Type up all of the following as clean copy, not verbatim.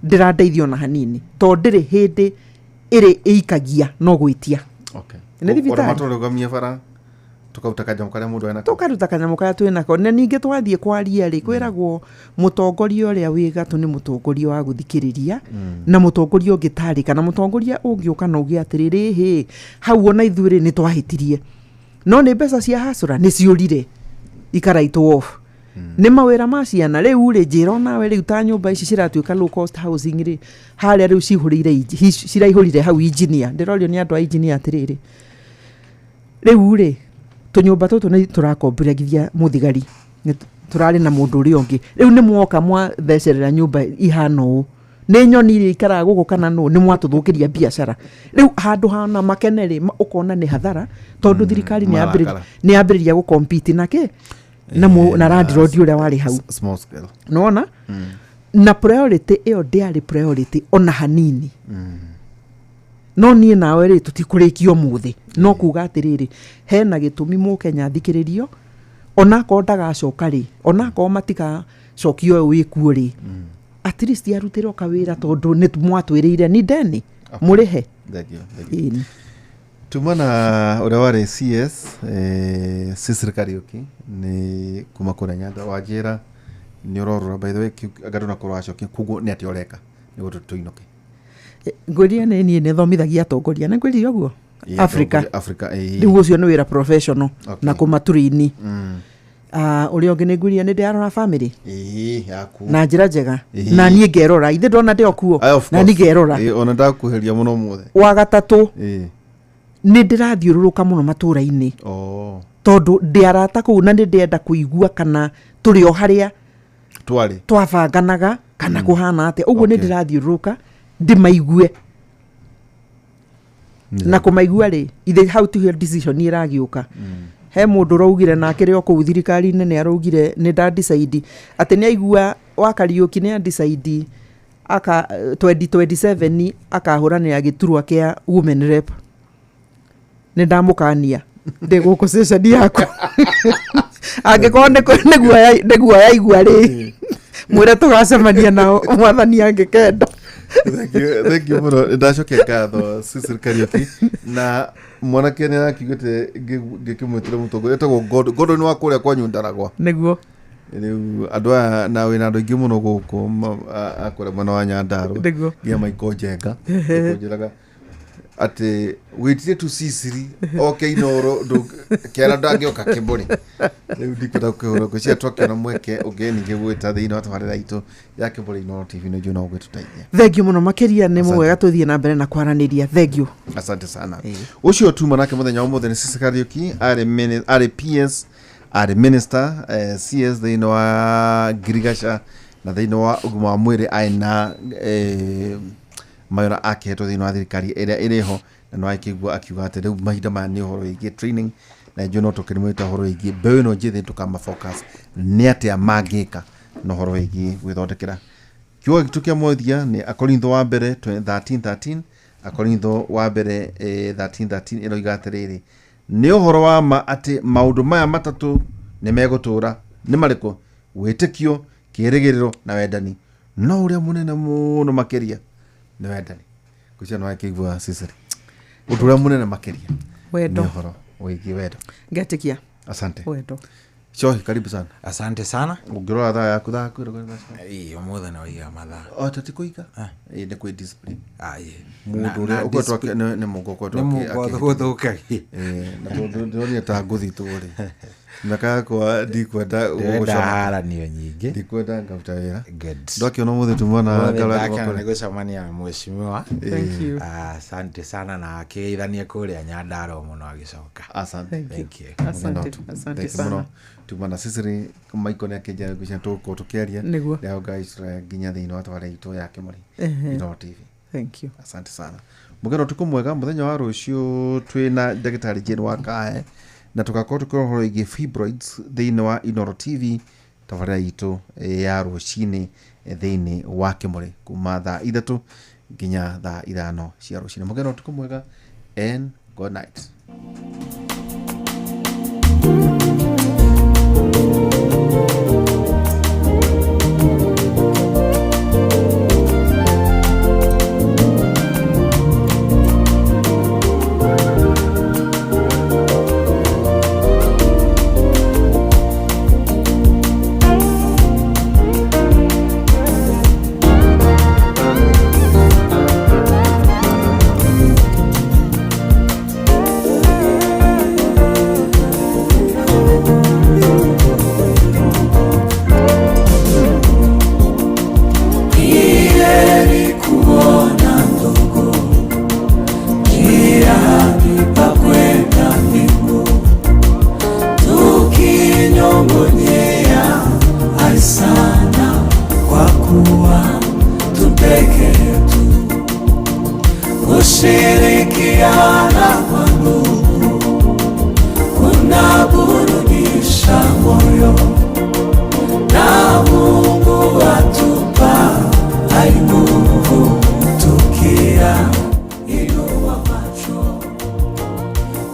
Ndĩrandeithia ona hanini, tondũ ndĩrĩ hĩndĩ ĩrĩ ĩikagia no gwĩtia. Nĩ thibitarĩ. Matũrũgamia bara tũkaruta kanyamũ karĩa mũndũ enako. Tũkaruta kanyamũ karĩa twĩ nako. Na ningĩ twathiĩ kwaria rĩ, kwĩragwo mũtongoria ũrĩa wĩ gatũ nĩ mũtongoria wa gũthikĩrĩria, na mũtongoria ũngĩ tarĩ kana mũtongoria ũngĩũka na uge atĩrĩrĩ, hĩ hau ona ithuĩ rĩ nĩ twahĩtirie, no nĩ mbeca cia hasũra nĩ ciũrire ikaraitwo off, nĩ mawĩra ma ciana. Rĩu rĩ, njĩra onawe rĩu, ta nyũmba ici ciratuĩka low cost housing rĩ, harĩa rĩu cihũrĩire ciraihũrire hau engineer, ndĩrorio nĩ andũ a engineer atĩrĩrĩ, rĩu rĩ tũnyũmba tũtũ nĩ tũrakomborithia mũthigari, nĩ tũrarĩ na mũndũ ũrĩa ũngĩ, rĩu nĩ mwoka mwathecerera nyũmba ihana ũũ, nĩ nyoni iria ikaraga gũkũ kana nũ, nĩ mwatũthũkĩria biacara. Rĩu handũ hana makene rĩ, ũkona nĩ hathara, tondũ thirikari nĩ Marakara. Nĩ yambĩrĩria gũkompiti na kĩ na, na landlord ũrĩa warĩ hau. Small scale. Nĩwona na priority ĩyo ndĩarĩ priority ona hanini. No niĩ nawe rĩ, tũtikũrĩkia ũmũthĩ, no kuga atĩrĩrĩ, hena gĩtũmi mũkenya athikĩrĩrio, onakorwo ndagacoka rĩ, onakorwo matigacokia ũyũ wĩkuo rĩ, at least arutĩrwo kawĩra, tondũ nĩ mwatwĩrĩire ni ndeni mũrĩhe. Thank you, thank you. Ĩni. Tuma na ũrĩa warĩ CS, Cecil Kariuki, nĩ kuma kũrĩa Nyanza wanjĩra nĩ ũrorora. By the way, anga ndũnakorwo wacokia, koguo nĩ atĩa ũreka nĩguo tũinũke? Ngwĩrire nĩ niĩ nĩ thomithagia atongoria, nĩ ngwĩrire ũguo. Africa. Atongoria Africa, ĩĩ. Rĩu ũcio nĩ wĩra professional na kũmatũrini. Ũrĩa ũngĩ nĩ ngwĩrire nĩ ndĩrarora family Ĩĩ, yaku. na njĩra njega. Ĩĩ. Na niĩ ngerora, ithe ndona ndĩ o kuo. Aye, of Na niĩ course. ngerora. Ĩĩ, ona ndakuheria mũno ũmũthĩ. Wa gatatũ, nĩ ndĩrathiũrũrũka mũno matũra-inĩ, tondũ ndĩ arata kũu na nĩ ndĩrenda kũigua kana tũrĩ o harĩa twarĩ twabanganaga kana kũhana atĩa. Ũguo nĩ ndĩrathiũrũrũka ndĩmaigue, na kũmaigua rĩ, ithe hau tiho decision ĩragĩũka. He mũndũ ũraugire nake rĩ o kũu thirikari-inĩ, nĩ araugire nĩ nda decide atĩ nĩ aigua wa Kariũki nĩ decide aka 2027 akahũranĩra gĩturwa kĩa women rep. Nĩ ndamũkania ndĩ gũkũ station yaku, angĩkorwo nĩ guoya aigua rĩ, mwĩre tũgacemania nao mwathani angĩkenda. Thank you, thank you mũno. Nĩ ndacokia ngatho Cecil Kariũki, na mwanake nĩ arakiugĩte ngĩkĩmwĩtĩra mũtongoria etagwo Gordon wa kũrĩa kwanyu Ndaragwa. Nĩguo. Rĩu andũ aya na wĩna andũ aingĩ mũno gũkũ a kũrĩa mwena wa Nyandarua. Nĩguo. Nginya Michael Njenga kũnjĩraga atĩ wĩtire tu Cecil oke Inoro kĩara ndangĩoka Kĩmbũri. Rĩu ndikwenda gũkĩhũra ngwĩciria twakĩona mweke ũngĩ ningĩ gwĩta thĩinĩ wa tabarĩra itũ ya Kĩmbũri Inoro TV, nĩ njũĩ no ũgĩtũteithia. Thengiũ mũno makĩria, nĩ Asante. mwega tũthiĩ na mbere na kwaranĩria, thengiũ. Asante sana. Ũcio tuma nake mũthenya wa ũmũthĩ nĩ Cecil Kariũki, arĩ PS, arĩ minister, CS thĩinĩ wa ngirigaca na thĩinĩ wa ũgima wa mwĩrĩ, arĩ na mawĩra akĩhetwo thĩinĩ wa thirikari ĩrĩa ĩrĩ ho, na no akĩigua akiuga atĩ rĩu mahinda maya nĩ ũhoro wĩgiĩ training, na njũĩ no tũkĩrĩmwĩta ũhoro wĩgiĩ mbeũ ĩno njĩthĩ, tũkama focus nĩ atĩa mangĩka na ũhoro wĩgiĩ gwĩthondekera. Kiugo gitũ kĩa mũthia nĩ Akorintho wa mbere 13:13. Akorintho wa mbere 13:13 ĩroiga atĩrĩrĩ, nĩ ũhoro wa ma atĩ maũndũ maya matatũ nĩ megũtũũra. Nĩ marĩkũ? Wĩtĩkio, kĩĩrĩgĩrĩro na wendani, no ũrĩa mũnene mũno makĩria nĩ wendani. Ngwĩciria nĩ wakĩigua, Cecily, ũndũ ũrĩa mũnene makĩria Wendo. nĩ ũhoro wĩgiĩ wendo. Ngetĩkia. Asante. Wendo. Shohi, karibu sana. Asante sana. Ũngĩrora thaa yaku, thaa kwĩrwo. Ĩĩ, ũmũthĩ nĩ waiga mathaa. O tati kũiga. Ĩĩ, nĩ kwĩ discipline. Ah, ĩĩ. Mũndũ Na- ũrĩa na ũkoretwo nĩ mũndũ ũkoretwo nĩ mũndũ gũthũkagia. Ĩĩ, na tondũ ndĩronire ta ngũthitwo rĩ, mĩaka yakwa ndikwenda Ndĩrenda gũconoka. haranio nyingĩ. Ndikwenda ngaruta wĩra. Good. Ndwakĩona ũmũthĩ tumana. Ũmũthĩ ndakena nĩ gũcemania na mheshimiwa. Thank you. Ah, asante sana, na akĩgeithania kũrĩa Nyandarua mũno agĩcoka. Asante. Thank you. Thank you. Asante, asante Thank you mũno. sana. Tuma na Cecily Maiko nĩ akĩnjĩra ngwĩciria tũgũkorwo tũkĩaria. Nĩguo. Leo guys, nginya thĩinĩ wa tabarĩra itũ ya Kĩmũrĩ Inooro TV. Thank you. Asante sana, mũgeni. Ũtukũ mwega. Mũthenya wa rũciũ twĩna ndagĩtarĩ Jane wa Kae na tũgakorwo tũkĩrora ũhoro wĩgiĩ fibroids thĩinĩ wa Inooro TV, tabarĩra itũ ya rũcinĩ thĩinĩ wa Kĩmũrĩ kuma thaa 3 nginya thaa 5 cia rũcinĩ. Mũgeni, ũtukũ mwega and good night. peke yetu. Kushirikiana kwa ndugu kunaburudisha moyo, na Mungu atupa hai nguvu tukia inua macho.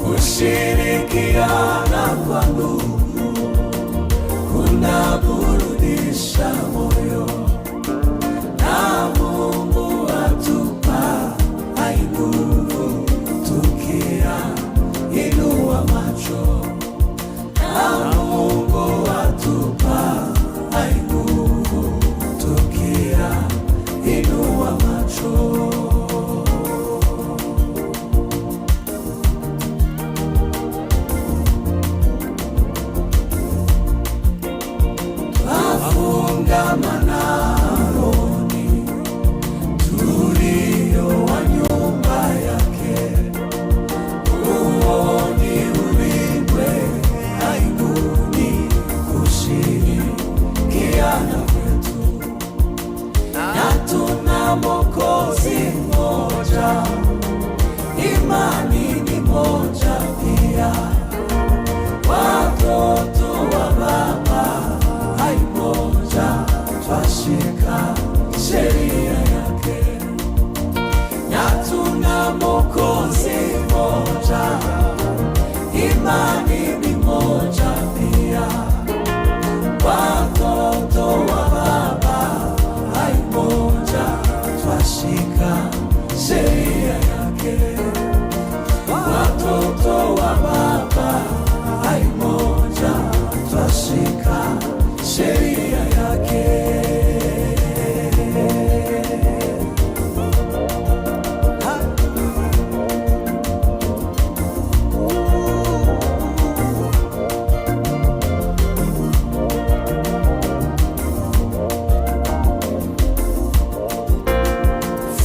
Kushirikiana kwa ndugu kunaburudisha moyo, na Mungu atupa hai nguvu tukia inua macho. Na Mungu atupa hai nguvu tukia inua macho. Twafungamana rohoni, tulio wa nyumba yake. Huo ni ulindwe aibuni kushirikiana kwetu, na tuna Mwokozi mmoja, imani ni moja pia, watoto wa Baba hai moja, twashika sheria yake, na tuna Mwokozi mmoja, imani ni moja pia, watoto wa Baba hai moja, twashika sheria yake, watoto wa Baba hai moja, twashika sheria yake.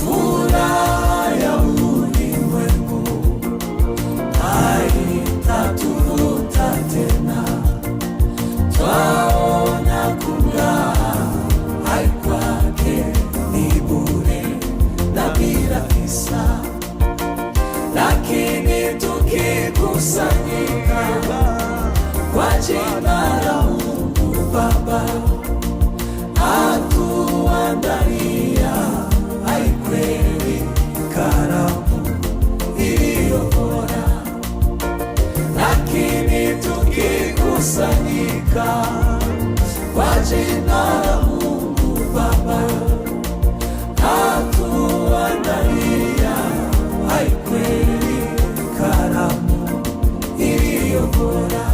Furaha ya ulimwengu haitatuvuta tena, twaona kung'aa hai kwake ni bure na bila visa, lakini tukikusanyika kwa jina la Mungu Baba, atuandalia hai kweli karamu iliyo bora, lakini tukikusanyika kwa jina la Mungu Baba, atuandalia hai kweli karamu iliyo bora.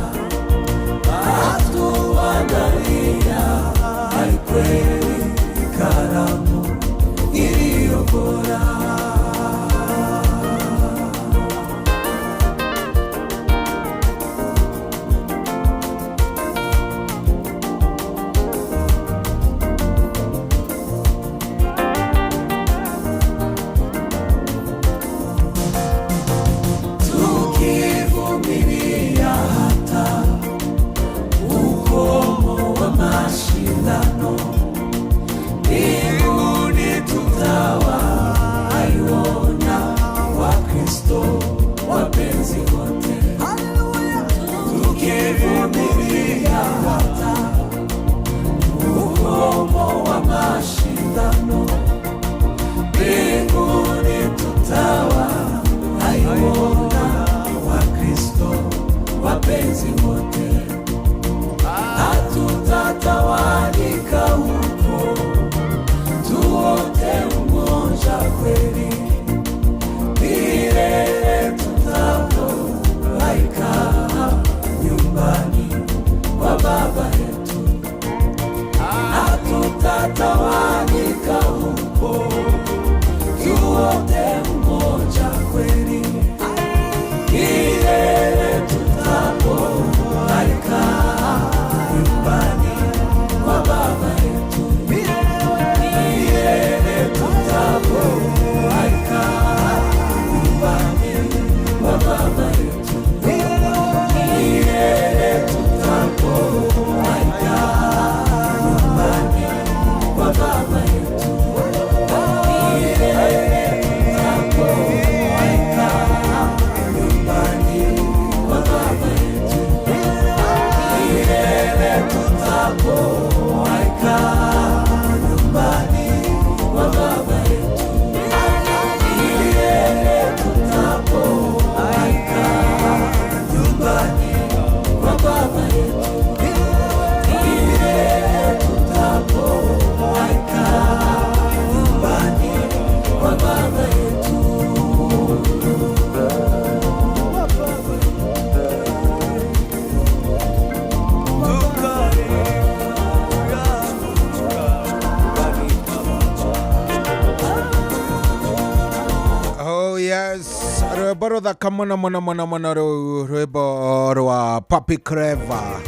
Yes, rwĩmbo rũthaka mũno mũno mũno mũno rũu rwĩmbo rwa Papi Clever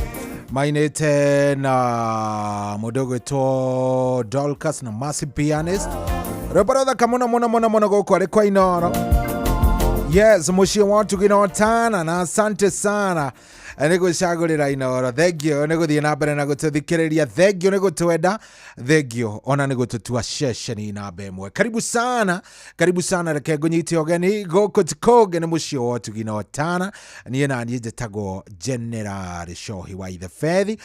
mainĩte na mũndũ ũgwĩtwo Dorcas na Mercy Pianist. Rwĩmbo rũthaka mũno mũno mũno mũno gũkũ arĩ kwa Inoro. Yes, mũciĩ wa ũtugi na ũtana na asante sana nĩ gwĩcagũrĩra Inoro. Thengio nĩ gũthiĩ na mbere na gũtũthikĩrĩria, thengio nĩ gũtwenda, thengio ona nĩ gũtũtua ceceni namba ĩmwe. Karibu sana, karibu sana, reke ngũnyite ũgeni gũkũ ti kũngĩ nĩ mũciĩ wa ũtugi na ũtana. Niĩ na niĩ njĩtagwo General Cohi wa Ithe Bethi.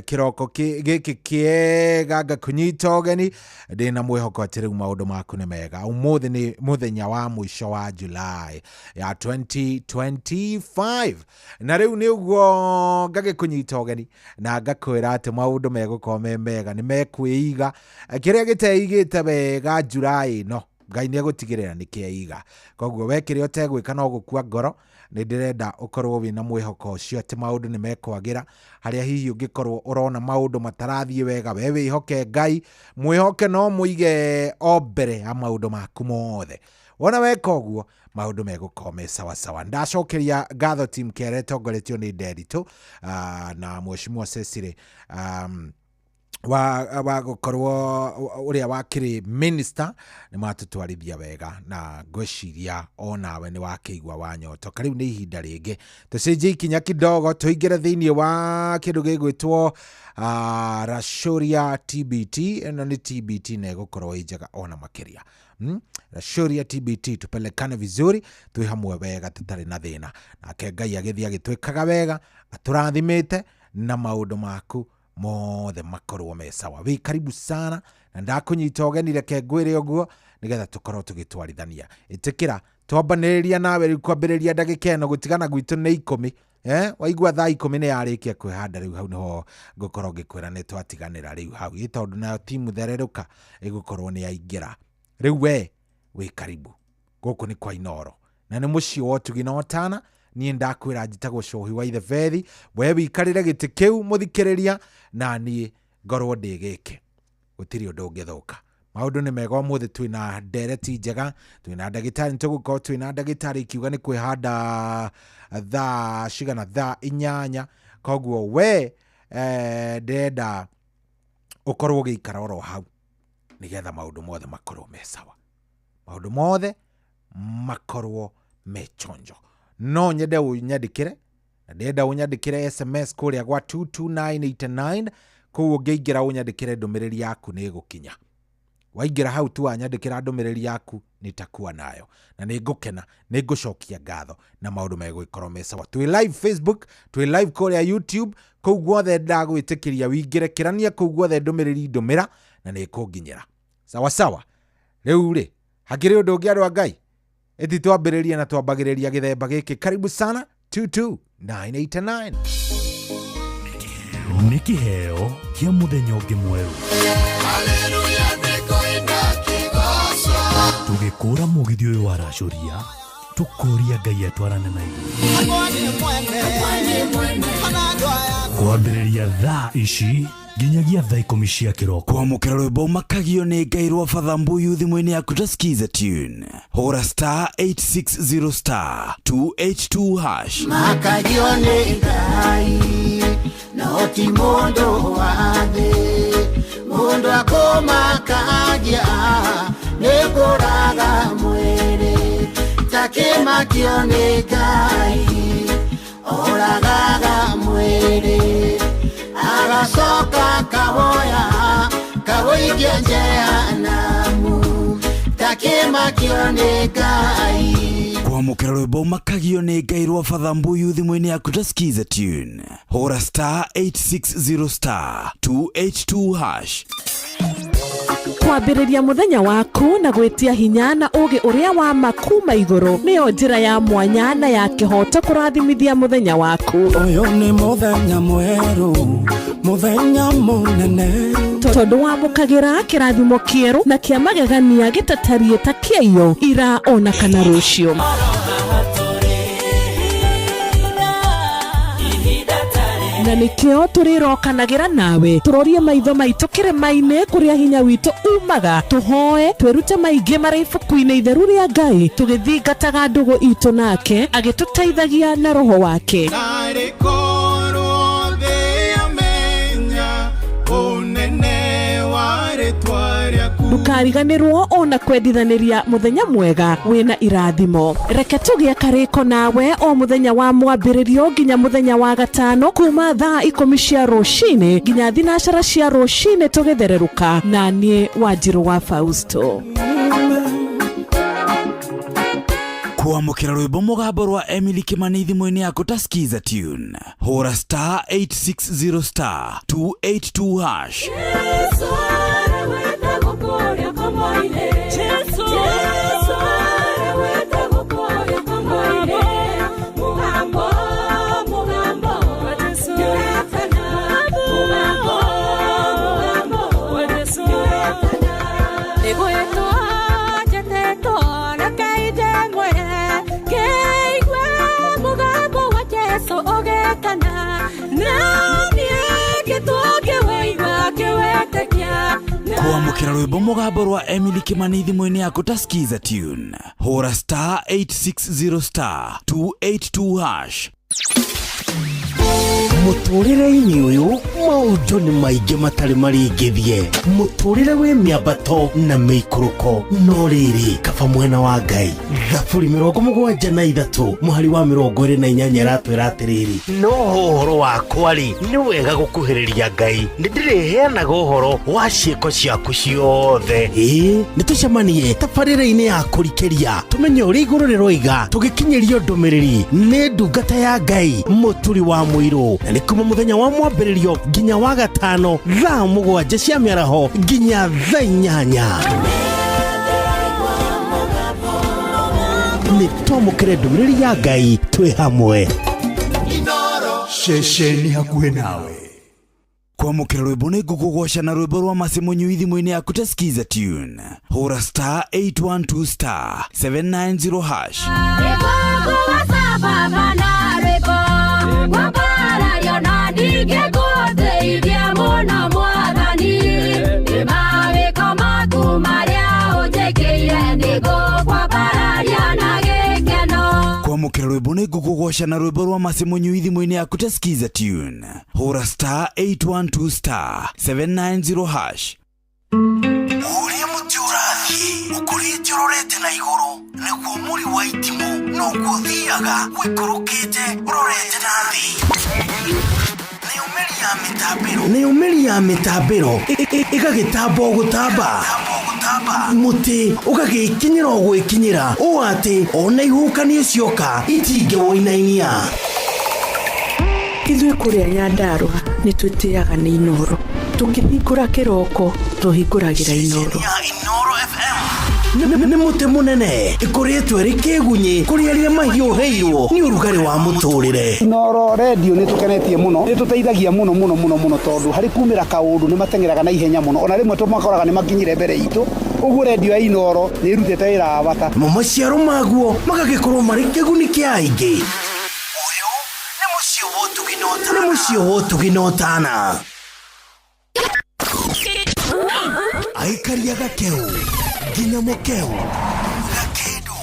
Kĩroko gĩkĩ kĩega ngakũnyita ũgeni ndĩna mwĩhoko atĩ rĩu maũndũ maku nĩ mega. Ũmũthĩ nĩ mũthenya wa mũico wa July ya 2025 na rĩu nĩ ũguo ngagĩkũnyita ũgeni na ngakwĩra atĩ maũndũ megũkorwo me mega, nĩ mekwĩiga. Kĩrĩa gĩteigĩte wega July ĩno Ngai nĩ egũtigĩrĩra nĩ kĩeiga. Koguo we kĩrĩa ũtegwĩka no gũkua ngoro, nĩ ndĩrenda ũkorwo wĩna mwĩhoko ũcio atĩ maũndũ nĩ mekwagĩra. Harĩa hihi ũngĩkorwo ũrona maũndũ matarathiĩ wega, we wĩhoke Ngai, mwĩhoke no mũige o mbere ya maũndũ maku mothe. Wona weka ũguo maũndũ megũkorwo me sawasawa. Ndacokeria ngatho team kĩarĩa ĩtongoretio nĩ Nderitu na Mheshimiwa Cecily wa gũkorwo ũrĩa wakĩrĩ minister, nĩ matũtwarithia wega na ngwĩciria onawe nĩ wakĩigua wanyotoka. Rĩu nĩ ihinda rĩngĩ tũcenjie ikinya kidogo tũingĩre thĩinĩ wa kĩndũ gĩgwĩtwo Rashuria TBT. Ĩno nĩ TBT na ĩgũkorwo ĩ njega ona makĩria. Rashuria TBT, tupelekane vizuri, twĩ hamwe wega tũtarĩ na thĩna. Nake Ngai agĩthiĩ agĩtwĩkaga wega, atũrathimĩte na maũndũ maku mothe makorwo me sawa. Wĩ karibu sana na ndakũnyita ũgeni, reke ngwĩre ũguo nĩgetha tũkorwo tũgĩtwarithania. Ĩtĩkĩra twambanĩrĩria nawe rĩu kwambĩrĩria ndagĩka ĩno, gũtigana gwitũ nĩ 10. Waigua thaa 10 nĩ yarĩkia kwĩhanda, rĩu hau nĩho ngũkorwo ngĩkwĩra nĩ twatiganĩra rĩu hau, ĩ tondũ nayo timu thererũka ĩgũkorwo nĩ yaingĩra. Rĩu we wĩ karibu gũkũ nĩ kwa Inoro na nĩ mũciĩ wa ũtugi na ũtana. Niĩ ndakwĩra njĩtagwo Cohi wa Ithe Bethi. We wĩikarĩre gĩtĩ kĩu mũthikĩrĩria, na niĩ ngorwo ndĩ gĩkĩ, gũtirĩ ũndũ ũngĩthũka. Maũndũ nĩ mega ũmũthĩ, twĩna ndereti njega, twĩna ndagĩtarĩ, nĩ tũgũkorwo twĩna ndagĩtarĩ ikiuga nĩ kwĩhanda thaa cigana, thaa 8. Koguo we ndĩrenda ũkorwo ũgĩikara oro hau nĩgetha maũndũ mothe makorwo me sawa, maũndũ mothe makorwo me chonjo. No nyende ũnyandĩkĩre, na ndĩrenda ũnyandĩkĩre SMS kũrĩa gwa 22989. Kũu ũngĩingĩra ũnyandĩkĩre ndũmĩrĩri yaku nĩ ĩgũkinya. Waingĩra hau tu wanyandĩkĩra ndũmĩrĩri yaku nĩtakuwa nayo na nĩ ngũkena, nĩ ngũcokia ngatho na maũndũ megũgĩkorwo me sawa. Twĩ live Facebook, twĩ live kũrĩa YouTube, kũu guothe ndagwĩtĩkĩria wingĩre, kĩrania kũu guothe ndũmĩrĩri ndũmĩra na nĩ ĩkũnginyĩra sawa sawa. Rĩu rĩ hakĩrĩ ũndũ ũngĩ andũ a Ngai, ĩti twambĩrĩrie na twambagĩrĩria gĩthemba gĩkĩ. Karibu sana 22989. Nĩ kĩheo kĩa mũthenya ũngĩ mwerũ tũgĩkũra mũgithi ũyũ wa Racũria, tũkũria Ngai atwarane na ithuĩ kwambĩrĩria thaa ici nginyagia thaa 10 cia kĩroko. Kwamũkĩra rwĩmbo makagio nĩ Ngai rwa Father Mbuyu thimũ-inĩ yaku ta skiza tune, hũra star 860 star 282 hash. Makagio nĩ Ngai no ti mũndũ wa thĩ, mũndũ akũmakagia nĩ kũraga mwĩrĩ, takĩmakio nĩ Ngai oragaga mwĩrĩ, agacoka kawoya kawoikia jehanamu, takĩmakio nĩ Ngai. Kwamũkĩra rwĩmbo makagio nĩ Ngai rwa Father Mbuyu thimũ-inĩ yaku ta skiza tune, hũra star 860 star 282 hash. Kwambĩrĩria mũthenya waku na gwĩtia hinya na ũũgĩ ũrĩa wa ma kuma igũrũ nĩyo njĩra ya mwanya na ya kĩhooto kũrathimithia mũthenya waku. Ũyũ nĩ mũthenya mwerũ, mũthenya mũnene, tondũ wamũkagĩra kĩrathimo kĩerũ na kĩa magegania gĩtatariĩ ta kĩaiyo ira ona kana rũciũ. Na nĩkĩo tũrĩrokanagĩra nawe tũrorie maitho maitũ kĩrĩma-inĩ kũrĩa hinya witũ umaga, tũhoe twĩrute maingĩ marĩ ibuku-inĩ itheru rĩa Ngai, tũgĩthingataga ndũgũ itũ nake agĩtũteithagia na roho wake. Narĩ korwo thĩ yamenya ũnene wa rĩtwa rĩaku. Ndũkariganĩrwo ona kwendithanĩria mũthenya mwega wĩna irathimo. Reke tũgĩe karĩko nawe o mũthenya wa mwambĩrĩrio nginya mũthenya wa gatano kuma thaa 10 cia rũcinĩ nginya 9 cia rũcinĩ tũgĩthererũka na niĩ Wanjirũ wa Fausto. Kwamũkĩra rwĩmbo mũgambo rwa Emily Kimani thimũ-inĩ yaku ta Skiza Tune. Hũra star 860 star 282 hash. Kwamũkĩra rwĩmbo mũgambo rwa Emily Kimani thimũ-inĩ yaku ta Skiza Tune. Hũra star 860 star 282 hash. Mũtũrĩre-inĩ ũyũ maũndũ nĩ maingĩ matarĩ marĩngĩthie. Mũtũrĩre wĩ mĩambato na mĩikũrũko, no rĩrĩ kaba mwena wa Ngai. Thaburi 73 mũhari wa 28 ĩratwĩra atĩrĩrĩ, no ũhoro wakwa rĩ nĩ wega gũkuhĩrĩria Ngai, nĩ ndĩrĩheanaga ũhoro wa ciĩko ciaku ciothe. Ĩĩ nĩ tũcemanie tabarĩra-inĩ ya kũrikĩria tũmenye ũrĩa igũrũ rĩroiga, tũgĩkinyĩrio ndũmĩrĩri nĩ ndungata ya Ngai Mũturi wa Mũirũ, na nĩ kuma mũthenya wa mwambĩrĩrio nginya wa gatano thaa 7 cia mĩaraho nginya thaa 8. Nĩ twamũkĩre ndũmĩrĩri ya Ngai twĩ hamwe. Ceceni hakuhĩ nawe. Kwamũkĩra rwĩmbo nĩ ngũkũgoca na rwĩmbo rwa Mercy Mũnyui thimũ-inĩ yaku ta Skiza Tune. Hũra star 812 star 790 hash. Kwamũkĩra rwĩmbo nĩ ngũkũgoca na rwĩmbo rwa Mercy Mũnyui thimũ-inĩ yaku ta Skiza Tune. Hũra star 812 star 790 hash. Ũrĩa mũtĩ ũrathiĩ ũkũrĩte ũrorete na igũrũ, nĩguo mũri wa itimũ noguo ũthiaga ũikũrũkĩte ũrorete na thĩ. Nayo mĩri ya mĩtambĩro ĩgagĩtamba o gũtamba, mũtĩ ũgagĩkinyĩra o gwĩkinyĩra, ũũ atĩ ona ihuhũkanio cioka itingĩwũinainia. Ithuĩ kũrĩa Nyandarũa nĩ twĩtĩaga nĩ Inooro. Tũkĩhingũra kĩroko tũhingũragĩra Inooro. Nĩ mũtĩ mũnene ĩkũrĩtwo ĩrĩ kĩgunyĩ kũrĩ arĩa mahiũhĩirwo nĩ ũrugarĩ wa mũtũrĩre. Inooro redio nĩ tũkenetie mũno, nĩ tũteithagia mũno mũno mũno mũno, tondũ harĩ kumĩra kaũndũ nĩ mateng'eraga na ihenya mũno, ona rĩmwe tũmakoraga nĩ makinyire mbere itũ. Ũguo redio ya Inooro nĩ ĩrutĩte wĩra wa bata. Namo maciaro maguo magagĩkorwo marĩ kĩguni kĩa aingĩ. Ũyũ nĩ mũciĩ wa ũtugi na ũtana. Aikaria gakeu nginya mũkeu, gakĩndũ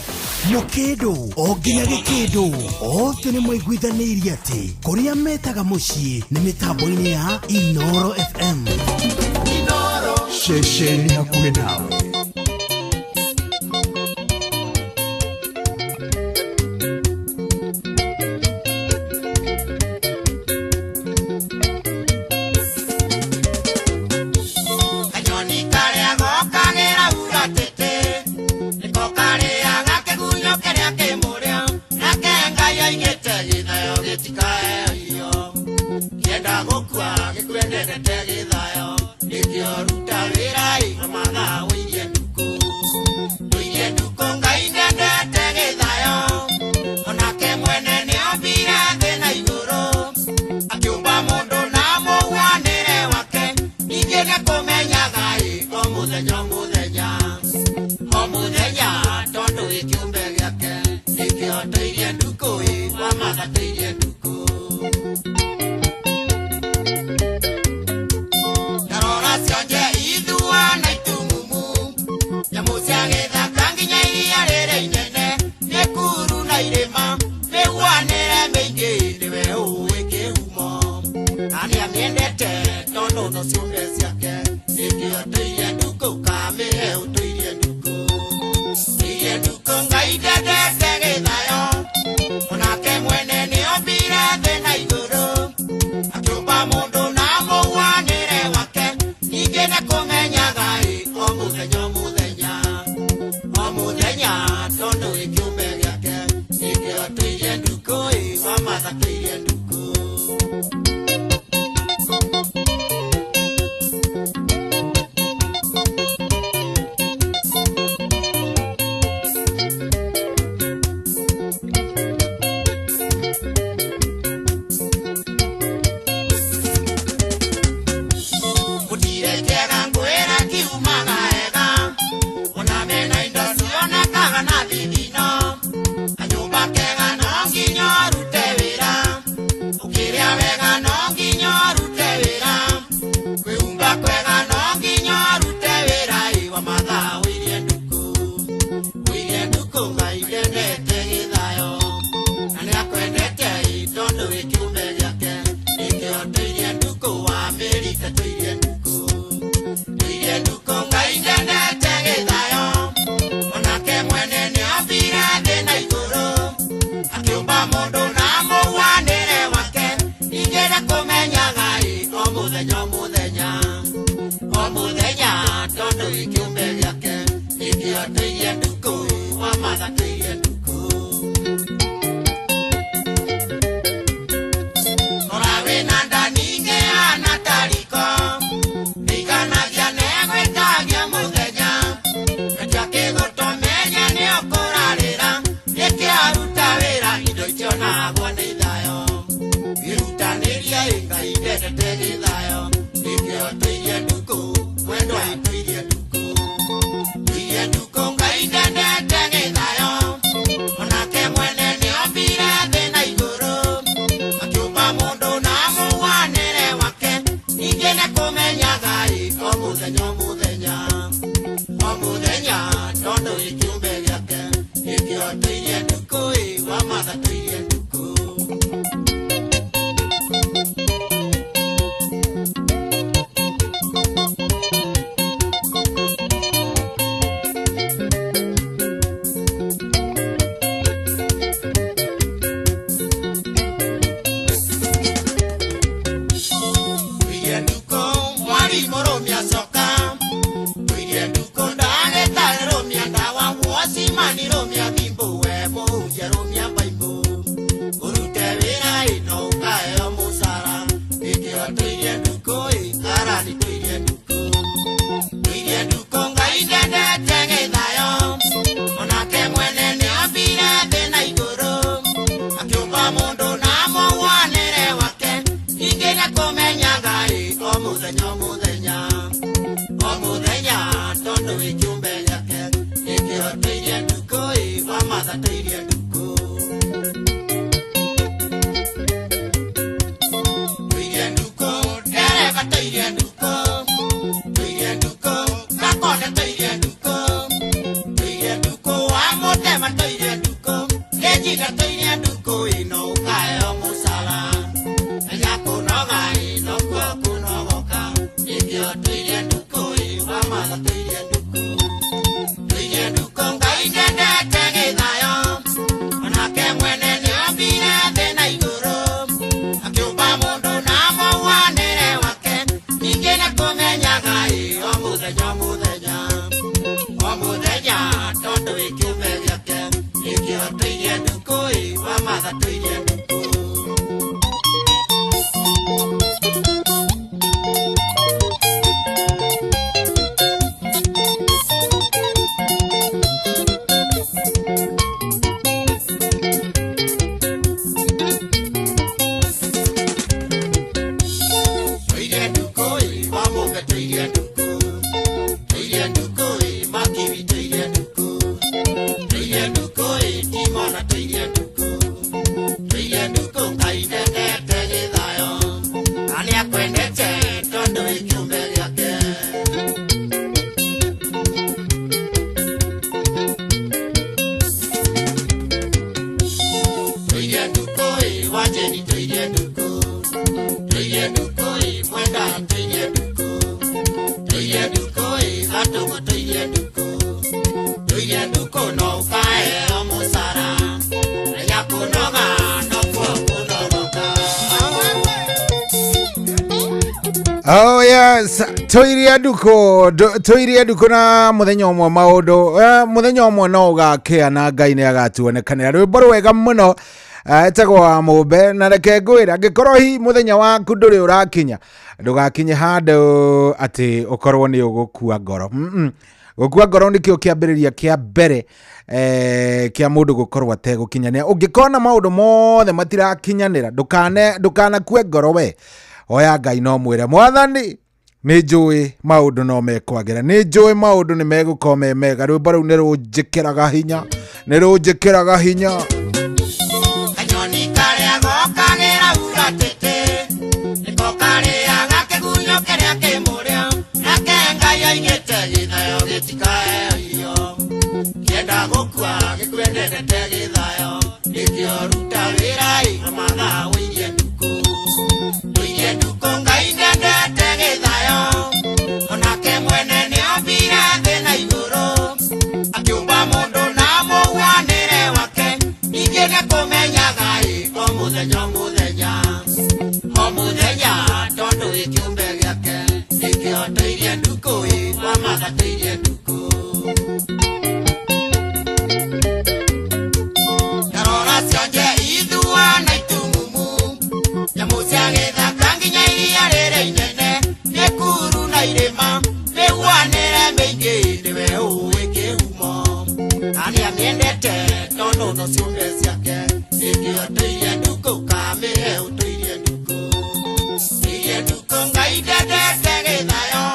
mũkĩndũ o nginya gĩkĩndũ, othe nĩ maiguithanĩirie atĩ kũrĩa metaga mũciĩ nĩ mĩtambo-inĩ ya Inooro FM. Ceceni hakuhĩ nawe. Nyamũ cia gĩthaka nginya iria rĩrĩa inene, mĩkuru na irĩma, mĩguanĩre mĩingĩ nĩwe ũĩ kĩhumo. Na nĩamĩendete tondũ no ciũmbe ciake, nĩkĩo tũirie ndukũ kamĩhe ũtũirie ndukũ. Tũirie ndukũ Ngai ndendete gĩthayo, onake mwene nĩombire thĩ na igũrũ, akĩũmba mũndũ na mũguanĩre wake, ningĩ nĩkũmenyaga ĩ o mũthenya o mũthenya, o mũthenya tondũ wĩ kĩũmbe gĩake, nĩkĩo tũirie ndukũ ĩ wamatha tũirie ndukũ. Gũtirĩ kĩega ngwĩra kiumaga ega, ona mena indo cionekaga na thithino, kanyũmba kega no nginya ũrute wĩra, ũkĩrĩa wega no nginya ũrute wĩra, kwĩhumba kwega no nginya ũrute wĩra, ĩ wamatha ũirie ndukũ, ũirie ndukũ Ngai ndendete gĩthayo, na nĩakwendete ĩ tondũ wĩ kĩũmbe gĩake, nĩkĩo tũirie ndukũ wamĩrite tũirie ndukũ. Tũirie ndukũ Ngai ndendete gĩthayo, onake mwene nĩombire thĩ na igũrũ, akĩũmba mũndũ na mũguanĩre wake, ningĩ nĩkũmenyaga ĩ o mũthenya o mũthenya, o mũthenya tondũ wĩ kĩũmbe gĩake, nĩkĩo tũirie ndukũ wamatha tũirie ndukũ. Rora wĩna nda ningĩ hana ta riko, ĩiganagia na ĩgwĩtagia mũthenya, endia kĩgũtũmenye nĩũkũrarĩra, nĩkĩo aruta wĩra indo itionagwo nĩ ithayo, wĩrutanĩrie ĩ Ngai ndendete gĩthayo, nĩkĩo tũirie ndukũ mwendwa tũirie ndukũ, tũirie ndukũ Ngai ndendete gĩthayo, onake mwene nĩombire thĩ na igũrũ, akĩũmba mũndũ na mũguanĩre wake, ningĩ nĩkũmenyaga ĩ o mũthenya o mũthenya, o mũthenya tondũ wĩ kĩũmbe gĩake, nĩkĩo tũirie ndukũ ĩ wamatha tũirie ndukũ. Tũirie ndukũ mwarimũ rũmia coka, tũirie ndukũ ndagĩtarĩ rũmia ndawa, wocimani rũmia bimbo, we mũhunjia rũmia baibũ, ũrute wĩra ĩ no ũkaheo mũcara, nĩkĩo tũirie ndukũ ĩ karani tũirie ndukũ. Tũirie ndukũ Ngai ndendete gĩthayo, onake mwene nĩombire thĩ na igũrũ, akĩũmba mũndũ na mũguanĩre wake, ningĩ nĩkũmenyaga ĩ o mũthenya o mũthenya, o mũthenya tondũ wĩ kĩũmbe gĩake, nĩkĩo tũirie ndukũ ĩ wamatha tũirie ndukũ. Tũirie ndukũ ndereba tũirie ndukũ, tũirie ndukũ gakonde tũirie ndukũ, tũirie ndukũ wamũtema tũirie ndukũ, kĩnjinda tũirie ndukũ ĩ no ũkaheo mũcara, menya kũnoga ĩ nokuo kũnogoka, nĩkĩo tũirie ndukũ ĩ wamatha tũirie ndukũ. Tũirie ndukũ Ngai ndendete gĩthayo, onake mwene nĩombire thĩ na igũrũ, akĩũmba mũndũ na mũguanĩre wake, ningĩ nĩkũmenyaga ĩ o mũthenya o mũthenya, o mũthenya tondũ wĩ kĩũmbe gĩake, nĩkĩo tũirie ndukũ ĩ Oh yes, tũirie ndukũ tũirie ndukũ na mũthenya ũmwe maũndũ mũthenya ũmwe no ũgakĩa na Ngai nĩ agatuonekanĩra. Rwĩmbo rwega mũno etagwo wa mũmbe, na reke ngwĩre angĩkorwo hihi mũthenya waku ndũrĩ ũrakinya, ndũgakinye handũ atĩ ũkorwo nĩ ũgũkua ngoro. Gũkua ngoro nĩkĩo kĩambĩrĩria kĩa mbere kĩa mũndũ gũkorwo ategũkinyanĩra. Ũngĩkona maũndũ mothe matirakinyanĩra, ndũkanakue ngoro we. Oya Ngai no mwĩre Mwathani, nĩ njũĩ maũndũ no mekwagĩra, nĩ njũĩ maũndũ nĩ megũkorwo me mega. Rwĩmbo rũu nĩ rũnjĩkĩraga hinya, nĩ rũnjĩkĩraga hinya. Kanyoni karĩa gokagĩra ura tĩtĩ, nĩko karĩaga kĩgunyũ kĩrĩa kĩ mũrĩo, nake Ngai oigĩte gĩthayo gĩtikaheo irio. Kĩenda gũkua gĩkwendete gĩthayo, nĩkĩo ruta wĩra ĩ na mathaa ũirie ndukũ. Ũirie ndukũ Ngai ndendete gĩthayo, onake mwene nĩombire thĩ na igũrũ, akĩũmba mũndũ na mũhianĩre wake, ningĩ nĩkũmenyaga ĩ o mũthenya o mũthenya, o mũthenya tondũ wĩ kĩũmbe gĩake, nĩkĩo tũirie ndukũ ĩ kwa matha tũirie ndukũ. Ndarora cionje ithua na itumumu, nyamũ cia gĩthaka nginya iria rĩrĩa inene, mĩkuru na irĩma, mĩhuanĩre mĩingĩ nĩwe ũĩ kĩhumo. Na nĩamĩendete tondũ no ciũmbe ciake, nĩkĩo tũirie ndukũ kamĩhe ũtũirie ndukũ. Tũirie ndukũ Ngai ndendete gĩthayo,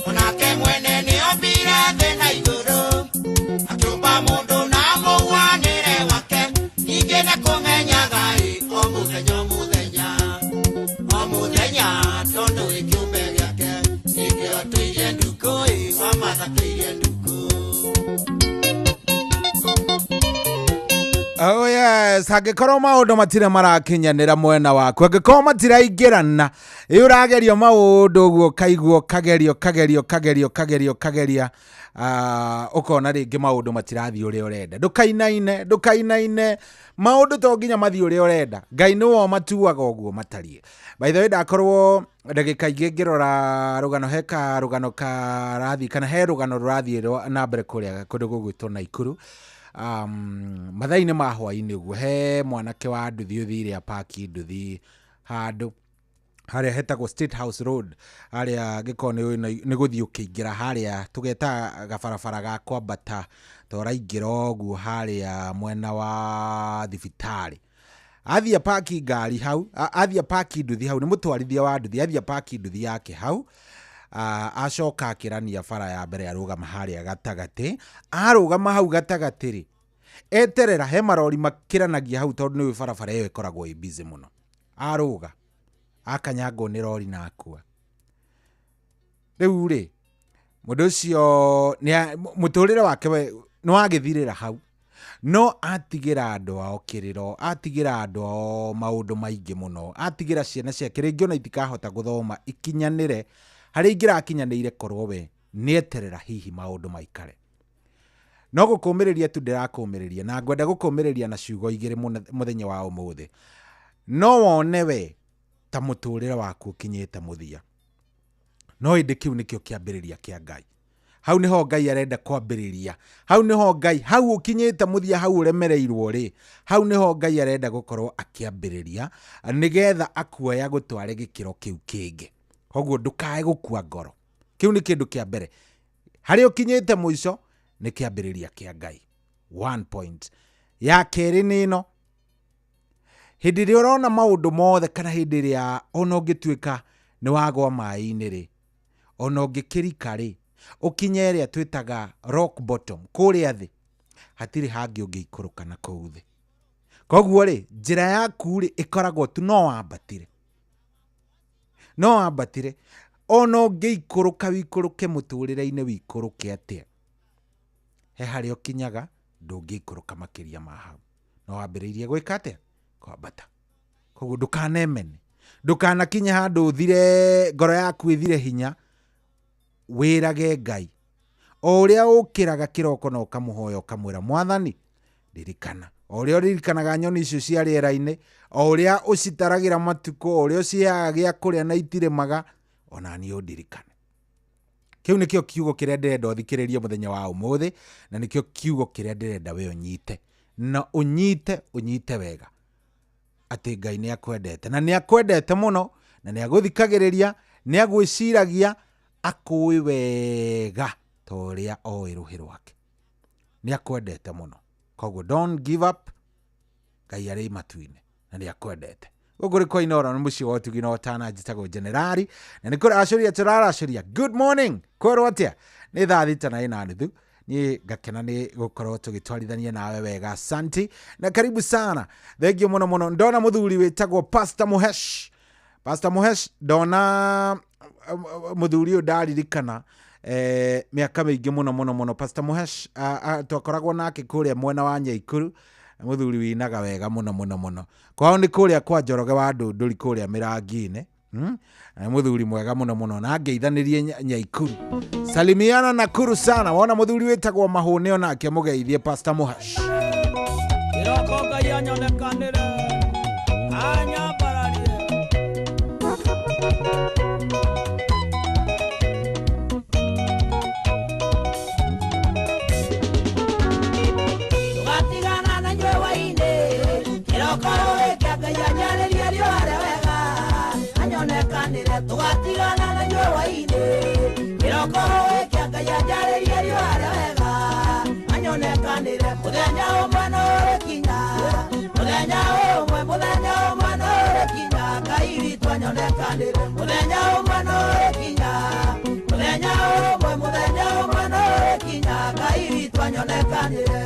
onake mwene nĩombire thĩ na igũrũ, akĩũmba mũndũ na mũhianĩre wake, ningĩ nĩkũmenyaga ĩ o mũthenya o mũthenya, o mũthenya tondũ wĩ kĩũmbe gĩake, nĩkĩo tũirie ndukũ ĩ wa matha tũirie ndukũ. Oh yes, angĩkorwo maũndũ matirĩ marakinyanĩra mwena waku, angĩkorwo matiraingĩrana, ĩ ũrageria maũndũ ũguo ũkaigua ũkageria ũkageria ũkageria ũkageria ũkageria, ũkona rĩngĩ maũndũ matirathiĩ ũrĩa ũrenda. Ndũkainaine, ndũkainaine, maũndũ to nginya mathiĩ ũrĩa ũrenda. Ngai nĩwe ũmatuaga ũguo matariĩ. By the way, ndakorwo ndagĩka ingĩ ngĩrora rũgano, he karũgano karathiĩ kana he rũgano rũrathiĩ na mbere kũrĩa kũndũ gũgwĩtwo Naikuru. Mathaa-inĩ ma hwaĩ-inĩ ũguo, he mwanake wa nduthi ũthire apaki nduthi handũ harĩa hetagwo State House Road, harĩa angĩkorwo nĩ gũthiĩ ũkĩingĩra harĩa tũgetaga gabarabara ga kwambata, ta ũraingĩra ũguo harĩa mwena wa thibitarĩ. Athiĩ apaki ngari hau, athiĩ apaki nduthi hau, nĩ mũtwarithia wa nduthi, athiĩ apaki nduthi yake hau, acoka akĩrania bara ya mbere arũgama harĩa gatagatĩ. Arũgama hau gatagatĩ rĩ, eterera he marori makĩranagia hau tondũ nĩũĩ barabara ĩyo ĩkoragwo ĩ busy mũno. Arũga akanyangwo nĩ rori na akua. Rĩu rĩ, mũndũ ũcio mũtũrĩre wake we nĩ wagĩthirĩra hau, no atigĩra andũ ao kĩrĩro, atigĩra andũ ao maũndũ maingĩ mũno, atigĩra ciana ciake rĩngĩ ona itikahota gũthoma ikinyanĩre harĩa ingĩrakinyanĩire korwo we nĩeterera hihi maũndũ maikare. No gũkũmĩrĩria tu ndĩrakũmĩrĩria, na ngwenda gũkũmĩrĩria na ciugo igĩrĩ mũthenya wa ũmũthĩ. No wone we ta mũtũrĩre waku ũkinyĩte mũthia, no ĩndĩ kĩu nĩkĩo kĩambĩrĩria kĩa Ngai. Hau nĩho Ngai arenda kwambĩrĩria, hau nĩho Ngai, hau ũkinyĩte mũthia, hau ũremereirwo rĩ, hau nĩho Ngai arenda gũkorwo akĩambĩrĩria nĩgetha akuoya gũtware gĩkĩro kĩu kĩngĩ. Koguo ndũkae gũkua ngoro. Kĩu nĩ kĩndũ kĩa mbere. Harĩa ũkinyĩte mũico nĩ kĩambĩrĩria kĩa Ngai. 1 point. Ya kerĩ nĩ ĩno, hĩndĩ ĩrĩa ũrona maũndũ mothe kana hĩndĩ ĩrĩa ona ũngĩtuĩka nĩ wagwa maĩ-inĩ rĩ, ona ũngĩkĩrika rĩ, ũkinye ĩrĩa twĩtaga rock bottom, kũrĩa thĩ, hatirĩ hangĩ ũngĩikũrũka na kũu thĩ. Koguo rĩ, njĩra yaku rĩ ĩkoragwo tu no wambatire, no wambatire. Ona ũngĩikũrũka wĩikũrũke mũtũrĩre-inĩ wĩikũrũke atĩa, he harĩa ũkinyaga ndũngĩikũrũka makĩria ma hau. No wambĩrĩirie gwĩka atĩa? Kwambata. Koguo ndũkanemene, ndũkanakinye handũ ũthire, ngoro yaku ĩthire hinya, wĩrage Ngai. O ũrĩa ũkĩraga kĩroko na ũkamũhoya ũkamwĩra, Mwathani, ririkana. O ũrĩa ũririkanaga nyoni icio cia rĩera-inĩ, o ũrĩa ũcitaragĩra matukũ, o ũrĩa ũciheaga gĩa kũrĩa na itirĩmaga, Ona niĩ ũndirikane. Kĩu nĩkĩo kiugo kĩrĩa ndĩrenda ũthikĩrĩrie mũthenya wa ũmũthĩ, na nĩkĩo kiugo kĩrĩa ndĩrenda we ũnyite, na ũnyite ũnyite wega atĩ Ngai nĩ akwendete, na nĩ akwendete mũno, na nĩ agũthikagĩrĩria, nĩ agwĩciragia, akũĩ wega ta ũrĩa oĩ rũhĩ rwake. Nĩ akwendete mũno. Koguo don't give up. Ngai arĩ matu-inĩ na nĩ akwendete. Gũkũ nĩ kwa Inooro, nĩ mũciĩ wa ũtugi na ũtana. Njĩtagwo Generali na nĩ kũracũria tũraracũria. Good morning, kwerwo atĩa? Nĩ thaa 6:30. Niĩ ngakena nĩ gũkorwo tũgĩtwarithania nawe wega. Asanti na karibu sana, thengio mũno mũno. Ndona mũthuri wĩtagwo Pastor Muhesh. Pastor Muhesh, ndona mũthuri ũyũ ndaririkana mĩaka mĩingĩ mũno mũno mũno. Pastor Muhesh, twakoragwo nake kũrĩa mwena wa Nyaikuru, mũthuri winaga wega mũno mũno mũno. Kwao nĩ kũrĩa kwa Njoroge wa Ndũndũri kũrĩa Mĩrangi-inĩ. Mũthuri mwega mũno mũno, na ngeithanĩrie Nyaikuru, salimiana Nakuru sana. Wona mũthuri wĩtagwo Mahũne, onake mũgeithie Pastor Muhesh. Kĩroko Ngai anyonekanĩre anyambararie. Tũgatigana na inyuĩ hwaĩ-inĩ, kĩroko rũgĩkĩa Ngai anjarĩrie riũa rĩa wega anyonekanĩre. Tũgatigana na inyuĩ hwaĩ-inĩ, kĩroko rũgĩkĩa Ngai anjarĩrie riũa rĩa wega anyonekanĩre. Mũthenya ũmwe no ũrĩkinya, mũthenya ũmwe, mũthenya ũmwe no ũrĩkinya, Ngai witũ anyonekanĩre. Mũthenya ũmwe no ũrĩkinya, mũthenya ũmwe, mũthenya ũmwe no ũrĩkinya, Ngai witũ anyonekanĩre.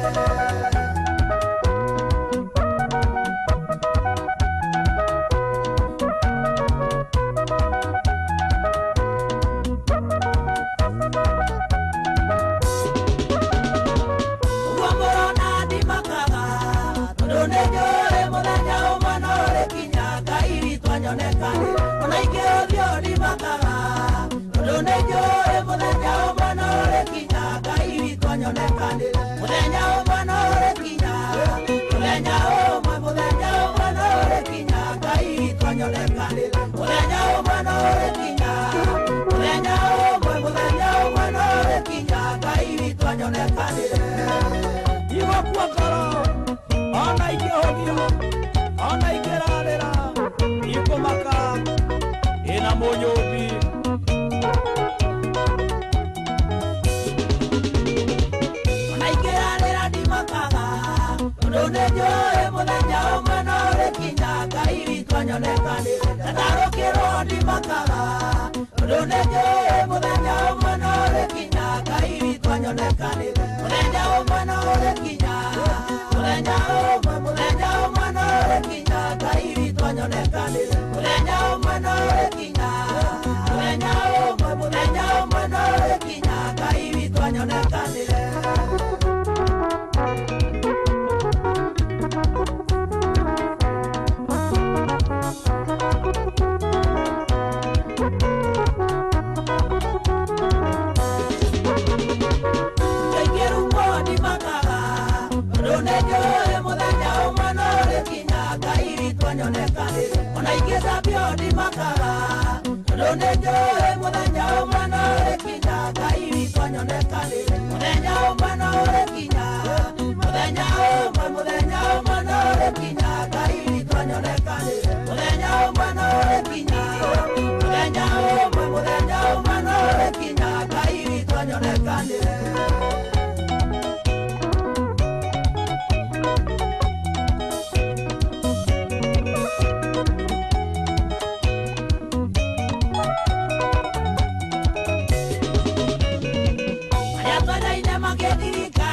Ũguo mũrona ndimakaga, tondũ nĩ njũĩ mũthenya ũmwe no ũrĩkinya, Ngai witũ anyonekanĩre. Ona ingĩhũthio ndimakaga, tondũ nĩ njũĩ mũthenya ũmwe no ũrĩkinya, Ngai witũ anyonekanĩre. Mũthenya ũmwe no ũrĩkinya, mũthenya ũmwe, mũthenya ũmwe no ũrĩkinya, Ngai witũ anyonekanĩre. Mũthenya ũmwe no ũrĩkinya, mũthenya ũmwe, mũthenya ũmwe no ũrĩkinya, Ngai witũ anyonekanĩre. Ndigũkua ngoro ona ingĩhũthio, ona ingĩrarĩra, ndikũmaka, ĩna mũnyũmbi. Ona ingĩrarĩra ndimakaga, tondũ nĩ njũĩ mũthenya ũmwe no ũrĩkinya, Ngai witũ anyonekanĩre. Ndatarũkĩrwo ndimakaga, tondũ nĩ njũĩ mũthenya ũmwe no ũrĩkinya, Ngai witũ anyonekanĩre. Mũthenya ũmwe no ũrĩkinya, mũthenya ũmwe, mũthenya ũmwe no ũrĩkinya, Ngai witũ anyonekanĩre. Mũthenya ũmwe no ũrĩkinya, mũthenya ũmwe, mũthenya ũmwe no ũrĩkinya, Ngai witũ anyonekanĩre. Ingĩrumwo ndimakaga, tondũ nĩ njũĩ mũthenya ũmwe no ũrĩkinya, Ngai witũ anyonekanĩre. Ona ingĩcambio ndimakaga, tondũ nĩ njũĩ mũthenya ũmwe no ũrĩkinya, Ngai witũ anyonekanĩre. Mũthenya ũmwe no ũrĩkinya, mũthenya ũmwe, mũthenya ũmwe no ũrĩkinya, Ngai witũ anyonekanĩre. Mũthenya ũmwe no ũrĩkinya, mũthenya ũmwe, mũthenya ũmwe no ũrĩkinya, Ngai witũ anyonekanĩre. Arĩa twendaine makĩndirika,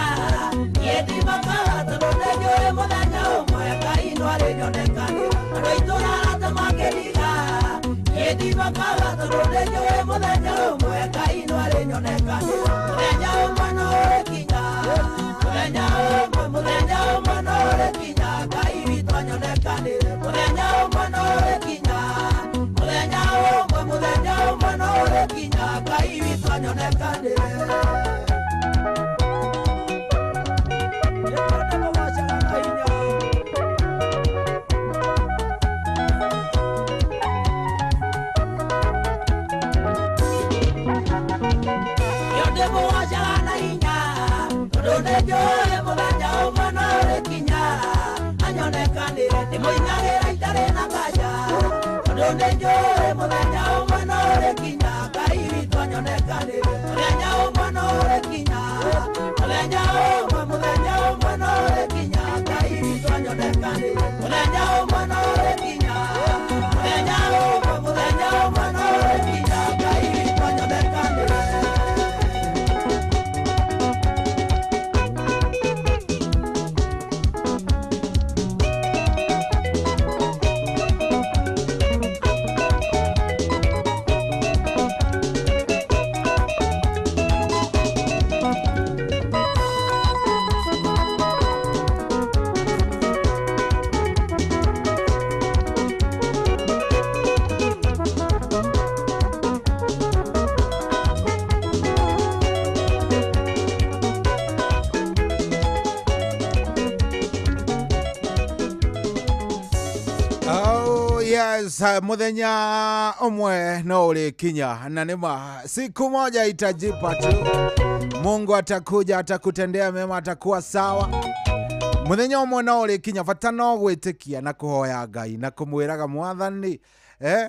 niĩ ndimakaga, tondũ nĩ njũĩ mũthenya ũmwe Ngai no arĩnyonekanĩra. Andũ aitũ na arata makĩndiga, niĩ ndimakaga, tondũ nĩ njũĩ mũthenya ũmwe Ngai no arĩnyonekanĩra. Mũthenya ũmwe no ũrĩkinya, mũthenya ũmwe, mũthenya ũmwe no ũrĩkinya, Ngai witũ anyonekanĩre. Mũthenya ũmwe no ũrĩkinya, mũthenya ũmwe, mũthenya ũmwe no ũrĩkinya, Ngai witũ anyonekanĩre. Nĩtwende kũgocaga na hinya. Ndĩmũinagĩra itarĩ na nganja tondũ nĩ njũĩ mũthenya ũmwe no ũrĩkinya Ngai witũ anyonekanĩre mũthenya ũmwe no ũrĩkinya mũthenya ũmwe mũthenya ũmwe no ũrĩkinya Ngai witũ anyonekanĩre mũthenya ũmwe no ũrĩkinya mũthenya ũmwe mũthenya ũmwe no ũrĩkinya Ngai witũ anyonekanĩre. Yes, muthenya umwe no ulikinya na nima siku moja itajipa tu. Mungu atakuja, atakutendea mema, atakuwa sawa. Muthenya umwe no ulikinya, bata no gwitikia na kuhoya Ngai na kumwiraga Mwathani,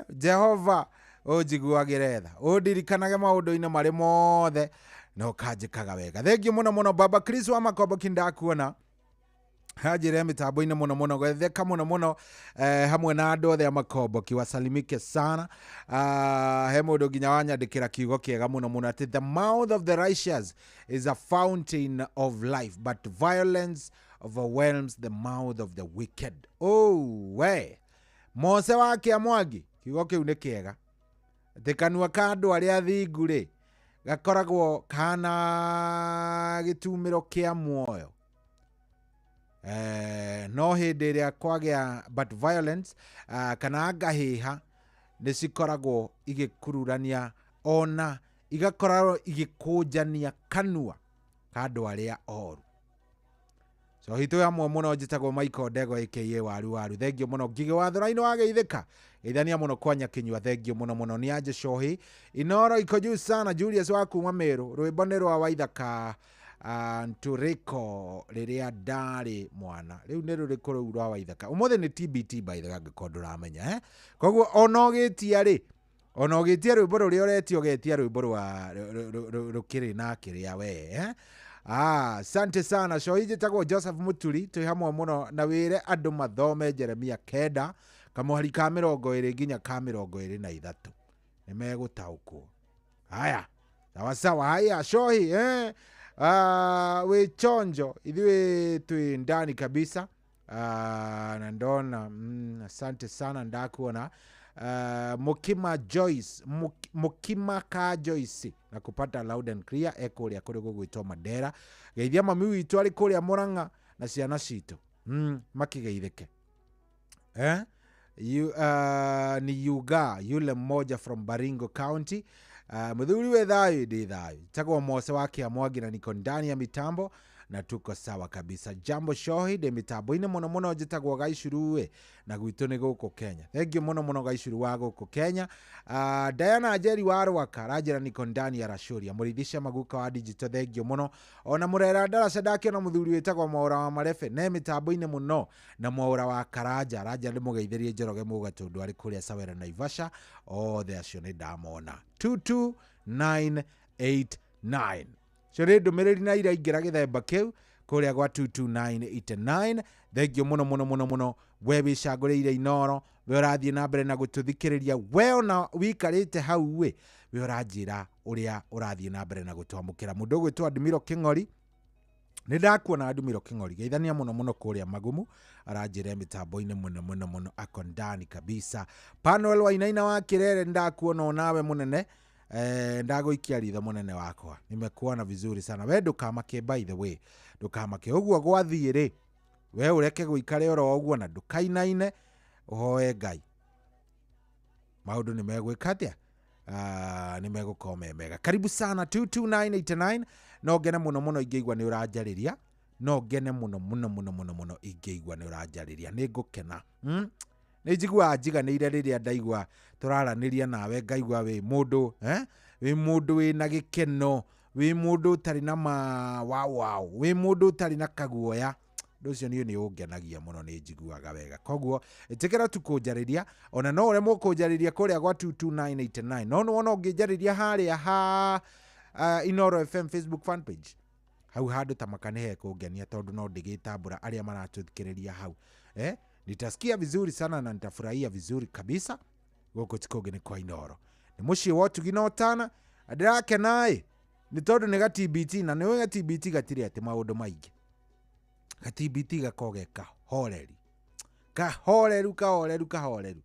Jehova unjiguagĩre tha, undirikanage maũndũ-inĩ marĩ mothe na ũkanjĩkaga wega. Thengiũ mũno mũno Baba Chris wa Makombo kindakuona hajire mitambo-inĩ mũno mũno gwetheka mũno mũno hamwe na andũ othe a Makombo kiwasalimike sana. He mũndũ nginya wanyandĩkĩra kiugo kĩega mũno mũno atĩ the mouth of the righteous is a fountain of life but violence overwhelms the mouth of the wicked. Oh we Mose wa Kĩamwangi kiugo kĩu nĩ kĩega atĩ kanua ka andũ arĩa athingu rĩ gakoragwo kahana gĩtumĩro kĩa muoyo. No hĩndĩ ĩrĩa kwagĩa but violence kana ngahĩha nĩ cikoragwo igĩkururania ona igakoragwo igĩkũnjania kanua ka andũ arĩa oru. So hitũ hamwe mũno njĩtagwo Michael Ndego aka Waru Waru. Thengiũ mũno Ngigĩ wa Thũrainĩ wa Geithĩka geithania mũno kwa Nyakinyua. Thengiũ mũno mũno nĩ anje Cohi Inoro iko juu sana. Julius wa kuma Meru rwĩmbo nĩ rwa Waithaka Nturiko rĩrĩa ndarĩ mwana. Rĩu nĩ rũrĩkũ rũu rwa Waithaka? Ũmũthĩ nĩ TBT by the way angĩkorwo ndũramenya koguo ona ũgĩtia rĩ, ona ũgĩtia rwĩmbo rũrĩa ũretio ũgetia rwĩmbo rwa rũkĩrĩ na kĩrĩa we asante sana. Cohi njĩtagwo Joseph Muturi twĩ hamwe mũno na wĩre andũ mathome Jeremia 9 kamũhari ka 20 nginya ka 23 nĩ megũtaũkwo. Haya sawa sawa. Haya Cohi we chonjo ithuĩ twĩ ndani kabisa. Na ndona asante sana ndakuona. Mukima Joyce Mukima ka Joyce na kupata loud and clear ekũrĩa kũrĩ gũgwĩtwo Mandera. Geithia mami witũ arĩ kũrĩa Murang'a na ciana citũ makigeithĩke. Ni Yuga yule mmoja from Baringo County. Muthuri we thayo ndi thayo tagwo Mose wa Kĩamwangi na niko ndani ya mitambo na tuko sawa kabisa. Jambo Shohi de mitambo-inĩ mũno mũno njĩtagwo Gaicuru na gwitũ nĩ gũkũ Kenya. Thengiũ mũno mũno Gaicuru wa gũkũ Kenya. Diana Njeri wa Rwaka aranjĩra niko ndani ya Rashuria. Mũrithisha Maguka wa digital thengiũ mũno. Ona Mũrera Ndaraca ndakĩona mũthuri wĩtagwo Mwaũra wa Marebe ne mitambo-inĩ mũno na Mwaũra wa Karanja aranjĩra ndĩmũgeithĩrie Njoroge Mũgatũndũ arĩ kũrĩa Sawera Naivasha. Othe acio nĩ ndamona. 22989 cio nĩ ndũmĩrĩri na iraingĩra gĩthemba kĩu kũrĩa gwa 22989. Thengiũ mũno mũno mũno mũno we wĩcagũrĩire Inoro, we ũrathiĩ na mbere na gũtũthikĩrĩria, we ona wikarĩte hau ĩ we ũranjĩra ũrĩa ũrathiĩ na mbere na gũtwamũkĩra. Mũndũ ũgwĩtwo Admiro Kĩng'ori nĩ ndakuona Admiro Kĩng'ori geithania mũno mũno kũrĩa Magumu aranjĩra mĩtambo-inĩ mũno mũno mũno ako ndani kabisa. Panuel Wainaina wa Kĩrere ndakuona onawe mũnene. Ndagũikia ritho mũnene wakwa nimekuona vizuri sana. We ndũkamake by the way ndũkamake ũguo gwathiĩ rĩ we ũreke gũikare oro ũguo na ndũkainaine ũhoe Ngai maũndũ nĩ megwĩka atĩa nĩ megũkorwo me mega. Karibu sana 22989. No ngene mũno mũno ingĩigua nĩ ũranjarĩria, no ngene mũno mũno mũno mũno mũno ingĩigua nĩ ũranjarĩria nĩ ngũkena. Nĩ njiguaga njiganĩire rĩrĩa ndaigua tũraranĩria nawe ngaigua wĩ mũndũ wĩ mũndũ wĩna gĩkeno, wĩ mũndũ ũtarĩ na mawawaũ, wĩ mũndũ ũtarĩ na kaguoya. Ũndũ ũcio niĩ nĩ ũngenagia mũno, nĩ njiguaga wega. Koguo ĩtĩkĩra tu kũnjarĩria, ona no ũremwo kũnjarĩria kũrĩa gwa 22989, no nĩwona ũngĩnjarĩria harĩa ha Inooro FM Facebook fan page, hau handũ ta maka nĩ hekũngenia, tondũ no ndĩgĩtambũra arĩa maratũthikĩrĩria hau. Nitasikia vizuri sana na nitafurahia vizuri kabisa. Gũkũ ti kũngĩ, nĩ kwa Inooro, nĩ mũciĩ wa ũtugi na ũtana. Na ndĩrakena ĩ nĩ tondũ nĩ ga TBT, na nĩ ga TBT gatirĩ atĩ maũndũ maingĩ. Ga TBT gakoragwo ge kahoreri, kahoreru, kahoreru, kahoreru.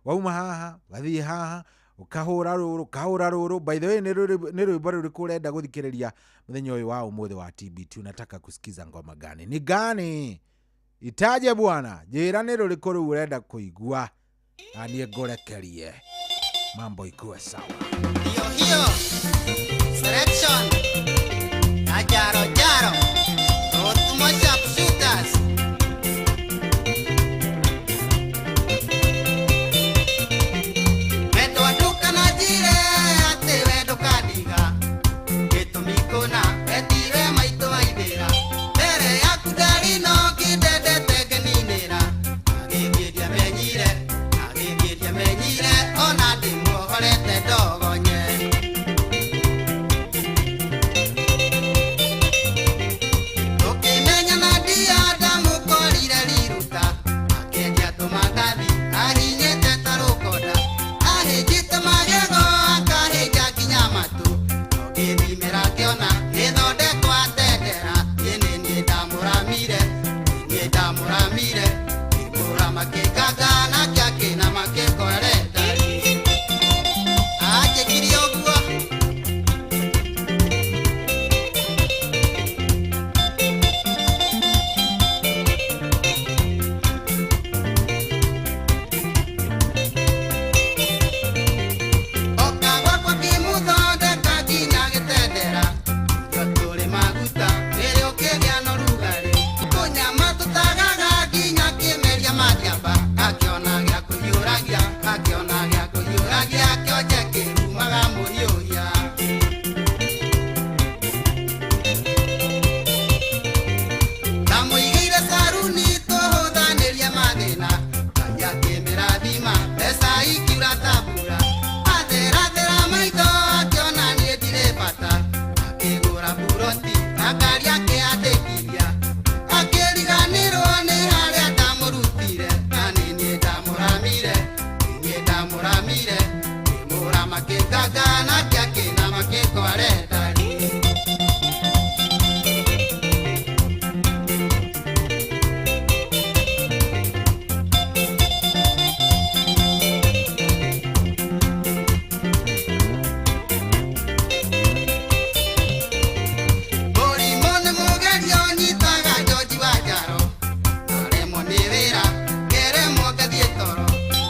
Wauma haha, wathiĩ haha, ũkahũra rũrũ, ũkahũra rũrũ. By the way, nĩ rwĩmbo rũrĩkũ ũrenda gũthikĩrĩria mũthenya ũyũ wa ũmũthĩ wa TBT? Unataka kusikiza ngoma gani? Ni gani? Itaje bwana, njĩra nĩ rũrĩkũ rũu ũrenda kũigua, na niĩ ngũrekerie mambo ikuwe sawa. Hiyo hiyo selection na Jaro Jaro Otumo Sharpshooters. Wendo ndũkananjĩre atĩ we ndũkandiga, gĩtũmi kũna wetire maitũ waithĩra. Mbere yaku ndarĩ na ũngĩ ndendete ngeninĩra, agĩthiĩ ndiamenyire, agĩthiĩ ndiamenyire, ona ndĩmuohorete ndogonye. Tũkĩmenya na ndia ndamũkorire riruta, akĩendia tũmandathi ahinyĩte ta rũkonda, ahĩnjĩte magego akahĩnja nginya matũ, no ngĩthimĩra ngĩona gĩthondekwo atendera. Niĩ nĩ niĩ ndamũramire, niĩ ndamũramire, ngĩmũrama kĩnganga nake akĩnama kĩngore ndari. Anjĩkire ũguo. Oka gwakwa ngĩmũthondeka nginya gĩtendera, ithuĩ tũrĩ maguta rĩrĩ ũkĩgĩa na ũrugarĩ, tũnyama tũtagaga nginya kĩmeria mathiamba, akĩona gĩa kũhiũragia, akĩona gĩa kũhiũragia, kĩonje kĩrumaga mũhiũhia. Ndamũigĩire saruni tũhũthanĩrie mathĩna, Ngai akĩmĩrathima mbeca ikiura ta mbura, atherathera maitho akĩona niĩ ndirĩ bata, akĩgũra buroti na ngari akĩandĩkithia, akĩriganĩrwo nĩ harĩa ndamũrutire, na nĩ niĩ ndamũramire, nĩ niĩ ndamũramire, ngĩmũrama kĩnganga nake akĩnama kĩngore ndari. Mũrimũ nĩ mũgerio ũnyitaga George wa Njaro, naremwo nĩ wĩra ngeremwo ngathiĩ toro,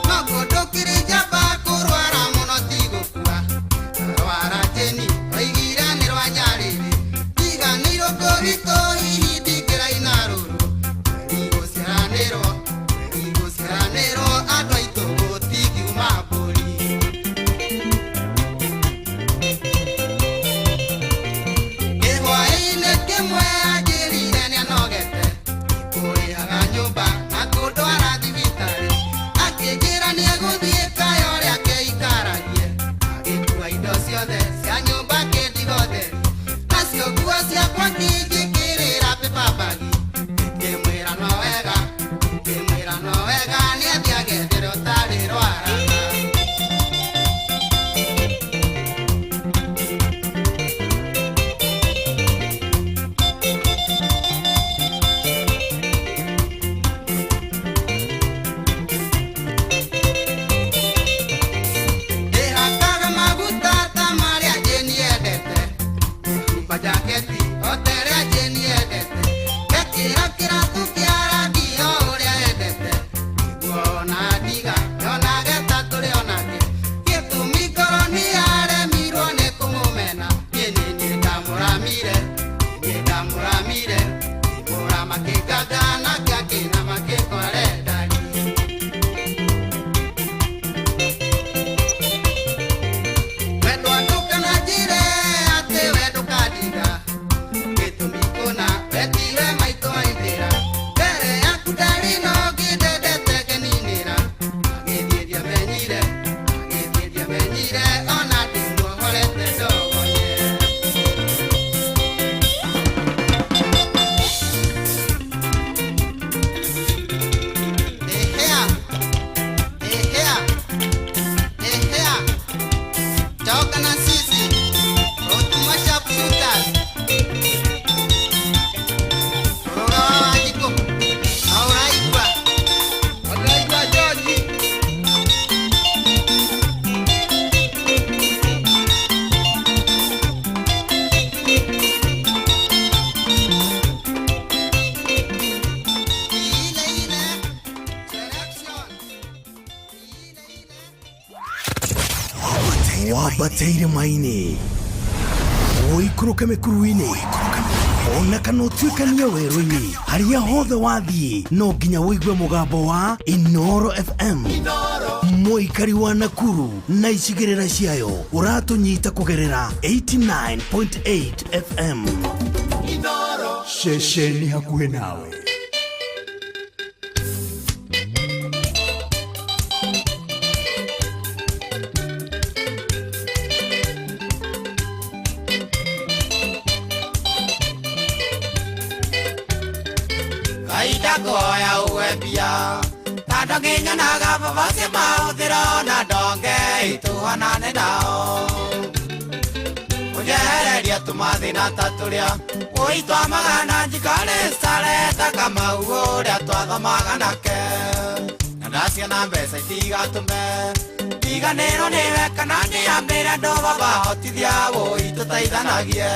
no kũndũ kĩrĩ njamba kũrwara mũno ti gũkua, ndarwara Jeni oigire nĩ rwa Nyarĩrĩ, ndiganĩirwo kũrigitwo hihi ndingĩraina rũrũ, mweri gũciaranĩrwo, mweri gũciaranĩrwo, andũ aitũ gũtingiuma mbũri. Kĩhwaĩ-inĩ kĩmwe anjĩrire nĩanogete, kũrĩhaga nyũmba na kũndwara thibitarĩ, akĩnjĩra nĩegũthiĩ kaya ũrĩa akeikaragie, agĩkua indo ciothe cia nyũmba akĩndiga ũtheri, nacio nguo ciakwa ngĩnjĩkĩrĩra paper bag, ngĩmwĩra no wega, ngĩmwĩra no wega, nĩathiĩ agethere ũtarĩ rwaraga. Ndĩhakaga maguta ta marĩa Jane endete, ngahumba jaketi o ta ĩrĩa Jane endete, ngekĩra kĩratũ kĩa rangi o ũrĩa endete, nĩguo ona ndiga nyonage ta tũrĩ onake, gĩtũmi ngoro nĩyaremirwo nĩ kũmũmena, niĩ nĩ niĩ ndamũramire, niĩ ndamũramire, ngĩmũrama kĩnganga nake akĩnama kĩngore ndari. Wendo ndũkananjĩre atĩ we ndũkandiga, gĩtũmi kũna wetire maitũ maithĩra, mbere Wambate irĩma-inĩ, ũikũrũke mĩkuru-inĩ, ona kana ũtuĩkanie werũ-inĩ, harĩa hothe wathiĩ no nginya ũigue mũgambo wa Inoro FM. Mũikari wa Nakuru na icigĩrĩra ciayo ũratũnyita kũgerera 89.8 FM. Ceceni hakuhĩ nawe. Kaida kuoya uwe mbia tondũ ngĩnyonaga baba ũcio mahũthĩro na ndonge ituhanane nao ũnjehereria tũmathĩna ta tũrĩa wũi twamagana njikare sare ta Kamau ũrĩa twathomaga nake na ndaciona mbeca itigatũme ndiganĩrwo nĩwe kana ndĩambĩre andũ baba hotithia wũi tũteithanagie.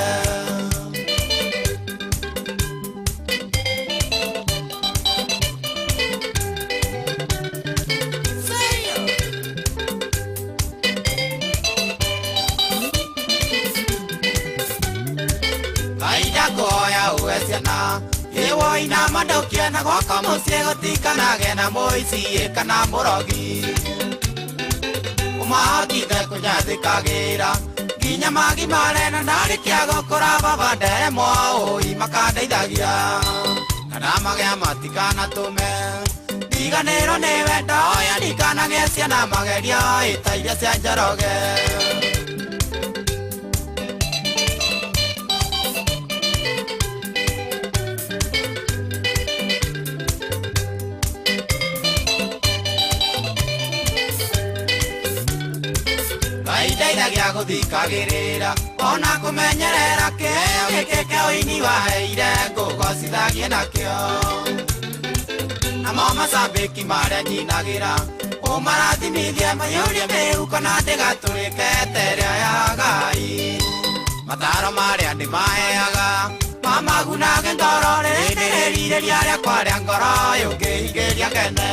Kuoya uwe ciana iwoina mandukie na gwakwa muciĩ gũtikanage na mũici kana mũrogi ũmahotithe kũnyathĩkagĩra nginya magimare na ndarĩkia gũkũra baba nderemwo ũi makandeithagia na ndamagĩa matikanatũme ndiganĩrwo nĩ wendo ũyũ ndikanagĩe ciana magerio ĩta iria cia Njoroge. Ndeithagia gũthikagĩrĩra ona kũmenyerera kĩheo gĩkĩ kĩa ũini waheire ngũgocithagie nakĩo namo macambĩki marĩa nyinagĩra ũmarathimithie maiyũrie mĩhuko na ndĩgatũrĩke ta ĩrĩa ya Ngai mataro marĩa ndĩmaheaga mamagunage ngoro rĩrĩ nĩrĩrirĩria rĩakwa rĩa ngoro yũngĩhingĩria ngene.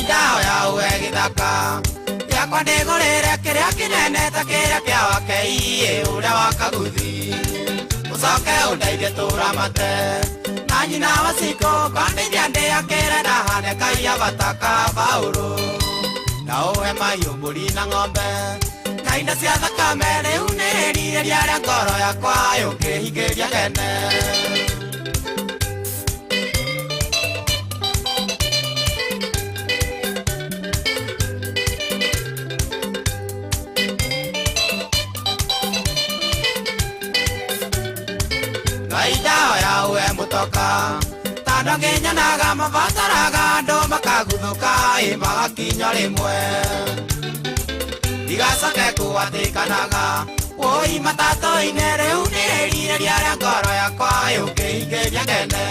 Ndahoya uwe gĩthaka gĩakwa ndĩgũrĩre kĩrĩa kĩnene ta kĩrĩa kĩa Wakei ũrĩa wa Kaguthi ũcoke ũndeithie tũramate na nyina wa Cikũ kwandeithia ndĩakĩre ndahane kaiya bataka Paũlũ na ũhe mahiũ mbũri na ng'ombe na indo cia thakame rĩu nĩrĩrirĩria rĩa ngoro yakwa yũngĩhingĩria ngene. Ndahoya uwe mũtoka tondũ ngĩnyonaga mabataraga andũ makaguthũka ĩ magakinya rĩmwe ndigacoke kũhatĩkanaga wũi matatũ-inĩ rĩu nĩrĩrirĩria rĩa ngoro yakwa yũngĩhingĩria ngene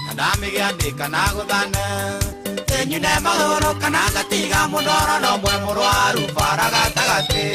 na ndamĩgĩa ndĩkana gũthane ĩnyune magũrũ kana ngatiga mũndoro no mwe mũrwaru bara gatagatĩ.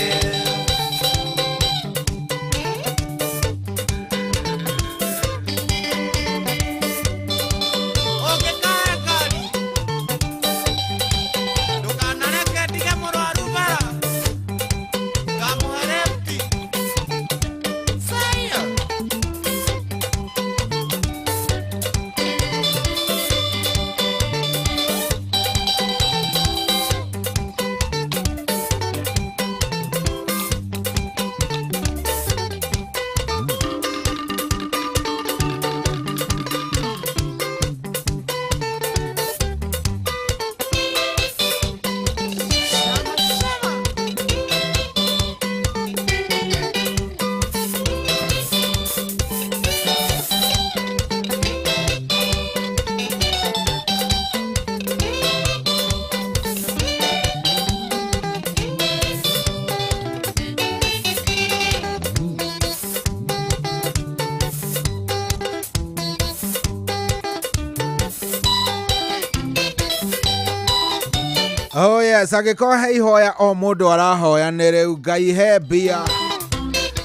Oh yes, angĩkorwo he ihoya o mũndũ arahoya nĩ rĩu Ngai he mbia.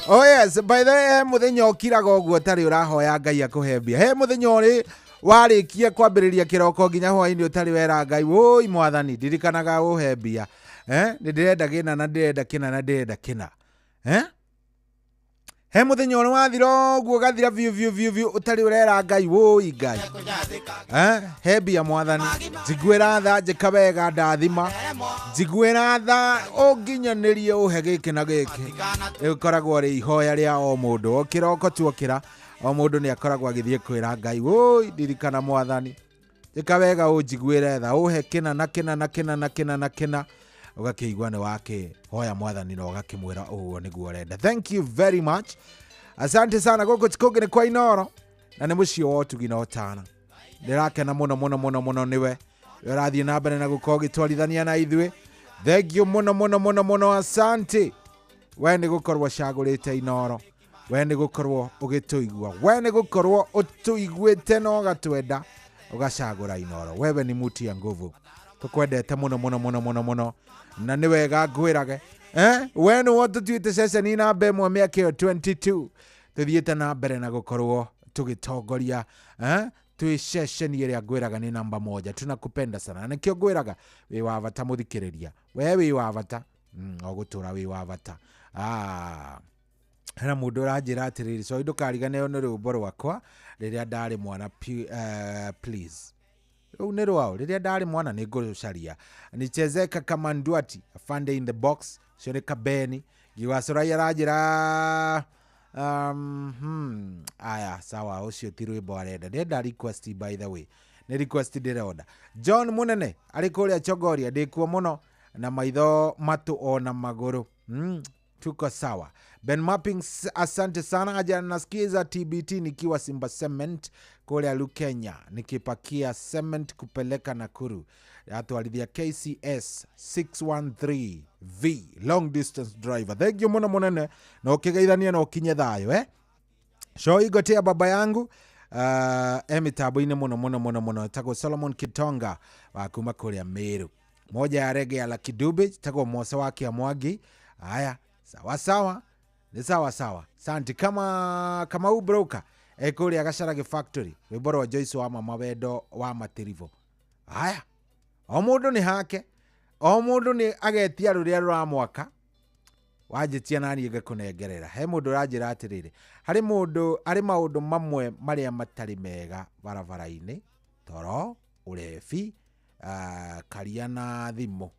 Oh yes, by the way, he mũthenya ũkiraga ũguo ũtarĩ ũrahoya Ngai akũhe mbia. He mũthenya ũrĩ warĩkia kwambĩrĩria kĩroko nginya hwaĩ-inĩ ũtarĩ wera Ngai, wũi mwathani ndirikanaga ũhe mbia. Nĩ ndĩrenda kĩna na ndĩrenda kĩna na ndĩrenda kĩna. He mũthenya ũrĩ wathira ũguo ũgathira biũ biũ biũ biũ ũtarĩ ũrera Ngai, wũi Ngai. He mbia mwathani, njiguĩra tha, njĩka wega, ndathima, njiguĩra tha, ũnginyanĩrie ũhe gĩkĩ na gĩkĩ. Rĩkoragwo rĩ ihoya rĩa o mũndũ, o kĩroko tuokĩra o mũndũ nĩ akoragwo agĩthiĩ kwĩra Ngai, wũi ndirikana mwathani, njĩka wega ũnjiguĩre tha, ũhe kĩna na kĩna na kĩna na kĩna na kĩna. Ũgakĩigua nĩ wakĩhoya mwathani na ũgakĩmwĩra ũguo nĩguo ũrenda. Thank you very much, asante sana. Gũkũ ti kũngĩ nĩ kwa Inooro na nĩ mũciĩ wa ũtugi na ũtana. Ndĩrakena mũno mũno mũno mũno nĩwe ũrathiĩ na mbere na gũkorwo ũgĩtwarithania na ithuĩ. Thank you mũno mũno mũno mũno, asante. We nĩ gũkorwo ũcagũrĩte Inooro, we nĩ gũkorwo ũgĩtũigua, we nĩ gũkorwo ũtũiguĩte na ũgatwenda ũgacagũra Inooro. Wewe ni muti ya nguvu, tũkwendete mũno mũno mũno mũno mũno na nĩ wega ngwĩrage. We nĩwe tũtuĩte ceceni namba ĩmwe mĩaka ĩyo 22 tũthiĩte na mbere na gũkorwo tũgĩtongoria twĩ ceceni ĩrĩa ngwĩraga nĩ namba moja. Tunakupenda sana na nĩkĩo ngwĩraga wĩ wa bata mũthikĩrĩria, we wĩ wa bata, o gũtũra wĩ wa bata. Hena mũndũ ũranjĩra atĩrĩrĩ, sorry ndũkariganĩrwo nĩ rwĩmbo rwakwa rĩrĩa ndarĩ mwana, please. Rũu nĩ rwao rĩrĩa ndarĩ mwana nĩ ngũrũcaria. Nichezeka kama Nduati, Afande in the box, ũcio nĩ Kabeni. Ngiwacorai aranjĩra aya sawa, ũcio ti rwĩmbo arenda, ndĩrenda request, by the way nĩ request ndĩrenda. John Munene arĩ kũrĩa Chogoria, ndĩkuo mũno na maitho matũ ona magũrũ. Tuko sawa. Ben Mapping, asante sana. Aja nasikiza TBT nikiwa Simba Cement kule Lukenya, nikipakia cement kupeleka Nakuru. Atwarithia KCS 613 V long distance driver. Thank you muno munene na ukigeithania na ukinye thayo. Shoi gotea baba yangu emitambo-inĩ mũno mũno mũno mũno, tagwo Solomon Kitonga wa kuma kũrĩa Meru. Moja ya rege ya Lucky Dube tagwo Mose wa Kiamwangi. Haya, sawa sawa, ni sawa sawa. Santi kama ubroka kũrĩa Gacarage Factory, rwĩmbo rwa Joyce wa mama wendo wa matiribo. Haya, o mũndũ nĩ hake, o mũndũ nĩ agetia rũrĩa rũramwaka, wanjĩtia naniĩ ngakũnengerera. He mũndũ ũranjĩra atĩrĩrĩ, harĩ mũndũ harĩ maũndũ mamwe marĩa matarĩ mega barabara-inĩ, toro, ũrebi, karia na thimũ.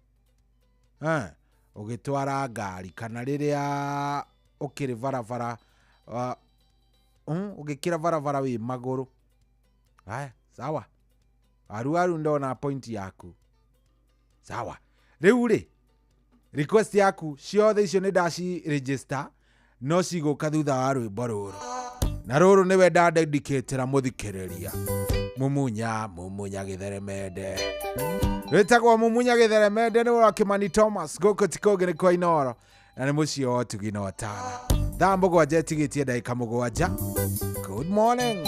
Ũgĩtwara ngari kana rĩrĩa ũkĩrĩ barabara, ũgĩkĩra barabara wĩ magũrũ. Haya, sawa. Aru ndona point yaku. Sawa. Rĩu rĩ, request yaku ciothe icio nĩ ndaci register, no cigũka thutha wa rwĩmbo rũrũ. Na rũrũ nĩwe ndadedicatĩra mũthikĩrĩria. Mumunya, mumunya gĩtheremende. Rwĩtagwo Mumunya gĩtheremende nĩ wa Kimani Thomas, gũkũ ti kũngĩ nĩ kwa Inooro na nĩ mũciĩ wa ũtugi na ũtana. Thaa 7 ĩtigĩtie ndagĩka 7. Good morning.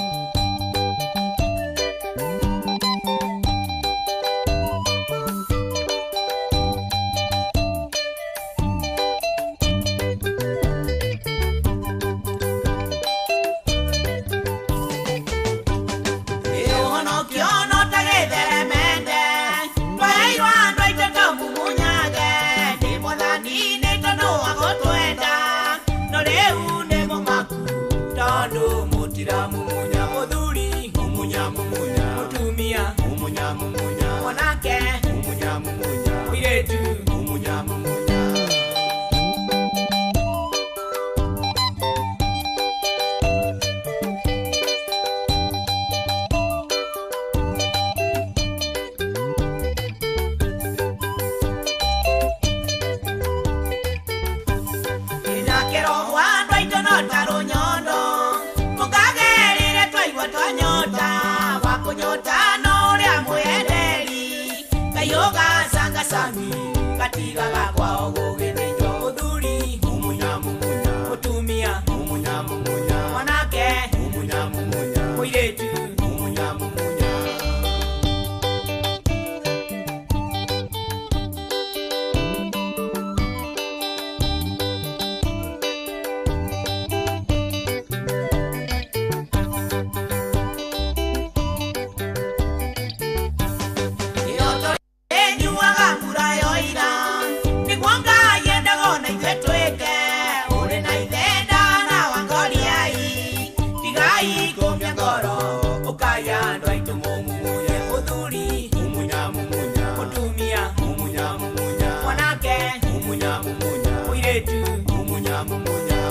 Andũ aitũ mũmumunye mũthuri, mumunya mumunya, mũtumia, mumunya mumunya, mwanake, mumunya mumunya, mũirĩtu, mumunya mumunya.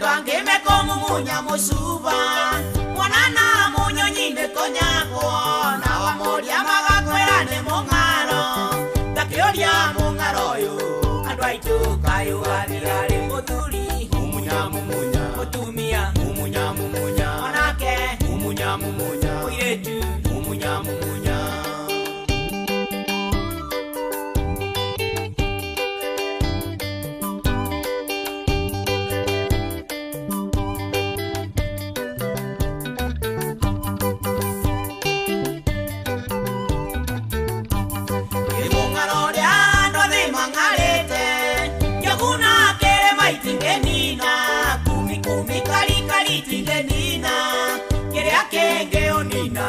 Mangime mucuba mwanana munyonyi-inĩ kũnyagwo na wamũria magakwĩra nĩ mũng'aro ndakĩũria mũng'aro ũyũ andũ aitũ kaĩ ũgathira-rĩ mũthuri mumunya mumunya mũtumia mumunya mumunya mwanake mumunya mumunya mũirĩtu mumunya mumunya. Nina kiria kenge onina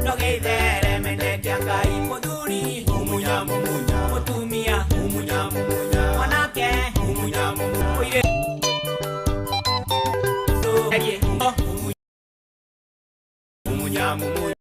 no githere menete Ngai muthuri mumunya mumunya mutumia mumunya mumunya mwanake mumunya mumunya mumunya mumunya.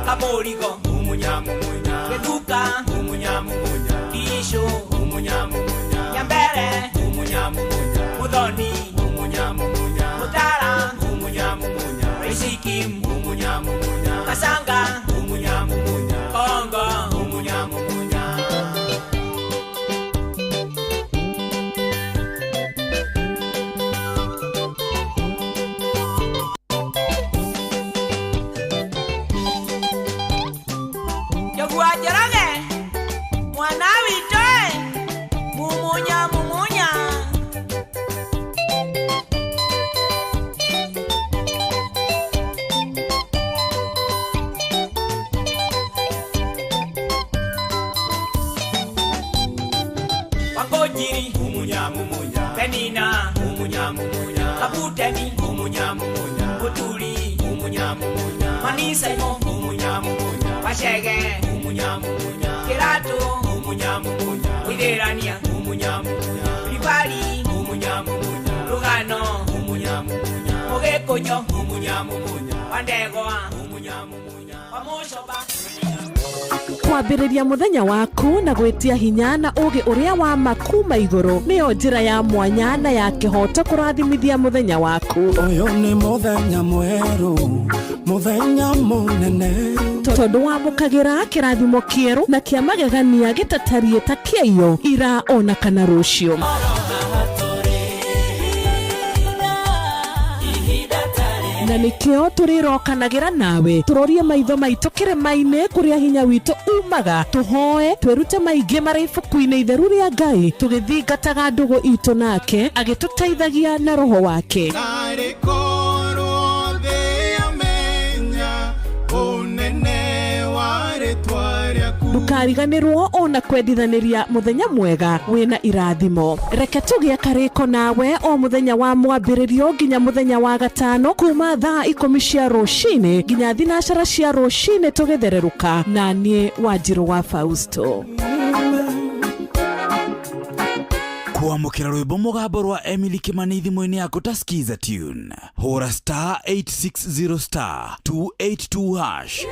Kaborigo mumunya mumunya Gĩthuka mumunya mumunya Kishu mumunya mumunya Nyambere mumunya mumunya Muthoni mumunya mumunya Mutara mumunya mumunya Risikim mumunya mumunya Kasanga mumunya mumunya Kongo mumunya mumunya. Mumunya mumunya Wangojiri mumunya mumunya Penina mumunya mumunya Kabuteni mumunya mumunya Muturi mumunya mumunya Manisaimo mumunya mumunya Wachege mumunya mumunya Kirato mumunya mumunya Withirania mumunya mumunya Ribali mumunya mumunya Rugano mumunya mumunya Mugĩkũyũ mumunya mumunya Wandegwa mumunya mumunya Wamucoba. Kwambĩrĩria mũthenya waku na gwĩtia hinya na ũgĩ ũrĩa wa ma kuma igũrũ nĩyo njĩra ya mwanya na ya kĩhoto kũrathimithia mũthenya waku. Ũyũ nĩ mũthenya mwerũ, mũthenya mũnene, tondũ wamũkagĩra kĩrathimo kĩerũ na kĩa magegania gĩtatariĩ ta kĩaiyo ira ona kana rũciũ. Na nikio tũrĩrokanagĩra nawe tũrorie maitho maitũ kĩrĩma-inĩ kũrĩa hinya witũ umaga tũhoe twĩrute maingĩ marĩ ibuku-inĩ itheru rĩa Ngai tũgĩthingataga ndũgũ itũ nake agĩtũteithagia na roho wake. Ndũkariganĩrwo ona kwendithanĩria mũthenya mwega wĩna irathimo. Reke tũgĩe karĩko nawe o mũthenya wa mwambĩrĩrio nginya mũthenya wa gatano kuma thaa 10 cia rũcinĩ nginya 12 cia rũcinĩ tũgĩthererũka na niĩ Wanjirũ wa Fausto. Kwamũkĩra rwĩmbo mũgambo rwa Emily Kimani thimũ-inĩ yaku ta Skiza Tune. Hũra star 860 star 282 hash.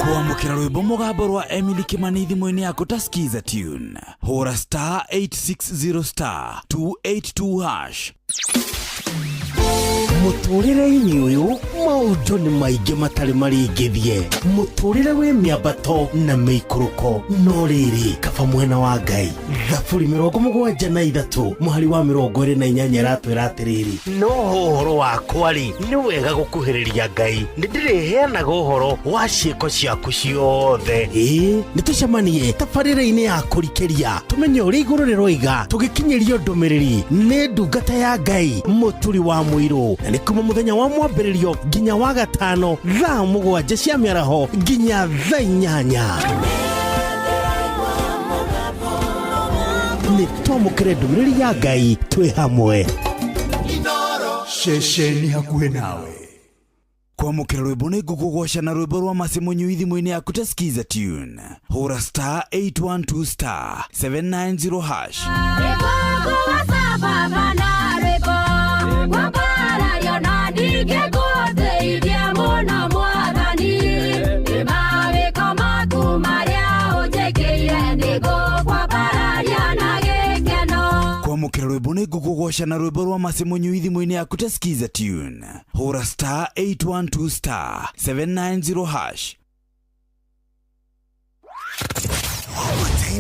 Kwamũkĩra rwĩmbo mũgambo rwa Emily Kimani thimũ-inĩ yaku ta Skiza Tune. Hũra star 860 star 282 hash. Mũtũrĩre-inĩ ũyũ maũndũ nĩ maingĩ matarĩ maringithie, mũtũrĩre wĩ mĩambato na mĩikũrũko, no rĩrĩ kaba mwena wa Ngai. Thaburi 73 mũhari wa 28 ĩratwĩra atĩrĩrĩ, no ũhoro wakwa rĩ, nĩ wega gũkuhĩrĩria Ngai, nĩ ndĩrĩheanaga ũhoro wa ciĩko ciaku ciothe. Ĩĩ, nĩ tũcemanie tabarĩra-inĩ ya kũrikĩria, tũmenye ũrĩa igũrũ rĩroiga, tũgĩkinyĩrio ndũmĩrĩri nĩ ndungata ya Ngai Mũturi wa Mũirũ, na nĩ kuma mũthenya wa mwambĩrĩrio nginya wa gatano thaa 7 cia mĩaraho nginya thaa 8. Nĩ twamũkĩre ndũmĩrĩri ya Ngai twĩ hamwe. Ceceni hakuhĩ nawe. Kwamũkĩra rwĩmbo nĩ ngũkũgoca na rwĩmbo rwa Mercy Mũnyui thimũ-inĩ yaku ta Skiza Tune. Hũra star 812 star 790 hash. Kwamũkĩra rwĩmbo nĩ ngũkũgoca na rwĩmbo rwa Mercy Mũnyui thimũ-inĩ yaku ta Skiza Tune. Hũra star 812 star 790 hash.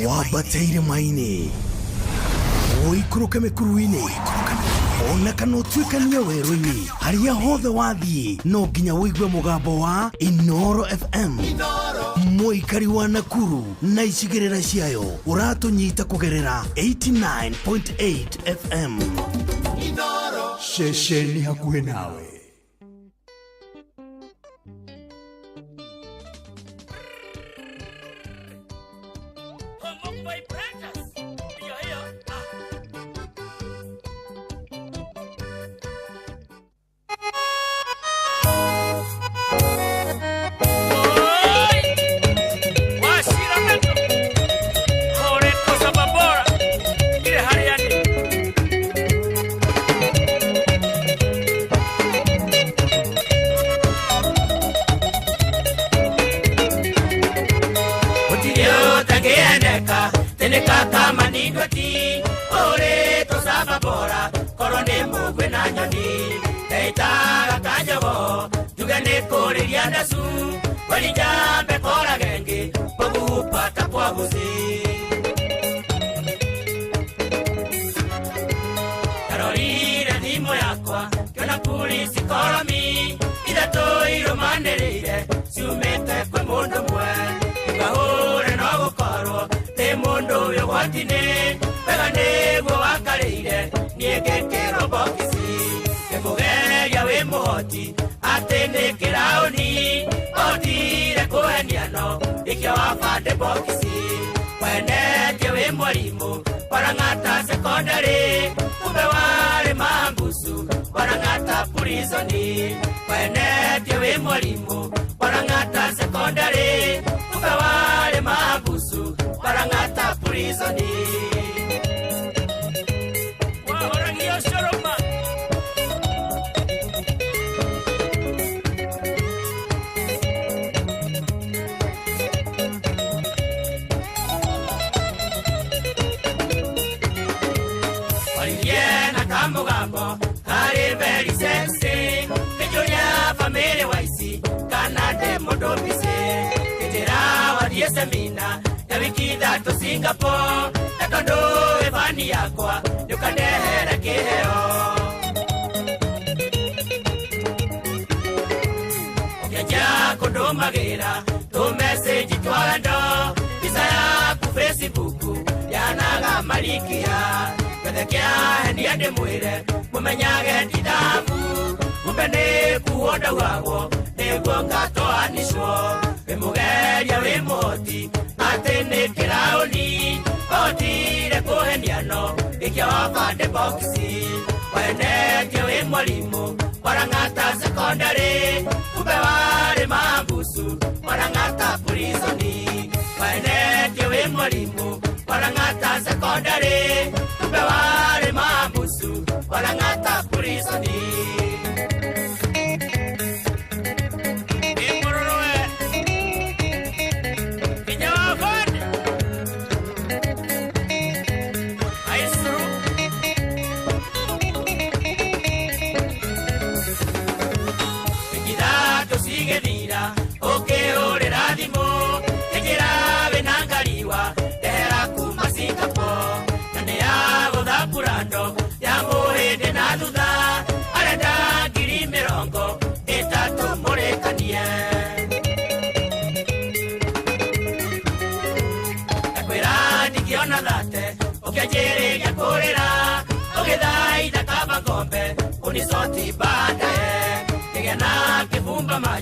Wambate irĩma-inĩ, ũikũrũke mĩkuru-inĩ, ona kana ũtuĩkanie werũ-inĩ, harĩa hothe wathiĩ no nginya ũigue mũgambo wa Inooro FM. Mũikari wa Nakuru na icigĩrĩra ciayo ũratũnyita kũgerera 89.8 FM. Ceceni hakuhĩ nawe.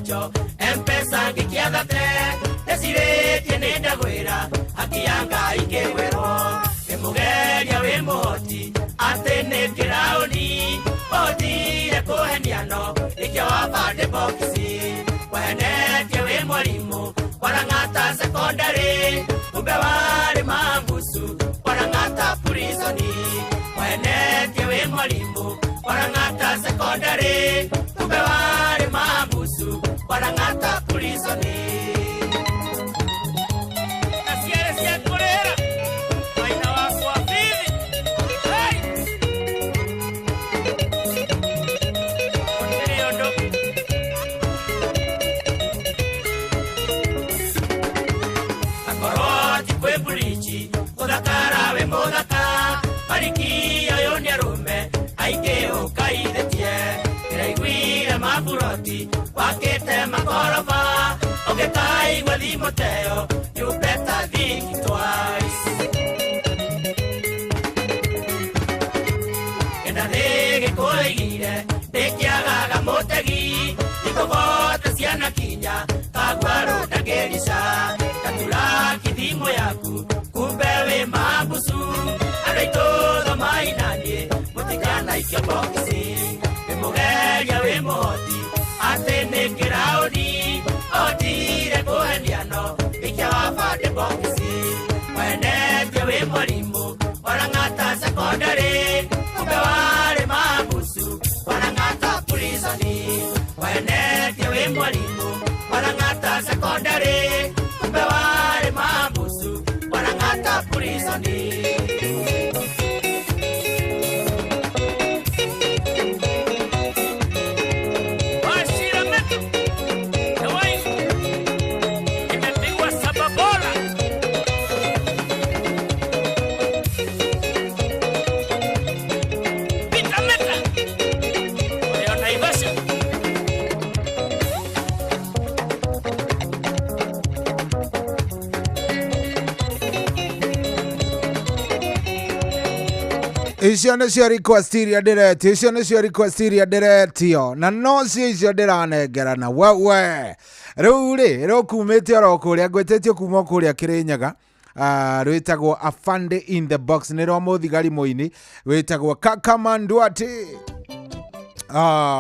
Kericho M-Pesa ngĩkĩathate ndecirĩtie nĩ ndagwĩra haki ya Ngai kĩgwĩrwo wĩ mũgeria wĩ mũhoti atĩ nĩ kĩraũni ũthire kũhenia no nĩkĩo wabande bokici wahenetie wĩ mwarimũ warang'ata sekondari kumbe warĩ mambucu warang'ata purisoni wahenetie wĩ mwarimũ warang'ata sekondari kumbe warĩ mambucu warang'ata purisoni na ciere cia kũrĩra maina wakwa bithi hey! Gũtirĩ ũndũ akorwo ti kwĩ burici gũthakara wĩ mũthaka mariki ũyũ nĩ arũme aingĩ ũkaithĩtie ndĩraiguire maburoti wakĩte makoroba ũngĩkaigua thimũ teyo you better think twice enda thĩ gĩkũigire ndĩkĩagaga mũtegi ikũbota ciana kinya kaguarũ ndangĩrica ngaturaki thimũ yaku kumbe wĩ mambucu andũ aitũ thomai naniĩ mũtikanaikio bokici wĩ mũgeria wĩ mũhoti atĩ nĩ kĩraũni ũthire kũhenia no nĩkĩo wabande bokici wahenetie wĩ mwarimũ warang'ata sekondari kumbe warĩ mambucu warang'ata purisoni wahenetie wĩ mwarimũ warang'ata sekondari kumbe warĩ mambucu warang'ata purisoni Wachira Metu Hewai imepigwa saba bora. Pita Meta walio Naivasha. Icio nĩcio request iria ndĩretio, icio nĩcio request iria ndĩretio, na no cio icio ndĩranengerana wewe. Rĩu rĩ rũkumĩte oro kũrĩa ngwĩtĩtio kuma kũrĩa Kĩrĩnyaga, rwĩtagwo Afande in the Box, nĩ rwa mũthigari mũini wĩtagwo Kakamanduati.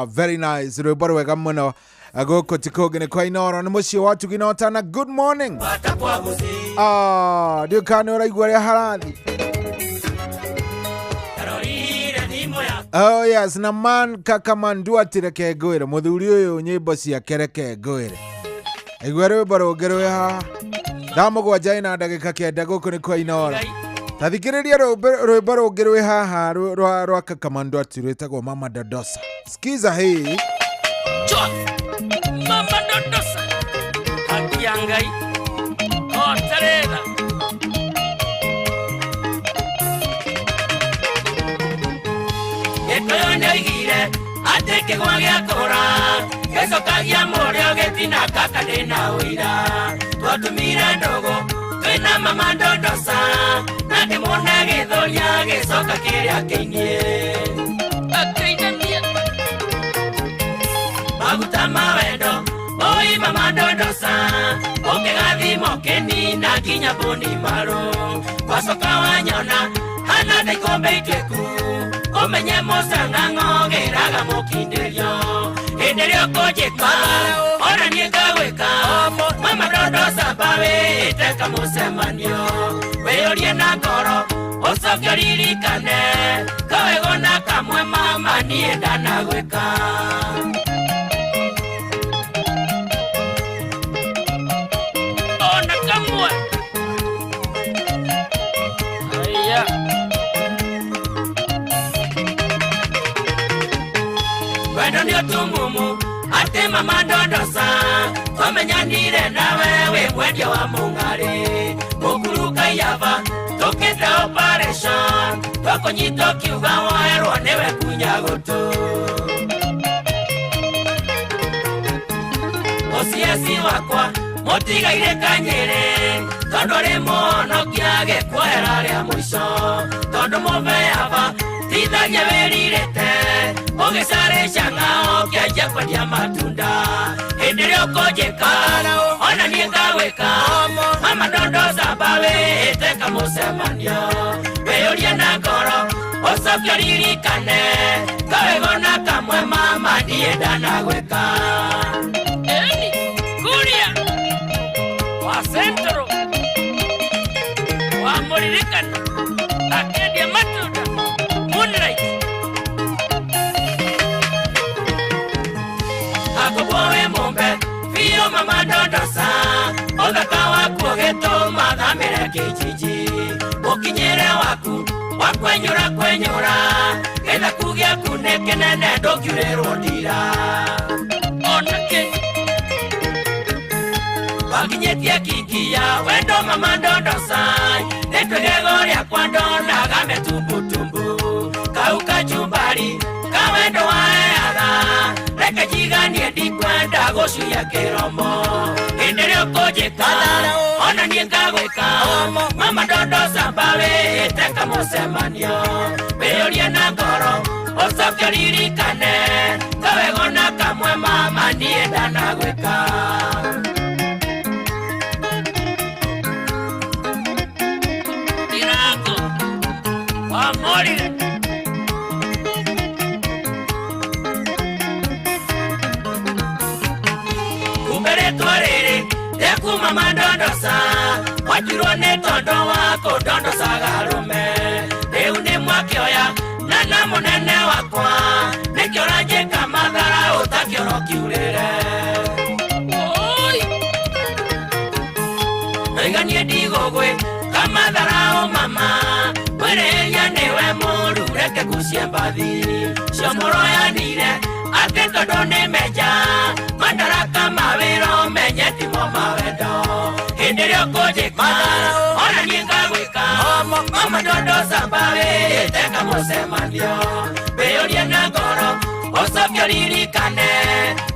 Very nice, rwĩmbo rwega mũno. Gũkũ ti kũngĩ nĩ kwa Inooro, nĩ mũciĩ wa Tugi na Ũtana. Good morning. Ndiũĩ kana nĩ ũraigua ũrĩa harathi. Oh yes, na man Kakamanduati reke ngwĩre mũthuri ũyũ nyĩmbo ciake reke ngwĩre. Igua rwĩmbo rũngĩ rwĩ haha thaa mũgwanja ina ndagĩka 9 gũkũ nĩ kwa Inooro. Ta thikĩrĩria rwĩmbo rũngĩ rwĩ haha rwa Kakamanduati rwĩtagwo Mama Dodosa. Sikiza hii. Mama Dodosa haki ya Ngai oterera Gĩkũyũ nĩoigire atĩ kĩgwa gĩa kũgũra gĩcokagia mũrĩo gĩtina kaka ndĩna ũira twatumire ndũgũ twĩna Mama Dodosa nake mũne gĩthũria gĩcoka kĩrĩa kĩinie akĩinamia maguta ma wendo oi Mama Dodosa ũkĩgathimo kĩnina nginya mbũni marũ wacoka wanyona hana ta ikombe ituĩku ũmenye mũcang'ang'o gĩraga mũkindĩrio hĩndĩ ĩrĩa ũkũnjĩka ona niĩ ngagwĩka Mama Dodosa mbawĩte kamũcemanio wĩyũrie na ngoro ũcoke ũririkane kawego na kamwe mama niĩ ndanagwĩka ona kamwe aya wendo nĩ ũtumumu atĩ Mama Dodosa twamenyanire nawe wĩ mwendia wa mũng'arĩ mũkuru Kaiyaba tũkĩte operation twakũnyita ũkiuga woerwo nĩwe kunya gũtũ ũcieci wakwa mũtigaire Kanyĩrĩ tondũ rĩ mũhonokia gĩkuohera rĩa mũico tondũ mũbeaba ti Thithagia wĩrirĩte ũgĩcarĩcanga ũkĩanjia kwendia matunda hĩndĩ ĩrĩa ũkũnjĩka ona niĩ ngagwĩka mama ndondoca wĩĩte kamũcemanio wĩyũrie na ngoro ũcoke ũririkane kawegona kamwe mama niĩ ndanagwĩka. Eni kuria wa Centro wa Mũririkano akendia matunda Moonlight akobowe mombe fiyo mama ndondoca ũthaka waku ũgĩtũma thamĩre kĩjiji mũkinyĩre waku wa kwenyũra kwenyũra gĩthaku gĩaku nĩ kĩnene ndũngiurĩrwo ndira onakĩ wakinyĩtie kingia wendo mama ndondoca nĩ twĩgego rĩakwa ndonaga mĩtumbutumbu kau kachumbari kawendo waeaga reke njiganie ndikwenda gũcuria kĩromo hĩndĩ ĩrĩa ũkũnjĩka ona niĩ ngagwĩka mama ndondoca wĩĩte kamũcemanio wĩyũrie na ngoro ũcoke ũririkane kawegona kamwe mama niĩ ndanagwĩka. Tirango wa Morire kumbe rĩtwa rĩrĩ rĩaku mama ndondoca watuirwo nĩ tondũ wa kũndondocaga arũme rĩu nĩ mwakĩoya na na mũnene wakwa nĩkĩo ũranjĩka mathara ũtakĩoro kiurĩre. Ndoiganie ndigũgwĩ kamatharau mama mwĩrĩria nĩwe mũru reke ngucie mbathi ciomũroyanire atĩ tondũ nĩ menja madaraka ma wĩra ũmenye timo ma wendo hĩndĩ ĩrĩa ũkũnjĩka ona niĩ ngagwĩka mama ndondoca wĩĩte kamũcemanio wĩyũrie na ngoro ũcoke ũririkane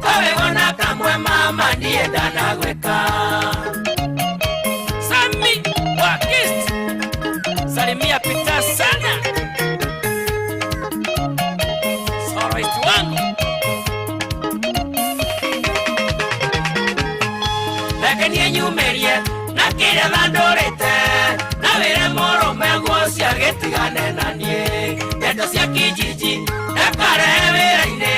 kawegona kamwe mama niĩ ndanagwĩka. Sami wa Kist salimia pita sana soloist wangu reke niĩ nyumĩrie na kĩrĩa thandũrĩte na wĩre mũrũme guo gĩtigane na niĩ ndeto cia kijiji ndakarehe wĩra-inĩ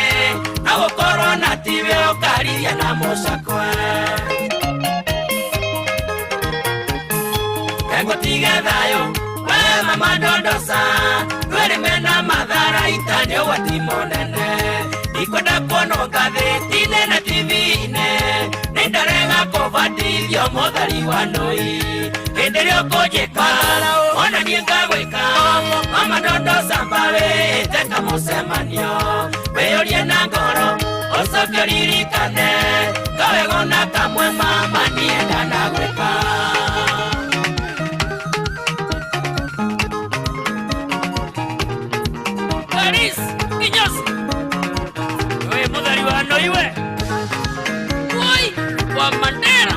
na gũkorwo na tiwe ũkarithia na mũcakwe ngũtige thayũ we mama ndondoca ndwĩrĩ mena mathara ita nĩ ũgwati mũnene ndikwenda kuonwo ngathĩti-inĩ na TV-inĩ nĩ ndarega kũbatithio mũthari wa nũi hĩndĩ ĩrĩa ũkũnjĩka ona niĩ ngagwĩka mama ndondoca wĩĩte kamũcemanio wĩyũrie na ngoro ũcoke ũririkane kawegona kamwe mama niĩ ndanagwĩka. Paris Kinyosi we muthari wa noiwe Oi wa Mandela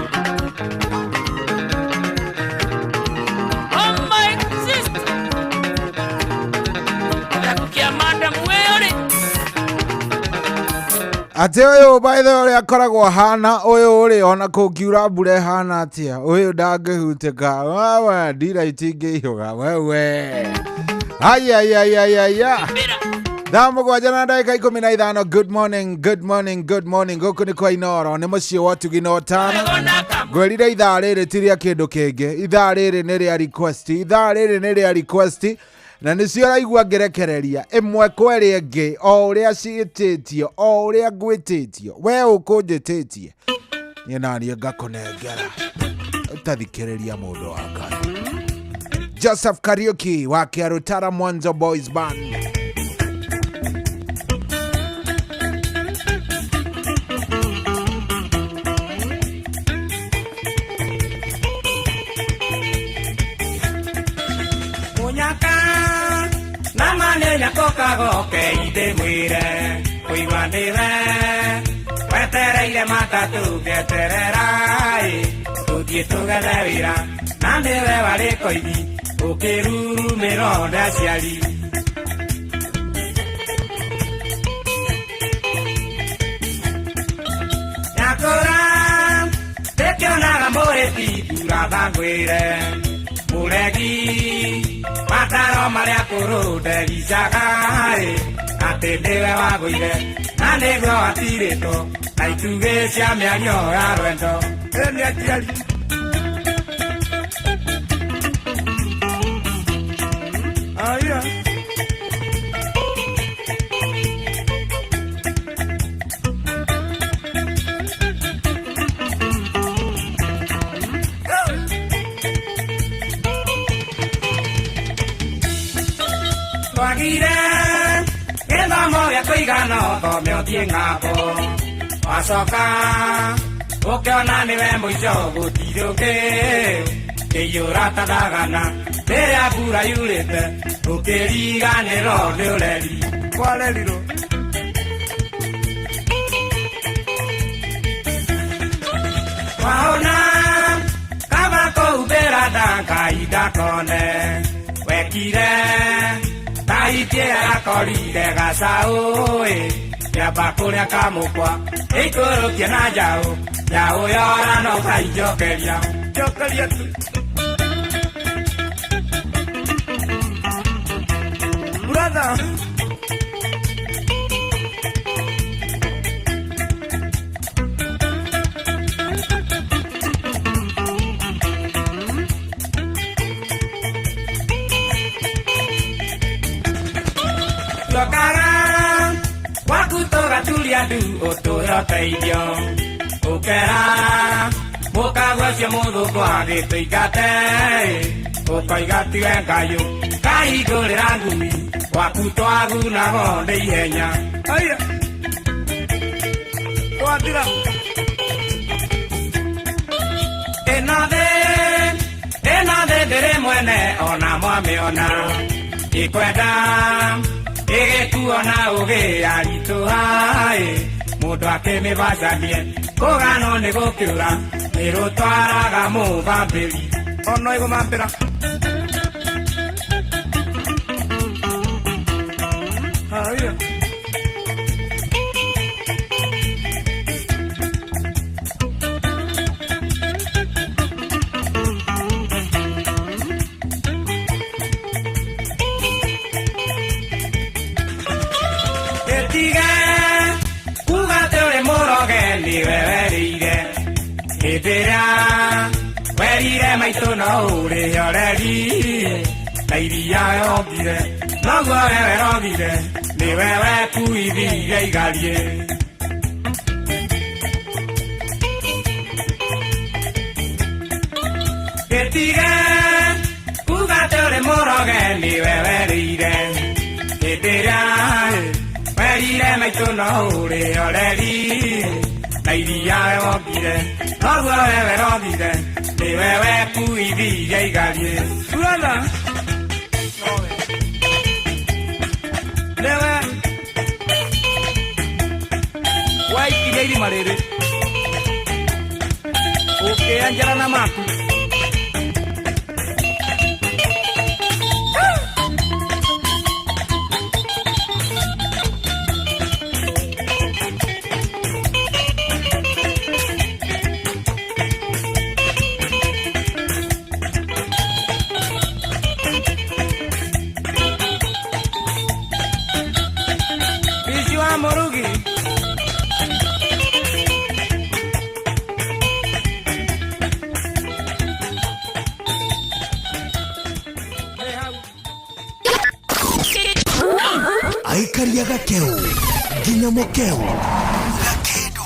Oh my sister Ndakukia madam wewe Atĩ ũyũ by the way ũrĩa akoragwo ahana ũyũ ũrĩ ona kũngiura mbura ĩhana atĩa ũyũ ndangĩhutĩka wewe ndira itingĩihũga wewe ayayayaya thaa mũgwanja na ndagĩka 15. Good morning, good morning, good morning. Gũkũ nĩ kwa Inooro nĩ mũciĩ wa ũtugi na ũtana. Ngwĩrire ithaa rĩrĩ ti rĩa kĩndũ kĩngĩ, ithaa rĩrĩ nĩ rĩa request, ithaa rĩrĩ nĩ rĩa request na nĩcio ũraigua ngĩrekereria ĩmwe kwa ĩrĩa ĩngĩ o ũrĩa ciĩtĩtio o ũrĩa ngwĩtĩtio we ũkũnjĩtĩtie niĩ naniĩ ngakũnengera ũtathikĩrĩria mũndũ wa Ngai. Joseph Kariuki wa Kiarutara Mwanzo Boys Band. Munyaka namane nyakokagoke ithĩmwĩre kũigua nĩwe wetereire matatũ ngeterera-ĩ tũthiĩ tũgethe wĩra na nĩwe warĩ koithi ũkĩrurumĩrwo nĩ aciari. Brother ngwĩre mũregi mataro marĩa kũrũ ndericaga ĩ atĩ nĩwe wagũire na nĩguo watirĩtwo na itugĩ cia mĩario ya rwendo ĩ nĩ atiari. Aya. Twagire gĩthomo gĩa kũigana ũthome ũthiĩ ng'ambo wacoka ũkĩona nĩwe mũico gũtirĩ ũngĩ kĩiyũra ta thagana rĩrĩa mbura yurĩte ũkĩriganĩrwo nĩ ũreri kwarerirwo. Wahona kaba kũhumbĩra nda Ngai ndakone wekire ta itia yakorire gacaũ ĩ kĩamba kũrĩa kamũkwa ĩikũrũkie na njaũ njaũ yora no kainjokeria njokeria tu. Brother. Tuokaga gwaku tũgaturia ndu ũtũhe ũteithio ũkera mũkagwa ũcio mũthũngũ agĩtũingate ũkoiga tiwe ngayũ kahingũrĩra ngui gwaku twagunagwo nĩ ihenya. Aya. Twathira. Ĩno thĩ ĩno thĩ ndĩrĩ mwene ona mwamĩona ĩkwenda ĩgĩkuona ũgĩ yaritũha ĩ mũndũ akĩmĩbacanie kũganwo nĩ gũkĩũra nĩrũtwaraga mũthambĩri ono ĩgũmambĩra. Aya. Gĩtige kuga atĩ ũrĩ mũroge nĩwe werĩire hĩndĩ ĩrĩa werire maitũ no ũrĩhe ũreri na iria yongire noguo we werogire nĩwe wekuithirie igariĩ. Gĩtige kuga atĩ ũrĩ mũroge nĩwe werĩire hĩndĩ ĩrĩa werire maitũ no ũrĩhe ũreri na iria yongire noguo we werogire nĩwe wekuithirie igariĩ. Brother. Nĩwe waikirie irima rĩrĩ ũkĩenjera na maku. Bici wa Mũrugi. Aikaria gakeu nginya mũkeu gakĩndũ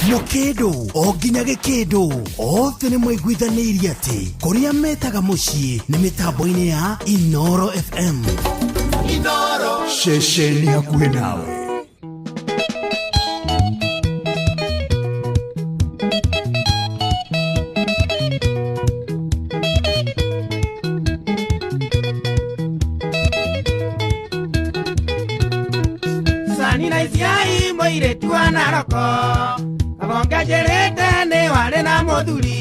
mũkĩndũ o nginya gĩkĩndũ othe nĩ maiguithanĩirie atĩ kũrĩa metaga mũciĩ nĩ mĩtambo-inĩ ya Inoro FM. Inoro ceceni hakuhĩ nawe. Sani na isiai mũirĩtu wa Naroko kabonge njĩrĩte nĩ warĩ na mũthuri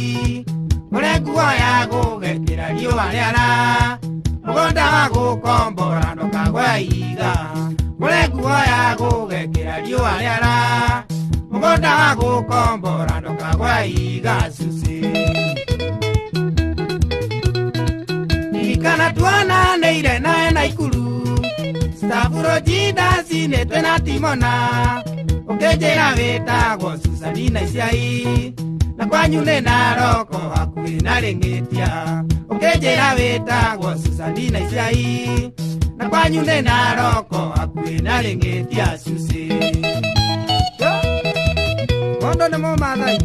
ũrĩ nguo ya gũgekĩra riũa rĩara mũgũnda wa gũkombora ndũkagwe iga ũrĩ nguo ya gũgekĩra riũa rĩara mũgũnda wa gũkombora ndũkagwe iga cuci. Jindaci nĩ twĩna Timona ũkĩnjĩra wĩtagwo Susani na Iciai na kwanyu nĩ Naroko hakuhĩ na Rĩng'ĩtia ũkĩnjĩra wĩtagwo Susani na Iciai na kwanyu nĩ Naroko hakuhĩ na Rĩng'ĩtia Susi. Mondo nĩ Mũmathai.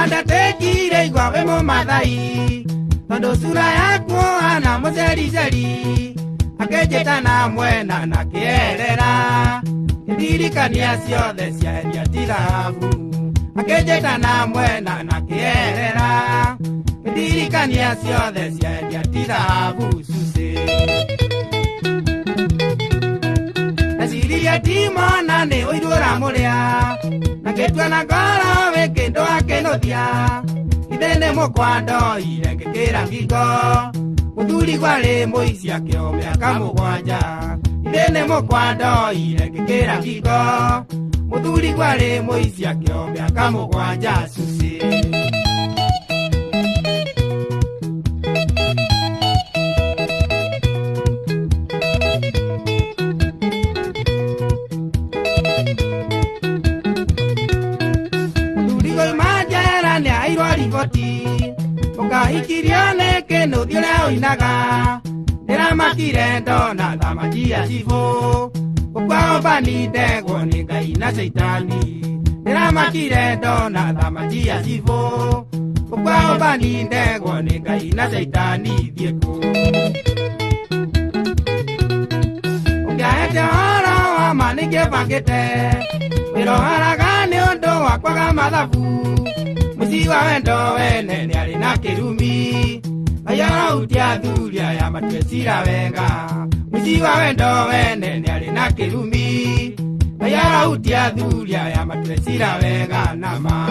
Ndatekire igwa we Mũmathai tondũ sura yaku hana mũcericeri akĩnjĩta na mwena na kĩerera kĩndirikania ciothe ciendia ti thahabu akĩnjĩta na mwena na kĩerera kĩndirikania ciothe ciendia ti thahabu Susi. Ndeciririe Timona nĩ ũiru ũramũrĩa na ngĩtua na ngoro wĩ kĩndũ akĩnũthia ithe nĩ mũkwa ndoire ngĩkĩra ngingo mũthuri gwarĩ mũici akĩo mĩaka 7 ithe nĩ mũkwa ndoire ngĩkĩra ngingo mũthuri gwarĩ mũici akĩo mĩaka 7 Susi. Ũkahikirio nĩ kĩnũthi ũrĩa ũinaga ndĩramakire ndona thamaki ya cibũ ũkwao bani ndegwo nĩ Ngai na Caitani ndĩramakire ndona thamaki ya cibũ ũkwao bani ndegwo nĩ Ngai na Caitani thiĩ kũ. Ũngĩahete ũhoro wa ma nĩngĩbangĩte wĩroharaga nĩ ũndũ wa kwaga mathabu mũciĩ wa wendo wene nĩarĩ na kĩrumi ayarautia athuri aya matue cira wega mũciĩ wa wendo wene nĩarĩ na kĩrumi ayarautia athuri aya matue cira wega nama.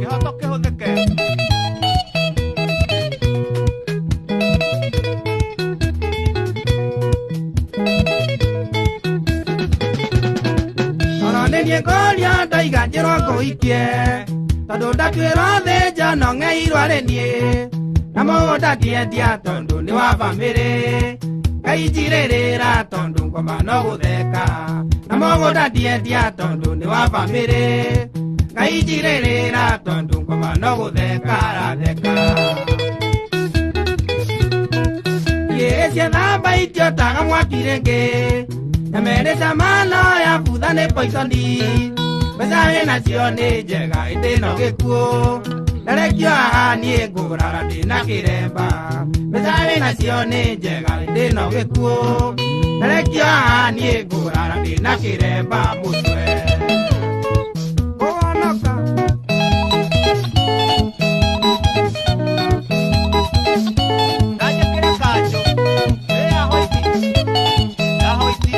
Kĩhoto kĩhũthĩke. Nĩ ngoria ndaiga njĩrwo ngũikie tondũ ndatuĩrwo thĩnja no ng'eirwo arĩ niĩ na mũgũnda ndiendia tondũ nĩ wa bamĩrĩ Ngai njirĩrĩra tondũ ngoma no gũtheka na mũgũnda ndiendia tondũ nĩ wa bamĩrĩ Ngai njirĩrĩra tondũ ngoma no gũtheka aratheka. Igĩrĩ ciethamba itiotaga mwaki rĩngĩ nyamere camano ya butha nĩ poisoni mbeca wĩnacio nĩ njega ĩndĩ no gĩkuũ ndarekio haha niĩ ngũrara ndĩna kĩremba mbeca wĩnacio nĩ njega ĩndĩ no gĩkuũ ndarekio haha niĩ ngũrara ndĩna kĩremba mũtwe. Kũhonoka. Ndanyakĩra kanjũ ĩ ahoiti ahoiti.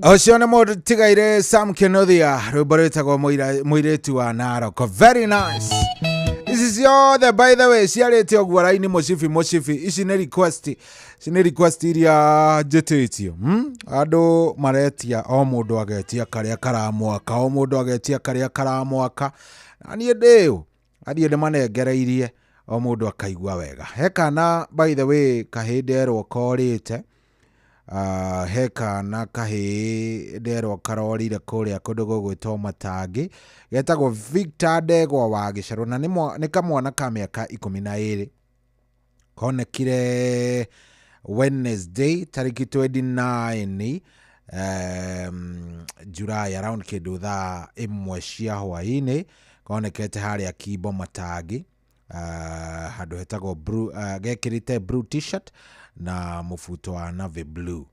Ũcio nĩ mũtigaire Sam Kĩnuthia rwĩmbo rwĩtagwo mũirĩtu wa Narok. Very nice. Ici ciothe by the way ciarĩte ũguo raini mũcibi mũcibi. Ici nĩ request, ici nĩ request iria njĩtĩtio. Andũ maretia o mũndũ agetia karĩa karamwaka, o mũndũ agetia karĩa karamwaka. Na niĩ ndĩũ, athiĩ ndĩmanengereirie o mũndũ akaigua wega. He kana by the way kahĩ nderwo korĩte. He kana kahĩ nderwo karorire kũrĩa kũndũ gũgwĩtwo Matangi getagwo Victor Ndegwa wa Gĩcarũ na nĩ kamwana ka mĩaka 12 konekire Wednesday tarĩki 29 July around kĩndũ thaa 1 cia hwaĩ-inĩ konekete harĩa Kimbo Matangi handũ hetagwo gekĩrĩte blue t-shirt na mũbuto wa navy blue.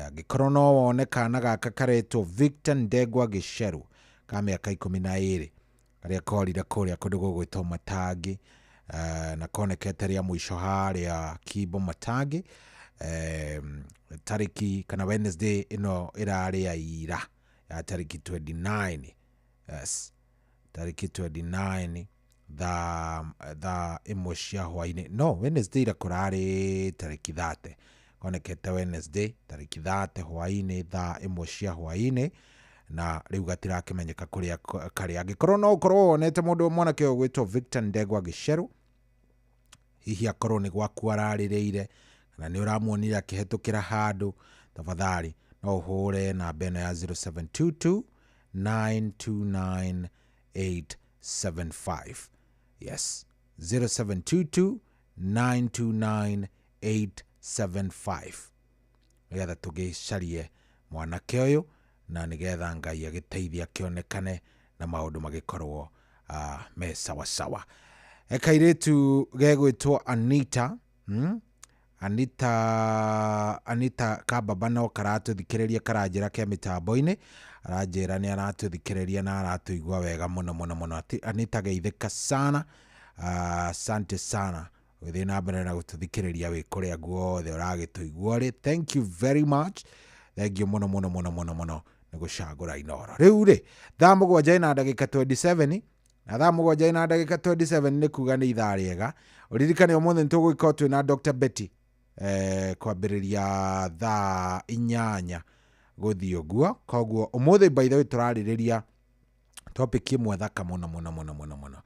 Angĩkorwo no wone kana gaka karetwo Victor Ndegwa Gĩcerũ ka mĩaka 12 karĩa korire kũrĩa kũndũ gũgwĩtwo Matangi. Na konekete rĩa mũico harĩa Kimbo Matangi, tarĩki kana Wednesday ĩno ĩrarĩ ya ira ya tarĩki 29. Yes, tarĩki 29 thaa 1 cia hwainĩ. No Wednesday ira kũrarĩ tarĩki 30, konekete Wednesday tarĩki 30 hwainĩ, thaa 1 cia hwainĩ, na rĩu gatirakĩmenyeka kũrĩa karĩ. Angĩkorwo no ũkorwo wonete mũndũ mwanake ũyũ gwĩtwo Victor Ndegwa Gĩcerũ, hihi akorwo nĩ gwaku ararĩrĩire kana nĩ ũramuonire akĩhetũkĩra handũ, tafadhali no ũhũre namba ĩno ya 0722 929 875. Yes, 0722 929 875, nĩgetha tũgĩcarie mwanake ũyũ na nĩgetha Ngai agĩteithia akĩonekane na maũndũ magĩkorwo me sawasawa. Kairĩtu gegwĩtwo Anita, Anita Kababa no karatũthikĩrĩria, karanjĩra ke mĩtambo-inĩ, aranjĩra nĩ aratũthikĩrĩria na aratũigua wega mũno mũno mũno. Anita geithĩka sana, asante sana gũthiĩ na mbere na gũtũthikĩrĩria wĩ kũrĩa guothe ũragĩtũigua rĩ. Thank you very much, thank you mũno mũno mũno mũno mũno nĩ gũcagũra Inooro. Rĩu rĩ, thaa 7 na ndagĩka 27, na thaa 7 na ndagĩka 27 nĩ kuga nĩ ithaa rĩega. Ũririkane ũmũthĩ nĩ tũgũgĩkorwo twĩna Dr. Betty kwambĩrĩria thaa 8 gũthiĩ ũguo. Koguo ũmũthĩ by the way tũrarĩrĩria topic ĩmwe thaka mũno mũno mũno mũno mũno,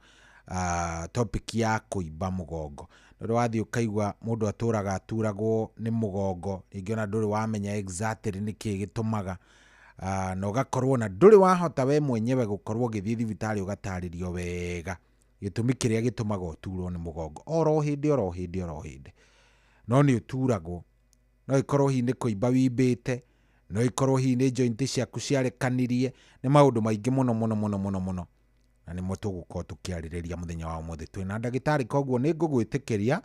topic ya kũimba mũgongo. Nĩ wathiĩ ũkaigua mũndũ atũraga aturagwo nĩ mũgongo, rĩngĩ ona ndũrĩ wamenya exactly nĩkĩĩ gĩtũmaga, na ũgakorwo na ndũrĩ wahota we mwenyewe gũkorwo ũgĩthiĩ thibitarĩ ũgatarĩrio wega gĩtũmi kĩrĩa gĩtũmaga ũturwo nĩ mũgongo oro hĩndĩ oro hĩndĩ oro hĩndĩ. No nĩ ũturagwo, no ĩkorwo hihi nĩ kũimba wimbĩte, no ĩkorwo hihi nĩ joint ciaku ciarekanirie, nĩ maũndũ maingĩ mũno mũno mũno mũno mũno, na nĩmo tũgũkorwo tũkĩarĩrĩria mũthenya wa ũmũthĩ twĩna ndagĩtarĩ. Koguo nĩ ngũgwĩtĩkĩria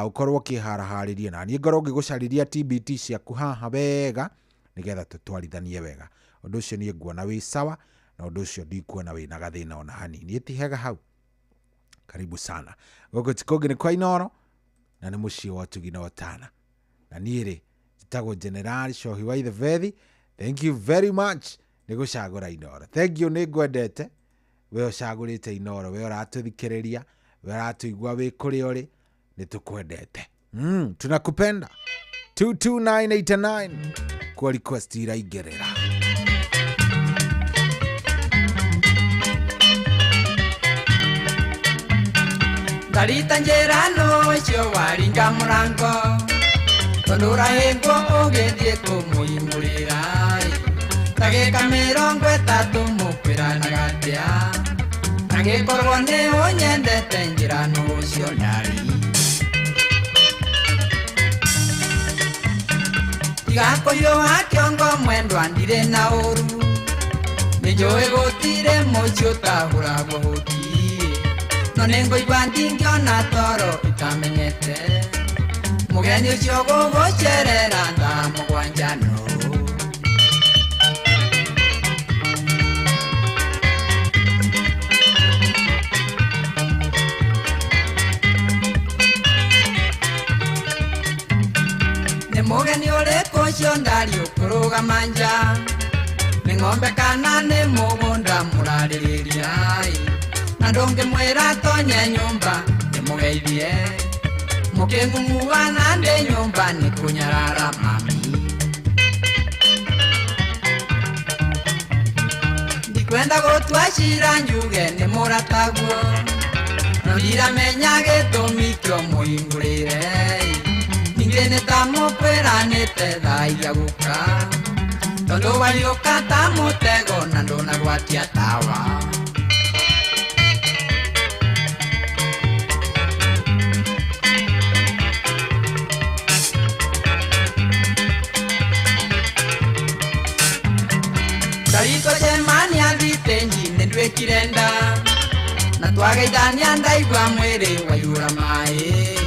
ũkorwo ũkĩharaharĩria na niĩ ngorwo ngĩgũcarĩria TBT ciaku haha wega nĩgetha tũtwarithanie wega. Ũndũ ũcio niĩ nguona wĩ sawa, na ũndũ ũcio ndikuona wĩna gathĩna ona hanini. Ĩti hega hau. Karibu sana gũkũ ti kũngĩ nĩ kwa Inooro, na nĩ mũciĩ wa ũtugi na ũtana, na niĩ rĩ njĩtagwo General Cohi wa Ithebethi. Thank you very much nĩ gũcagũra Inooro. Thank you, nĩ ngwendete we ũcagũrĩte Inooro, we ũratũthikĩrĩria, we ũratũigua wĩ kũrĩa ũrĩ, nĩ tũkwendete. Tunakupenda. 22989 kwa request iraingĩrĩra. Ndarita njĩra nũ ũcio waringa mũrango, tondũ ũrahĩngwo ũgĩthiĩ kũmũhingũrĩra. Ndagĩka 30 mũkwĩranaga atĩa, angĩkorwo nĩ ũnyendete njĩra nũ ũcio ndarĩ. Tiga kũhiũha kĩongo mwendwa ndirĩ na ũru, nĩnjũĩ gũtirĩ mũciĩ ũtahũragwo hũti, no nĩngũigua ndingĩona toro itamenyete mũgeni ũcio gũgũcerera thaa 7 no. Nĩ mũgeni ũrĩkũ ũcio ndari ũkũrũgama nja, nĩ ng'ombe kana nĩ mũgũnda mũrarĩrĩria, na ndũngĩmwĩra tonye nyũmba ndĩmũgeithie, mũkĩng'ung'uana ndĩ nyũmba nĩ kũnyarara mami. Ndikwenda gũtua cira njuge nĩ mũrataguo, no ndiramenya gĩtũmi kĩo mũhingũrĩre, ningĩ nĩ ta mũkwĩranĩte thaa iria gũka, tondũ wariũka ta mũtego na ndũnagwatia tawa. Ndarĩtwo cemania thitĩnji nĩ nduĩkire nda, na twageithania ndaigua mwĩrĩ waiyũra maĩ,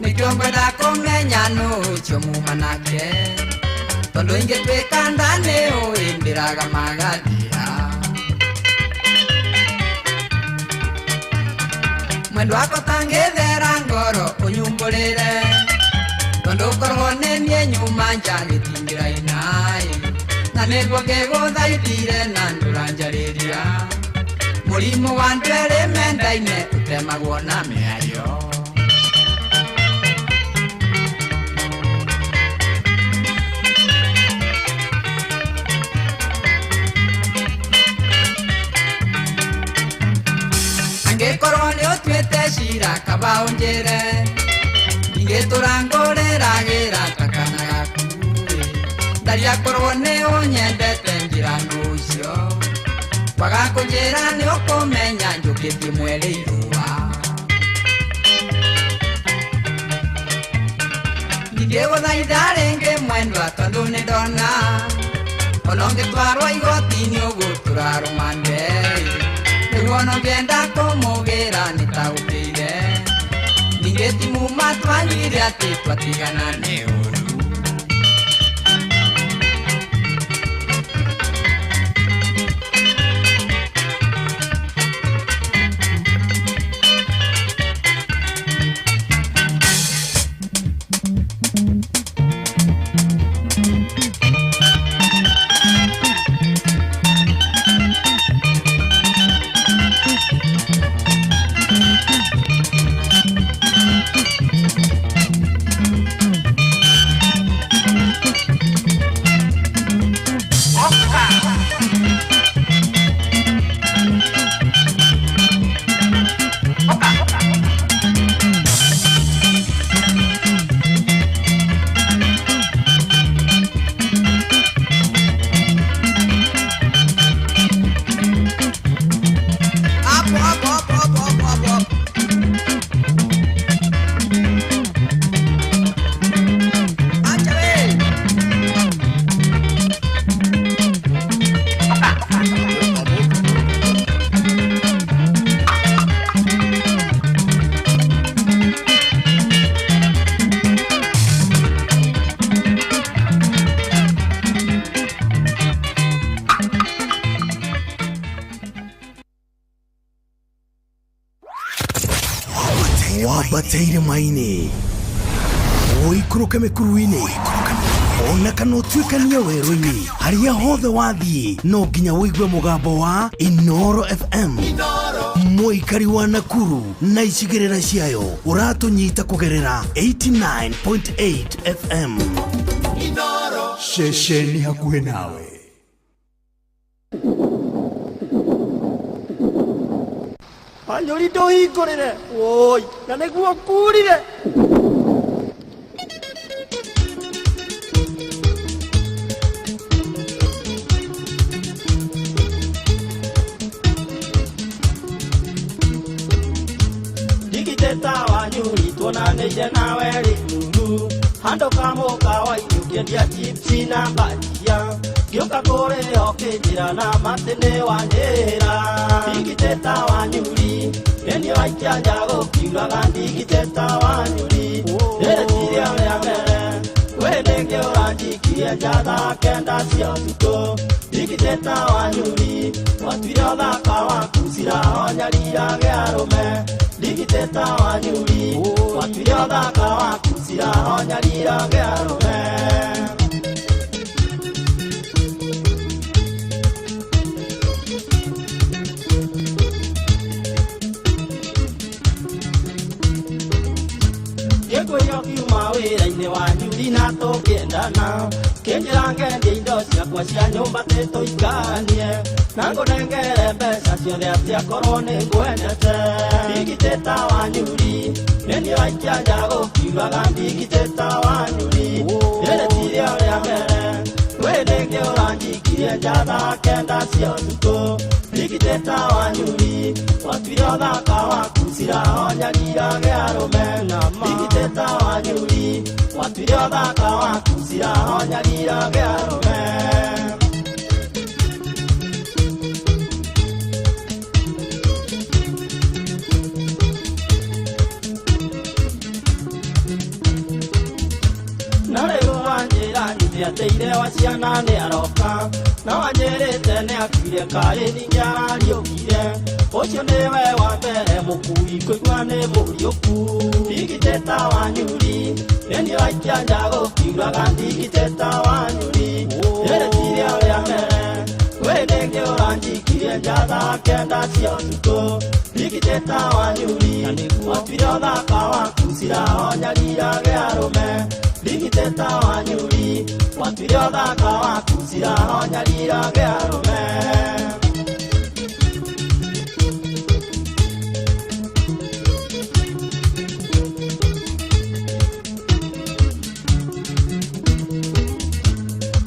nĩkĩo ngwenda kũmenya nũ ũcio muma nake, tondũ ingĩtuĩka nda nĩ ũĩ ndĩraga magathira. Mwendwa wakwa tangĩthera ngoro ũnyumbũrĩre tondũ korwo nĩ niĩ nyuma nja gĩtingĩraina-ĩ na nĩguo ngĩgũthaithire na ndũranjarĩria mũrimũ wa andũ erĩ mendaine ũtemagwo na mĩario. Angĩkorwo nĩ ũtuĩte cira kaba ũnjĩre ingĩtũra ngũrĩragĩra ta kana gaku-ĩ ndaria korwo nĩ ũnyendete njĩra nũcio kwaga kũnjĩra nĩ ũkũmenya njũkĩtie mweri irũa. Ndingĩgũthaitha rĩngĩ mwendwa tondũ nĩ ndona ona ũngĩtwarwo igoti-inĩ ũgũtũra rũmande nĩguo ona ũngĩenda kũmũgĩra nĩtaũkĩire ningĩ ti muma twanyuire atĩ twatigana nĩ ũru. Wambateire maini ũikũrũke mĩkuru-inĩ ona kana ũtuĩkanie werũ-inĩ harĩa hothe wathiĩ no nginya ũigue mũgambo wa Inooro FM. Mũikari wa Nakuru na icigĩrĩra ciayo ũratũnyita kũgerera 89.8 FM. Ceceni hakuhĩ nawe. Wanyũri ndũhingũrĩre woi na nĩguo kurire. Ndigiteta Wanyũri tuonanĩire nawe rĩ nuru handũ kamũkawa-inĩ ũkĩendia chipsi na bajia ngĩũka kũrĩa ũkĩnjĩra na matĩ nĩ wanyĩra. Ndigiteta Wanyũri nĩniĩ waikia nja gũkiuraga ndigiteta Wanyũri rĩrĩ ti rĩo rĩa mbere kwĩ rĩngĩ ũranjikirie nja thaa kenda cia ũtukũ. Ndigiteta Wanyũri watuire ũthaka waku cira onyariraga arũme. Ndigiteta Wanyũri watuire ũthaka waku cira onyariraga arũme. Ngĩkwĩra ũkiuma wĩra-inĩ Wanyũri na tũkĩendana kĩnjĩra ngendie indo ciakwa cia nyũmba tĩtũikanie na ngũnengere mbeca ciothe atĩ akorwo nĩ ngwendete. Ndigiteta Wanyũri nĩniĩ waikia nja gũkiuraga ndigiteta Wanyũri rĩrĩ ti rĩo rĩa mbere kwĩ rĩngĩ ũranjikirie nja thaa kenda cia ũtukũ. Ndigiteta Wanyũri watuire ũthaka waku cira onyariraga arũme. Ndigiteta Wanyũri watuire ũthaka waku cira onyariraga arũme. Na rĩu wanjĩra nyume Atĩ ithe wa ciana nĩ aroka no anjĩrĩte nĩ akuire kaĩ ningĩ arariũkire ũcio nĩwe wa mbere mũkui kũigua nĩ mũriũku ndigitĩta wa nyuri nĩniĩ waikia nja gũkiuraga ndigitĩta wa nyuri rĩrĩ ti rĩo rĩa mbere kwĩ rĩngĩ ũranjikirie nja thaa kenda cia ũtukũ ndigitĩta wa nyuri watuire ũthaka waku cirahonyarirage arũme ndigitĩta wa nyuri watuire ũthaka waku cirahonyarirage arũme.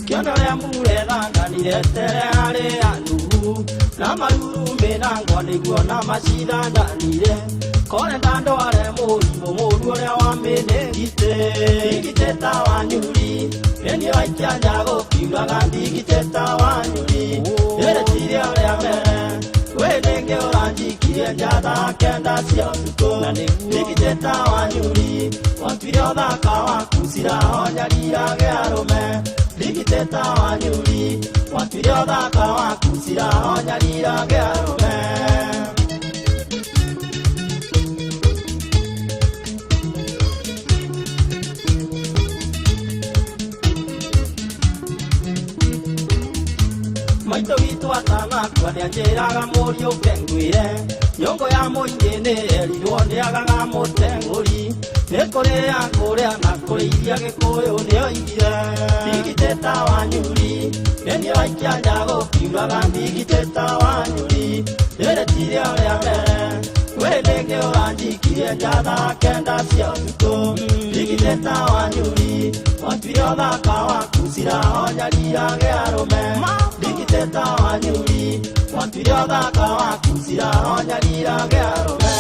Kĩondo rĩa murethanganire tere harĩ anuhu na marurumĩ na ngwa nĩguo na macithanganire kore ndandware mũrimũ mũru ũrĩa wa mĩnĩngitĩ ndigitĩta wa nyuri nĩniĩ waikia nja gũkiuraga ndigitĩta wa nyuri rĩrĩ ti rĩo rĩa mbere kwĩ rĩngĩ ũranjikirie nja thaa kenda cia ũtukũ ndigitĩta wa nyuri watuire ũthaka waku cirahonyarirage arũme ndigitĩta wa nyuri watuire ũthaka waku cirahonyarirage arũme. Maitũ witũ atanakua nĩanjĩraga mũriũke ngwĩre nyũngũ ya mũingĩ nĩyerirwo nĩagaga mũteng'ũri nĩ kũrĩa kũrĩa na kũrĩithia gĩkũyũ nĩoigire ndigitĩta wa nyuri nĩniĩ waikia nja gũkiuraga ndigitĩta wa nyuri rĩrĩ ti rĩo rĩa mbere kwĩ rĩngĩ ũranjikirie nja thaa kenda cia ũtukũ ndigitĩta wa nyuri watuire ũthaka waku cirahonyarirage arũme ndigitĩta wa nyuri watuire ũthaka waku cirahonyarirage arũme.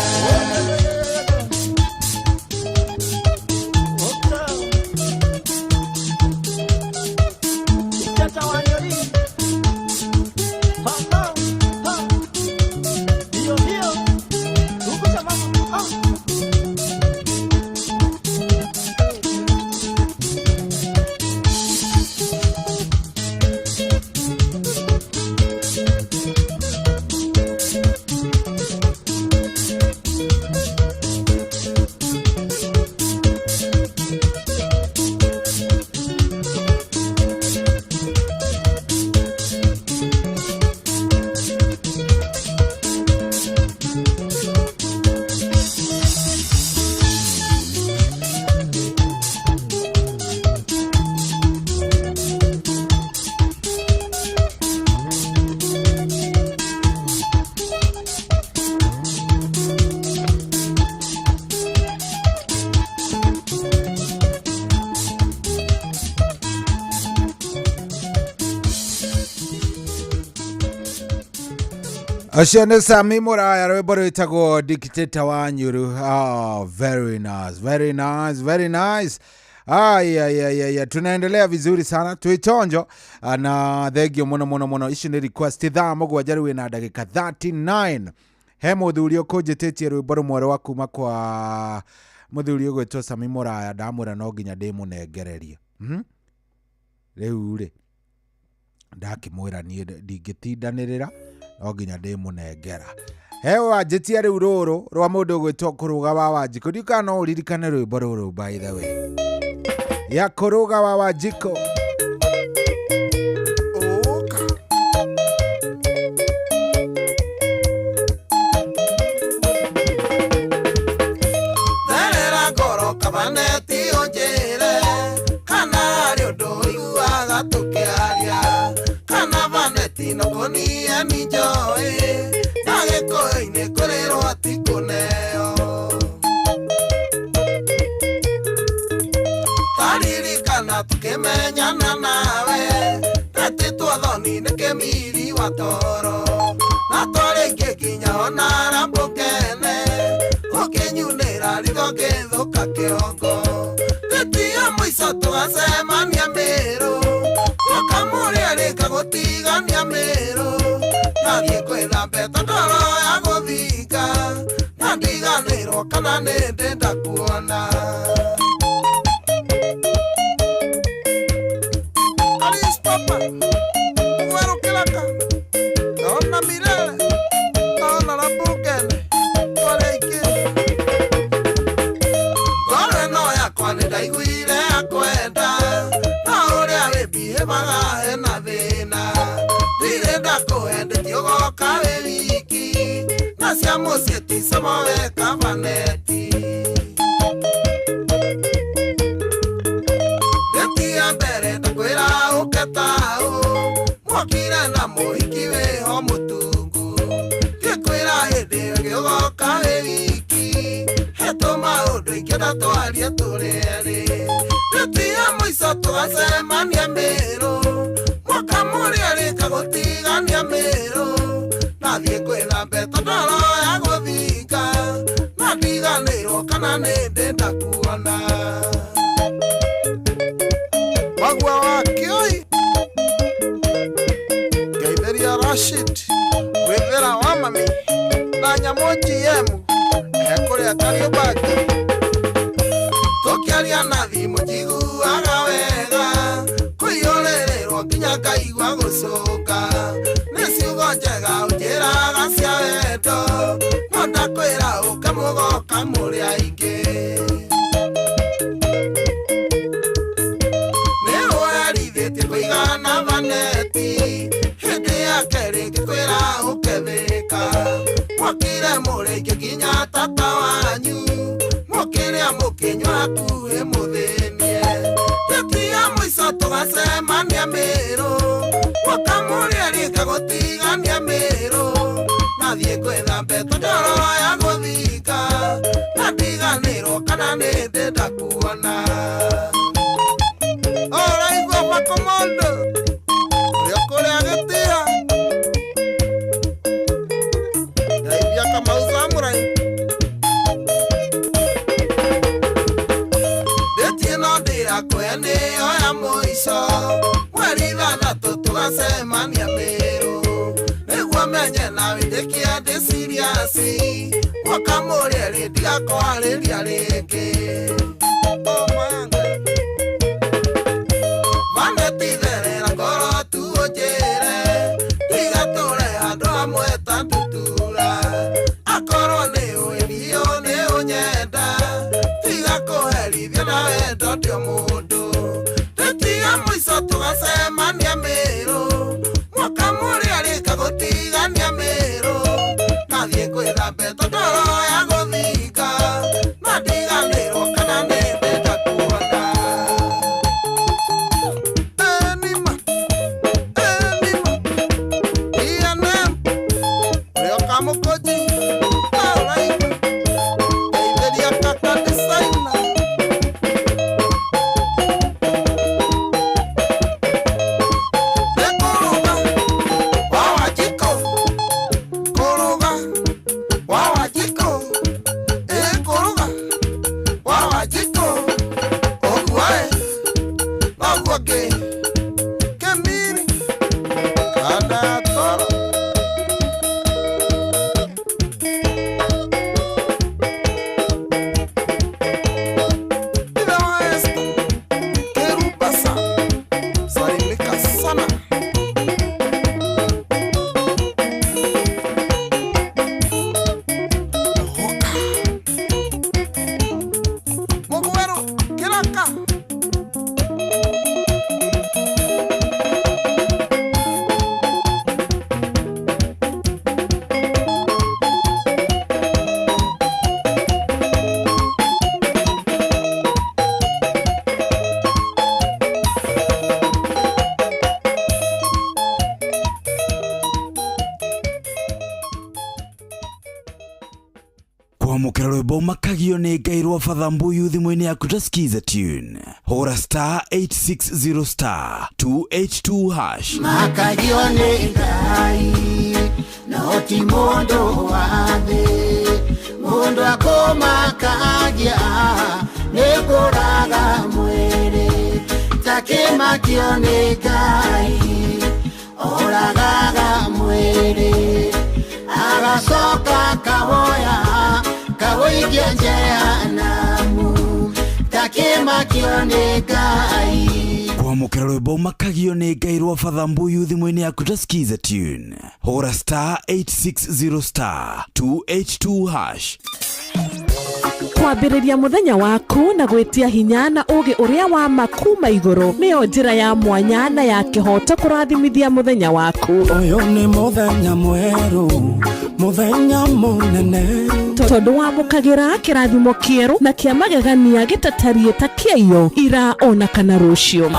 Ũcio nĩ Sami Mũraya rwĩmbo rwĩtagwo Dictator wa Nyuru. Oh, very nice, very nice, very nice. Ai, ai, ai, ai, tunaendelea vizuri sana twĩchonjo na thengio mũno mũno mũno. Ici nĩ request thaa mũgwanja rĩu ĩna ndagĩka 39. He mũthuri ũkũnjĩtĩtie rwĩmbo rũmwe rwa kuma kwa mũthuri ũgwĩtwo Sami Mũraya, ndamwĩra no nginya ndĩmũnengererie. Rĩu rĩ ndakĩmwĩra niĩ ndingĩtindanĩrĩra no nginya ndĩmũnengera. He wanjĩtia rĩu rũrũ rwa mũndũ ũgwĩtwo Kũrũga wa Wanjikũ. Ndiũ kana no ũririkane rwĩmbo rũrũ by the way, ya Kũrũga wa Wanjikũ. Therera ngoro kabaneti ũnjĩre kana harĩ ũndũ ũiguaga tũkĩaria kana vaneti nokũnie nĩ njoĩ na gĩkũyũ-inĩ kũrĩrwo ti kũneo. Taririkana tũkĩmenyana nawe tetĩtwo thoni nĩ kĩmiri wa toro na twarĩngĩ nginya ona rambũkene ũkĩnyunĩra ritho ngĩthũka kĩongo tĩtia mũico tũgacemania Mĩrũ ũkamũrĩa rĩka gũtigania Mĩrũ nathiĩ kwĩtha mbeta ndoro ya gũthinga na ndiganĩrwo kana nĩ ndĩ ndakuona. Ndakũhe ndĩtiũgoka wĩ wiki na cia mũciĩ ti comowe kabaneti. Ndĩti ya mbere ndakwĩra ũke taũ mwokire na mũhiki wĩho mũtungu ngĩkwĩra hĩndĩ ĩngĩ ũgoka wĩ wiki hetũ maũndũ ingĩenda twarie tũrĩ erĩ. Ndĩti ya mũico tũgacemania Mĩrũ mwaka mũrĩa rĩka gũtigania Mĩrũ nathiĩ kwĩthambe tondũ ya gũthinga na ndiganĩrwo kana nĩ ndĩ ndakuona. Wagua wa Kioi Ngeithĩria Rashid Gwĩthĩra wa mami na nyamũ GM ekũrĩa Kariũmbangi. Tũkĩaria na thimũ njiguaga wega kũiyũrĩrĩrwo nginya ngaigua gũcũnga nĩ ciugo njega ũnjĩraga cia wendo no ndakwĩra ũke mũgoka mũrĩ aingĩ. Nĩ ũherithĩtie kũigana vaneti hĩndĩ ya kerĩ ngĩkwĩra ũke thĩka mwokire mũrĩ aingĩ nginya tata wanyu mũkĩrĩa mũkĩnyua hakuhĩ mũthĩnie. Ndĩti ya mũico tũgacemania Mĩrũ mwaka mũrĩa rĩka gũtigania Mĩrũ nathiĩ gwĩthambe tondũ ya gũthinga na ndiganĩrwo kana nĩ ndĩ ndakuona. Ũraigua Makomondo ũrĩa kũrĩa gĩtĩa Ngeithia Kamau Samurai. Ndĩti ĩno ndĩrakũhe nĩyo ya mũico mweri ithathatũ tũgacemania Mĩrũ nĩguo menye nawe ndĩkie ndĩ serious mwaka mũrĩa rĩ ndigakwarĩria rĩngĩ. Vaneti therera ngoro tu ũnjĩre ndigatũre handũ hamwe ta ndutura akorwo nĩ ũĩ biũ nĩ ũnyenda tiga kũherithia na wendo ndĩ mũndũ. Ndĩti ya mũico tũgacemania Mĩrũ mwaka mũrĩa rĩka gũtigania Mĩrũ nathiĩ gwĩthambe tondũ ya gũthinga na ndiganĩrwo kana nĩ ndĩ ndakuona. Enima Enima ENM ũrĩa ũkamũkũnji Ũraigua Ngeithĩria kaka designer. Nĩ kũrũga wa Wanjikũ kũrũga wa Wanjikũ ĩ kũrũga wa Wanjikũ ũguo ĩ noguo ngĩ Kĩmiri kanda ya toro. Ithe wa Esther Kerubasa salimika sana. Mũgwerũ kĩraka. Kwamũkĩra rwĩmbo makagio nĩ Ngai rwa Father Mbuyu thimũ-inĩ yaku ta skiza tune hũra star 860 star 282 hash. Makagio nĩ Ngai no ti mũndũ wa thĩ mũndũ akũmakagia nĩ kũraga mwĩrĩ takĩmakio nĩ Ngai oragaga mwĩrĩ agacoka kawoya kawoikia jehanamu takĩmakio nĩ Ngai. Kwamũkĩra rwĩmbo makagio nĩ Ngai rwa Father Mbuyu thimũ-inĩ yaku ta skiza tune hũra star 860 star 282 hash. Kwambĩrĩria mũthenya waku na gwĩtia hinya na ũũgĩ ũrĩa wa ma kuma igũrũ nĩyo njĩra ya mwanya na ya kĩhooto kũrathimithia mũthenya waku. Ũyũ nĩ mũthenya mwerũ, mũthenya mũnene. Tondũ wamũkagĩra kĩrathimo kĩerũ na kĩa magegania gĩtatariĩ ta kĩaiyo ira ona kana rũciũ.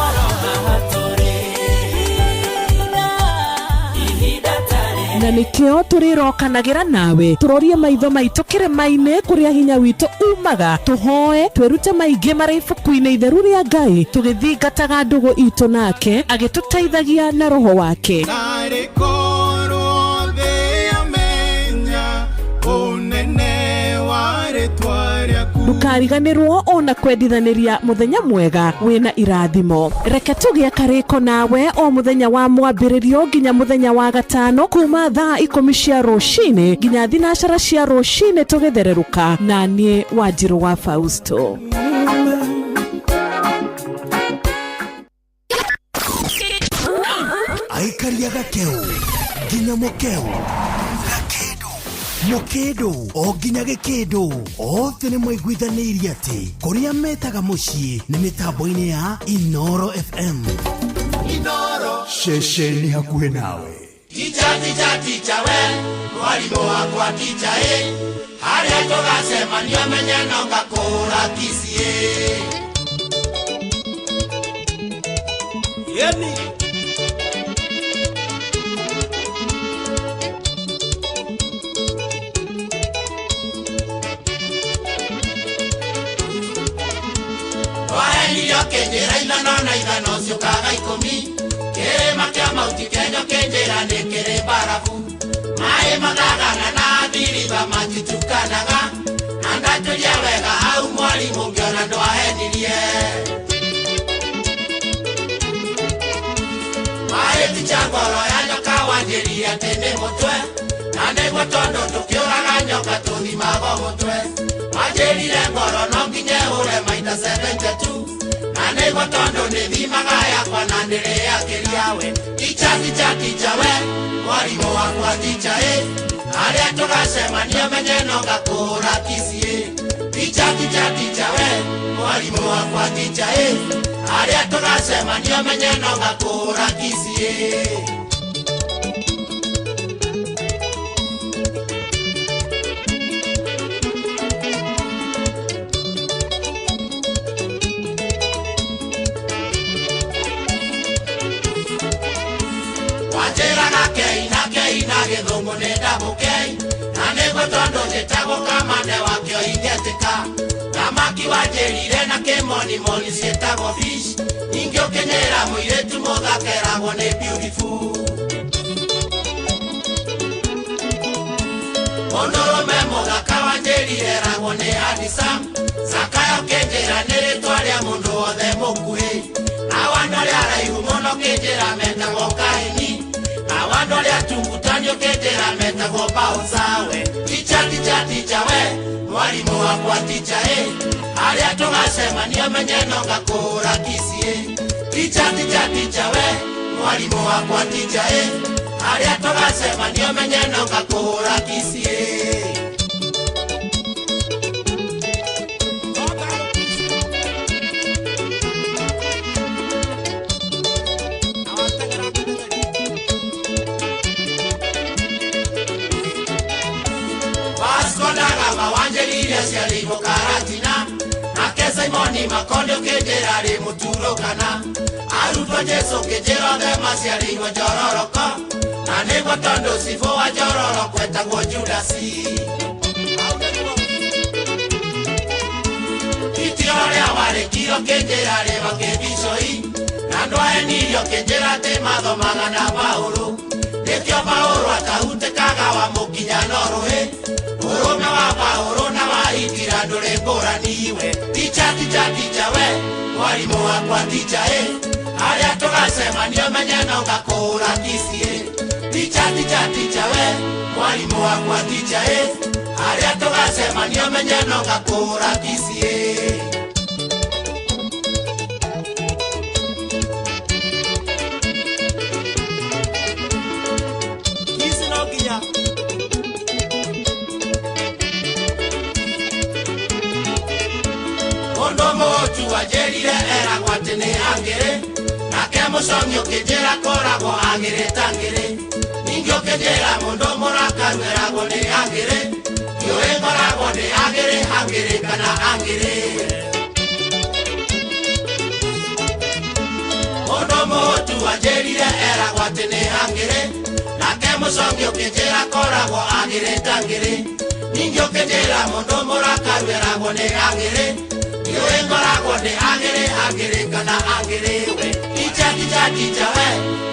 Na nĩkĩo tũrĩrokanagĩra nawe tũrorie maitho maitũ kĩrĩma-inĩ kũrĩa hinya witũ umaga, tũhoe twĩrute maingĩ marĩ ibuku-inĩ itheru rĩa Ngai, tũgĩthingataga ndũgũ itũ nake agĩtũteithagia na roho wake. Narĩ korwo thĩ yamenya ũnene wa rĩtwa rĩaku. Ndũkariganĩrwo ona kwendithanĩria mũthenya mwega wĩna irathimo. Reke tũgĩe karĩko nawe o mũthenya wa mwambĩrĩrio nginya mũthenya wa gatano kuma thaa 10 cia rũcinĩ nginya 4 cia rũcinĩ tũgĩthererũka na niĩ Wanjirũ wa Fausto. Aikaria gakeu nginya mukeu gakindu mukindu o nginya gikindu othe nĩ maiguithanĩirie atĩ kũrĩa metaga mũciĩ nĩ mĩtambo-inĩ ya Inoro FM. Inoro ceceni hakuhĩ nawe. Ticha ticha ticha we mwalimu wakwa ticha e harĩa tũgacemania menye no ngakũra kici e. Yeni Waenirio kĩnjĩra ithano na ithano ciũkaga 10 kĩrĩma kĩa Mount Kenya kĩnjĩra nĩ kĩrĩ barabu maĩ mathagana na thiriba matitukanaga na ndatũria wega hau mwarimũ ngĩona ndwahenirie. Maĩ ticha ngoro ya nyoka wanjĩrire atĩ nĩ mũtwe na nĩguo tondũ tũkĩũraga nyoka tũthimagwo mũtwe wanjĩrire ngoro no nginya ĩhũre maita 72 na nĩguo tondũ nĩthimaga yakwa na ndĩrĩakĩria we. Ticha ticha ticha we mwarimũ wakwa ticha ĩ harĩa tũgacemania menye no ngakũhũra kici ĩ. Ticha ticha ticha we mwarimũ wakwa ticha ĩ harĩa tũgacemania menye no ngakũhũra kici ĩ. Wanjĩraga kei na kei na gĩthũngũ nĩ double K na nĩguo tondũ njĩtagwo kamande wakĩo ingĩtĩka. Thamaki wanjĩrire na kĩmonimoni ciĩtagwo fish ningĩ ũkĩnyĩra mũirĩtu mũthakeragwo nĩ beautiful. Mũndũrũme mũthaka wanjĩrire eragwo nĩ handsome Zakayo kĩnjĩra nĩ rĩtwa rĩa mũndũ wothe mũkuhĩ. Nao andũ arĩa araihu mũno kĩnjĩra metagwo kaini nao andũ arĩa tungutanio kĩnjĩra metagwo bouncer we. Ticha ticha ticha we mwarimũ wakwa ticha ĩ harĩa tũgacemania menye no ngakũhũra kici ĩ. Ticha ticha ticha we mwarimũ wakwa ticha ĩ harĩa tũgacemania menye no ngakũhũra kici ĩ. Wanjĩrire ciarĩirwo Karatina nake Simoni Makonde ũkĩnjĩra rĩ mũturũkana arutwo Jesũ kĩnjĩra othe maciarĩirwo Njororoko na nĩguo tondũ cibũ wa Njororoko etagwo Judasi. Itira ũrĩa warĩkiro kĩnjĩra rĩ bakĩbicoi na ndwaenirio kĩnjĩra atĩ mathomaga na Paũlũ nĩkĩo Paũlũ atahutĩkaga wamũkinya no rũhĩ ũrũme wa Paũlũ na wa Itira ndũrĩ ngũrani we. Ticha ticha ticha we mwarimũ wakwa ticha ĩ harĩa tũgacemania menye no ngakũhũra kici ĩ. Ticha ticha ticha we mwarimũ wakwa ticha ĩ harĩa tũgacemania menye no ngakũhũra kici ĩ. Kici no nginya. anjĩrire eragwo atĩ nĩ angĩrĩ nake mũcong'i ũkĩnjĩra kũragwo agĩrĩte angĩrĩ ningĩ ũkĩnjĩra mũndũ mũrakaru eragwo nĩ angĩrĩ ndiũĩ ngoragwo nĩ agĩrĩ angĩrĩ kana angĩrĩ mũndũ mũhũtu anjĩrire eragwo atĩ nĩ angĩrĩ nake mũcong'i ũkĩnjĩra koragwo agĩrĩte angĩrĩ ningĩ ũkĩnjĩra mũndũ mũrakaru eragwo nĩ angĩrĩ ndiũĩ ngoragwo nĩ agĩrĩ angĩrĩ kana angĩrĩ we ticha ticha ticha we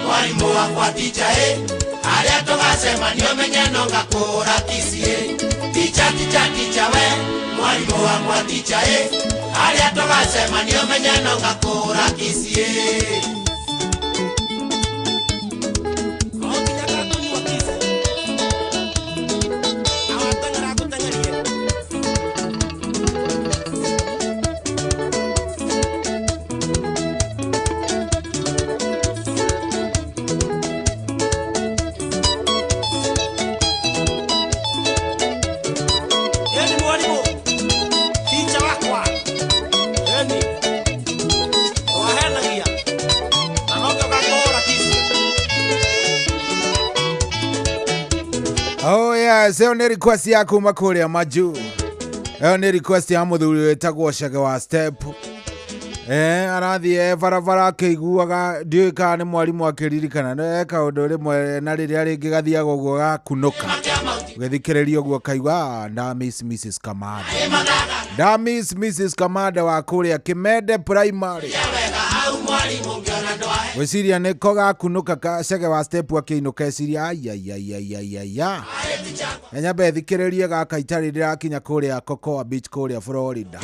mwarimũ wakwa ticha ĩ harĩa tũgacemania ũmenye no ngakũhũra kici ĩ ticha ticha ticha we mwarimũ wakwa ticha ĩ harĩa tũgacemania ũmenye no ngakũhũra kici ĩ. Eni mwalimu ticha wakwa eni wahenagia na nokĩo ngakũhũra kici. Oh yes, ĩyo nĩ request ya kuma kũrĩa majuu. Ĩyo nĩ request ya mũthuri wĩtagwo Chege wa Step. Arathiĩ barabara akĩiguaga ndiũĩ kana nĩ mwarimũ akĩririkana nĩ kaũndũ rĩmwe na rĩrĩa rĩngĩ gathiaga ũguo gakunũka ũgĩthikĩrĩria ũguo kaigua nda miss Mrs. Kamanda, nda miss Mrs. Kamanda wa kũrĩa Kimende Primary. Gwĩciria nĩko gakunũka ka Chege wa Step akĩinũka eciria aiaiaiaiaiya enyambe thikĩrĩrie gaka itarĩ ndĩrakinya kũrĩa Cocoa Beach kũrĩa Florida.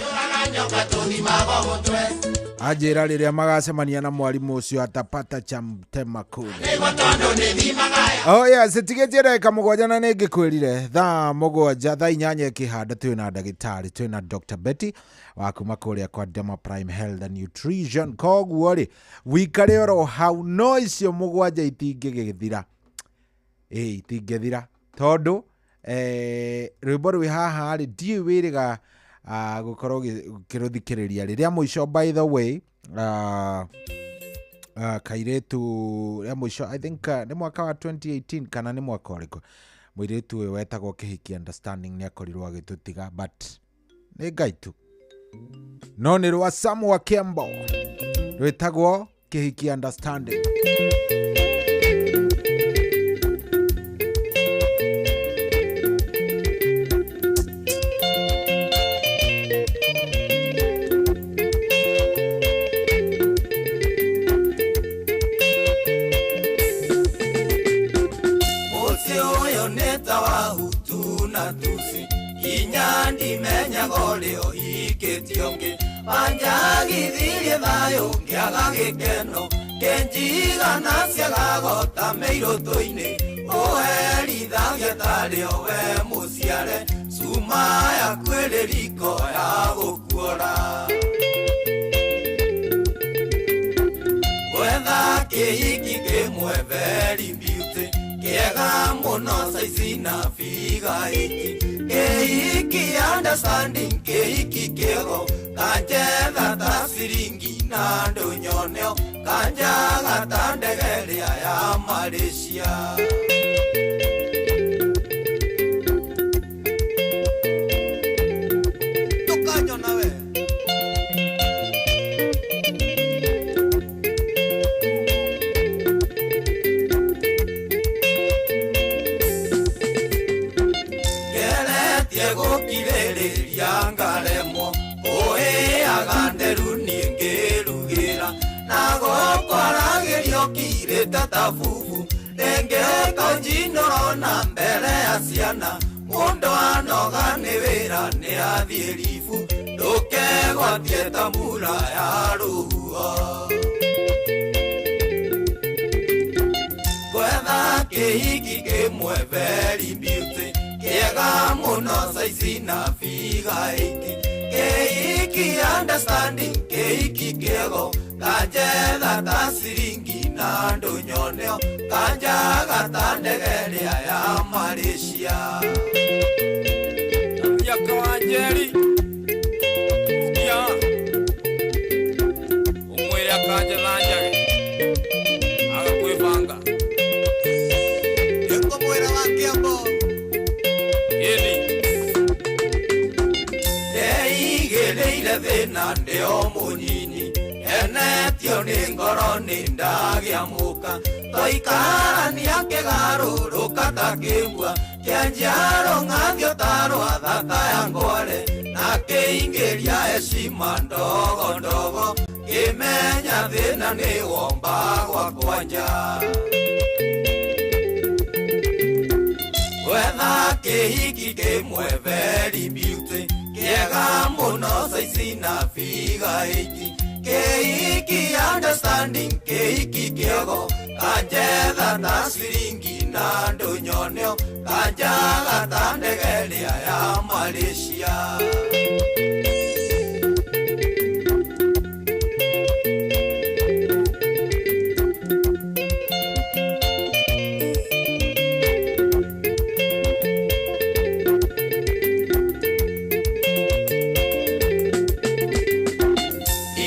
Anjĩra rĩrĩa magacemania na mwarimũ ũcio atapata cha mtema kũrĩa. Oh yes, tigĩtie ndagĩka mũgwanja na nĩ ngĩkwĩrire thaa mũgwanja thaa inyanya ĩkĩhanda twĩna ndagĩtarĩ twĩna Dr. Betty wa kuma kũrĩa kwa Dema Prime Health and Nutrition. Koguo rĩ wikare oro hau no icio mũgwanja itingĩgĩthira, ĩ itingĩthira tondũ rwĩmbo rwĩ haha rĩ ndiũĩ wĩrĩga gũkorwo ũkĩrũthikĩrĩria rĩrĩa mũico. By the way, kairĩtu rĩa mũico I think nĩ mwaka wa 2018 kana nĩ mwaka ũrĩkũ mũirĩtu ũyũ wetagwo Kĩhiki Understanding nĩ akorirwo agĩtũtiga, but nĩ Ngai tu. No nĩ rwa Sam wa Kembo rwĩtagwo Kĩhiki Understanding. Mũciĩ ũyũ nĩ ta wa Hutu na Tutsi kinya ndimenyaga ũrĩa ũhikĩtie ũngĩ wanjagithirie thayũ ngĩaga gĩkeno kĩnjigana ciagagota mĩirũtũ-inĩ ũherithagia tarĩ o we mũciare cuma yaku ĩrĩ riko ya gũkuora gwetha kĩhiki kĩmwe very beauty kĩega mũno saizi na figa iki kĩhiki understanding kĩhiki kĩego kanjetha ta ciringi na ndũnyoneo kanjaga ta ndege ĩrĩa ya Malaysia. Ndũkanyona we. Ngeretie gũkirĩrĩria ngaremwo kũhĩaga nderu niĩ ngĩrugĩra na gũkwaragĩrio kirĩte ta bubu rĩngĩ ũkanjinũra na mbere ya ciana mũndũ anoga nĩ wĩra nĩ athiĩ ribu ndũkegwatie ta mbura ya rũhuho gwetha kĩhiki kĩmwe very beauty kĩega mũno saizi na figa iki kĩhiki understanding kĩhiki kĩego kanjetha ta ciringi na ndũnyoneo kanjaga ta ndege ĩrĩa ya Malaysia. Miaka wa Njeri. Sikia. Ndonire thĩna ndĩ o mũnyinyi Enetio nĩ ngoro nĩ ndagĩa mũka Tũikarania kĩgarũrũka ta kĩmbua Kĩa njiaro ng'athio ta rwa thata ya ngware Na kĩingĩria heshima ndogo ndogo Kĩmenya thĩna nĩ wombagwa kwanja Gwetha kĩhiki kĩmwe very beauty Kĩega mũno saizi na figa 80 Kĩhiki understanding kĩhiki kĩogo Kanjetha ta ciringi na ndũnyoneo Kanjaga ta ndege ĩrĩa ya Malaysia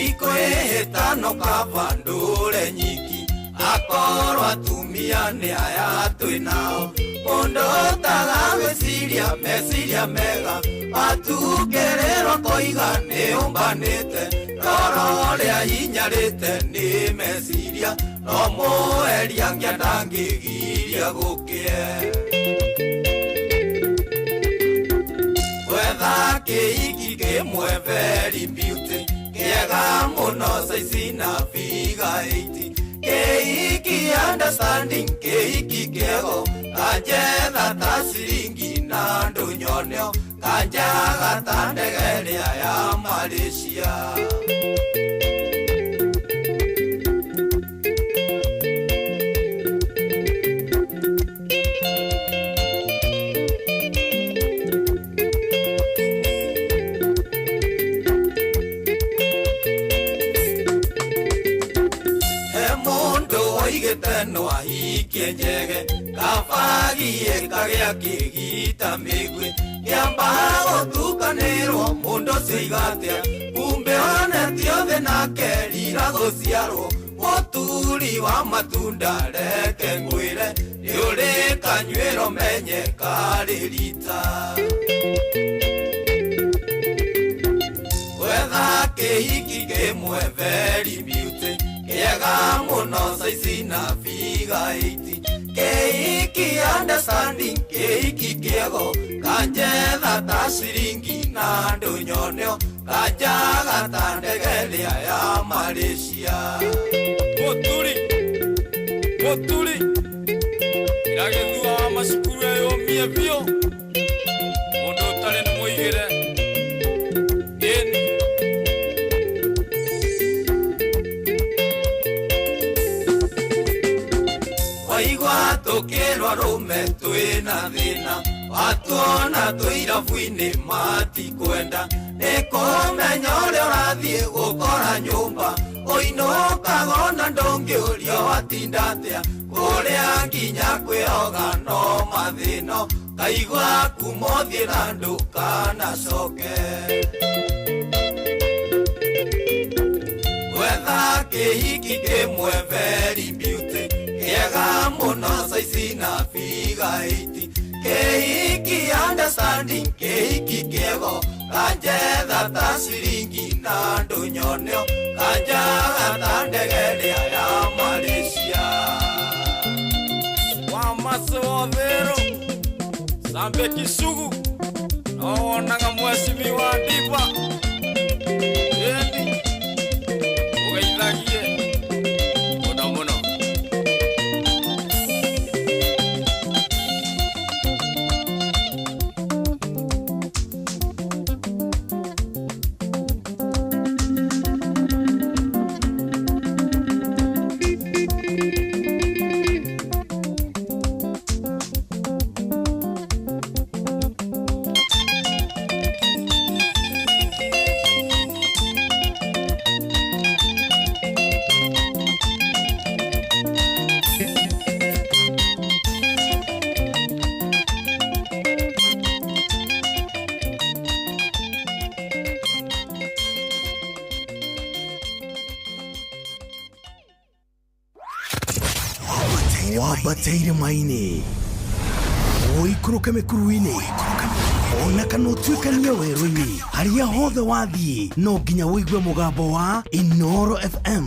Ikoĩhĩtano kaba ndũre nyiki Akorwo atumia nĩ aya twĩ nao Mũndũ ũtagagwĩciria meciria mega Atukĩrĩrwo koiga nĩ ũmbanĩte Roro rĩa hinyarĩte nĩ meciria No mũeria ngĩa ndangĩgiria gũkĩe Gwetha kĩhiki kĩmwe very beauty Kĩega mũno saizi na figa 80 Kĩhiki understanding kĩhiki kĩego Kanjetha ta ciringi na ndũnyoneo Kanjaga ta ndege ĩrĩa ya Malaysia Oigĩte no ahikie njege Kabagie kagĩa kĩgita mĩguĩ Kĩamba gũtukanĩrwo mũndũ ũcio aiga atĩa Kumbe onetio thĩ nake rira gũciarwo Mũturi wa matunda reke ngwĩre Nĩ ũrĩ kanyuĩro menye karĩ rita Gwetha kĩhiki kĩmwe very beauty Kĩega mũno saizi na figa 80 Kĩhiki understanding kĩhiki kĩego Kanjetha ta ciringi na ndũnyoneo Kanjaga ta ndege ĩrĩa ya Malaysia Mũturi Mũturi Ĩragĩthua wa macukuru eyũmie biũ Mũndũ ũtarĩ nĩ mũigĩre Ĩni Waigua tũkĩrwo arũme twĩna thĩna Watuona twĩ irabu-inĩ matikwenda Nĩ kũmenya ũrĩa ũrathiĩ gũkora nyũmba Ũinũkaga ona ndũngĩũrio watinda atĩa Kũrĩa nginya kwĩhoga no mathĩna Kaigua kuma ũthiĩ na ndũkanacoke Gwetha kĩhiki kĩmwe very beauty Kĩega mũno saizi na figa 80 Kĩhiki understanding kĩhiki kĩego Kanjetha ta ciringi na ndũnyoneo Kanjaga ta ndege ĩrĩa ya Malaysia Wa maso wathero Sambe Kisugu No wonaga mweshimiwa Ndiba Ĩni Ũgeithagie mũno mũno Wabataire maini. Ũikũrũke mĩkuru-inĩ ona kana ũtuĩkanie werũ-inĩ, harĩa hothe wathiĩ no nginya ũigue mũgambo wa Inoro FM.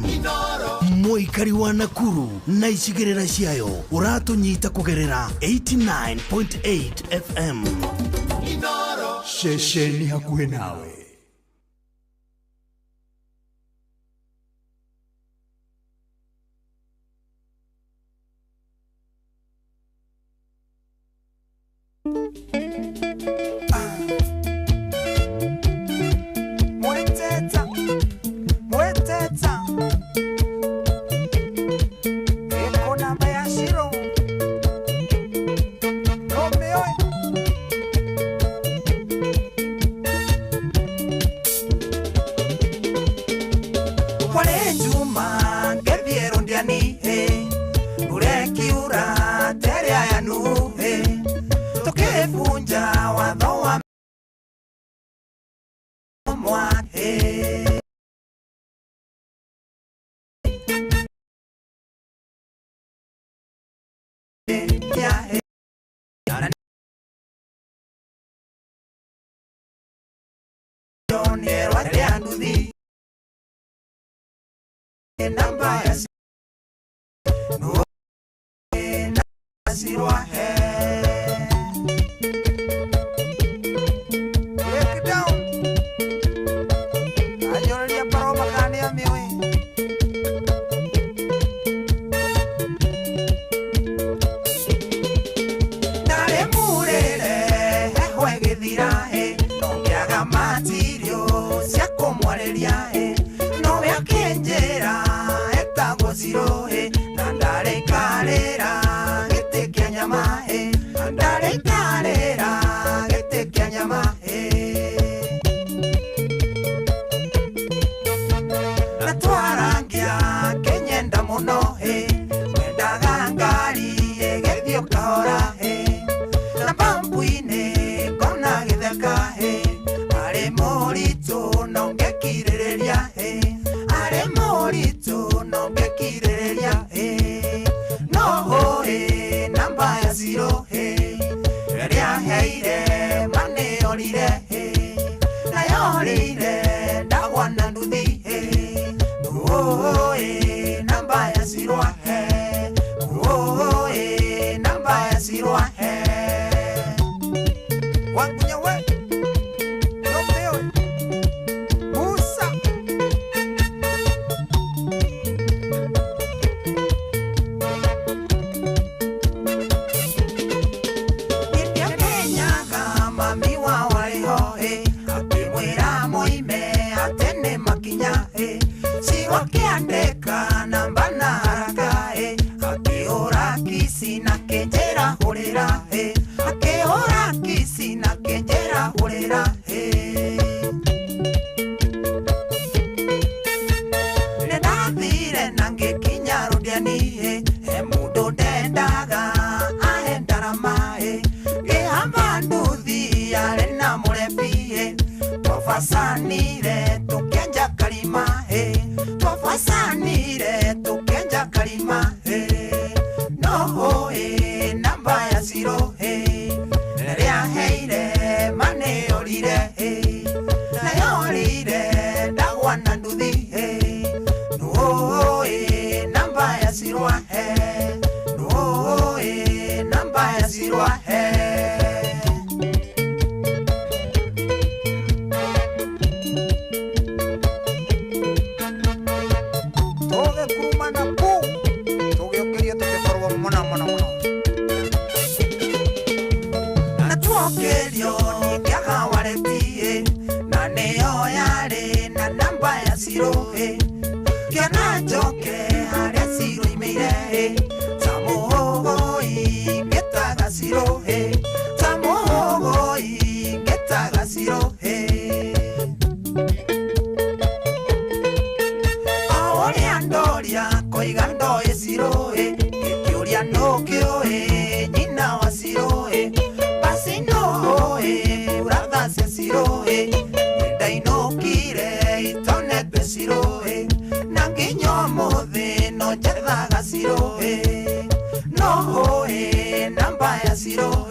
Mũikari wa Nakuru na icigĩrĩra ciayo, ũratũnyita kũgerera 89.8 FM. Ceceni hakuhĩ nawe. Mweteta, mweteta. Eko namba ya shiro. Romeo. Kwale Juma, ngeviero ndiani, eh. Urekiura, tere ayanu, eh. Tukivunja watho wa mwa, eh. Ya, eh. Nionerwa rĩa nduthi. Namba ya no, na cirwa he. Break down. Anyoreria paroma kana nĩ amĩũĩ. Ndarĩ mũrĩre heho ĩgĩthira ĩ, no ngĩaga matirio cia kũmwarĩria ĩ, nowe akĩnjĩra etagwo Ciro ĩ, na ndarĩikarĩra gĩtĩ kĩa nyama ĩ, na ndarĩikarĩra gĩtĩ kĩa nyama ĩ. Na twarangia kĩnyenda mũno ĩ, wendaga ngari ĩgĩthiĩ kahora ĩ, na pampu-inĩ ngona gĩtheka ĩ, arĩ mũritũ no ngĩkirĩrĩria ĩ, arĩ mũritũ no ngĩkirĩrĩria ĩ, no ĩ namba ya Ciro ĩ, ĩrĩa heire manĩorire ĩ, na yorĩire ndagwa na nduthi ĩ, ĩ namba ya Ciro he, ĩ namba ya Ciro he. Wangunya we Romeo Musa. Nĩndĩamenyaga mami wao arĩ ho ĩ, akĩmwĩra moime atĩ nĩ makinya ĩ, Ciro akĩandĩka namba na haraka ĩ, akĩhũra kici na kĩnjĩra hũrĩra ĩ, akĩhũra kici na kĩnjĩra hũrĩra ĩ. Nĩndathire na ngĩkinya rũdiani ĩ, he mũndũ ndendaga ahe ndarama ĩ, ngĩhamba nduthi yarĩ na mũrebi ĩ, twabacanire tũkĩenja karima ĩ, twabacanire tũkĩenja karima ĩ, no ĩ namba ya Ciro ĩ, rĩrĩa heire manĩorire ĩ, na yorĩire ndagwa na nduthi ĩ, no ĩ namba ya Ciro he, no ĩ namba ya Ciro he. Tũgĩkurumana ku tũgĩũkĩria tũgĩkorwo mũno mũno mũno na tuokĩrio ningĩaga wareti ĩ, na nĩyo yarĩ na namba ya Ciro ĩ, ngĩona njoke harĩa Ciro imĩire ĩ, ta mũhũgũi ngĩtaga Ciro ĩ, ta mũhũgũi ngĩtaga Ciro ĩ. O ũrĩa ndoria koiga ndoĩ Ciro ĩ, ngĩkĩũria nũkĩũĩ nyina wa Ciro ĩ, basi nũĩ buratha cia Ciro ĩ, nĩndainũkire itonete Ciro ĩ, na nginya ũmũthĩ no njethaga Ciro ĩ, no ĩ namba ya Ciro.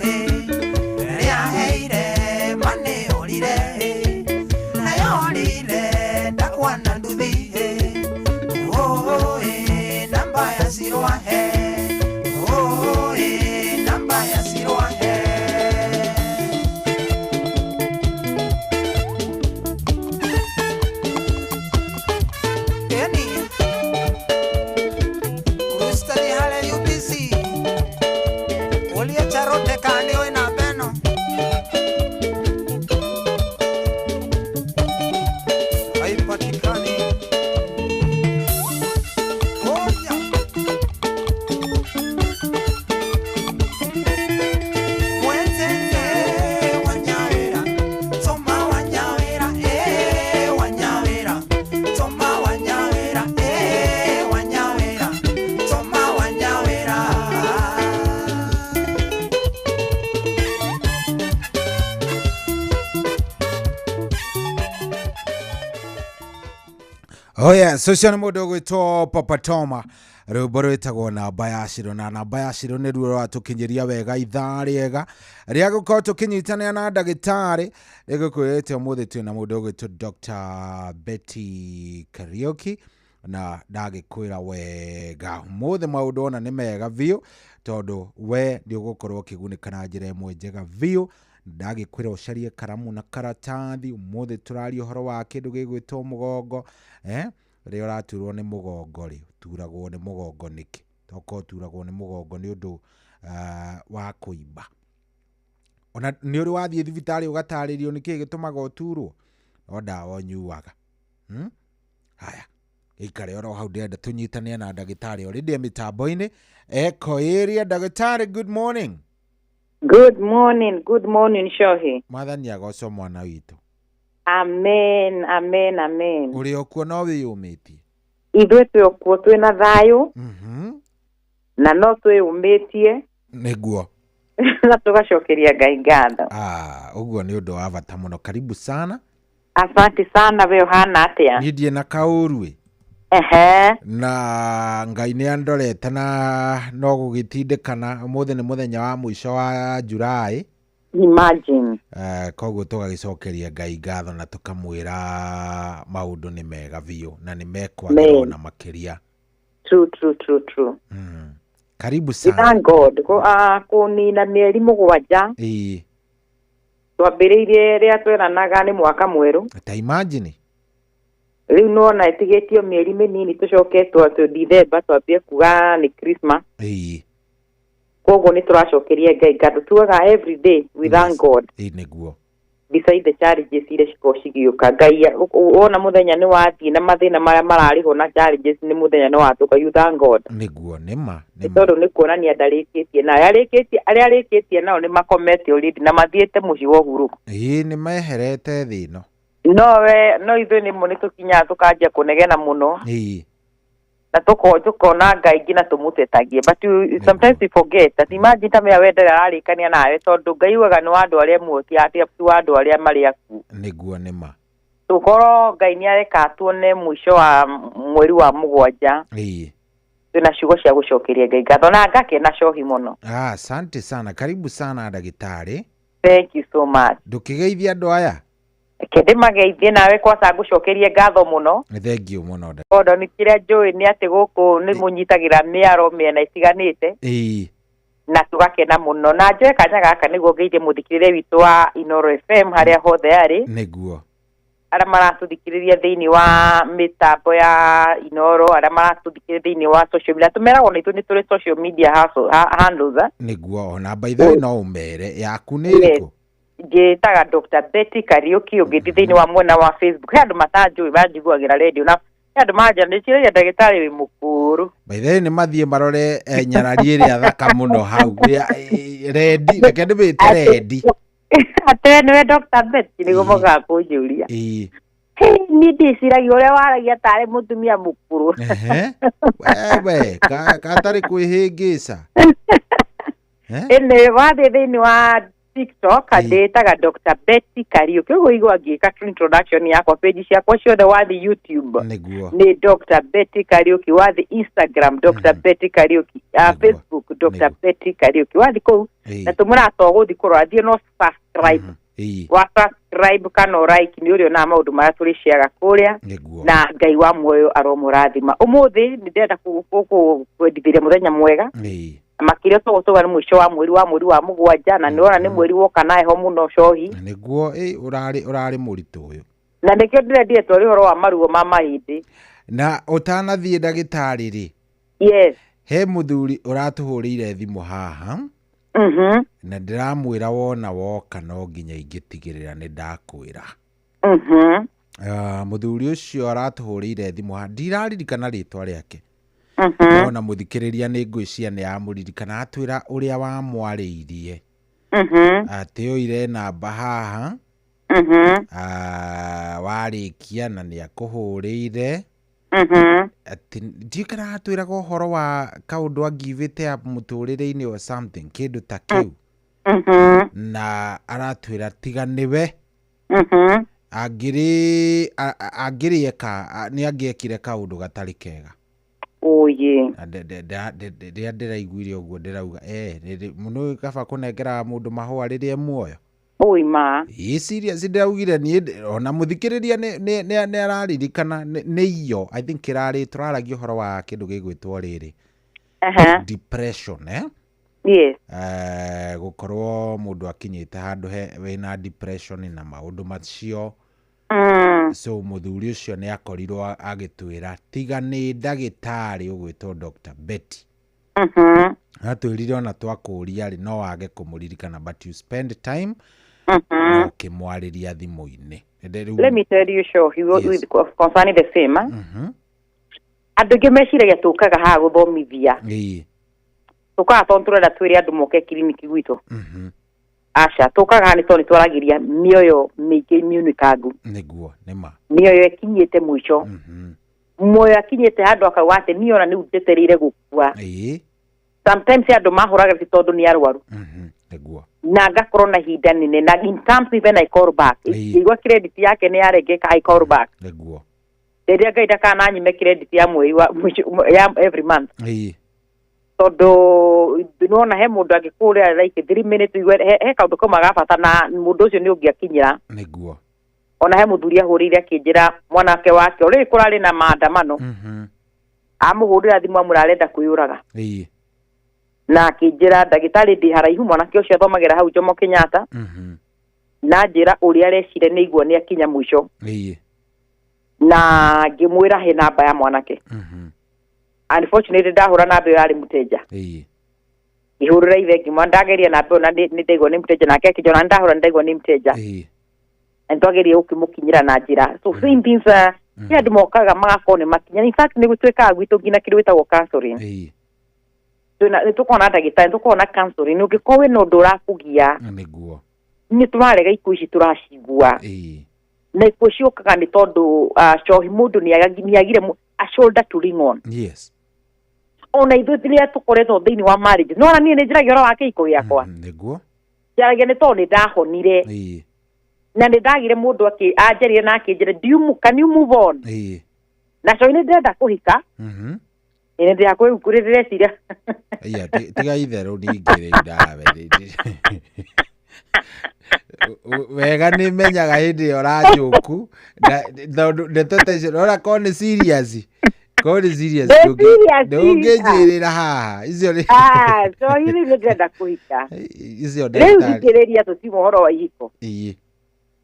Oh yes, ũcio nĩ mũndũ ũgwĩtwo Papa Toma, rwĩmbo rwĩtagwo Namba ya Shiro, na Namba ya Shiro nĩruo rwatũkinyĩria wega ithaa rĩega rĩa gũkorwo tũkĩnyitanĩra na ndagĩtarĩ. Rĩgũkwĩrĩte ũmũthĩ twĩna mũndũ ũgwĩtwo Dr. Betty Kariuki, na ndagĩkwĩra wega ũmũthĩ maũndũ ona nĩ mega biũ, tondũ we nĩ ũgũkorwo ũkĩgunĩka na njĩra ĩmwe njega biũ. Ndagĩkwĩra ũcarie karamu na karatathi. Ũmũthĩ tũraria ũhoro wa kĩndũ gĩgwĩtwo mũgongo. Rĩrĩa ũraturwo nĩ mũgongo rĩ, ũturagwo nĩ mũgongo nĩkĩ? Tokorwo ũturagwo nĩ mũgongo nĩ ũndũ wa kũimba. Ona nĩ ũrĩ wathiĩ thibitarĩ ũgatarĩrio nĩkĩĩ gĩtũmaga ũturwo? No ndawa ũnyuaga. Haya, gĩikare oro hau, ndĩrenda tũnyitane na ndagĩtarĩ already e mĩtambo-inĩ eko ĩrĩa. Ndagĩtarĩ, good morning. Good morning, good morning, Shohi. Mwathani agocwo, mwana witũ. Amen, amen, amen. Ũrĩ o kuo no wĩyũmĩtie? Ithuĩ twĩ o kuo, twĩna thayũ na no twĩyũmĩtie. Nĩguo. Na tũgacokeria Ngai ngatho. Ah, ũguo nĩ ũndũ wa bata mũno. Karibu sana. Asante sana. We ũhana atĩa? Niĩ ndirĩ na kaũru ĩ. Na Ngai nĩ andorete na no gũgĩtindĩkana. Ũmũthĩ nĩ mũthenya wa mũico wa July. Imagine. Koguo tũgagĩcokeria Ngai ngatho na tũkamwĩra maũndũ nĩ mega biũ na nĩ mekwagĩra Amen. ona makĩria. True, true, true, true. Karibu We sana. thank God. Kũnina mĩeri 7. Twambĩrĩirie rĩrĩa tweranaga nĩ mwaka mwerũ. Ta imagine. Rĩu nĩwona ĩtigĩtio mĩeri mĩnini tũcoke twatũ December twambie kuga nĩ Christmas. Koguo nĩ tũracokeria Ngai ngatho, tugaga every day we thank God. Ĩĩ, nĩguo. Beside the challenges iria cikoragwo cigĩũka, Ngai wona mũthenya nĩ wathiĩ na mathĩna marĩa mararĩho na challenges, nĩ mũthenya nĩ watũka, you thank God. Nĩguo, nĩma. Nĩ tondũ nĩ kuonania ndarĩkĩtie nayo, arĩkĩtie arĩa arĩkĩtie nao nĩ makomete already na mathiĩte mũciĩ wa ũhurũko. Ĩĩ, nĩ meherete thĩ ĩno. No we no ithuĩ nĩmo nĩ tũkinyaga tũkanjia kũnegena mũno na tũkona Ngai nginya tũmũtetagie, but sometimes we forget that, imagine ta mĩa wendere ararĩkania nawe, tondũ Ngai ugaga nĩ wa andũ arĩa muoyo, ti ti wa andũ arĩa marĩ akuũ. Nĩguo, nĩma. Tũkorwo Ngai nĩ areka tuone mũico wa mweri wa 7. Twĩna ciugo cia gũcokeria Ngai ngatho na ngakena, cohi mũno. Ah, asante sana, karibu sana ndagĩtarĩ. Thank you so much. Ndũkĩgeithie andũ aya. Reke ndĩmageithie nawe kwaca, ngũcokerie ngatho mũno. Nĩ thengiũ mũno. Tondũ nĩ kĩrĩa njũĩ nĩ atĩ gũkũ nĩ mũnyitagĩra mĩaro mĩena ĩtiganĩte na tũgakena mũno, na njoe kanya gaka nĩguo ngeithie mũthikĩrĩria witũ wa Inoro FM harĩa hothe arĩ, arĩa maratũthikĩrĩria thĩinĩ wa mĩtambo ya Inoro, arĩa maratũthikĩrĩria thĩinĩ wa social media. Tũmeragwo na ithuĩ nĩ tũrĩ social media handles, eh? Nĩguo, ona by the way no ũmere yaku nĩ Yes. ĩrĩkũ? Njĩtaga Dr. Betty Kariuki. Ũngĩthiĩ thĩinĩ wa mwena wa Facebook, he andũ matanjũĩ, manjiguagĩra radio, na he andũ manjanĩciria ndagĩtarĩ wĩ mũkũrũ. By the way nĩ mathiĩ marore nyarari ĩrĩa thaka mũno hau rendi, reke ndĩmĩte rendi. Atĩ we nĩwe Dr. Betty? Nĩguo mokaga kũnjũria. Hey, niĩ ndĩciragia ũrĩa waragia tarĩ mũtumia mũkũrũ. Ehe, wewe katarĩ kwĩhĩngĩca. Ĩnĩ wathiĩ thĩinĩ wa TikTok ndĩtaga Dr. Betty Kariuki, ũguo igua ngĩka introduction yakwa, page ciakwa ciothe. Wathiĩ YouTube nĩ Dr. Betty Kariuki, wathiĩ Instagram Dr. Betty Kariuki, Facebook Dr. Betty Kariuki, wathiĩ kũu na tũmũrato gũthiĩ kũrora, thiĩ no subscribe, wa subscribe kana ũ like, nĩ ũrĩonaga maũndũ marĩa tũrĩciaga kũrĩa. Na Ngai wa muoyo aromũrathima. Ũmũthĩ nĩ ndĩrenda kwendithĩria mũthenya mwega, makĩria tũgũtũga nĩ mũico wa mweri wa 7, na nĩwona nĩ mweri woka na heho mũno, cohi. Nĩguo, ĩ ũrarĩ mũritũ ũyũ. Na nĩkĩo ndĩrendire twarĩ ũhoro wa maruo ma mahĩndĩ. Na ũtanathiĩ ndagĩtarĩ rĩ, Yes. he mũthuri ũratũhũrĩire thimũ haha na ndĩramwĩra wona woka no nginya ingĩtigĩrĩra nĩ ndakwĩra. Mũthuri ũcio aratũhũrĩire thimũ haha, ndiraririkana rĩtwa rĩake, ona mũthikĩrĩria nĩ ngwĩciria nĩ amũririkana. Atwĩra ũrĩa wamwarĩirie atĩ oire namba haha, warĩkia na nĩ akũhũrĩire, atĩ ndiũĩ kana atwĩraga ũhoro wa kaũndũ angivĩte up mũtũrĩre-inĩ or something, kĩndũ ta kĩu, na aratwĩra tiga nĩwe. Angĩrĩ angĩrĩeka nĩ angĩekire kaũndũ gatarĩ kega. Oye. Na rĩrĩa ndĩraiguire ũguo ndĩrauga mũno kaba kũnengera mũndũ mahũa rĩrĩa e muoyo. Oi ma. Ĩ serious ndĩraugire niĩ ona mũthikĩrĩria nĩ araririkana nĩ iyo I think kĩrarĩ tũraragia ũhoro wa kĩndũ gĩgwĩtwo rĩrĩ. Depression, eh? Yes. Gũkorwo mũndũ akinyĩte handũ he wĩna depression na maũndũ macio. So mũthuri ũcio nĩ akorirwo agĩtwĩra tiga nĩ ndagĩtarĩ ũgwĩtwo Dr. Betty. Atwĩrire ona twakũria rĩ no wage kũmũririkana but you spend time na ũkĩmwarĩria thimũ-inĩ. Let me tell you sure he was with concerning the same. Andũ aingĩ meciragia tũkaga haha gũthomithia. Tũkaga tondũ tũrenda twĩre andũ moke kiriniki gwitũ. Aca tũkaga haha nĩ tondũ nĩtwaragĩria mĩoyo mĩingĩ mĩunĩkangu. Nĩguo nĩma. Mĩoyo ĩkinyĩte mũico. Muoyo akinyĩte handũ akauga atĩ niĩ ona rĩu njetereire gũkua. Sometimes andũ mahũraga ti tondũ nĩ arwaru. Nĩguo. Na ngakorwo na ihinda nene na in terms even I call back. Ingĩigua credit yake nĩ yarengeka I call back. Nĩguo. Rĩrĩa Ngai ndakananyime credit ya mweri wa ya every month. Tondũ nĩwona he mũndũ angĩkũrĩra like 3 minutes ũigue he kaũndũ kauma ga bata na mũndũ ũcio nĩ ũngĩakinyĩra. Nĩguo. Ona he mũthuri ahũrĩire akĩnjĩra mwanake wake o rĩrĩ kũrarĩ na maandamano. Amũhũrĩra thimũ amwĩra arenda kwĩyũraga. Na akĩnjĩra ndagĩtarĩ ndĩ haraihu mwanake ũcio athomagĩra hau Jomo Kenyatta. Na njĩra ũrĩa arecire nĩ igua nĩ akinya mũico. Na ngĩmwĩra he namba ya mwanake. Unfortunately ndahũra namba ĩyo yarĩ mũteja. Ngĩhũrĩra ithe ngĩmwĩra ndageria namba ĩyo na nĩ ndaigua nĩ mũteja nake akĩnjĩra ona ndahũra nĩ ndaigua nĩ mũteja. Na nĩtwageria gũkĩmũkinyĩra na njĩra. So same things nĩ andũ mokaga magakorwo nĩ makinya. In fact nĩ gũtuĩkaga gwitũ nginya kĩndũ gĩtagwo counseling. Nĩ tũkoragwo na ndagĩtarĩ, nĩ tũkoragwo na counseling. Ũngĩkorwo wĩna ũndũ ũrakũgia. Nĩguo. Nĩ tũrarega ikuũ ici tũracigua. Na ikuũ ciũkaga nĩ tondũ cohi mũndũ nĩ agire a shoulder to lean on. Yes. Ona ithuĩ rĩrĩa tũkoretwo thĩinĩ wa marriage. No ona niĩ nĩ njaragia ũhoro wa kĩhiko gĩakwa. Nĩguo. Njaragia nĩ tondũ nĩ ndahonire. Na nĩ ndagire mũndũ anjarire na akĩnjĩra can you move on? Na cohi nĩ ndĩrenda kũhika. Nĩ ndĩrakũrĩ ndĩreciria. Iya tiga itherũ ningĩ rĩu nawe. Wega nĩ menyaga hĩndĩ ĩyo ũranjũku na tondũ ndeto ta icio ũrona korwo nĩ serious. Korwo nĩ serious ndũngĩnjĩrĩra haha. Icio nĩ cohi rĩu nĩ ndĩrenda kũhika. Icio Rĩu ndagĩtarĩ. thikĩrĩria tũtiuma ũhoro wa ihiko.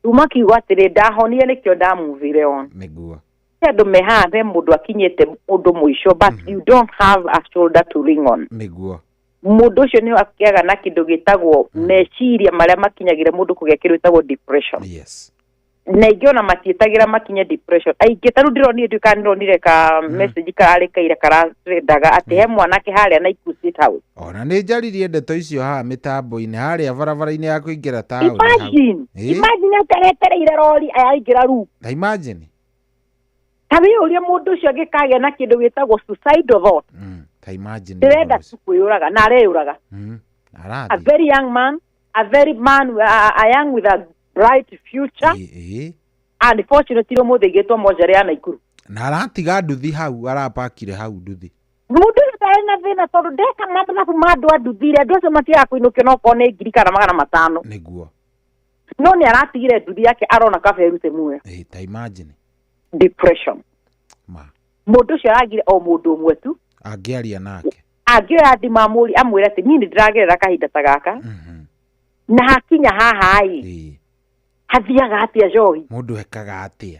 Tuma kiugo atĩrĩ ndahonire nĩkĩo ndamuvire on. Nĩguo. Andũ me haha he mũndũ akinyĩte ũndũ mũico but you don't have a shoulder to lean on. Nĩguo. Mũndũ ũcio nĩ akĩaga na kĩndũ gĩtagwo meciria marĩa makinyagĩra mũndũ kũgĩa kĩndũ gĩtagwo depression. Yes. Na aingĩ ona matiĩtagĩra makinye depression. Aingĩ ta rĩu ndĩronire ndiũĩ kana nĩndĩronire ka message kararĩ kaira karatrendaga atĩ he mwanake harĩa Nakuru State House. Ona nĩ njaririe ndeto icio haha mĩtambo-inĩ harĩa barabara-inĩ ya kũingĩra taũni hau. Imagine. Imagine ateretereire rori ayaingĩra ruu. Ta imagine. Ta wĩyũrie mũndũ ũcio angĩkagĩa na kĩndũ gĩtagwo suicidal thought. Ta imagine. Ndĩrenda tu kwĩyũraga na areyũraga. A very young man, a very man, a young with a bright future. Unfortunately ũmũthĩ aigĩtwo mocarĩ ya Nakuru. Na aratiga nduthi hau arapakire hau nduthi. Mũndũ ũcio ndarĩ na thĩna tondũ ndeka mathabu ma andũ a nduthi rĩ, andũ acio matiaga kũinũkio no okorwo nĩ ngiri kana 500. Nĩguo. No nĩ aratigire nduthi yake arona kaba erute muoyo. Ta imagine. Depression. Ma. Mũndũ ũcio aragire o mũndũ ũmwe tu. Angĩaria nake. Angĩoya thimũ amwĩre atĩ niĩ nĩ ndĩragerera kahinda ta gaka. Na hakinya haha ĩ. Hathiaga atĩa njohi? Mũndũ ekaga atĩa?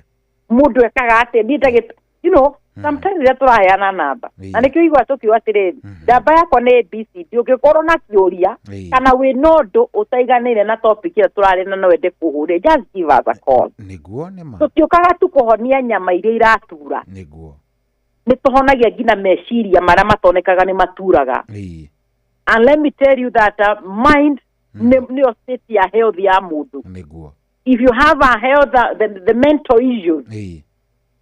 Mũndũ ekaga atĩa? Niĩ ndagĩta, you know, sometimes rĩrĩa tũraheana namba. Na nĩkĩo igua tũkiuga atĩrĩrĩ, namba yakwa nĩ ABCD, ũngĩkorwo na kĩũria kana wĩna ũndũ ũtaiganĩire na topic ĩyo tũrarĩ na no wende kũhũrĩra, just give us a call. Nĩguo nĩma. Tũtiũkaga tu kũhonia nyama iria iratura. Nĩguo. Nĩ tũhonagia nginya meciria marĩa matonekaga nĩ maturaga. And let me tell you that mind nĩyo state ya health ya mũndũ. Nĩguo. If you have a health, the mental issues,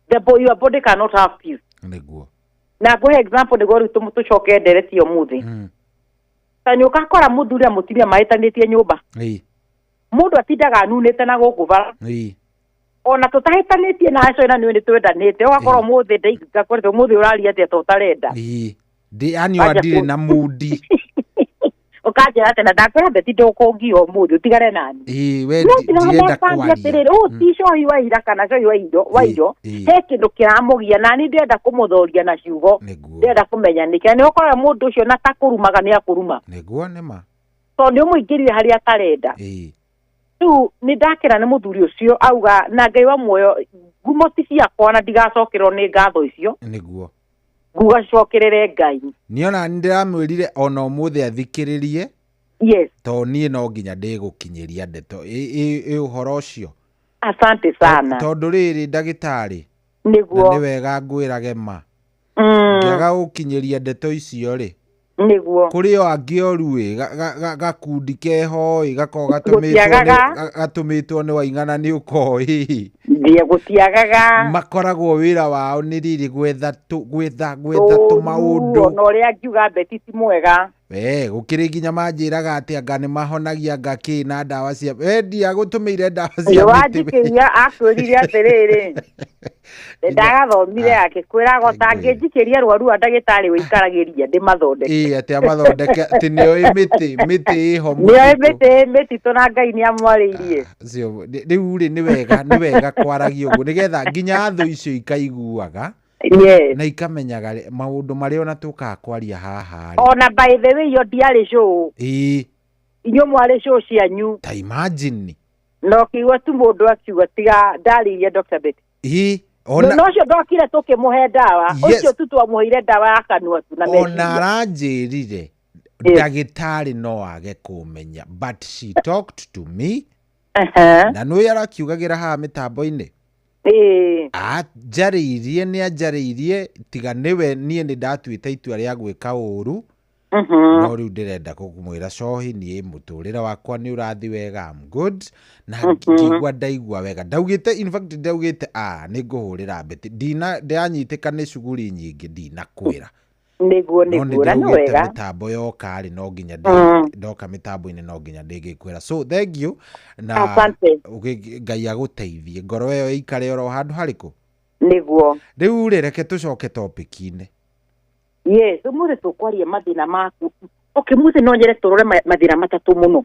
your body cannot have peace. Nĩguo. Na ngũhe example nĩguo rĩu tũcoke ndereti ũmũthĩ. Ta nĩ ũgakora mũthuri na mũtumia mahĩtanĩtie nyũmba. Mũndũ atindaga anunĩte na gũkũ bara. Ona tũtahĩtanĩtie na acio na nĩ nĩ twendanĩte ũgakorwo mũthĩ ndaingĩka mũthĩ ũraria atĩa to ũtarenda. Ĩĩ. Ndĩ yani ndirĩ na mudi. Ũkanjĩra atĩ na ndakwĩra Beti ndũkũngia ũmũthĩ ũtigane nani. Ĩĩ we No ndirenda ndĩramebanga kwaria. atĩrĩrĩ ũũ ti cohi wa ira kana cohi wa indo wa irio Ĩĩ. he kĩndũ kĩramũgia nani ndĩrenda kũmũthoria na ciugo ndĩrenda kũmenya nĩkĩ nĩ ũkoraga mũndũ ũcio na ta kũrumaga nĩ akũruma Nĩguo nĩ ma. tondũ nĩ ũmũingĩrire harĩa atarenda. Ĩĩ. Rĩu nĩ ndakena nĩ mũthuri ũcio auga na Ngai wa muoyo ngumo ti ciakwa na ndigacokerwo nĩ ngatho icio Nĩguo. nguga cokerere Ngai. Niĩ ona nĩ ndĩramwĩrire ona ũmũthĩ athikĩrĩrie. Yes. To niĩ no nginya ndĩgũkinyĩria ndeto ĩ ũhoro ũcio. Asante sana. Tondũ rĩrĩ ndagĩtarĩ. Nĩguo. Na nĩ wega ngwĩrage ma. Ngĩaga gũkinyĩria ndeto icio rĩ. Nĩguo. Kũrĩ o angĩ oru ĩ gakundi keho ĩ gakoragwo gatũmĩtwo nĩ Waing'ana nĩ ũkoĩ. Ndiĩ gũtiagaga. Makoragwo wĩra wao nĩ rĩrĩ gwetha tũmaũndũ. Ona ũrĩa ngiuga Beti ti mwega. We gũkĩrĩ nginya manjĩraga atĩ anga nĩ mahonagia anga kĩ na ndawa cia we ndiagũtũmĩire ndawa cia mĩtĩ. Wanjikĩria akwĩrire atĩrĩrĩ ndagathomire akĩkwĩra go tangĩnjikĩria rwaru a ndagĩtarĩ wĩikaragĩria ndĩmathondeke. Ĩĩ atĩ amathondeke atĩ nĩoĩ mĩtĩ ĩho nĩoĩ mĩtĩ mĩtitũ na Ngai nĩamwarĩirie. Rĩu rĩ nĩ wega kwaragia ũguo nĩgetha nginya thũ icio ikaiguaga. Yes. Na ikamenyaga maũndũ marĩa ona tũkaga kwaria haha. Ona by the way yo ndiarĩ show. Ĩĩ. Inyuĩ mwarĩ show cianyu. Ta imagine. No kĩigua tu mũndũ akiuga tiga ndarĩirie Dr. Betty. Ĩĩ. Ona no ũcio ndokire tũkĩmũhe ndawa. Ũcio tu twamũheire ndawa ya kanua tu na meciria. Ona aranjĩrire ndagĩtarĩ no age kũmenya but she talked to me. Na nĩwe arakiugagĩra haha mĩtambo-inĩ. Anjarĩirie nĩ anjarĩirie tiga nĩwe niĩ nĩ ndatuĩte itua rĩa gwĩka ũru. No rĩu ndĩrenda kũmwĩra cohi niĩ mũtũrĩre wakwa nĩ ũrathi wega, I'm good. Na ngĩigua ndaigua wega ndaugĩte in fact ndaugĩte nĩ ngũhũrĩra Beti ndĩranyitĩka nĩ cuguri nyingĩ ndinakwĩra. Nĩguo nĩguo na nĩ wega. Mĩtambo yoka rĩ no nginya ndoka mĩtambo-inĩ no nginya ndĩngĩkwĩra. So thank you na Ngai agũteithie ngoro ĩyo ĩikare oro handũ harĩkũ. Nĩguo. Rĩu rĩ reke tũcoke topic-inĩ. Yes, ũmũthĩ tũkwaria mathĩna maku. Okay, mũthĩ no nyende tũrore mathĩna matatũ mũno.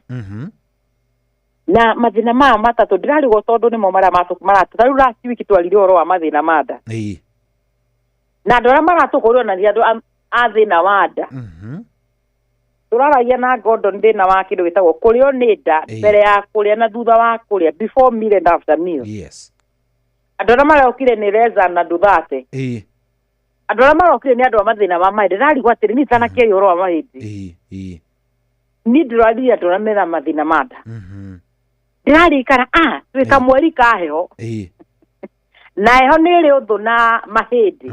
Na mathĩna maya matatũ ndĩrarigwo tondũ nĩmo marĩa maratũ. Ta rĩu last week twarire ũhoro wa mathĩna ma nda. Ĩĩ. Na andũ arĩa maratũkũrwo na nĩ andũ a thĩna wa nda. Tũraragia na Gordon thĩna wa kĩndũ gĩtagwo kũrĩo nĩ nda mbere ya kũrĩa na thutha wa kũrĩa, before meal and after meal. Yes. Andũ arĩa marokire nĩ Reza na Duthate. Ĩĩ. Andũ arĩa marokire nĩ andũ a mathĩna ma mahĩndĩ. Ndĩrarigwo atĩrĩ niĩ itanakĩaria ũhoro wa mahĩndĩ. Ĩĩ. Niĩ ndĩraririe andũ arĩa mena mathĩna ma nda. Ndĩrarikana twĩ kamweri ka heho. Ĩĩ. Na heho nĩ ĩrĩ ũthũ na mahĩndĩ.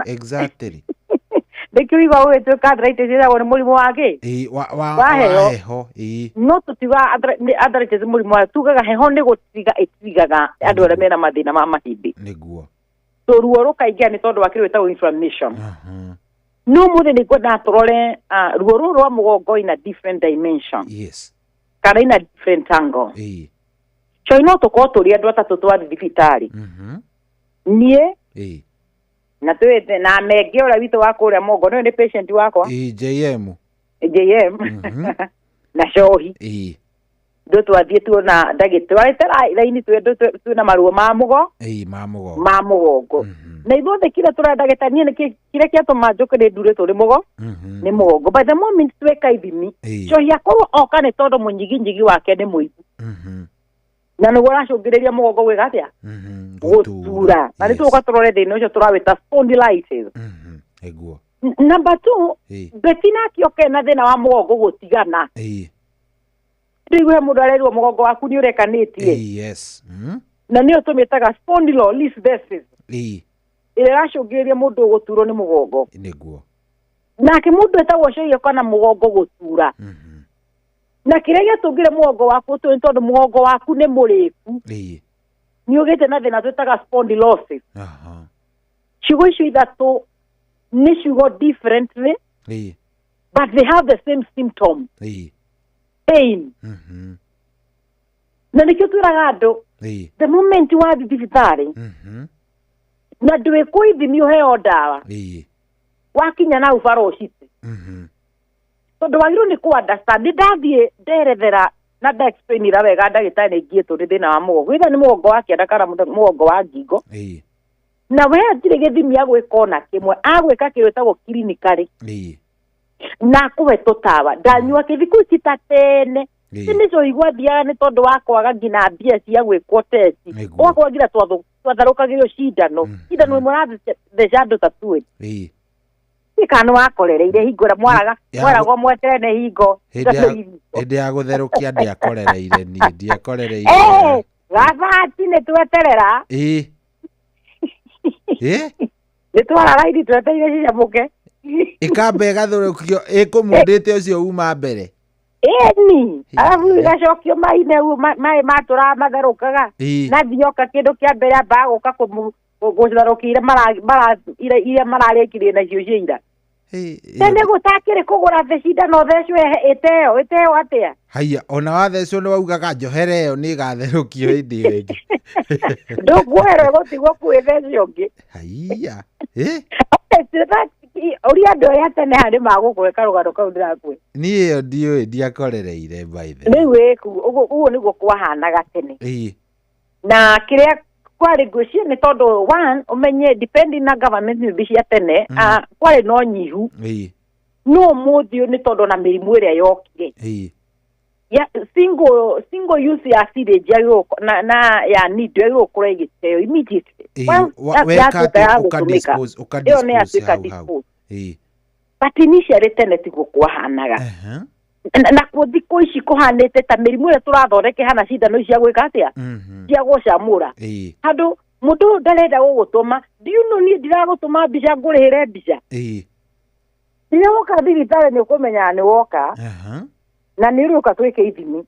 Exactly. Nĩkĩo igua gũgĩtuĩka arthritis ĩtagwo nĩ mũrimũ wa kĩ? Ĩĩ, wa heho. Ĩĩ. No tũtiuga arthritis mũrimũ wa tugaga heho nĩ gũtiga ĩtigaga andũ arĩa mena mathĩna ma mahĩndĩ. Nĩguo. So ruo rũkaingĩra nĩ tondũ wa kĩndũ gĩtagwo inflammation. No mũthĩ nĩ ngwendaga tũrore ruo rũrũ rwa mũgongo in a different dimension. Yes. Kana in a different angle. Ĩĩ. So no tũkorwo tũrĩ andũ atatũ twathiĩ thibitarĩ. Niĩ na twĩte na mengĩ ũrĩa witũ wa kũrĩa mũgongo nĩwe nĩ patient wakwa. Ĩĩ, JM. JM. Na cohi. Ĩĩ. Ndũ twathiĩ tuona ndagĩtarĩ raini twĩna maruo ma mũgo. Ĩĩ, ma mũgongo. Ma mũgongo. Na ithuothe kĩrĩa tũrenda ndagĩtarĩ niĩ nĩkĩ kĩrĩa kĩatũma njũke nĩ ndurĩtwo nĩ mũgo. Nĩ mũgongo. By the moment tweka ithimi, cohi akorwo oka nĩ tondũ mũnyiginyigi wake nĩ mũigu. Na nĩguo ũracũngĩrĩria mũgongo gwĩka atĩa? Gũtura. Na nĩ tũgũka tũrore thĩna ũcio tũrawĩta spondylitis. Nĩguo. Number 2, Beti nake oke na thĩna wa mũgongo gũtigana. Ĩĩ. Rĩu he mũndũ arerwo mũgongo waku nĩ ũrekanĩtie. Yes. Na nĩyo tũmĩtaga spondylolisthesis. Ĩĩ. Ĩrĩa ĩracũngĩrĩria mũndũ gũturwo nĩ mũgongo. Nĩguo. Nake mũndũ etagwo Cohi kana mũgongo gũtura. Na kĩrĩa gĩatũngire mũgongo waku ũtũre nĩ tondũ mũgongo waku nĩ mũrĩku. Ĩĩ. Nĩ ũgĩte na thĩna twĩtaga spondylosis. Ciugo icio ithatũ nĩ ciugo differently. Ĩĩ. But they have the same symptom. Ĩĩ. Pain. Na nĩkĩo twĩraga andũ, the moment wathiĩ thibitarĩ na ndwĩkwo ithimi ũheo ndawa, wakinya na ubara ũcite, tondũ wagĩrĩirwo nĩ kũ understand. Nĩ ndathiĩ nderethera na ndaexplainira wega ndagĩtarĩ nĩ ngiĩtwo nĩ thĩna wa mũgongo, either nĩ mũgongo wa kĩanda kana mũgongo wa ngingo, na we hatirĩ gĩthimi agwĩka ona kĩmwe, agwĩka kĩndũ gĩtagwo clinically na akũhe tũtawa. Ndanyua kĩthikũ ici ta tene tene njohi gwathiaga nĩ tondũ wa kwaga nginya mbia cia gwĩkwo test, ũgakorwo nginya twatharũkagĩrio cindano cindano ĩmwe ũratheca andũ ta 20. Kana wakorereire hingo ĩrĩa mwaraga mwaragwo mweterere hingo hĩndĩ ya gũtherũkia ndiakorereire niĩ ndiakorereire gabati nĩ tweterera nĩ twara raini twetereire cicamũke ĩkamba ĩgatherũkio ĩkũmundĩte ũcio uma mbere ĩni arabu ĩgacokio maĩ-inĩ maĩ matũraga matherũkaga na thioka kĩndũ kĩa mbere ambaga gũka gũtherũkia iria mararĩkirie nacio cia ira. Tene gũtakĩrĩ kũgũra thĩ cindano thecwo ĩteo ĩteo atĩa? Haiya, ona wathecwo nĩ waugaga njohere ĩyo nĩ ĩgatherũkio hĩndĩ ĩyo ĩngĩ. Ndũkuoherwo ĩgũtigwo kwĩ theci ũngĩ. Haiya. Ũria andũ arĩa tene harĩ magũkũhe karũgano kau ndĩrakũhe. Niĩ ĩyo ndiũĩ, ndiakorereire by the way. Rĩu ĩku ũguo nĩguo kwahanaga tene. Na kĩrĩa kwarĩ ngwĩciria nĩ tondũ one ũmenye depending na government nĩ cia tene, kwarĩ na ũnyihu. No ũmũthĩ ũyũ nĩ tondũ na mĩrimũ ĩrĩa yokire ya single use ya syringe yagĩrĩirwo na ya needle yagĩrĩirwo gũkorwo ĩgĩteo immediately. Weka atĩa ũka ĩyo nĩ yatuĩka dispose. But initially tene tiguo kwahanaga. Na kuo thikũ ici kũhanĩte ta mĩrimũ ĩrĩa tũrathondeka ĩhana cindano cia gwĩka atĩa, cia gũcamũra. Handũ mũndũ ũyũ ndarenda gũgũtũma, do you know niĩ ndiragũtũma mbica ngũrĩhĩre mbica. Rĩrĩa woka thibitarĩ nĩ ũkũmenya nĩ woka na nĩ ũrĩũka twĩke ithimi.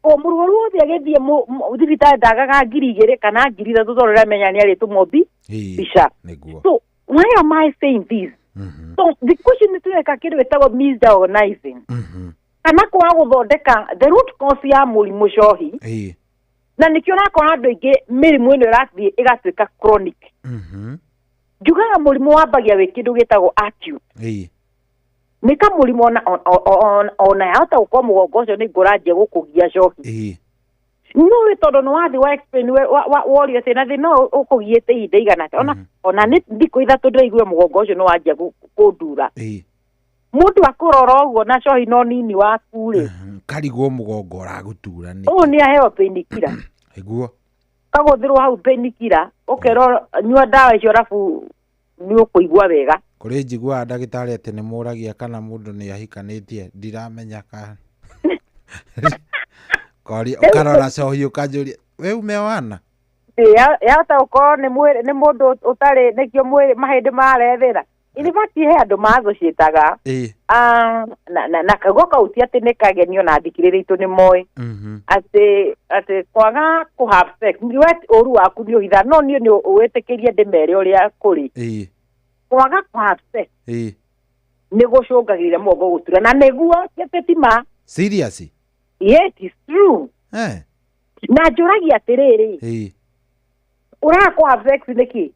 O mũrwaru wothe agĩthiĩ thibitarĩ ndagaga 2,000 kana 3,000 tondũ ũramenya nĩ arĩtũmwo mbica. So why am I saying this? So thikũ ici nĩ tũreka kĩndũ gĩtagwo misdiagnosing kana kwaga gũthondeka the root cause ya mũrimũ cohi, na nĩkĩo ũrakora andũ aingĩ mĩrimũ ĩno ĩrathiĩ ĩgatuĩka chronic. Njugaga mũrimũ wambagia wĩ kĩndũ gĩtagwo acute. Nĩ kamũrimũ ona yahota gũkorwo mũgongo ũcio nĩ ngũranjia gũkũgia cohi, no wĩ tondũ nĩ wathiĩ wa explain worio atĩ na thĩna ũyũ ũkũgiĩte ihinda igana atĩa, ona nĩ thikũ 3 ndĩraigua mũgongo ũcio nĩ wanjia kũndura. Mũndũ akũrora ũguo na cohi no nini waku rĩ, karigwo mũgongo ũragũtura nĩkĩ? Ũyũ nĩ aheo painkiller. Nĩguo kagũthĩrwo hau painkiller, ũkerwo nyua ndawa icio arabu nĩ ũkũigua wega. Kũrĩ njiguaga ndagĩtarĩ atĩ nĩ mũragia kana mũndũ nĩ ahikanĩtie, ndiramenya kana koria ũkarora cohi ũkanjũria we umeoana. Yahota gũkorwo nĩ mũndũ ũtarĩ nĩkĩo mwĩrĩ mahĩndĩ marethĩra. In fact he andũ mathũcĩtaga na kaugo kau ti atĩ nĩ kagenio na athikĩrĩria itũ nĩ moĩ atĩ kwaga kũ have sex we ũru waku nĩ ũhitha, no niĩ nĩ wĩtĩkĩrie ndĩmere ũrĩa kũrĩ. Kwaga kũ have sex nĩ gũcũngagĩrĩria mũgongo gũtura, na nĩguo ti atĩ ti ma. Seriously? Yes, it's true. Na njũragia atĩrĩrĩ, ũraga kũ have sex nĩkĩ?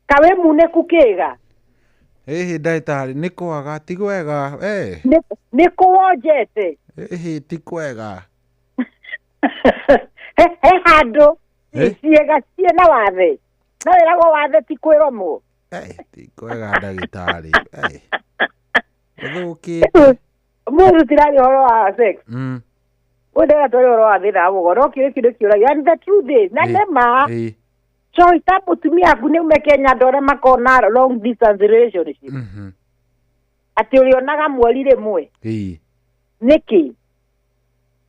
Kawe munĩku kĩga? Ĩhĩ ndagĩtarĩ nĩ kwaga ti kwega. Nĩ kũwonjete? Ĩhĩ ti kwega. He handũ ciĩga ciĩna wathe, no wĩragwo wathe ti kwĩromwo. Ti kwega ndagĩtarĩ. Ũthũkĩte. Mũndũ tirari ũhoro wa sex. Ũyũ ndĩrenda twarie ũhoro wa thĩna wa mũgongo, no kĩũria kĩu nĩkĩũragia. And the truth is, na nĩ ma cohi ta mũtumia aku nĩ ume Kenya andũ arĩa makona long distance relationship atĩ ũrĩonaga mweri rĩmwe nĩkĩ?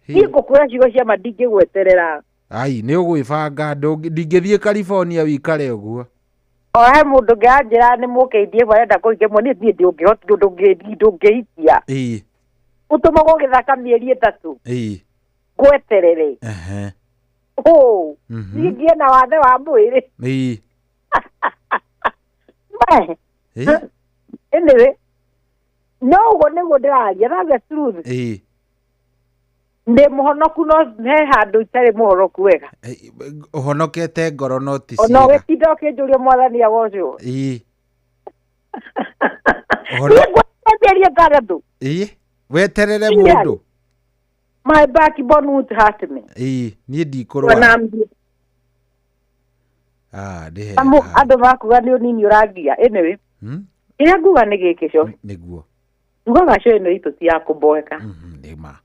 Niĩ ngũkwĩra ciugo cia ma ndingĩgweterera. Ai nĩ ũgwĩbanga, ndingĩthiĩ California wikare ũguo. O he mũndũ ũngĩ anjĩra nĩ mũkĩindie arenda kũhikia niĩ ndũngĩhikia. Ũtũmagwo gĩthaka mĩeri 3 ngweterere. Niĩ ngĩe na wathe wa mwĩrĩ. Anyway, no ũguo nĩguo ndĩraria, that's the truth. Ndĩ mũhonoku no he handũ itarĩ mũhonoku wega. Ũhonokete ngoro no ti Ona ciĩga. ũgĩtinda ũkĩnjũria mwathani agocwo. Ĩĩ. Niĩ ngwĩrĩria 6. Ĩĩ. Weterere Serious? mũndũ. My backbone won't hurt me. Ĩĩ, niĩ ndikũrwara. Ona I'm- Ah, ndĩ hega. Amu andũ makuga nĩ ũnini ũrangia. Anyway, kĩrĩa nguga nĩ gĩkĩ co. Nĩguo. Ngugaga co ĩno itũ ti ya kũmboeka. Nĩ ma.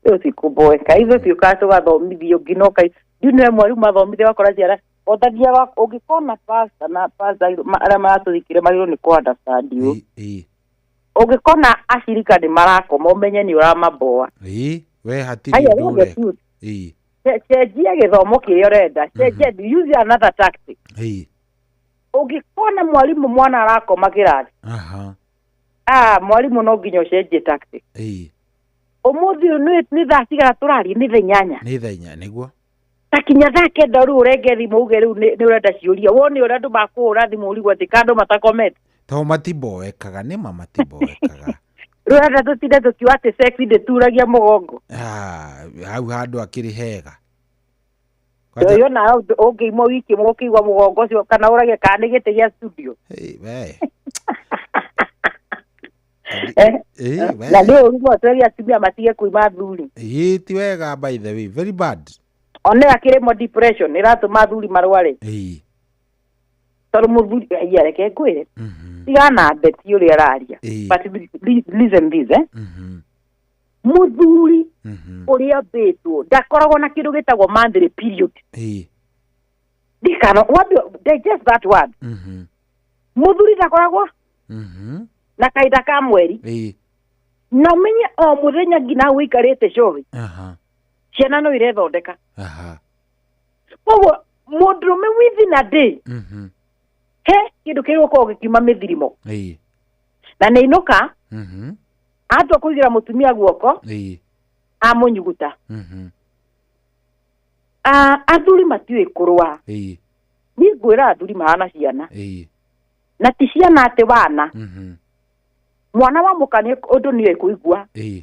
Ĩyo ti kũmboeka. Ithuĩ tũkaga tũgathomithio nginya ũkai. Ndiũ nĩwe mwarimũ mathomithia wakora ciana ũtathiaga ũngĩkona pastor na pastor arĩa maratũthikĩrĩria magĩrĩirwo nĩ kũ understand you. Ĩĩ. Ũngĩkona acirika nĩ marakoma ũmenye nĩ ũramaboa. Ĩĩ, we hatirĩ Haya, ũndũ rĩu the ũreka. truth. Ĩĩ. Cenjia gĩthomo kĩrĩa ũrenda. Cenjia, use another tactic. Ĩĩ. Ũngĩkona mwarimũ mwana arakoma kĩrathi, Aha. ah, mwarimũ no nginya ũcenjie tactic. Ĩĩ. Ũmũthĩ ũyũ nĩ thaa cigana tũraria? Nĩ thaa 8. Nĩ thaa 8 nĩguo. Ta kinya thaa 9 rĩu ũrenge thimũ uge rĩu nĩ ũrenda ciũria. Wone ũrĩa andũ makũhũra thimũ ũrigwo atĩ ka andũ matakomete. To matimboekaga, nĩ ma matimboekaga. Rĩu ũrenda tũtinde tũkiuga atĩ sex ndĩturagia mũgongo. Ah, hau handũ akĩrĩ hega. Ũyũ nawe ũngĩimwo wiki ĩmwe ũkĩigua mũgongo ũcio kana ũrage kana nĩ gĩtĩ gĩa studio. Ĩĩ, we. Eh, Ĩĩ, we. na nĩ ũru mũno twerie atumia matige kuima athuri. Ĩĩ, ti wega by the way, very bad. One akĩrĩmo depression ĩratũma athuri marware. Ĩĩ. Tondũ mũthuri aya reke ngwĩre. Tigana na Beti ũrĩa araria. Ĩĩ. But listen this eh. Mũthuri ũrĩa ambĩtwo ndakoragwo na kĩndũ gĩtagwo monthly period. Ĩĩ. Ndikano what do, digest that word. Mũthuri ndakoragwo na kahinda ka mweri. Ĩĩ. Na ũmenye o mũthenya nginya hau ũikarĩte cohi. Aha. Ciana no irethondeka. Aha. Koguo mũndũrũme within a day he kĩndũ kĩrĩa gũkoragwo gĩkiuma mĩthirimo. Ĩĩ. Na nĩ inũka atua kũigĩra mũtumia guoko Ĩĩ. amũnyuguta. Ah, athuri matiũĩ kũrũa. Ĩĩ. Niĩ ngwĩra athuri mahana ciana. Ĩĩ. Na ti ciana atĩ wana. Mwana wa mũka nĩ ũndũ nĩoĩ kũigua Ĩĩ.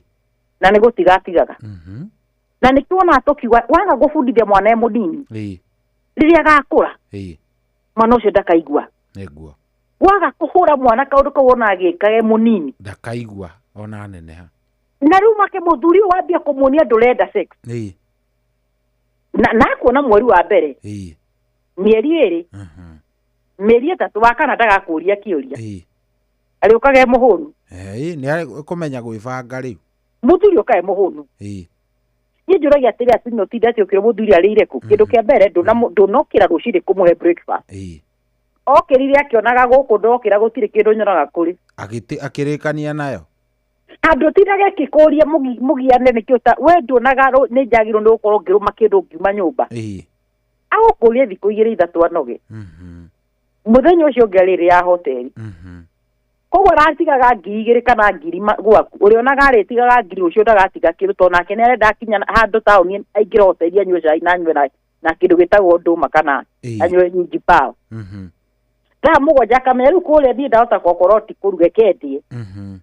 na nĩ gũtiga atigaga. Na nĩkĩo wonaga tũkiuga waga gũbundithia mwana e mũnini Ĩĩ. rĩrĩa agakũra Ĩĩ. mwana ũcio ndakaigua. Nĩguo. Waga kũhũra mwana kaũndũ kau wonaga agĩka e mũnini. Ndakaigua ona neneha. Na rĩu make mũthuri ũyũ wambia kũmuonia ndũrenda sex. Ĩĩ. Na nakuona mweri wa mbere Ĩĩ. mĩeri 2 mĩeri 3 wa kana ndagakũria kĩũria. Ĩĩ. Arĩũkaga e mũhũnu. Ĩĩ, nĩ ekũmenya gwĩbanga rĩu. Mũthuri ũkaga e mũhũnu. Ĩĩ. Niĩ njũragia atĩrĩ atumia ũtinde atĩ ũkĩra mũthuri arĩire kũ. Kĩndũ kĩa mbere ndũnokĩra rũcinĩ kũmũhe breakfast. Ĩĩ. Okĩrire akĩonaga gũkũ ndokĩra gũtirĩ kĩndũ nyonaga kũrĩ. Akĩrĩkania nayo. Handũ ũtindage akĩkũria mũgiane nĩkĩo ta we nduonaga nĩ njagĩrĩirwo nĩ gũkorwo ngĩrũma kĩndũ ngiuma nyũmba. Ĩĩ. Agũkũria thikũ 2 3 anoge. Mũthenya ũcio ũngĩ arĩrĩ ya hoteli. Koguo aratigaga 2,000 kana 1,000 gwaku. Ũrĩonaga arĩtigaga 1,000 ũcio ndagatiga kĩndũ tondũ nake nĩ arenda akinya handũ taũni aingĩre hoteli anyue cai na anyue na kĩndũ gĩtagwo ndũma kana Ĩĩ. anyue nyinji pao. Thaa 7 akamenya rĩu kũrĩa niĩ ndahota gũkorwo ti kũruga kendie.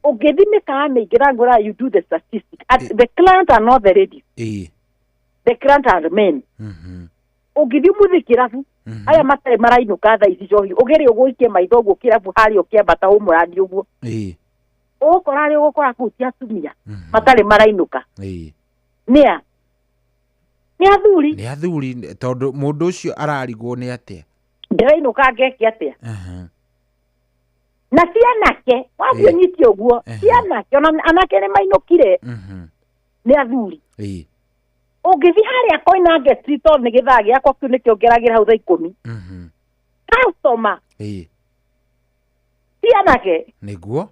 Ũngĩthiĩ mĩkawa mĩingĩ na ngwĩra you do the statistic. At the client are not the ladies. Ĩĩ. The client are men. Ũngĩthiĩ mũthĩ kĩrabu aya matarĩ marainũka thaa ici cohi ũgerie ũgũikie maitho ũguo kĩrabu harĩa ũkĩambata ũmũrandi ũguo. Ĩĩ. Ũgũkora arĩa ũgũkora kũu ti atumia matarĩ marainũka. Ĩĩ. Nĩa? Nĩ athuri. Nĩ athuri tondũ mũndũ ũcio ararigwo nĩ atĩa. Ndĩrainũka ngeke atĩa? Na ti anake, wathiĩ ũnyite ũguo, ti anake, ona anake nĩ mainũkire. Nĩ athuri. Ĩĩ. Ũngĩthiĩ harĩa Koinange Street tondũ nĩ gĩthaa gĩakwa kĩu nĩkĩo ngeragĩra hau thaa 10. Customer Ĩĩ. ti anake. Nĩguo.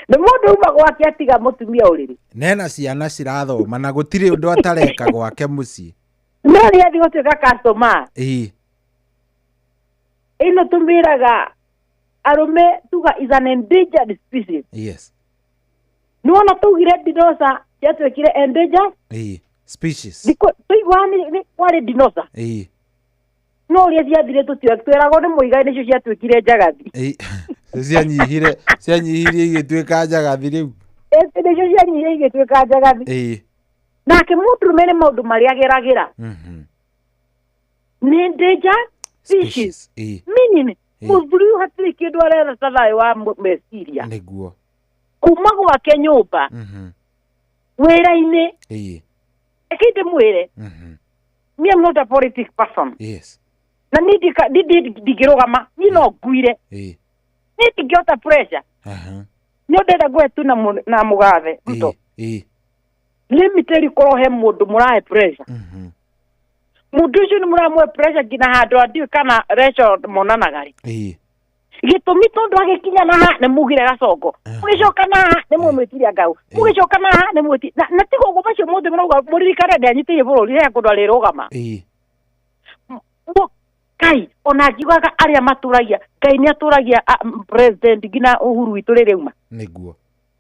Nĩ mũndũ uma gwake atiga mũtumia ũrĩrĩ. Nena ciana cirathoma na gũtirĩ ũndũ atareka gwake mũciĩ. No nĩ athiĩ gũtuĩka customer. Ĩĩ. Ĩno tũmĩraga arũme tuga is an endangered species. Yes. Nĩ wona tũugire dinosaur ciatuĩkire endangered? Ĩĩ. Species. Tũiguaga nĩ kwarĩ dinosaur. Ĩĩ. No ũrĩa ciathire tũtiũĩ twĩragwo nĩ mũigai nĩcio ciatuĩkire njagathi. Ĩĩ. Cianyihire igĩtuĩka njagathi rĩu. Nĩcio cianyihire igĩtuĩka njagathi. Nake mũndũrũme nĩ maũndũ marĩa ageragĩra. Nĩ endangered species. Meaning mũthuri ũyũ hatirĩ kĩndũ aretha ta thayũ wa meciria. Nĩguo. Kuma gwake nyũmba, wĩra-inĩ. Reke ndĩmwĩre, me, I'm not a politic person. Na niĩ ndingĩrũgama, niĩ no nguire. Niĩ ndingĩhota pressure. Nĩ ndĩrenda ngũhe tu na mũgathe Ruto. Let me tell you, korwo he mũndũ mũrahe pressure, mũndũ ũcio nĩ mũramũhe pressure nginya handũ andiũĩ kana reco monanaga rĩ. Gĩtũmi tondũ agĩkinya na haha nĩ mugire gacongo, mũgĩcoka na haha nĩ mũmwĩtiria ngau, mũgĩcoka na haha nĩ mwĩti na tiga ũguo macio mothe mũrauga. Mũririkane ndĩanyitĩire bũrũri he kũndũ arĩrũgama. Ngai ona ngiugaga arĩa matũragia, Ngai nĩ atũragia president nginya Uhuru witũ rĩrĩ auma.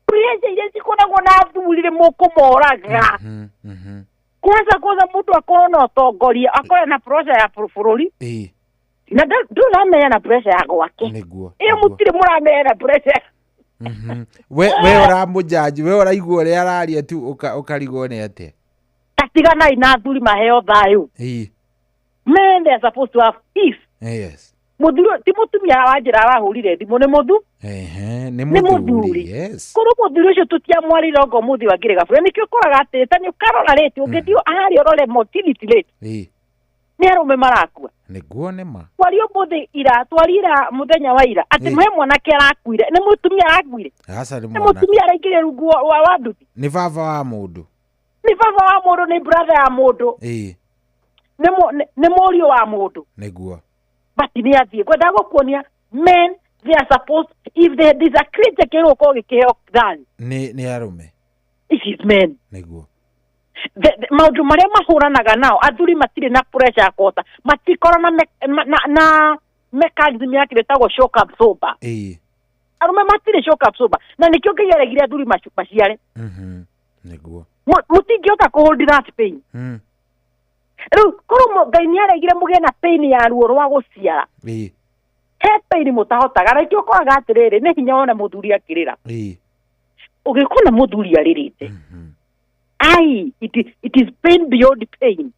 Pressure iria cikoragwo na athuri nĩ mũkũmoraga. Kwanza kwanza mũndũ akorwo na ũtongoria, akorwo na pressure ya bũrũri na ndũramenya na pressure ya gwake. Ĩyo mũtirĩ mũramenya na pressure. We ũramũjaji, we ũraigua ũrĩa araria tu ũkarigwo nĩ atĩa. Tatiganai na athuri maheo thayũ. Men, they are supposed to have peace. Mũthuri ti mũtumia wa njĩra arahũrire thimũ, nĩ mũthu nĩ nĩ mũthuri. Mũthuri. Korwo mũthuri ũcio tũtiamwarĩire ongo mũthĩ wa ngĩrĩ gabura nĩkĩo ũkoraga atĩ ta nĩ ũkarora rate, ũngĩthiĩ harĩa ũrore mortality rate, nĩ arũme marakua. Nĩguo, nĩ ma. Twari ũmũthĩ ira, twari ira mũthenya wa ira atĩ he mwanake arakuire, nĩ mũtumia arakuire? Aca, nĩ nĩ mwana. Mũtumia araingĩrire rungu wa nduthi. Nĩ baba wa mũndũ. Nĩ baba wa mũndũ, nĩ brother ya mũndũ, nĩ mũriũ wa mũndũ. But nĩ athiĩ ngwendaga gũkuonia, men, they are supposed, if there is a creature kĩrĩ gũkorwo gĩkĩheo thayũ, Nĩ arũme. It is men. Maũndũ marĩa mahũranaga nao athuri matirĩ na pressure ya kũhota, matikorwo na mechanism ya kĩrĩa ĩtagwo shock absorber. Arũme matirĩ shock absorber, na nĩkĩo Ngai aregire athuri maciare. Mũtingĩhota kũhold that pain. Rĩu korwo Ngai nĩ aregire mũgĩe na pain ya ruo rwa gũciara, he pain mũtahotaga, na ikĩo ũkoraga atĩrĩrĩ, nĩ hinya wone mũthuri akĩrĩra. Ũgĩkona mũthuri arĩrĩte, ai, it is pain beyond pain.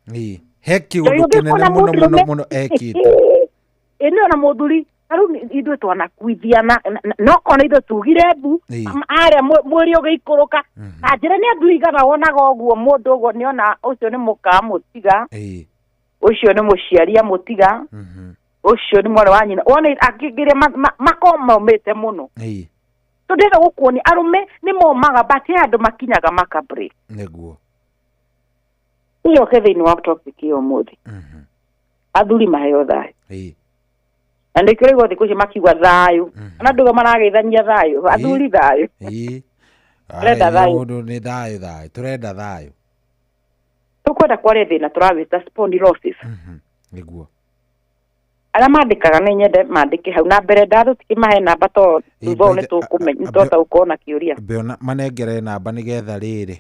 He kĩũndũ Ngai kĩnene ũngĩkona mũno mũno mũndũrũme- mũno ekĩte. Ĩ nĩ ona mũthuri tarĩu ithuĩ twanakuithia na okorwo ithuĩ tugire mbu harĩa mwĩrĩ ũgĩikũrũka na njĩra nĩ athuri igana wonaga ũguo mũndũ ũguo nĩona ũcio nĩ mũka mũtiga, ũcio nĩ mũciari amũtiga, ũcio nĩ mwarĩ wa nyina, wone angĩngĩrĩa makorwo maumĩte mũno. Tondũ gũkuonia arũme nĩ momaga, but he andũ makinyaga maka break. Iyoke thĩinĩ wa topic ĩyo ũmũthĩ, athuri maheo thayũ. Na nĩkĩo rĩu thikũ ici makiuga thayũ, ona ndũga marageithania thayũ, athuri thayũ. Tũrenda thayũ. Mũndũ nĩ thayũ, thayũ, tũrenda thayũ. Tũkwenda kwaria thĩna tũrawĩta spondylosis. Arĩa mandĩkaga nĩ nyende mandĩke hau na mbere ndatũ tikĩmahe namba to thutha ũyũ nĩ tũkũmenya nĩ twahota gũkorwo na kĩũria. Mbeona manengere namba nĩgetha rĩrĩ,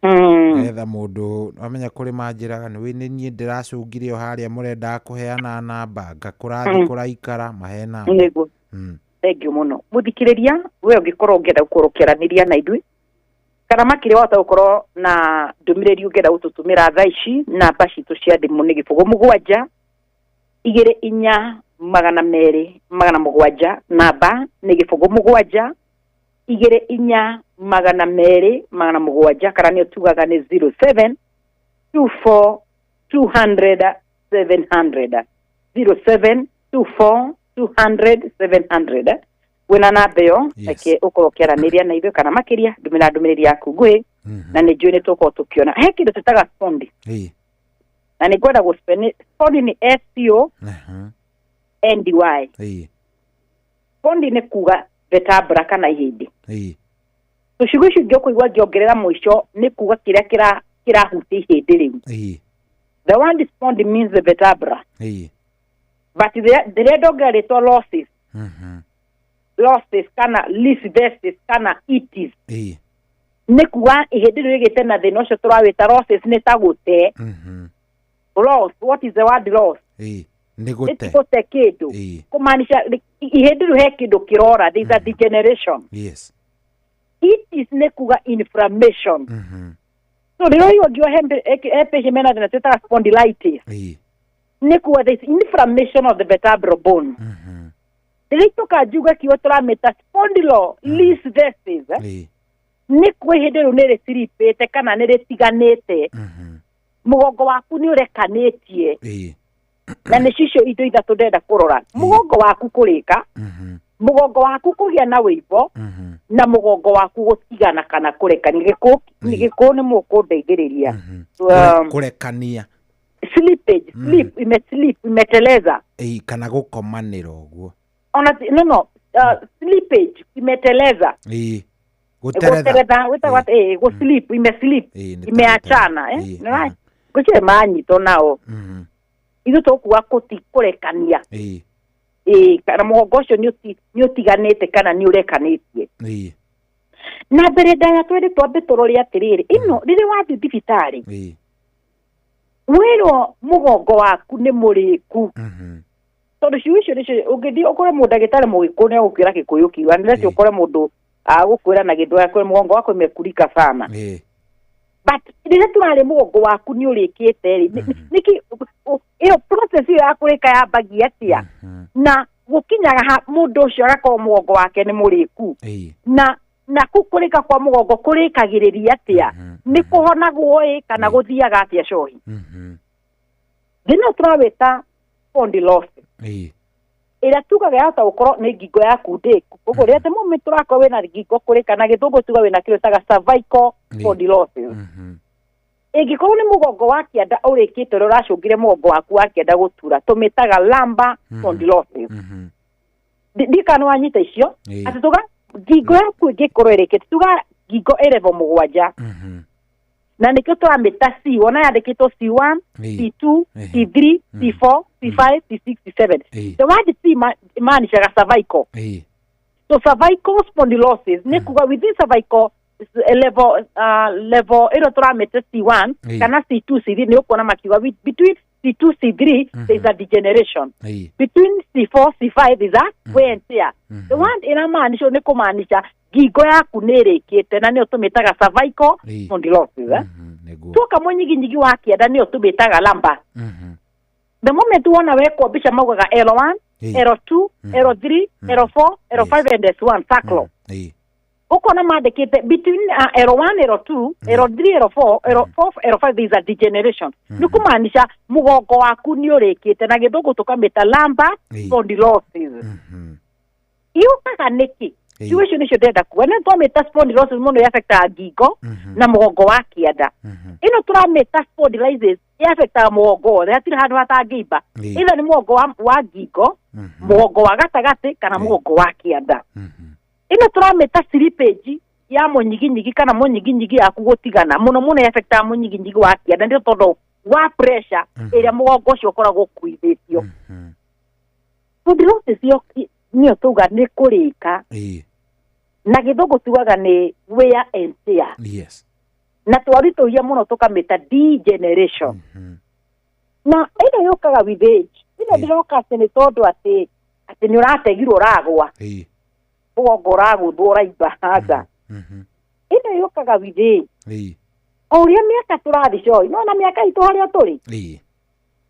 nĩgetha mũndũ amenya kũrĩ manjĩraga nĩ nĩ niĩ ndĩracũngire o harĩa mũrendaga kũheana namba ngakũrathiĩ kũraikara mahe namba. Nĩguo, thengiũ mũno mũthikĩrĩria, we ũngĩkorwo ũngĩenda gũkorwo ũkĩaranĩria na ithuĩ kana makĩria wahota gũkorwo na ndũmĩrĩri ũngĩenda gũtũtũmĩra thaa ici, namba citũ cia thimũ nĩ 0 7 24 200 700. Namba nĩ 0 7 24 200 700, kana nĩyo tugaga nĩ 07 24 200 700, 07 24 200 700. Wĩna namba ĩyo, reke ũkorwo ũkĩaranĩria na ithuĩ kana makĩria ndũmĩra ndũmĩrĩri yaku nguhĩ, na nĩ njũĩ nĩ tũgũkorwo tũkĩona he kĩndũ twĩtaga spondi. Na nĩ ngwenda gũ spondi nĩ SCO NDY. Spondi nĩ kuga vertebra kana ihĩndĩ. Tũcigo icio ingĩ ũkũigua ngĩongerera mũico nĩ kuga kĩrĩa kĩrahutia ihĩndĩ rĩu. The word spondy means the vertebra, but rĩrĩa ndongerera rĩtwa losses, losses kana listhesis kana itis, nĩ kuga ihĩndĩ rĩu rĩgĩte na thĩna ũcio tũrawĩta losses, nĩ ta gũte. Loss, what is the word loss? Nĩ gũte. Nĩ gũte kĩndũ, kũmaanisha ihĩndĩ rĩu he kĩndũ kĩrora, there is a degeneration. Itis nĩ kuga inflammation. So rĩrĩa ũigua ngiuga he patient mena thĩna twĩtaga spondylitis, nĩ kuga there is inflammation of the vertebral bone. Rĩrĩa itoka njuga kiugo tũramĩta spondylolisthesis, nĩ kuga ihĩndĩ rĩu nĩ rĩtiripĩte kana nĩ rĩtiganĩte, mũgongo waku nĩ ũrekanĩtie. Na nĩ cicio indo ithatũ ndĩrenda kũrora: mũgongo waku kũrĩka, mũgongo waku kũgĩa na wĩimbo, na mũgongo waku gũtigana kana kũrekania. Gĩkũyũ nĩ mũkũndeithĩrĩria. Kũrekania. Slippage, slip, imeslip, imeteleza. Ĩĩ, kana gũkomanĩra ũguo. Ona no, slippage, imeteleza. Gũteretha. Gũteretha wĩtagwo atĩ, gũslip, imeslip. Ĩĩ, nĩ Imeachana, eh, gũtirĩ manyitwo nao. Ithuĩ tũkuga kũti kũrekania. Ĩĩ, kana mũgongo ũcio nĩ ũtiganĩte kana nĩ ũrekanĩtie. Na mbere ndaya twende twambe tũrore atĩrĩrĩ, ĩno rĩrĩa wathiĩ thibitarĩ wĩrwo mũgongo waku nĩ mũrĩku, tondũ ciugo icio nĩcio ũngĩthiĩ ũkore mũndagĩtarĩ mũgĩkũyũ nĩ agũkwĩra Gĩkũyũ kiuga nĩ ũkore mũndũ agũkwĩra na gĩthweri akwĩre mũgongo wako imekulika sana. But rĩrĩa tũrarĩ mũgongo waku nĩ ũrĩkĩte rĩ, nĩkĩ ĩyo process ĩyo ya kũrĩka yambagia atĩa na gũkinyaga ha mũndũ ũcio agakorwo mũgongo wake nĩ mũrĩku, na kũ kũrĩka kwa mũgongo kũrĩkagĩrĩria atĩa, nĩ kũhonagwo ĩ kana gũthiaga atĩa? Cohi thĩna ũyũ tũrawĩta spondylosis, ĩrĩa tugaga yahota gũkorwo nĩ ngingo yaku ndĩku. Koguo rĩrĩa the moment tũrakorwo wĩna ngingo kũrĩka, na gĩthũngũ tuga wĩna kĩndũ ĩtaga cervical spondylosis. Ĩngĩkorwo nĩ mũgongo wa kĩanda ũrĩkĩte ũrĩa ũracũngire mũgongo waku wa kĩanda gũtura, tũmĩtaga lumbar spondylosis. Ndikana wanyita icio? Atĩ tuga ngingo yaku ĩngĩkorwo ĩrĩkĩte, tuga ngingo ĩ level 7, na nĩkĩo tũramĩta C, wona yandĩkĩtwo C1, C2, C3, C4, C5, C6, C7. The word C imaanishaga cervical. So cervical spondylosis nĩ kuga within cervical level ĩno tũramĩte C1 kana C2, C3. Nĩ ũkuona makiuga between C2, C3 there is a degeneration, between C4, C5 is a wear and tear. The word ĩramaanisha nĩ kũmaanisha ngingo yaku nĩ ĩrĩkĩte, na nĩyo tũmĩtaga cervical spondylosis, eh? Tuoka mũnyiginyigi wa kĩanda nĩyo tũmĩtaga lumbar. The moment wona wekwo mbica maugaga L1, L2, L3, L4, L5 and S1 sacral. Ũkona mandĩkĩte between L1, L2, L3, L4, L4, L5 there is a degeneration. Nĩ kũmaanisha mũgongo waku nĩ ũrĩkĩte, na gĩthũngũ tũkamĩta lumbar spondylosis. Yũkaga nĩkĩ? Ciugo icio nĩcio ndĩrenda kuga. Nĩ twamĩta spondylosis mũno yaffectaga ngingo na mũgongo wa kĩanda. Ĩno tũramĩta spondylitis yaffectaga mũgongo wothe, hatirĩ handũ hatangĩimba, either nĩ mũgongo wa ngingo, mũgongo wa gatagatĩ kana mũgongo wa kĩanda. Ĩno tũramĩta slippage ya mũnyiginyigi kana mũnyiginyigi yaku gũtigana, mũno mũno yaffectaga mũnyiginyigi wa kĩanda, nĩ tondũ wa pressure ĩrĩa mũgongo ũcio ũkoragwo ũkuithĩtio. Spondylosis yo nĩyo tuga nĩ kũrĩka, na gĩthũngũ tugaga nĩ wear and tear, na twaritũhia mũno tũkamĩta degeneration. Na ĩno yũkaga with age. Ĩno ndĩroka atĩ nĩ tondũ atĩ nĩ ũrategirwo ũragwa, mũgongo ũragũthwo ũraimba, aca. Ĩno yũkaga with age, o ũrĩa mĩaka tũrathiĩ coi no na mĩaka itũ harĩa tũrĩ,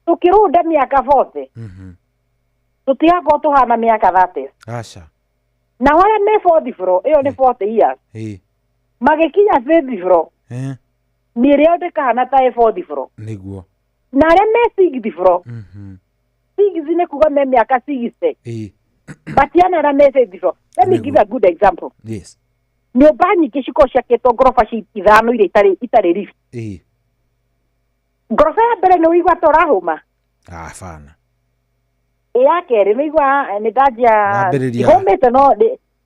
tũkĩrũnda mĩaka 40 tũtigakorwo tũhana mĩaka 30. Aca. Na arĩa me fourth floor, ĩyo nĩ 40 years, magĩkinya fifth floor, mĩĩrĩ yao ndĩkahana ta ĩ fourth floor. Na arĩa me sixth floor, six nĩ kuga me mĩaka 60, batiana arĩa me fifth floor. Let me give you a good example. Nyũmba nyingĩ cikoragwo ciakĩtwo ngoroba ci ithano iria itarĩ lift. Ngoroba ya mbere nĩ ũigua ta ũrahũma. Abana. Ĩ ya kerĩ nĩ ũigua nĩ ndanjia Wambĩrĩria. Hũmĩte, no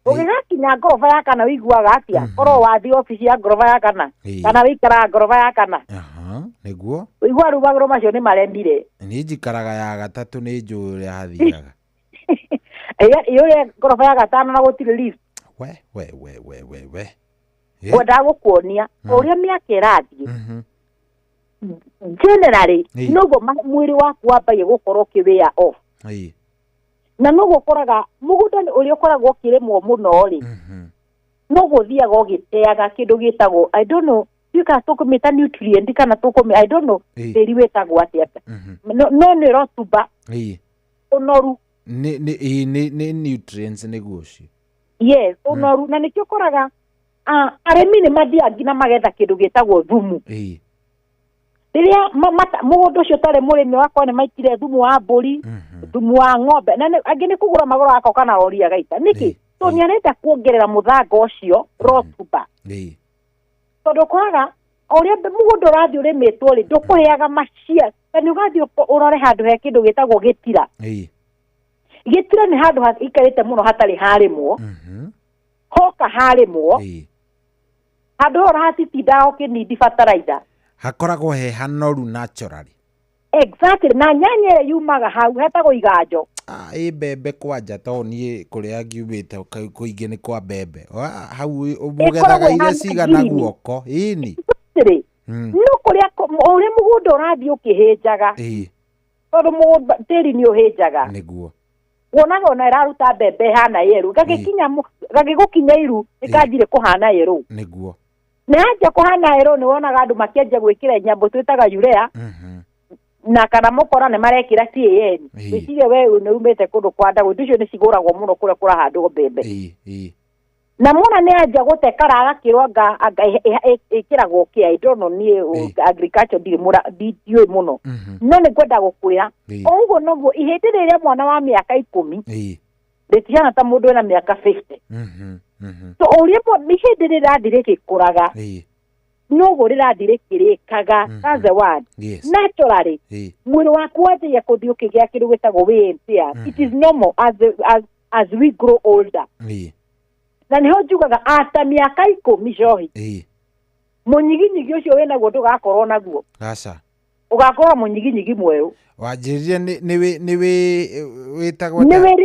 ũgĩgakinya ngoroba ya kana ũiguaga atĩa? Korwo wathiĩ obici ya ngoroba ya kana kana wĩikaraga ngoroba ya kana. Aha, nĩguo. Ũigua rĩu magũrũ macio nĩ maremire. Niĩ njikaraga ya gatatũ, nĩ njũĩ ũrĩa hathiaga. Ĩ ũrĩa ngoroba ya gatano na gũtirĩ lift. We we we we we we. Ngwendaga gũkuonia o ũrĩa mĩaka ĩrathiĩ, generally noguo mwĩrĩ waku wambagia gũkorwo ũkĩ off, na noguo ũkoraga mũgũnda ũrĩa ũkoragwo ũkĩrĩmwo mũno rĩ, Noguo ũthiaga ũgĩteaga kĩndũ gĩtagwo, I don't know, ndiũĩ kana tũkũmĩta nutrient kana tũkũmĩ, I don't know, tĩri wĩtagwo atĩa, no nĩ rotuba, ũnoru. Nĩ nutrients nĩguo ũcio. Yes, ũnoru. Na nĩkĩo ũkoraga arĩmi nĩ mathiaga nginya magetha kĩndũ gĩtagwo thumu. Rĩrĩa mũgũnda ũcio ũtarĩ mũrĩmi, wakorwo nĩ maitire thumu wa mbũri, thumu wa ng'ombe, na angĩ nĩ kũgũra magũraga akoka na rori agaita. Nĩkĩ? Tondũ nĩ arenda kuongerera mũthanga ũcio rotuba. Tondũ ũkoraga o ũrĩa mũgũnda ũrathiĩ ũrĩmĩtwo rĩ, ndũkũheaga macia. Na nĩ ũgathiĩ ũrore handũ he kĩndũ gĩtagwo gĩtira. Gĩtira nĩ handũ haikarĩte mũno hatarĩ harĩmwo. Hoka harĩmwo, handũ hau hatitindaga ũkĩnindi bataraitha. Hakoragwo he hanoru naturally. Exactly. Na nyanya ĩrĩa yumaga hau hetagwo iganjo. Ĩ mbembe kwanja, to niĩ kũrĩa ngiumĩte kũingĩ nĩ kwa mbembe. Hau mũgethaga Ĩkoragwo iria ĩhana cigana green. guoko ĩni. Rĩ, no kũrĩa ũrĩa mũgũnda ũrathiĩ ũkĩhĩnjaga, tondũ mũgũnda tĩri nĩ ũhĩnjaga, nĩguo wonaga ona ĩraruta mbembe ĩhana yerũ, gagĩkinya gagĩgũkinya iru ĩkanjire kũhana yerũ. Na yanjia kũhana yerũ, nĩ wonaga andũ makĩanjia gwĩkĩra nyamũ twĩtaga urea, na kana mũkora nĩ marekĩra CAN. Wĩcirie we nĩ umĩte kũndũ kwa ndagũ, indo icio nĩ cigũragwo mũno kũrĩa kũrahandwo mbembe. Na mwana nĩ anjia gũte kara agakĩrwo anga ĩkĩragwo kĩa, I don't know, niĩ agriculture ndirĩ ndiũĩ mũno, no nĩ ngwenda gũkwĩra o ũguo noguo ihĩndĩ rĩrĩa mwana wa mĩaka 10 rĩtihana ta mũndũ wĩna mĩaka 50. So ũrĩa ihĩndĩ rĩrathiĩ rĩgĩkũraga, noguo rĩrathiĩ rĩkĩrĩkaga, that's the word, naturally mwĩrĩ waku wanjagia kũthiĩ ũkĩgĩa kĩndũ gĩtagwo wear and tear. It is normal as we grow older. Na nĩho njugaga ata mĩaka 10 cohi, mũnyiginyigi ũcio wĩnaguo ndũgakorwo naguo. Aca. Ũgakorwo mũnyiginyigi mwerũ. Wanjĩrire nĩ wĩtagwo nĩ wĩ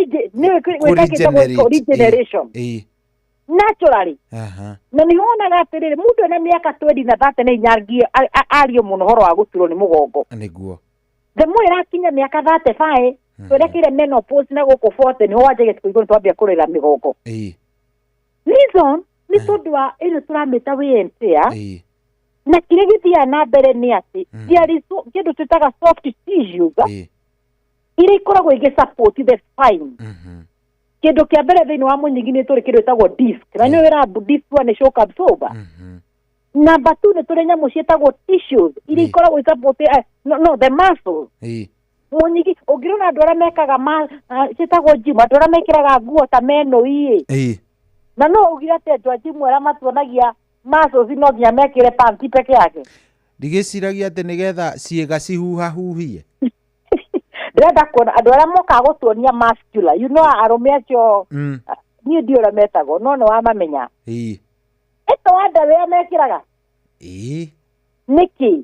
regeneration naturally. Na nĩho wonaga atĩrĩrĩ, mũndũ ena mĩaka 20 na 30 nĩ hinya arie mũno ũhoro wa gũturwo nĩ mũgongo. Nĩguo. The more ĩrakinya mĩaka 35, twerekeire menopause na gũkũ 40, nĩho wanjagia kũigua nĩ twambia kũrĩra mĩgongo. Reason nĩ tondũ wa ĩno tũramĩta wear and tear. Na kĩrĩa gĩthiaga na mbere nĩ atĩ there is kĩndũ twĩtaga soft tissues iria ikoragwo igĩ support the spine. Kĩndũ kĩa mbere thĩinĩ wa mũnyingi nĩ tũrĩ kĩndũ gĩtagwo disc, na nĩ wĩra disc wa nĩ shock absorber. Number 2, nĩ tũrĩ nyamũ ciĩtagwo tissues iria ikoragwo support, no the muscles. Mũnyingi ũngĩrona andũ arĩa mekaga ciĩtagwo gym, andũ arĩa mekĩraga nguo ta meno ii. Na no ugire atĩ andũ a gym arĩa matuonagia muscles no nginya mekĩre panti peke yake. Ndigĩciragia atĩ nĩgetha ciĩga cihuhahuhie. Ndĩrenda kuona andũ arĩa mokaga gũtuonia muscular, you know, arũme acio, niĩ ndiũĩ ũrĩa metagwo, no nĩ wamamenya. Ĩto wanda rĩrĩa mekĩraga. Nĩkĩ?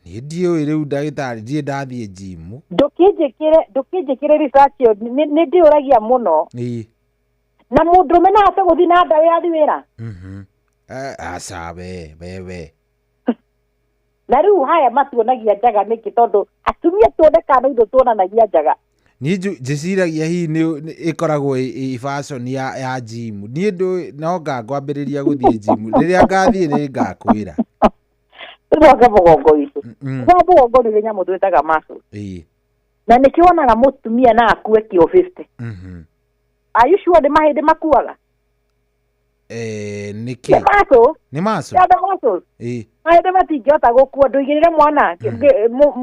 Niĩ ndiũĩ rĩu ndagĩtarĩ, ndirĩ ndathiĩ gym. Ndũkĩnjĩkĩre research ĩyo, nĩ ndĩũragia mũno. Na mũndũrũme no ahote gũthiĩ na nda wĩra wĩra. Aca we. Na rĩu haya matuonagia njaga nĩkĩ? Tondũ atumia tuonekaga na ithuĩ tuonanagia njaga. Niĩ njĩciragia hihi nĩ ĩkoragwo ĩ fashion ya gym. Niĩ ndũĩ, no ngangwambĩrĩria gũthiĩ gym. Rĩrĩa ngathiĩ nĩ ngakwĩra. Tũcoke mũgongo witũ. Kwa mũgongo nĩ nyamũ twĩtaga muscle. Na nĩkĩo wonaga mũtumia na akue kilo 50. Are you sure nĩ mahĩndĩ makuaga? Nĩkĩ? Nĩ muscle. Nĩ muscle? Yeah, the muscles. Mahĩndĩ matingĩhota gũkua, ndũigĩrĩre mwana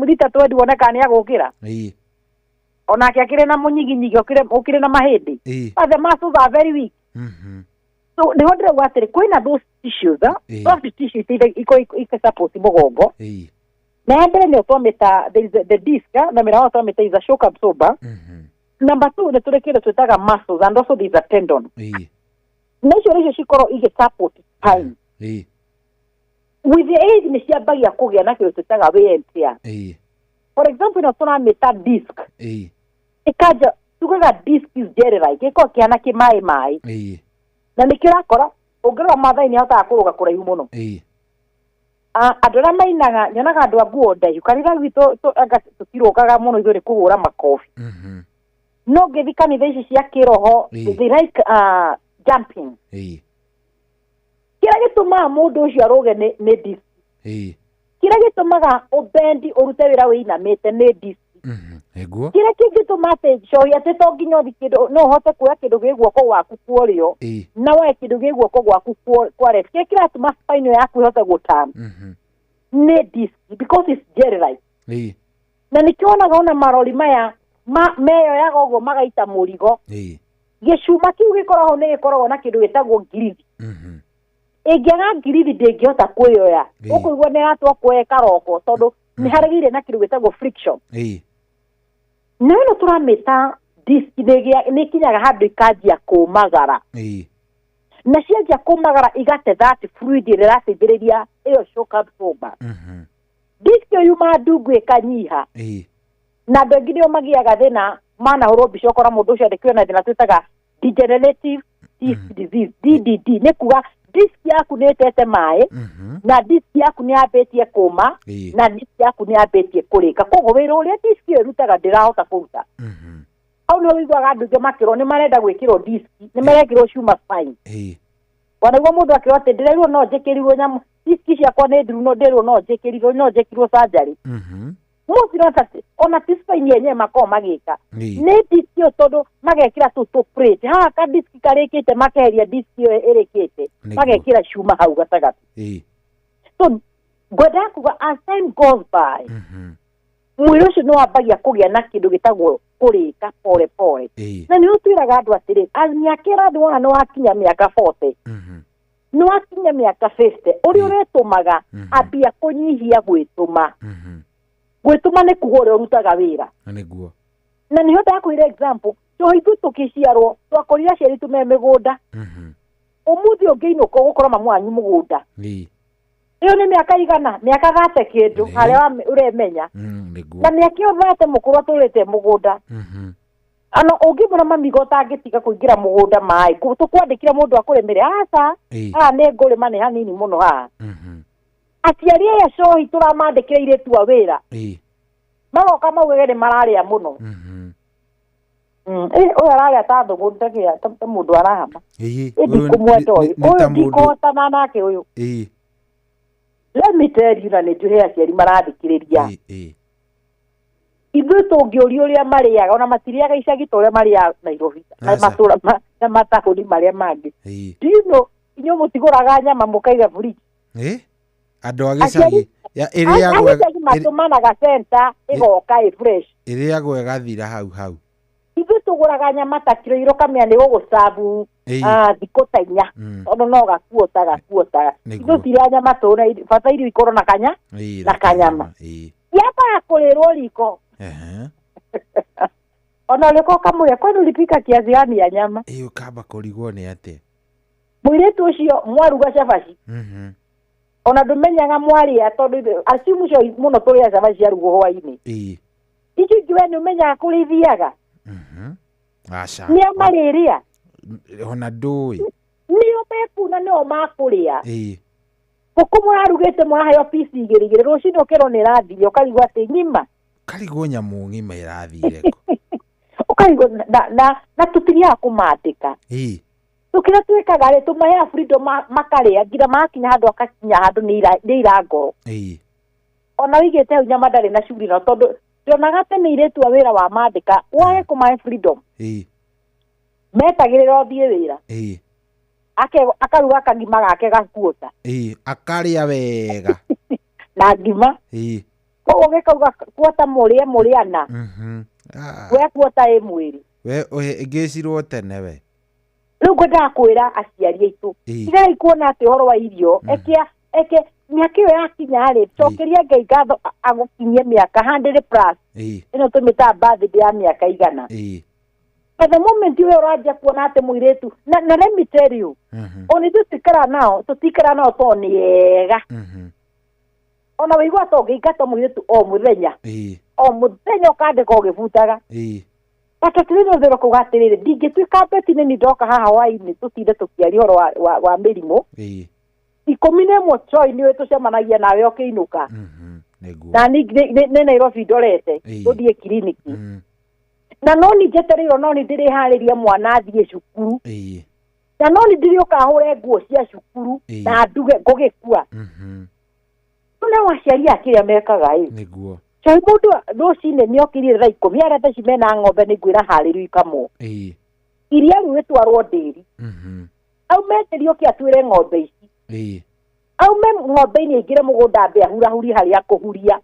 rita 20 wone kana nĩ agũkĩra. Onake akĩrĩ na mũnyiginyigi, ũkĩrĩ na mahĩndĩ. But the muscles are very weak. So nĩho ndĩrauga atĩrĩ, kwĩna those tissues, soft tissues iria support mũgongo. Na ya mbere nĩyo twamĩta, there is the disc, na mĩraho twamĩta is a shock absorber. Number 2, nĩ tũrĩ kĩndũ twĩtaga muscles, and also there is a tendon. Na icio nĩcio cikorwo igĩ support spine. With the age nĩ ciambagia kũgĩa na kĩndũ twĩtaga wear and tear. For example, ĩno tũramĩta disc. Ĩkanja, tugaga disc is jelly-like, ĩkoragwo kĩhana kĩmaĩ maĩ. Na nĩkĩo ũrakora ũngĩrora Maathai nĩ ahotaga kũrũga kũraihu mũno. Andũ arĩa mainaga, nyonaga andũ a nguo ndaihu, kanitha gwitũ tũtirũgaga mũno ithuĩ nĩ kũhũra makobi. No ngĩthiĩ kanitha ici cia kĩroho, they like jumping. Kĩrĩa gĩtũmaga mũndũ ũcio arũge nĩ disc. Kĩrĩa gĩtũmaga ũbendi ũrute wĩra wĩinamĩte nĩ disc. Nĩguo. Kĩrĩa kĩngĩtũma atĩ cohi atĩ to nginya ũthi kĩndũ no ũhote kuoya kĩndũ gĩ guoko gwaku kũrĩo na woe kĩndũ gĩ guoko gwaku kwa left. Kĩrĩa kĩratũma spine yaku ĩhote gũturn nĩ disc because it's jelly-like. Na nĩkĩo wonaga ona marori maya meyoyaga ũguo magaita mũrigo. Gĩcuma kĩu gĩkoragwo nĩ gĩkoragwo na kĩndũ gĩtagwo ngirithi. Ĩngĩaga ngirithi ndĩngĩhota kwĩyoya. Ũkũigua nĩ ĩratua kuoya ĩkaroko tondũ nĩ haregire na kĩndũ gĩtagwo friction. Na ĩno tũramĩta disc nĩ ĩkinyaga handũ ikanjia kũmagara. Na cianjia kũmagara igate that fluid ĩrĩa ĩrateithĩrĩria ĩyo shock absorber. Disc ĩyo yumaga ndungu ĩkanyiha. Na andũ aingĩ nĩo magĩaga thĩna manahũrwo mbica ũkora mũndũ ũcio andĩkĩwe na thĩna twĩtaga degenerative disc disease, DDD. Nĩ kuga disc yaku nĩ ĩtete maĩ na disc yaku nĩ yambĩtie kũma na disc yaku nĩ yambĩtie kũrĩka. Koguo wĩra ũrĩa disc ĩyo ĩrutaga ndĩrahota kũruta. Hau nĩho ũiguaga andũ aingĩ makĩrwo nĩ marenda gwĩkĩrwo disc, nĩ marekĩrwo cuma spine. Wanaigua mũndũ akĩrwo atĩ ndĩrairwo no njĩkĩrirwo nyamũ, disc ciakwa nĩ nduru no ndĩrwo no njĩkĩrirwo no njĩkirwo surgery. Most not atĩ ona ti spine yenyewe makoragwo magĩka. Nĩ disc ĩyo tondũ magekĩra tũ plate. Haha ka disc karĩkĩte makeheria disc ĩyo ĩrĩkĩte, magekĩra cuma hau gatagatĩ. So ngwendaga kuga as time goes by, mwĩrĩ ũcio nĩ wambagia kũgĩa na kĩndũ gĩtagwo kũrĩka pole pole. Na nĩ ũtwĩraga andũ atĩrĩ, as mĩaka ĩrathiĩ wona nĩ wakinya mĩaka 40, nĩ wakinya mĩaka 50, ũrĩa ũretũmaga ambia kũnyihia gwĩtũma. Gwĩtũma nĩ kuga ũrĩa ũrutaga wĩra. Nĩguo. Na nĩho ndakwĩra example, tondũ ithuĩ tũkĩciarwo twakorire aciari aitũ me mĩgũnda. Ũmũthĩ ũngĩinũka ũgũkora mamu wanyu mũgũnda. Ĩyo nĩ mĩaka igana, mĩaka 30 kĩndũ harĩa ũremenya. Na mĩaka ĩyo 30 mũkũrũ atũrĩte mũgũnda. Ana ũngĩmũra mamigo ũtangĩtiga kũingĩra mũgũnda maĩ, tũkwandĩkire mũndũ akũrĩmĩre, aca, haha nĩ ngũrĩma nĩ hanini mũno haha. Aciari aya cohi tũramandĩkĩra airĩtu a wĩra. Magoka maugage nĩ mararĩa mũno. Ũyũ ararĩa ta thũgũ ta mũndũ arahama. Ndikũmwenda ũyũ. Ũyũ ndikũhotana nake ũyũ. Let me tell you na nĩ njũhe aciari marathikĩrĩria. Ithuĩ tũngĩũria ũrĩa marĩaga, ona matirĩaga icagi ta ũrĩa marĩaga Nairobi, na matũra na mataũni marĩa mangĩ. Do you know, inyuĩ mũtigũraga nyama mũkaiga fridge? Andũ a gĩcagi ĩrĩagwo matũmanaga center ĩgoka ĩ fresh. Ĩrĩagwo ĩgathira hau hau. Ithuĩ tũgũraga nyama ta kiro igĩrĩ ũkamenya nĩ gũgũcabu thikũ ta inya, tondũ no gakuota gakuota. Ithuĩ tirĩa nyama tũna bata irio ikorwo na kanya na kanyama. Yambaga kũrĩrwo riko. Ona ũrĩkũ ũkamũrĩa, kwani ulipika kiasi gani ya nyama? Ũkamba kũrigwo nĩ atĩa? Mũirĩtu ũcio mwaruga cabaci. Ona ndũmenyaga mwarĩa tondũ assume ũcio mũno tũrĩa cabaci ciarugwo hwaĩ-inĩ. Icio ingĩ we nĩ ũmenyaga kũrĩa ithiaga? Aca. Nĩo marĩrĩa? Ona ndũĩ. Nĩo mekuna nĩo makũrĩa. Ngũkũ mũrarugĩte mũraheo piece igĩrĩ igĩrĩ, rũcinĩ ũkerwo nĩ ĩrathire ũkarigwo atĩ ng'ima. Ũkarigwo nyamũ ng'ima ĩrathire kũ. Ũkarigwo na tũtithiaga kũmandĩka. Tũkĩrĩa twĩkaga rĩ, tũmaheaga freedom makarĩa nginya magakinya handũ akakinya handũ nĩ ira ngoro. Ona wĩigĩte hau nyama ndarĩ na shughuli nayo tondũ ndionaga atĩ nĩ airĩtu a wĩra wa mandĩka wage kũmahe freedom. Metagĩrĩra ũthiĩ wĩra. Akaruga kagima gake gakuota. Akarĩa wega. Na ngima. Koguo gĩkauga kuota mũrĩe mũrĩana. We kuota ĩ mwĩrĩ. We ĩngĩcirwo tene we. Rĩu ngwendaga kwĩra aciari aitũ, tigai kuona atĩ ũhoro wa irio, eke mĩaka ĩyo yakinya rĩ, cokeria Ngai ngatho agũkinyie mĩaka 100 plus. Ĩno tũmĩtaga birthday ya mĩaka igana. But the moment we ũranjia kuona atĩ mũirĩtu, na let me tell you, ona ithuĩ tũikaraga nao, tũtikaraga nao tondũ nĩ ega. Ona wĩigua ta ũngĩingata mũirĩtu o mũthenya. O mũthenya ũkandĩka ũgĩbutaga. But atĩrĩrĩ ũthero kuga atĩrĩrĩ, ndingĩtuĩka Betty nĩ niĩ ndoka haha hwaĩ-inĩ tũtinde tũkĩaria ũhoro wa mĩrimũ. 11 Choi nĩwe tũcemanagia nawe ũkĩinũka. Na nĩ Nairobi ndorete, tũthiĩ kiriniki. Na no ni njetereirwo no ni ndĩrĩharĩria mwana athiĩ cukuru. Na no nĩ ndĩrĩũka hũre nguo cia cukuru na nduge ngũgĩkua. Nao aciari a kĩrĩa mekaga ĩ. Nĩguo. Cai mũndũ rũcinĩ nĩokĩrire thaa 10 arĩa thaa ici mena ng'ombe nĩ ngwĩra harĩrio ikamwo. Iria rĩu rĩtwarwo ndĩri. Aume ndĩri oke atuĩre ng'ombe ici. Aume ng'ombe-inĩ aingĩre mũgũnda ambe ahurahurie harĩa akũhuria.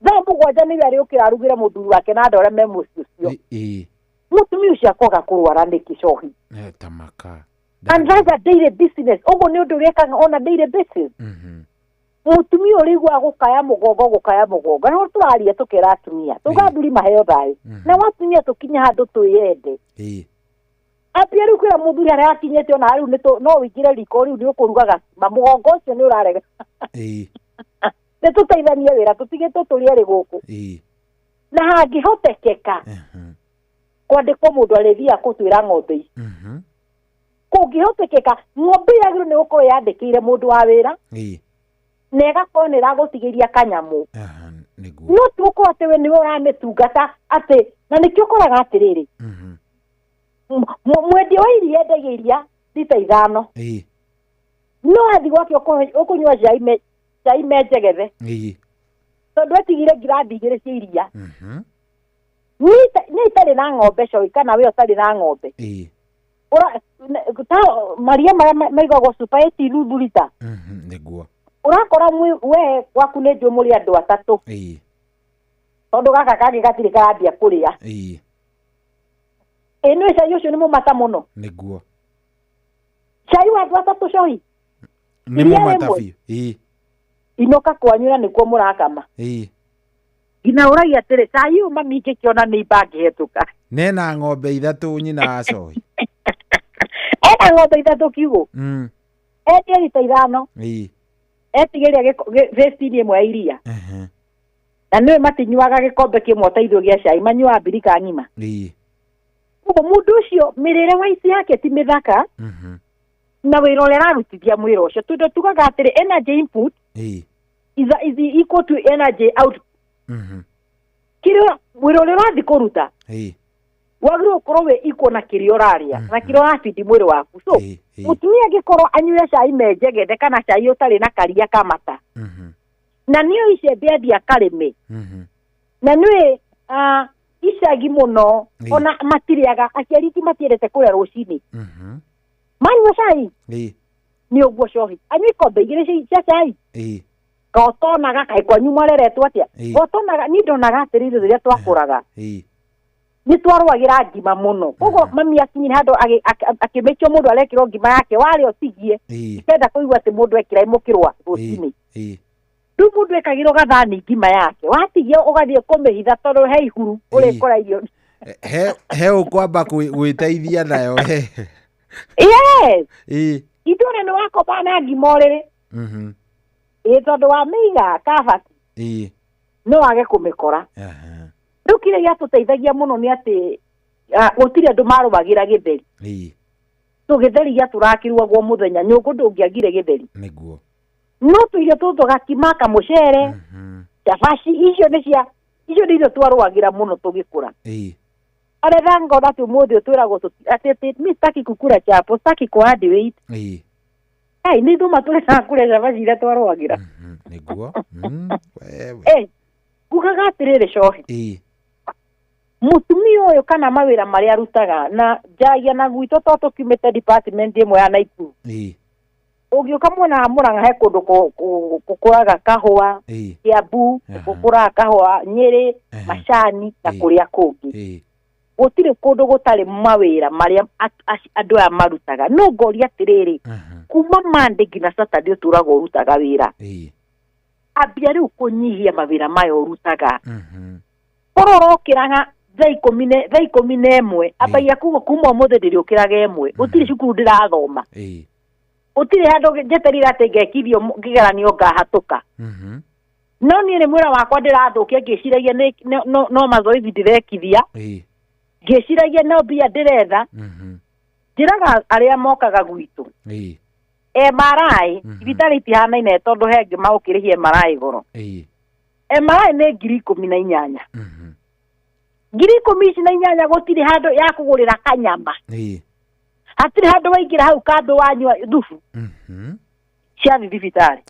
Thaa 7 nĩwe arĩũkĩra arugĩre mũthuri wake na andũ arĩa me mũciĩ ũcio. Mũtumia ũcio akoga kũrwara nĩkĩ cohi. Tamaka. And that's a daily business. Ũguo nĩ ũndũ ũrekaga on a daily basis. Mũtumia ũrĩiguaga gũkaya mũgongo gũkaya mũgongo. No tũraria tũkera atumia. Tuga athuri maheo thayũ. Na atumia tũkinye handũ twĩyende. Ambia rĩu kwĩra mũthuri harĩa akinyĩte ona rĩu no ũingĩre riko rĩu nĩ ũkũrugaga ma mũgongo ũcio nĩ ũrarega. Nĩ tũteithanie wĩra tũtige tũtũrie erĩ gũkũ. Na hangĩhotekeka kwandĩkwo mũndũ arĩthiaga kũtuĩra ng'ombe ici. Kũngĩhotekeka ng'ombe yagĩrĩirwo nĩ gũkorwo yandĩkĩire mũndũ wa wĩra. Na ĩgakorwo nĩ ĩragũtigĩria kanyamũ. No ti gũkorwo atĩ we nĩwe ũramĩtungata atĩ na nĩkĩo ũkoraga atĩrĩrĩ. Mwendia wa iria endagia iria rita 5. No athiĩ gwake ũkũnyua cai me njegethe. Tondũ etigire ngirathi 2 cia iria. Nĩ itarĩ na ng'ombe coĩ kana we ũtarĩ na ng'ombe. Maria marĩa maigagwo cuba ĩti nuthu rita. Nĩguo. Ũrakora we gwaku nĩ njũĩ mũrĩ andũ atatũ. Tondũ gaka kangĩ gatirĩ karambia kũrĩa. Ĩ nĩ cai ũcio nĩ mũmata mũno. Nĩguo. Cai wa andũ atatũ cohi. Nĩ mũmata biũ. Inũka kwanyu na nĩkuo mũrakama. Nginya ũragia atĩrĩ cai ũyũ mami ingĩkĩona nĩ imbangĩhetũka. Nena ng'ombe 3 nyina wa cohi. Ena ng'ombe 3 kiugũ. Endie rita 5. Etigĩria 15 ĩmwe ya iria. Na nĩwe matinyuaga gĩkombe kĩmwe ta ithuĩ gĩa cai manyuaga mbirika ng'ima. Ũguo mũndũ ũcio mĩrĩre wa ici yake ti mĩthaka. Na wĩra ũrĩa ararutithia mwĩra ũcio tondũ tugaga atĩrĩ energy input is equal to energy output. Kĩrĩa wĩra ũrĩa ũrathiĩ kũruta wagĩrĩirwo gũkorwo wĩ equal na kĩrĩa ũrarĩa na kĩrĩa ũrabindi mwĩrĩ waku. So mũtumia angĩkorwo anyue cai me njegethe kana cai ũtarĩ na karia kamata. Na nĩoĩ icembe athiĩ akarĩme. Na nĩũĩ icagi mũno ona matirĩaga aciari ti matiendete kũrĩa rũcinĩ. Manyua cai nĩ ũguo cohi anyue ikombe 2 cia cai. Gotonaga kaĩ kwanyu mwareretwo atĩa? Gotonaga niĩ ndonaga atĩrĩrĩ rĩrĩa twakũraga. Nĩ twarũagĩra ngima mũno. Koguo mami akinyire handũ akĩmĩkio mũndũ arekĩrwo ngima yake warĩa ũtigie. Ikenda kũigua atĩ mũndũ ekĩra mũkĩrwa rũcinĩ. Rĩu mũndũ ekagĩrwo gathani ngima yake watigia ũgathiĩ kũmĩhitha tondũ he ihuru ũrĩkora irio. He ũkwamba gwĩteithia nayo. Yes. Itũra nĩ wakoba na ngima ũrĩrĩ. Ĩ tondũ wamĩiga kabati. No wage kũmĩkora. Rĩu kĩrĩa gĩatũteithagia mũno nĩ atĩ gũtirĩ andũ marũagĩra gĩtheri. So gĩtheri gĩatũrakĩrugagwo mũthenya nyũngũ ndũngĩagire gĩtheri. Nĩguo. No tũirio tũtũ gakima kamũcere cabaci icio nĩ cia icio nĩ irio twarũagĩra mũno tũgĩkũra. Arĩa ngona atĩ ũmũthĩ twĩragwo atĩ mi sitaki kukura chapo sitaki kuadd weight. Ai nĩ ithuĩ matũrĩaga kũrĩa cabaci iria twarũagĩra. Nĩguo. Ngugaga atĩrĩrĩ cohi. Mũtumia ũyũ kana mawĩra marĩa arutaga na njagia na gwitũ to tũkiumĩte department ĩmwe ya Naikuru. Ũngĩũka mwena wa Mũrang'a he kũndũ gũkũraga kahũa Kiambu gũkũraga kahũa Nyĩrĩ macani na kũrĩa kũngĩ. Gũtirĩ kũndũ gũtarĩ mawĩra marĩa andũ aya marutaga. No ngoria atĩrĩrĩ kuma Monday nginya Saturday ũtũraga ũrutaga wĩra. Ambia rĩu kũnyihia mawĩra maya ũrutaga. Korwo ũrokĩraga thaa 11 ambagia kuga kuma ũmũthĩ ndĩrĩũkĩraga 1 gũtirĩ cukuru ndĩrathoma. Gũtirĩ handũ njeterire atĩ ngekithio kĩgeranio ngahatũka. No niĩ nĩ mwĩra wakwa ndĩrathũkia ngĩciragia no mazoezi ndĩrekithia. Ngĩciragia no mbia ndĩretha. Njĩraga arĩa mokaga gwitũ. MRI thibitarĩ itihanaine tondũ he angĩ magũkĩrĩhia MRI goro. MRI nĩ 18,000. 18,000 gũtirĩ handũ ya kũgũrĩra kanyama. Hatirĩ handũ waingĩra hau kambĩ wanyua thubu ciathiĩ thibitarĩ.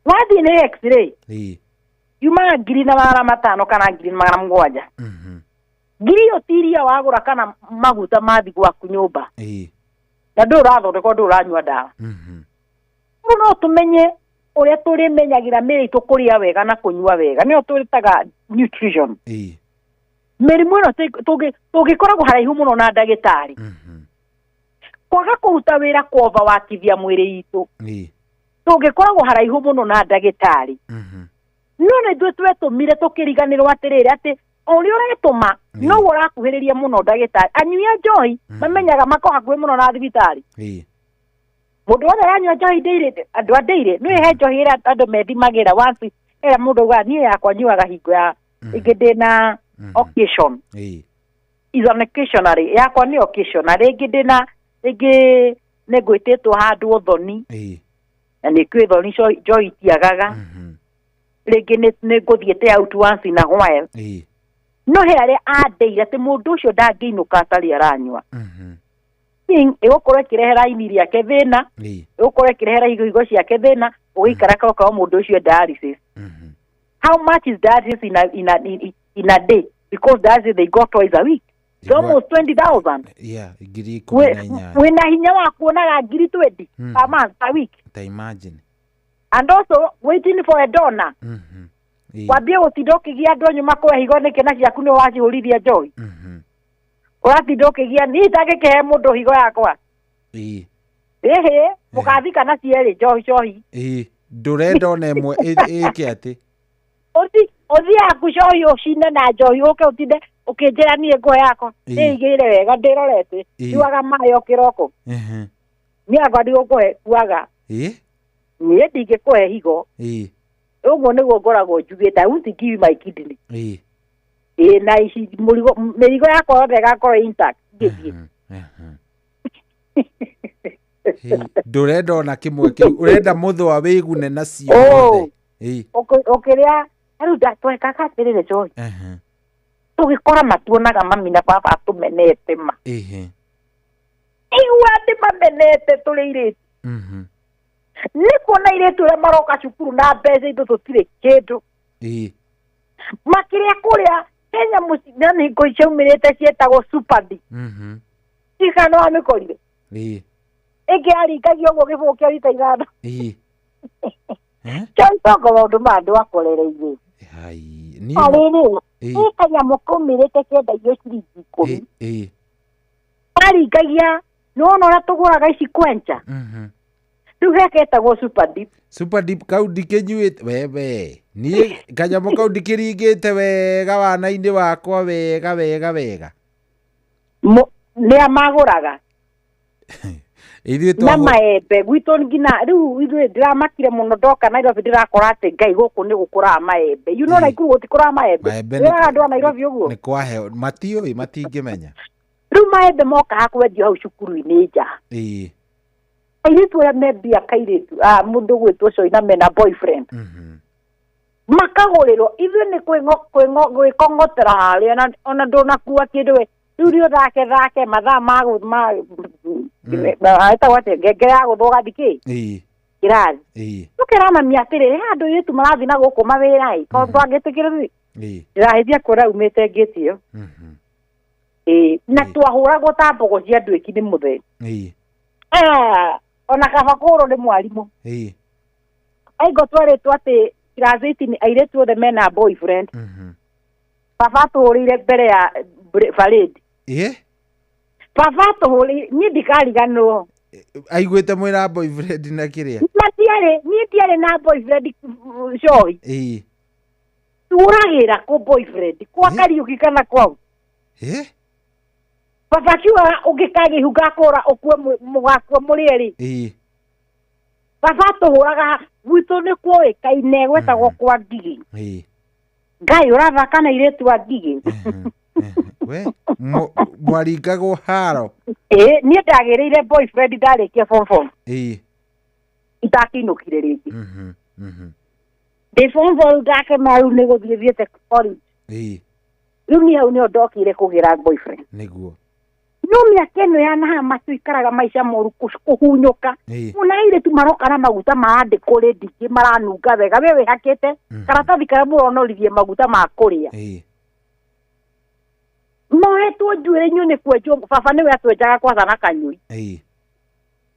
Wathiĩ nĩ x-ray yumaga 1500 kana 1700. Ngiri ĩyo ti iria wagũra kana maguta mathi gwaku nyũmba. Na ndũĩ ũrathondekwo, ndũĩ ũranyua ndawa. Rĩu no tũmenye ũrĩa tũrĩmenyagĩra mĩĩrĩ itũ kũrĩa wega na kũnyua wega, nĩyo twĩtaga nutrition. Mĩrimũ ĩno tũngĩkoragwo haraihu mũno na ndagĩtarĩ. Kwaga kũruta wĩra kwova wakithia mwĩrĩ itũ, tũngĩkoragwo haraihu mũno na ndagĩtarĩ. No nĩ ithuĩ twetũmire tũkĩriganĩrwo atĩrĩrĩ, atĩ o ũrĩa ũretũma noguo ũrakuhĩrĩria mũno ndagĩtarĩ. Anyui a njohi mamenyaga mako hakuhĩ mũno na thibitarĩ. Mũndũ wothe aranyua njohi ndĩirĩ, andũ a ndĩirĩ nĩ he njohi ĩrĩa andũ methimagĩra once, ĩrĩa mũndũ augaga niĩ yakwa nyuaga hingo ya ĩngĩ ndĩna occasion. Is an occasionary, yakwa nĩ occasionary, rĩngĩ ndĩna rĩngĩ nĩ ngwĩtĩtwo handũ ũthoni, na nĩ kwĩ thoni njohi itiagaga, rĩngĩ nĩ ngũthiĩte out once in a while. No he arĩa andeire atĩ mũndũ ũcio ndangĩinũka atarĩ aranyua. Thing ĩgũkorwo ĩkĩrehera ini rĩake thĩna, ĩgũkorwo ĩkĩrehera higo ciake thĩna, ũgĩikara korwo mũndũ ũcio dialysis. How much is dialysis in a day? Because dialysis they go twice a week. It's almost 20,000. Yeah, 18,000. Wĩna hinya wa kuonaga 20,000 per month, per week. Ta imagine. And also waiting for a donor. Wambie gũtinda ũkĩgia andũ anyu makũhe higo nĩkĩ na ciaku nĩ wacihũrithia njohi. Ũratinda ũkĩgia niĩ itangĩkĩhe mũndũ higo yakwa. Ĩhĩ, mũgathika na cierĩ njohi cohi. Ndũrenda ona ĩmwe ĩke atĩ. Ũthiĩ haku cohi ũcine na njohi ũke ũtinde ũkĩnjĩra niĩ ngũhe yakwa. Ndĩigĩire wega ndĩrorete. Nyuaga maĩ o kĩroko. Niĩ akwa ndigũkũhe kuaga. Niĩ ndingĩkũhe higo. Ũguo nĩguo ngoragwo njugĩte, I won't give you my kidney. Na ici mĩrigo yakwa yothe ĩgakorwo intact ngĩthiĩ. Ndũrenda ona kĩmwe kĩu, ũrenda mũthũa wĩgune na ciothe. Ũkĩrĩa rĩu twekaga atĩrĩrĩ njohi. Tũgĩkora matuonaga mami na baba atũmenete ma. Igua atĩ mamenete tũrĩ airĩtu. Nĩ kuona airĩtu arĩa maroka cukuru na mbeca itũ tũtirĩ kĩndũ. Makĩrĩa kũrĩa Kenya na hingo ciaumĩrĩte cietagwo Super D. Cikana no wamĩkorire. Ĩngĩ yaringagia ũguo gĩbũyũ kĩa rita 5. Tongo maũndũ ma andũ akorereirie. Rĩrĩ, ĩ kanyamũ kaumĩrĩte kendagio ciringi 10. Karingagia, nĩwona ũrĩa tũgũraga ici kwencha. Rĩu he ketagwo Super Deep. Super Deep kau ndikĩnyuĩte wewe. Niĩ kanyamũ kau ndikĩringĩte wega wana-inĩ wakwa wega wega wega. Nĩa magũraga. Ithuĩ Na maembe gwitũ nginya rĩu ithuĩ ndĩramakire mũno ndoka Nairobi ndĩrakora atĩ Ngai gũkũ nĩ gũkũraga maembe. You know Naikuru gũtikũraga maembe. Wĩraga andũ a Nairobi ũguo. Nĩ kwaheo matiũĩ matingĩmenya. Rĩu maembe mokaga kwendio hau cukuru-inĩ nja. Airĩtu arĩa me mbia kairĩtu, mũndũ gwĩtwo Coina mena boyfriend. Makagũrĩrwo ithuĩ nĩ gwĩkong'otera harĩa ona ndũnakua kĩndũ we. Rĩu nĩ ũthake thake mathaa ma etagwo atĩa ngengere ya gũthwo ũgathiĩ kĩ? Kĩrathi. Tũkĩra mami atĩrĩrĩ, he andũ airĩtu marathiĩ na gũkũ mawĩra ĩ, tondũ ndwangĩtĩkĩra rĩ. Ndĩrahĩtia kuona umĩte ngĩti ĩyo. Na twahũragwo ta mbogo cia nduĩki nĩ mũthee. Ona kaba kũhũrwo nĩ mwarimũ. Aingo twerĩtwo atĩ class 8 airĩtu othe mena boyfriend. Baba atũhũrĩire mbere ya parade. Baba atũhũrĩire, niĩ ndikariganĩrwo. Aiguĩte mwĩna boyfriend na kĩrĩa? Matiarĩ, niĩ ndiarĩ na boyfriend cohi. Tũragĩra kũ boyfriend, kwa Kariũki kana kwau. Baba akiuga ũngĩkagĩa ihu ngakũra ũkue mũgakua mũrĩ erĩ. Baba atũhũraga gwitũ nĩ kwoĩkaine gwetagwo kwa Ngigĩ. Ngai ũrathaka na airĩtu a Ngigĩ. We mwaringagwo haro. Niĩ ndagĩrĩire boyfriend ndarĩkia form 4. Itakĩinũkire rĩngĩ. Ndĩ form 4 ndakema rĩu nĩ gũthiĩ thiĩte college. Rĩu niĩ hau nĩho ndokire kũgĩra boyfriend. Nĩguo. No mĩaka ĩno ya naha matuikaraga maica moru kũhunyũka. Muna airĩtu maroka na maguta maandĩkwo rĩndingĩ maranunga wega we wĩhakĩte karatathi karĩa mũronoririe maguta ma kũrĩa. Mohetwo njuĩrĩ inyuĩ nĩ kwenjwo baba nĩwe atwenjaga kwaca na kanyũi.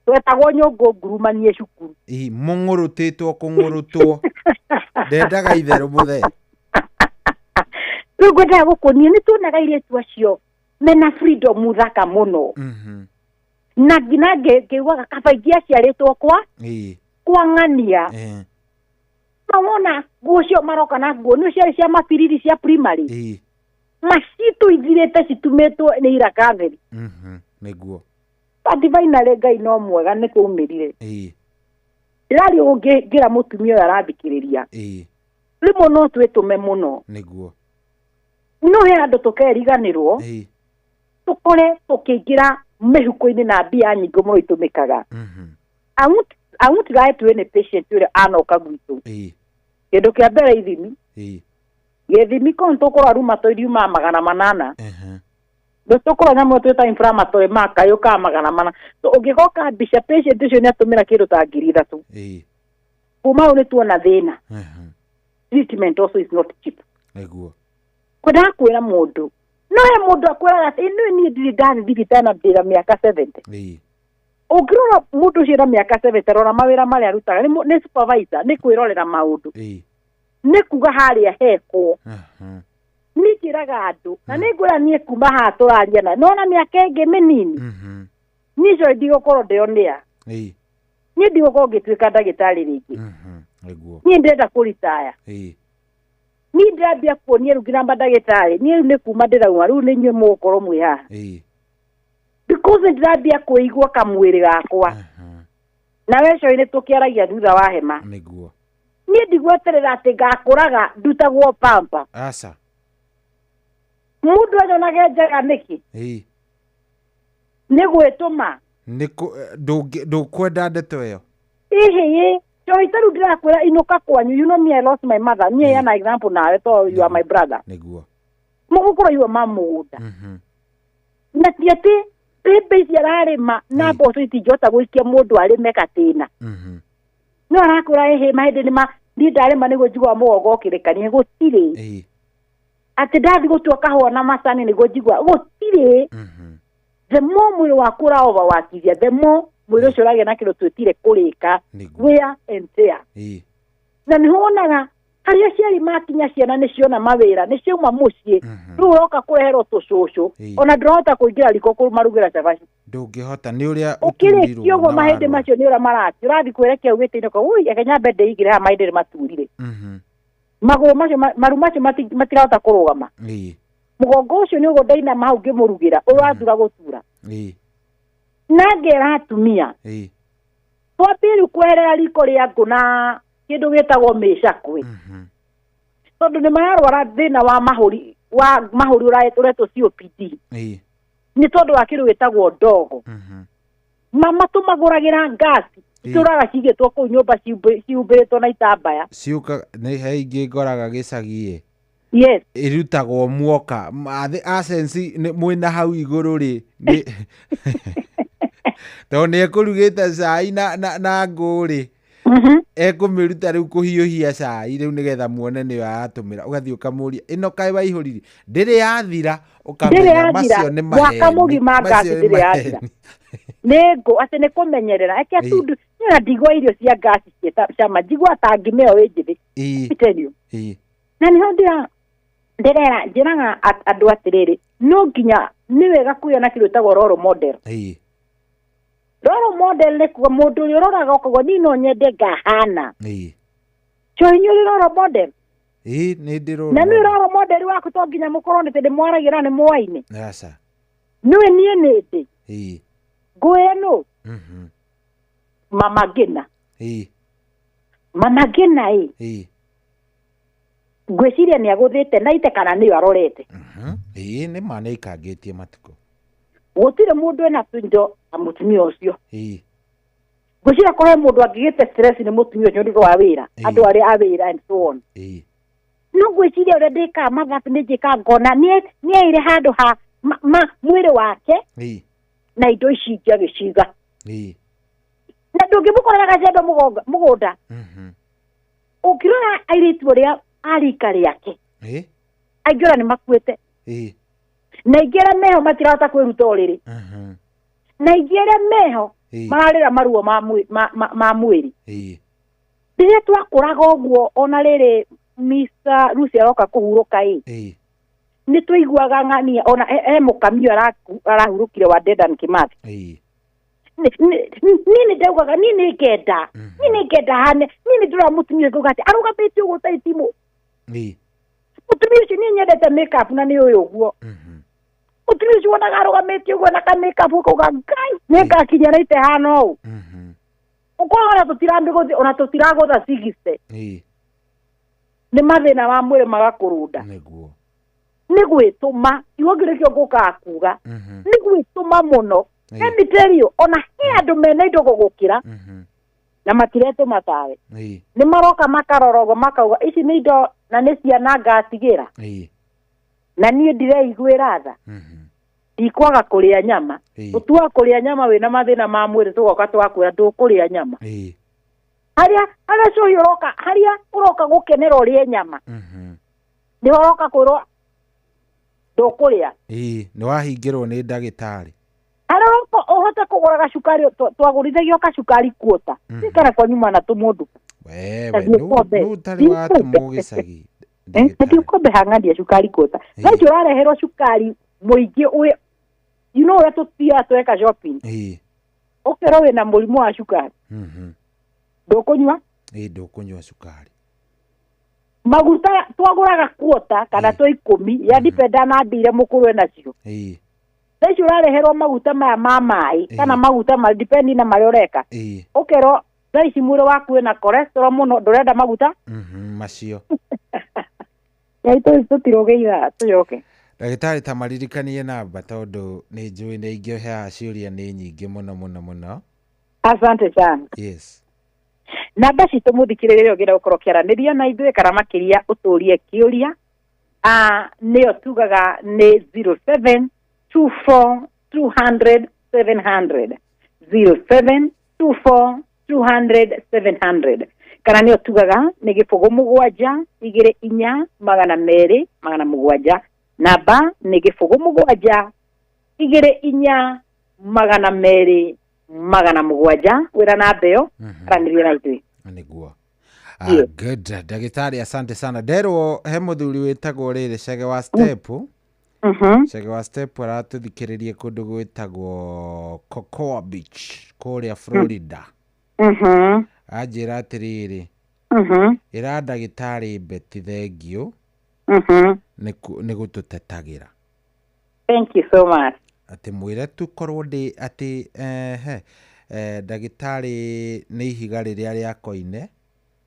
Twetagwo nyũngũ ngurumanie cukuru. Mũng'ũrũtĩtwo kũng'ũrũtwo. Ndendaga itherũ mũthee. Rĩu ngwendaga gũkũnia nĩ tuonaga airĩtu acio mena freedom thaka mũno. Na nginya ngĩiguaga kaba ingĩaciarĩtwo kwa kwa ng'ania. Mawona nguo cio maroka na nguo nĩ ciarĩ cia mabiriri cia primary. Macitu ithirĩte citumĩtwo nĩ iraka theri. Nĩguo. But finally Ngai no mwega nĩ kũumĩrire. Ndĩraria ũguo ngĩra mũtumia ũyũ arathikĩrĩria. Rĩmwe no twĩtũme mũno. Nĩguo. No he handũ tũkeriganĩrwo. Tũkore tũkĩingĩra mĩhuko-inĩ na mbia nyingĩ mũno itũmĩkaga. I won't lie to any patient ũrĩa anoka gwitũ. Kĩndũ kĩa mbere ithimi. Gĩthimi ko tũkũrora rheumatoid yumaga 800. Tũkũrora nyamũ twĩta inflammatory marker yũkaga 400. So ũngĩgoka mbica patient ũcio nĩ atũmĩra kĩndũ ta 3,000. Kuma hau nĩ tuona thĩna. Treatment also is not cheap. Nĩguo. Kwendaga kwĩra mũndũ. No he mũndũ akwĩraga atĩ ĩno niĩ ndirĩ ndathiĩ thibitarĩ na ndĩra mĩaka 70. Ũngĩrora mũndũ ũcio na mĩaka 70 rora mawĩra marĩa arutaga nĩ supervisor nĩ kwĩrorera maũndũ. Nĩ kuga harĩa hekwo. Nĩ njĩraga andũ na nĩ ngwĩra niĩ kuma haha tũraria na nona mĩaka ĩngĩ mĩnini. Niĩ cio ndigũkorwo ndĩonĩa. Niĩ ndigũkorwo ngĩtuĩka ndagĩtarĩ rĩngĩ. Niĩ ndĩrenda kũritaya. Niĩ ndĩrambia kuonia rĩu nginya mandagĩtarĩ niĩ rĩu nĩ kuma ndĩrauma rĩu nĩ inyuĩ mũgũkorwo mwĩ haha. Because ndĩrambia kũigua kamwĩrĩ gakwa. Na we coĩ nĩ tũkĩaragia thutha wa hema. Nĩguo. Niĩ ndigweterera atĩ ngakũraga ndutagwo pampa. Aca. Mũndũ anyonage njega nĩkĩ? Nĩ gwĩtũma. Ndũkwenda ndeto ĩyo. Ĩhĩ. Coĩ ta rĩu ndĩrakwĩra inũka kwanyu, you know me I lost my mother. Niĩ yana example nawe to you are my brother. Nĩguo. Mũgũkorwo iwe ma mũgũnda. Na ti atĩ mbembe ici ararĩma na mboco itingĩhota gũikia mũndũ arĩme gatĩna. No arakwĩra ĩhĩ mahĩndĩ nĩ ma niĩ ndarĩma nĩguo njiguaga mũgongo ũkĩrĩkania gũtirĩ. Atĩ ndathiĩ gũtua kahũa na macani nĩguo njiguaga gũtirĩ. The more mwĩrĩ waku ũraoverworkithia, the more mwĩrĩ ũcio ũragĩa na kĩndũ twĩtire kũrĩka wear and tear. Na nĩho wonaga harĩa aciari makinya ciana nĩ ciona mawĩra nĩ ciauma mũciĩ rĩu ũroka kũreherwo tũcũcũ ona ndũrahota kũingĩra riko kũmarugĩra cabaci. Ndũngĩhota nĩ ũrĩa ũkĩrĩkia ũguo mahĩndĩ macio nĩ ũrĩa marati ũrathiĩ kwĩrekia gĩtĩ-inĩ ũkauga ui reke nyambe ndĩigĩre haha mahĩndĩ nĩ maturire. Magũrũ macio maru macio matirahota kũrũgama. Mũgongo ũcio nĩ ũguo ndainama hau ngĩmũrugĩra ũrathura gũtura. Na ngera atumia twambie rĩu kweherera riko rĩa ngũ na kĩndũ gĩtagwo mĩcakwe. Tondũ nĩ mararwara thĩna wa mahũri ũretwo COPD. Nĩ tondũ wa kĩndũ gĩtagwo ndogo. Mama tũmagũragĩra ngasi itũraga cigĩtwo kũu nyũmba ciumbĩrĩtwo na itambaya. Ciũka nĩ he ingĩ ngoraga gĩcagi-ĩ. Yes. Ĩrutagwo muoka asensi mwĩna hau igũrũ rĩ tondũ nĩ ekũrugĩte cai na ngũ rĩ ekũmĩruta rĩu kũhiũhia cai rĩu nĩgetha muone nĩyo aratũmĩra ũgathiĩ ũkamũria ĩno kaĩ waihũririe ndĩrĩ yathira ũkamenya macio nĩ maheni. Mwaka mũgima ngasi ndĩrĩ yathira. Nĩ ngũ atĩ nĩ kũmenyerera eke tundu na ndigwa irio cia ngasi cama njigua ta ngima ĩyo ĩ njĩthĩ. Tell you. Na nĩho ndĩrera njĩraga andũ atĩrĩrĩ no nginya nĩ wega kwĩona kĩndũ gĩtagwo role model. Role model nĩ kuga mũndũ ũrĩa ũroraga ũkauga niĩ no nyende ngahana. Coĩ nĩ ũrĩ role model? Nĩ ndĩ role Na nĩ role model waku to nginya mũkorwo nĩ tondũ mwaragira nĩ mwaine. Aca. Nĩwe niĩ nĩ ndĩ. Ngwĩre nũ? Mama Ngina. Mama Ngina ĩ. Ngwĩciria nĩ agũthĩte na ite kana nĩyo arorete. Nĩ ma nĩ aikangĩtie matukũ. Gũtirĩ mũndũ ena tũindo ta mũtumia ũcio. Ngwĩciria korwo he mũndũ angĩgĩte stress nĩ mũtumia ũcio nĩ ũndũ wa wĩra andũ arĩa a wĩra and so on. No ngwĩciria ũrĩa ndĩkaga mathabu nĩ njĩkaga ngona nĩ aire handũ ha mwĩrĩ wake Na indo ici ingĩ agĩciga. Na ndũngĩmũkorera gacembe mũgũnda. Ũngĩrora airĩtu arĩa a rika rĩake, aingĩ ona nĩ makuĩte. Na aingĩ arĩa meho matirahota kwĩruta ũrĩrĩ. Na aingĩ arĩa meho mararĩra maruo ma mwĩrĩ. Rĩrĩa twakũraga ũguo, ona rĩrĩ Mr. Lucy aroka kũhurũka ĩ, nĩ twaiguaga ng'ania ona he mũkami ũyũ arahurũkire wa Dedan Kimathi. Niĩ nĩ ndaugaga niĩ nĩ ngenda, niĩ nĩ ngenda hane, niĩ nĩ ndĩrora mũtumia ũyũ ngauga atĩ arũgamĩte ũguo ta itimũ. Mũtumia ũcio niĩ nyendete makeup na nĩ ũyũ ũguo. Mũtumia ũcio wonaga arũgamĩte ũguo na ka makeup ũkauga Ngai nĩ ngakinya na ite hana ũũ. Ũkorwo ona tũtiramĩgũthi, ona tũtiragũtha 60. Nĩ mathĩna ma mwĩrĩ magakũrũnda. Nĩ gwĩtũma, kiugo kĩu nĩkĩo ngũkaga kuga. Nĩ gwĩtũma mũno. Let me tell you, ona he andũ mena indo gũgũkĩra na matiretũma tawe. Nĩ maroka makarora ũguo makauga ici nĩ indo na nĩ ciana ngatigĩra. Na niĩ ndireiguĩra tha. Ndikwaga kũrĩa nyama. Ũtuaga kũrĩa nyama wĩna mathĩna ma mwĩrĩ tũgoka twakwĩra ndũkũrĩa nyama. Harĩa harĩa cũi ũroka, harĩa ũroka gũkenera ũrĩe nyama. Nĩho ũroka kwĩrwo ndũkũrĩa. Nĩ wahingĩrwo nĩ ndagĩtarĩ. Harĩa ũroka ũhote kũgũra gacukari, twagũrithagio gacukari kuota. Kana kwa nyuma na tũmũndũ. Wewe, Tathiĩ kombe. nũ ũtarĩ watũmwo gĩcagi? Tathiĩ ũkombe hang'ania cukari kuota. Thaa ici ũrareherwo cukari mũingĩ ũrĩa, you know ũrĩa tũthiaga tweka shopping. Ũkerwo wĩna mũrimũ wa cukari. Ndũkũnyua? Ndũkũnyua cukari. Maguta twagũraga kuota kana twa 10 ya dependa na mbia iria mũkũrũ enacio. Thaa ici ũrareherwo maguta maya ma maĩ kana maguta ma depend na marĩa ũreka. Ũkerwo thaa ici mwĩrĩ waku wĩna cholesterol mũno ndũrenda maguta. Macio. Ngai tũtirũgĩire tũcoke. Ndagĩtarĩ ta maririkanie namba tondũ nĩ njũĩ nĩ aingĩ haha ciũria nĩ nyingĩ mũno mũno mũno. Asante sana. Yes. Namba citũ mũthikĩrĩria ũngĩenda gũkorwo ũkĩaranĩria na ithuĩ kana makĩria ũtũrie kĩũria, nĩyo tugaga nĩ 07 24 200 700. 07 24 200 700. Kana nĩyo tugaga nĩ gĩbũgũ mũgwanja igĩrĩ inya magana merĩ magana mũgwanja. Namba nĩ gĩbũgũ mũgwanja igĩrĩ inya magana merĩ magana mũgwanja. Wĩra namba ĩyo, aranĩria na ithuĩ. Nĩguo. Good. Ndagĩtarĩ asante sana. Nderwo he mũthuri wĩtagwo rĩrĩ Chege wa Step. Chege wa Step aratũthikĩrĩria kũndũ gwĩtagwo Cocoa Beach kũrĩa Florida. Anjĩra atĩrĩrĩ, ĩra ndagĩtarĩ Betty thengiũ nĩ gũtũtetagĩra. Thank you so much. Atĩ mwĩre tu korwo ndĩ atĩ ndagĩtarĩ nĩ ihiga rĩrĩa rĩa koine.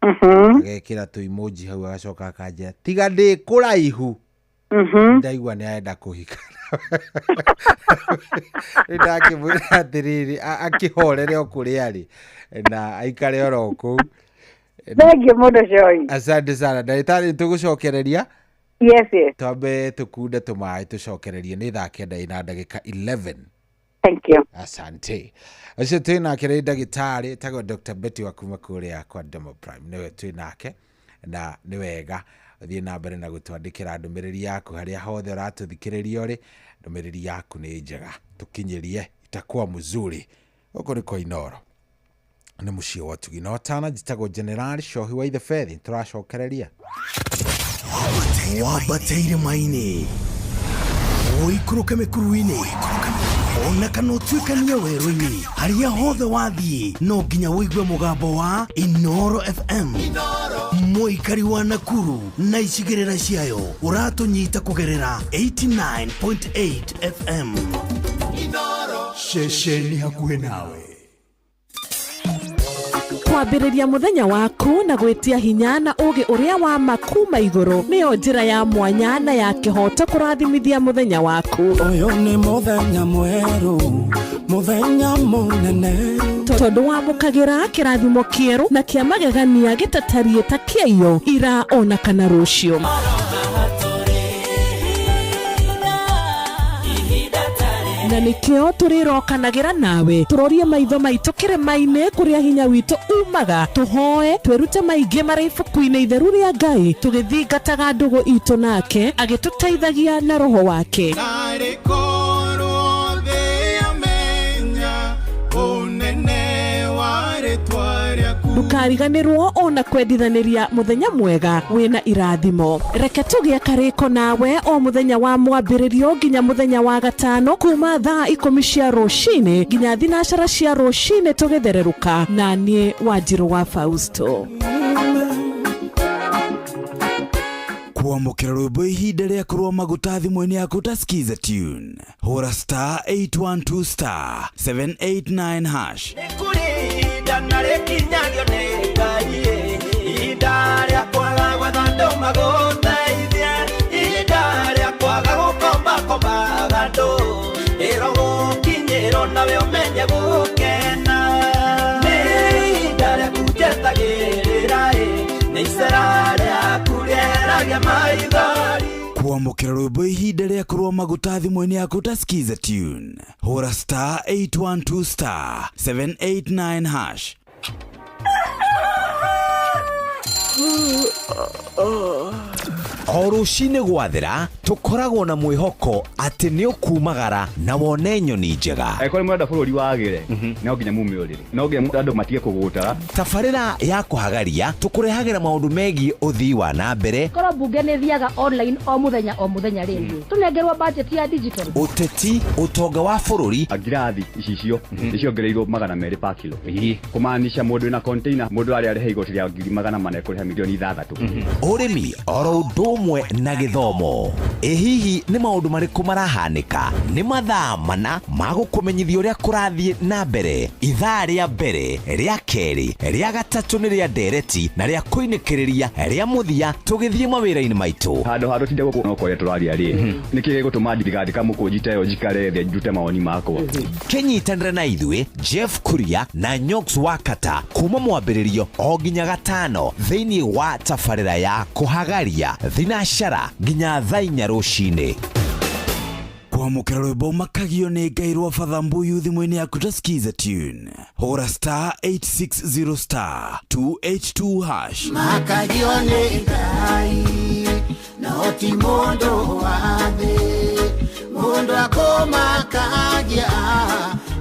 Agekĩra tũ emoji hau agacoka akanjĩra tiga ndĩ kũraihu. Ndaigua nĩ arenda kũhika. Rĩu ndakĩmwĩra atĩrĩrĩ, akĩhorere o kũrĩa arĩ na aikare oro kũu. Thank you mũno Joy. Asante sana. Ndagĩtarĩ tũgũcokereria. Yes, yes. Twambe tũkunde tũmaĩ tũcokererie nĩ thaa kenda ina ndagĩka 11. Thank you. Asante. Ũcio twĩ nake nĩ ndagĩtarĩ etagwo Dr. Betty wa kuma kũrĩa kwa Demo Prime. Nĩwe twĩ nake na nĩ wega ũthiĩ na mbere na gũtwandĩkĩra ndũmĩrĩri yaku harĩa hothe ũratũthikĩrĩria ũrĩ. Ndũmĩrĩri yaku nĩ njega, tũkinyĩrie itakuwa mzuri. Gũkũ nĩ kwa Inooro. Nĩ mũciĩ wa ũtugi na ũtana. Njĩtagwo General Shohi wa Ithebethi. Tũracokereria. Wambate irĩma-inĩ, ũikũrũke mĩkuru-inĩ, ona kana ũtuĩkanie werũ-inĩ, harĩa hothe wathiĩ no nginya ũigue mũgambo wa Inooro FM. Mũikari wa Nakuru na icigĩrĩra ciayo ũratũnyita kũgerera 89.8 FM. Ceceni hakuhĩ nawe. Kwambĩrĩria mũthenya waku na gwĩtia hinya na ũũgĩ ũrĩa wa ma kuma igũrũ nĩyo njĩra ya mwanya na ya kĩhooto kũrathimithia mũthenya waku. Ũyũ nĩ mũthenya mwerũ, mũthenya mũnene. Tondũ wamũkagĩra kĩrathimo kĩerũ na kĩa magegania gĩtatariĩ ta kĩaiyo ira ona kana rũciũ. Na nĩkĩo tũrĩrokanagĩra nawe tũrorie maitho maitũ kĩrĩma-inĩ kũrĩa hinya witũ umaga, tũhoe twĩrute maingĩ marĩ ibuku-inĩ itheru rĩa Ngai, tũgĩthingataga ndũgũ itũ nake agĩtũteithagia na roho wake. Narĩ korwo thĩ yamenya ũnene wa rĩtwa rĩaku. Ndũkariganĩrwo ona kwendithanĩria mũthenya mwega wĩna irathimo. Reke tũgĩe karĩko nawe o mũthenya wa mwambĩrĩrio nginya mũthenya wa gatano kuma thaa 10 cia rũcinĩ nginya 9 cia rũcinĩ tũgĩthererũka na niĩ Wanjirũ wa Fausto. Kwamũkĩra rwĩmbo ihinda rĩa kũrũa maguta thimũ-inĩ yaku ta Skiza Tune. Hũra star 812 star 789 hash. Nĩ kũrĩ ihinda na rĩkinyagio nĩ Ngai, ihinda rĩa kwaga gwetha andũ magũteithie, ihinda rĩa kwaga gũkombakombaga andũ, ĩrogũkinyĩrwo nawe ũmenye gũkena. Nĩ ihinda rĩaku njetagĩrĩra, nĩ icera rĩaku rĩeragia maithori. Kwamũkĩra rwĩmbo ihinda rĩa kũrũa maguta thimũ-inĩ yaku ta Skiza Tune. Hũra star 812 star 789 hash. O rũcinĩ gwathera tũkoragwo na mwĩhoko atĩ nĩ ũkumagara na wone nyoni njega. Angĩkorwo nĩ mũrenda bũrũri wagĩre, no nginya mume ũrĩrĩ, no nginya andũ matige kũgũtara. Tabarĩra ya kũhagaria tũkũrehagĩra maũndũ megiĩ ũthii wa na mbere. Korwo mbunge nĩ thiaga online o mũthenya rĩ, tũnengerwo budget ya digital. Ũteti, ũtonga wa bũrũri. Ngirathi icicio nĩciongereirwo 200 per kilo, kũmaanisha mũndũ wĩna container, mũndũ arĩa arĩha igoti rĩa 400,000 ekũrĩha milioni 6. Ũrĩmi oro ũndũ ũmwe na gĩthomo. Ĩ hihi nĩ maũndũ marĩkũ marahanĩka? Nĩ mathaa mana ma gũkũmenyithia ũrĩa kũrathiĩ na mbere. Ithaa rĩa mbere, rĩa kerĩ, rĩa gatatũ nĩ rĩa ndereti na rĩa kũinĩkĩrĩria rĩa mũthia tũgĩthiĩ mawĩra-inĩ maitũ. Handũ ha tũtinde gũkũ no kwaria tũraria rĩ, nĩkĩ gĩgũtũma ndigandĩka mũkũnji ta ĩyo njikare thĩ ndute mawoni makwa? Kĩnyitanĩre na ithuĩ Jeff Kuria na Nyox Wakata kuma mwambĩrĩrio o nginya gatano thĩinĩ wa tabarĩra ya kũhagaria thinashara nginya thaa 4 rũcinĩ. Kwamũkĩra rwĩmbo makagio nĩ Ngai rwa Father Mbuyu thimũ-inĩ yaku ta Skiza Tune. Hũra star 860 star 282 hash. Makagio nĩ Ngai no ti mũndũ wa thĩ, mũndũ akũmakagia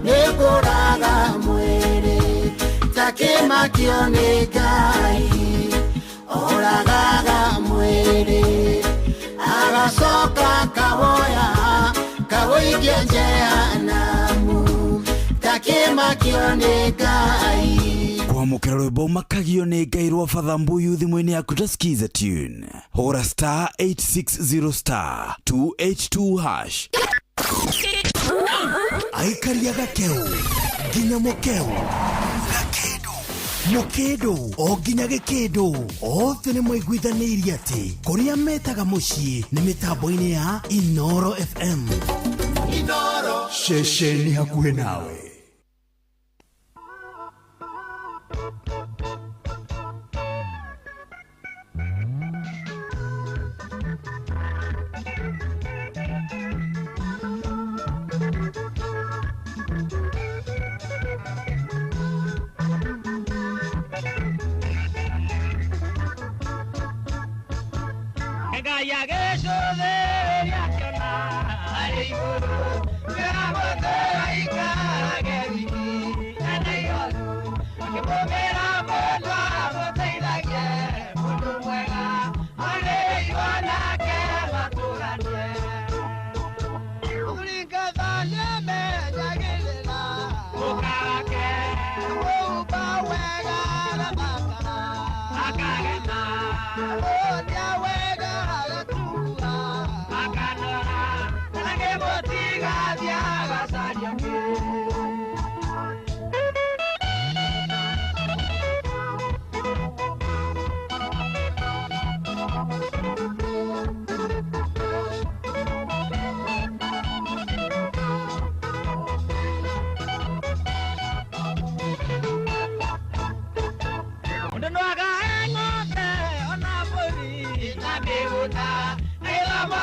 nĩ kũraga mwĩrĩ, takĩmakio nĩ Ngai oragaga mwĩrĩ, agacoka kawoya kawoikia jehanamu, takĩmakio nĩ Ngai. Kwamũkĩra rwĩmbo makagio nĩ Ngai rwa Father Mbuyu thimũ-inĩ yaku ta Skiza Tune. Hũra star 860 star 282 hash. Aikaria gakeu nginya mũkeu gakĩndũ mũkĩndũ o nginya gĩkĩndũ othe nĩ maiguithanĩirie atĩ kũrĩa metaga mũciĩ nĩ mĩtambo-inĩ ya Inoro FM. Inoro ceceni hakuhĩ nawe.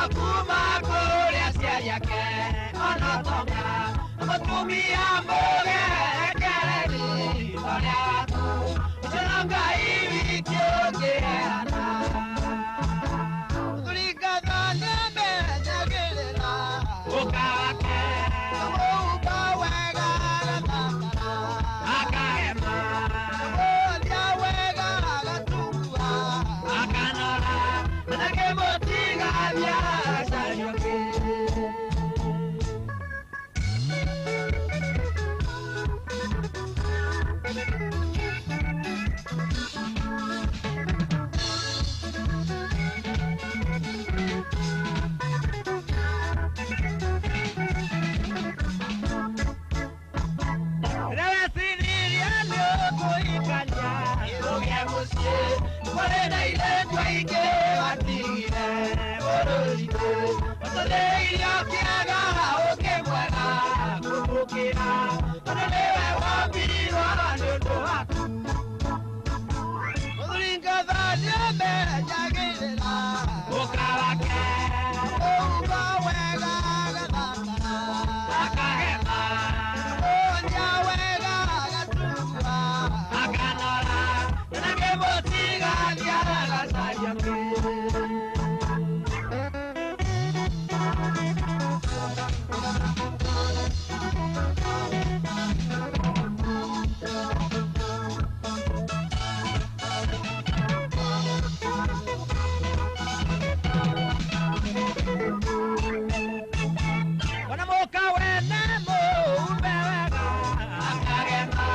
Kuma kũrĩa aciari ake ona tonga. Mũtumia mũgerekereri ũrĩa waku ũcio no Ngai wiki ũngĩheana. Mũthuri ngatho nĩamenyagĩrĩra ũka wake, kamũhumba wega agathakara akahema, kamũonia wega agatunguha akanora, na ndangĩmũtiga athiĩ agacaria ũngĩ. Rĩweciririe nĩ ũkũhikania ũgĩe mũciĩ, kũrĩ na airĩtu aingĩ watigire bũrũri-inĩ. Ũtũthĩirie ũkĩaga ũngĩ mwega kũmũkĩra, tondũ nĩwe wombirwo nĩ ũndũ waku. Mũthuri ngatho nĩamenyagĩrĩra ũka wake, kamũhumba wega agathakara akahema, kamũonia wega agatunguha akanora, na ndangĩmũtiga athiĩ agacaria ũngĩ. Ona mũka wene mũumbe wega akagema,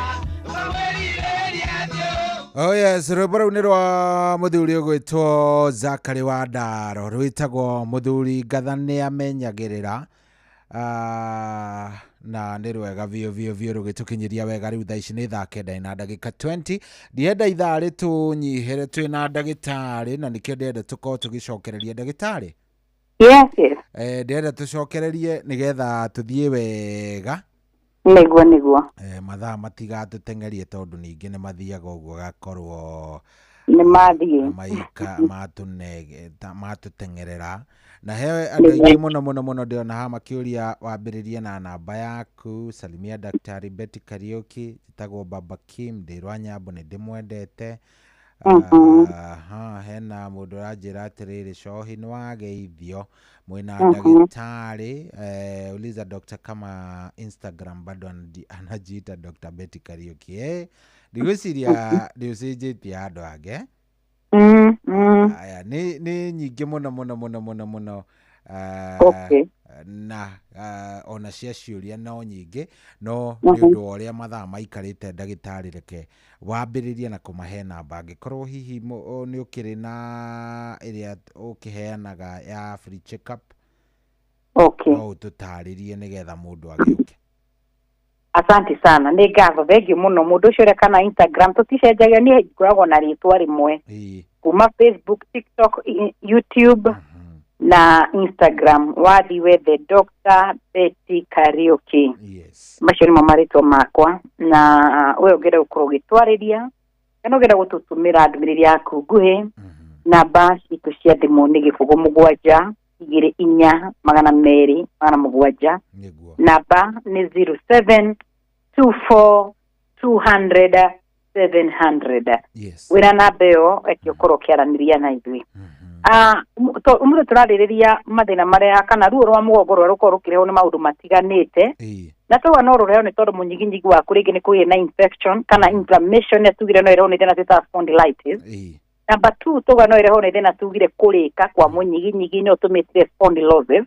ũkamwĩrirĩria thiũ. Oh yes, rwĩmbo rũu nĩ rwa mũthuri ũgwĩtwo Zakari wa Ndaro, rwĩtagwo mũthuri ngatha nĩ amenyagĩrĩra. Na nĩ rwega biũ biũ biũ rũgĩtũkinyĩria wega. Rĩu thaa ici nĩ thaa 9 na ndagĩka 20. Ndienda ithaa rĩtũnyihĩre twĩ na ndagĩtarĩ, na nĩkĩo ndĩrenda tũkorwo tũgĩcokereria ndagĩtarĩ. Yes. Ndĩrenda tũcokererie nĩgetha tũthiĩ wega. Nĩguo. Mathaa matigatũteng'erie, tondũ ningĩ nĩ mathiaga ũguo gakorwo Nĩ mathiĩ. Maika matũteng'erera na he andũ aingĩ mũno mũno mũno ndĩrona haha makĩũria wambĩrĩrie na namba yaku. Salimia Daktari Betty Kariuki, njĩtagwo Baba Kim, ndĩ Rwanyambo, nĩ ndĩmwendete. Aha, hena mũndũ ũranjĩra atĩrĩrĩ, cohi nĩ wageithio mwĩna ndagĩtarĩ. Uliza doctor kama Instagram bado anajiita Dr. Betty Kariuki. Ndigwĩciria nĩ ũcenjetie handũ hangĩ. Aya nĩ nyingĩ mũno mũno mũno mũno mũno. Na ona cia ciũria no nyingĩ, no nĩ ũndũ wa ũrĩa mathaa maikarĩte, ndagĩtarĩ, reke wambĩrĩrie na kũmahe namba, angĩkorwo hihi nĩ ũkĩrĩ na ĩrĩa ũkĩheanaga ya free check up. No ũtũtarĩrie nĩgetha mũndũ agĩũke. Asante sana, nĩ ngatho, thengiũ mũno. Mũndũ ũcio ũrĩa kana Instagram tũticenjagia, niĩ ngoragwo na rĩtwa rĩmwe kuma Facebook, TikTok, YouTube na Instagram. Wathi wethe Dr. Betty Kariuki. Macio nĩmo marĩtwa makwa. Na we ũngĩenda gũkorwo ũgĩtwarĩria kana ũngĩenda gũtũtũmĩra ndũmĩrĩri yaku nguhĩ, namba citũ cia thimũ nĩ 0 7 24 200 700. Namba nĩ 0724 200 700. Wĩna namba ĩyo, eke ũkorwo ũkĩaranĩria na ithuĩ. Ũmũthĩ tũrarĩrĩria mathĩna marĩa kana ruo rwa mũgongo rũrĩa rũkoragwo rũkĩrehwo nĩ maũndũ matiganĩte, na tauga no rũrehwo nĩ tondũ mũnyiginyigi waku rĩngĩ nĩ kũgĩe na infection kana inflammation, na tugire no ĩrehwo nĩ thĩna twĩtaga spondylitis. Number two, tuga no ĩrehwo nĩ thĩna tugire kũrĩka kwa mũnyiginyigi, nĩyo tũmĩtire spondylosis,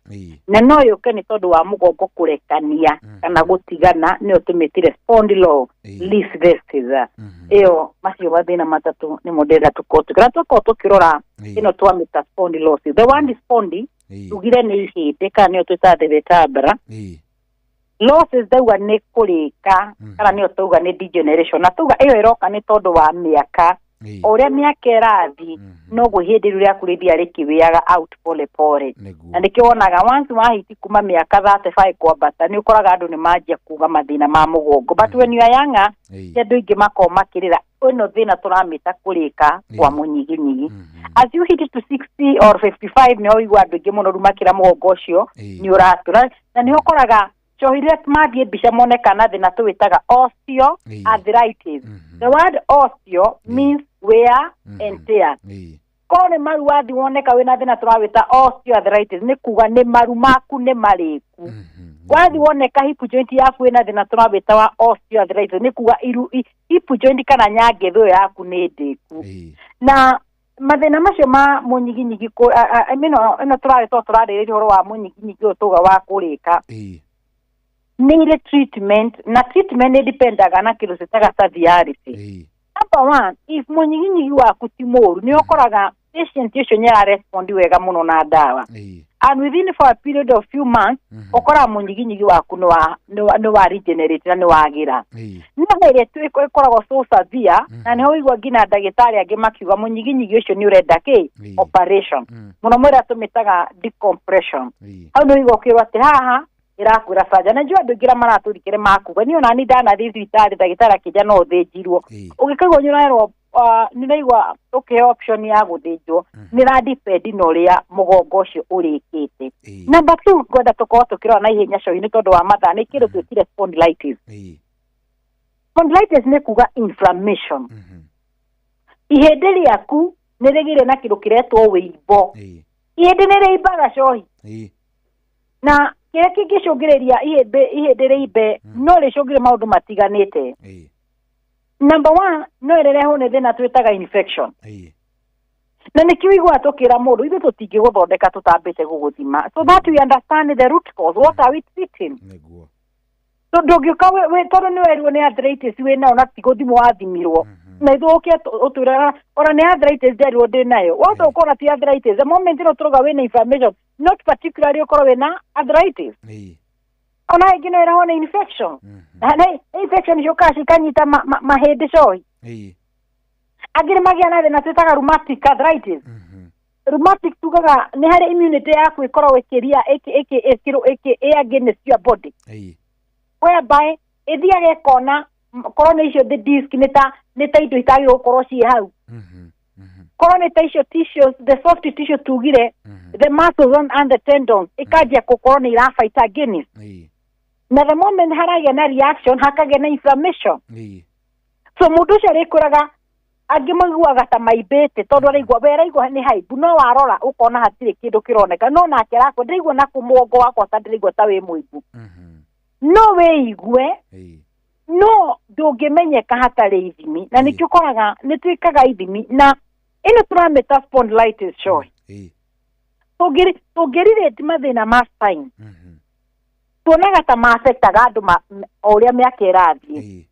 na no yũke nĩ tondũ wa mũgongo kũrekania kana gũtigana, nĩyo tũmĩtire spondylolisthesis. Ĩyo macio mathĩna matatũ nĩmo ndĩrenda tũkorwo tũkĩrora, twakorwo tũkĩrora ĩno twamĩta spondylosis. The one is spondy, tugire nĩ ihĩndĩ kana nĩyo twĩtaga the vertebra. Losses ndauga nĩ kũrĩka kana nĩyo tauga nĩ degeneration, na tauga ĩyo ĩroka nĩ tondũ wa mĩaka. O ũrĩa mĩaka ĩrathiĩ, noguo ihĩndĩ rĩu rĩaku rĩthiaga rĩkĩwĩaga out pole pole, na nĩkĩo wonaga once wahiti kuma mĩaka 35 kwambata, nĩ ũkoraga andũ nĩ manjia kuga mathĩna ma mũgongo. But when you are younger, ti andũ aingĩ makoragwo makĩrĩra ĩno thĩna tũramĩta kũrĩka kwa mũnyiginyigi. As you hit to 60 or 55, nĩho ũigua andũ aingĩ mũno rĩu makĩra mũgongo ũcio nĩ ũratũra, na nĩho ũkoraga Njohi rĩrĩa mathiĩ mbica moneka na thĩna tũwĩtaga osteoarthritis. The word osteo means wear and tear. Korwo nĩ maru wathi woneka wĩna thĩna tũrawĩta osteoarthritis, nĩ kuga nĩ maru maku nĩ marĩku. Wathi woneka hip joint yaku ĩna thĩna tũrawĩta wa osteoarthritis, nĩ kuga iru hip joint kana nyangĩthũ yaku nĩ ndĩku. Na mathĩna macio ma mũnyiginyigi ĩno tũrarĩ tũrarĩrĩria ũhoro wa mũnyiginyigi ũyũ tuga wa kũrĩka, nĩ irĩ treatment, na treatment nĩ dependaga na kĩndũ twĩtaga severity. Number one, if mũnyiginyigi waku ti mũru, nĩ ũkoraga patient ũcio nĩ ararespond wega mũno na ndawa, and within for a period of few months ũkoraga mũnyiginyigi waku nĩ wa regenerate na nĩ wagĩra. No ĩrĩa ĩkoragwo so severe, na nĩho ũigua nginya ndagĩtarĩ angĩ makiuga mũnyiginyigi ũcio nĩ ũrenda kĩ operation mũno mũrĩa tũmĩtaga decompression. Hau nĩ ũigua ũkĩrwo atĩ haha ĩrakwĩra banja, na njũĩ andũ aingĩ arĩa maratũrikĩre makuga niĩ ona ni ndanathiĩ thibitarĩ ndagĩtarĩ akĩnja no ũthĩnjirwo, ũgĩkaigua nĩ ũrerwo, nĩ ũraigua ũkĩheo option ya gũthĩnjwo, nĩ ra depend na ũrĩa mũgongo ũcio ũrĩkĩte. Number two, ngwenda tũkorwo tũkĩrora na ihenya cohi nĩ tondũ wa mathaa, nĩ kĩndũ twĩtire spondylitis. Spondylitis nĩ kuga inflammation, ihĩndĩ rĩaku nĩ rĩgĩire na kĩndũ kĩretwo wĩimbo. Ihĩndĩ nĩ rĩimbaga cohi, na kĩrĩa kĩngĩcũngĩrĩria ihĩndĩ rĩimbe no rĩcũngĩre maũndũ matiganĩte. Number one, no ĩrehwo nĩ thĩna twĩtaga infection, na nĩkĩo ũiguaga tũkĩra mũndũ ithuĩ tũtingĩgũthondeka tũtambĩte gũgũthima, so that we understand the root cause, what are we treating. So ndũngĩũka tondũ nĩ werirwo nĩ arthritis wĩ nayo na ti gũthimwo wathimirwo, na ithuĩ ũke ũtwĩre ona nĩ arthritis nderirwo ndĩ nayo, wothe ũkona ti arthritis. The moment ĩno tũrauga wĩna inflammation, not particularly ũkorwo wĩna arthritis. Ona ĩngĩ no ĩrehwo nĩ infection, na infection ciũkaga cikanyita mahĩndĩ cohi. Angĩ nĩ magĩa na thĩna twĩtaga rheumatic arthritis. Rheumatic tugaga nĩ harĩ immunity yaku ĩkoragwo ĩkĩria ĩkĩ ĩ against your body, whereby ĩthiaga ĩkona korwo nĩ icio the disc nĩ ta indo itagĩrĩirwo gũkorwo ciĩ hau, korwo nĩ ta icio tissues, the soft tissue tugire, the muscles and the tendons, ĩkanjia gũkorwo nĩ irafight against, na the moment haragĩa na reaction hakagĩa na inflammation. So mũndũ ũcio arĩkũraga angĩ maiguaga ta maimbĩte tondũ araigua we araigua nĩ haimbu, no warora ũkona hatirĩ kĩndũ kĩroneka, no nake arakwa ndĩraigua na mũgongo wakwa ta ndĩraigua ta wĩ mũimbu. No wĩigue, no ndũngĩmenyeka hatarĩ ithimi, na nĩkĩo ũkoraga nĩ twĩkaga ithimi, na ĩno tũramĩta spondylitis cohi. Tũngĩrirĩti mathĩna ma spine, tuonaga ta maafectaga andũ o ũrĩa mĩaka ĩrathiĩ,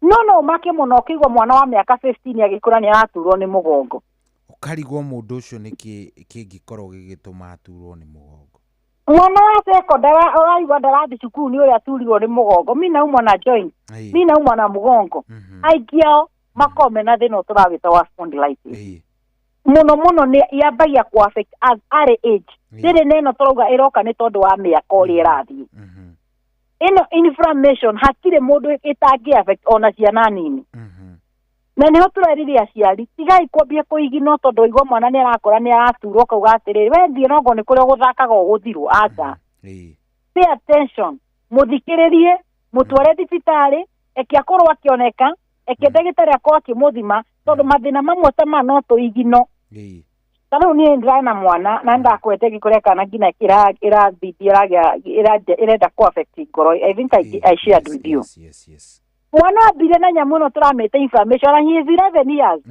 no ũmake mũno ũkĩigua mwana wa mĩaka 15 agĩkũra nĩ araturwo nĩ mũgongo. Ũkarigwo mũndũ ũcio nĩkĩ kĩngĩkorwo gĩgĩtũma aturwo nĩ mũgongo. Mwana wa secondary ũraigua ndarathiĩ cukuru nĩ ũrĩa aturirwo nĩ mũgongo, mi naumwa na joint, mi naumwa na mũgongo. Aingĩ ao makoragwo mena thĩna ũtũrawĩta wa spondylitis. Mũno mũno nĩ yambagia kũ affect as early age. Rĩrĩ na ĩno tũrauga ĩroka nĩ tondũ wa mĩaka ũrĩa ĩrathiĩ. Ĩno inflammation hatirĩ mũndũ ĩtangĩ affect, ona ciana nini. Na nĩho tũrerire aciari tigai kwambia kũigino tondũ waigua mwana nĩ arakũra nĩ araturwo ũkauga atĩrĩrĩ we thiĩ nongo nĩ kũrĩa ũgũthakaga ũgũthirwo, aca. Pay attention, mũthikĩrĩrie, mũtware thibitarĩ, eke akorwo akĩoneka, eke ndagĩtarĩ akorwo akĩmũthima, tondũ mathĩna mamwe ta maya no tũigino. Ta rĩu niĩ ndĩrarĩ na mwana na nĩndakwete ngĩkũrĩa kana nginya ĩragĩa ĩrenda kũ affect ngoro. I think I shared with you. Mwana ambire na nyamũ ĩno tũramĩta inflammation, and he is 11 years.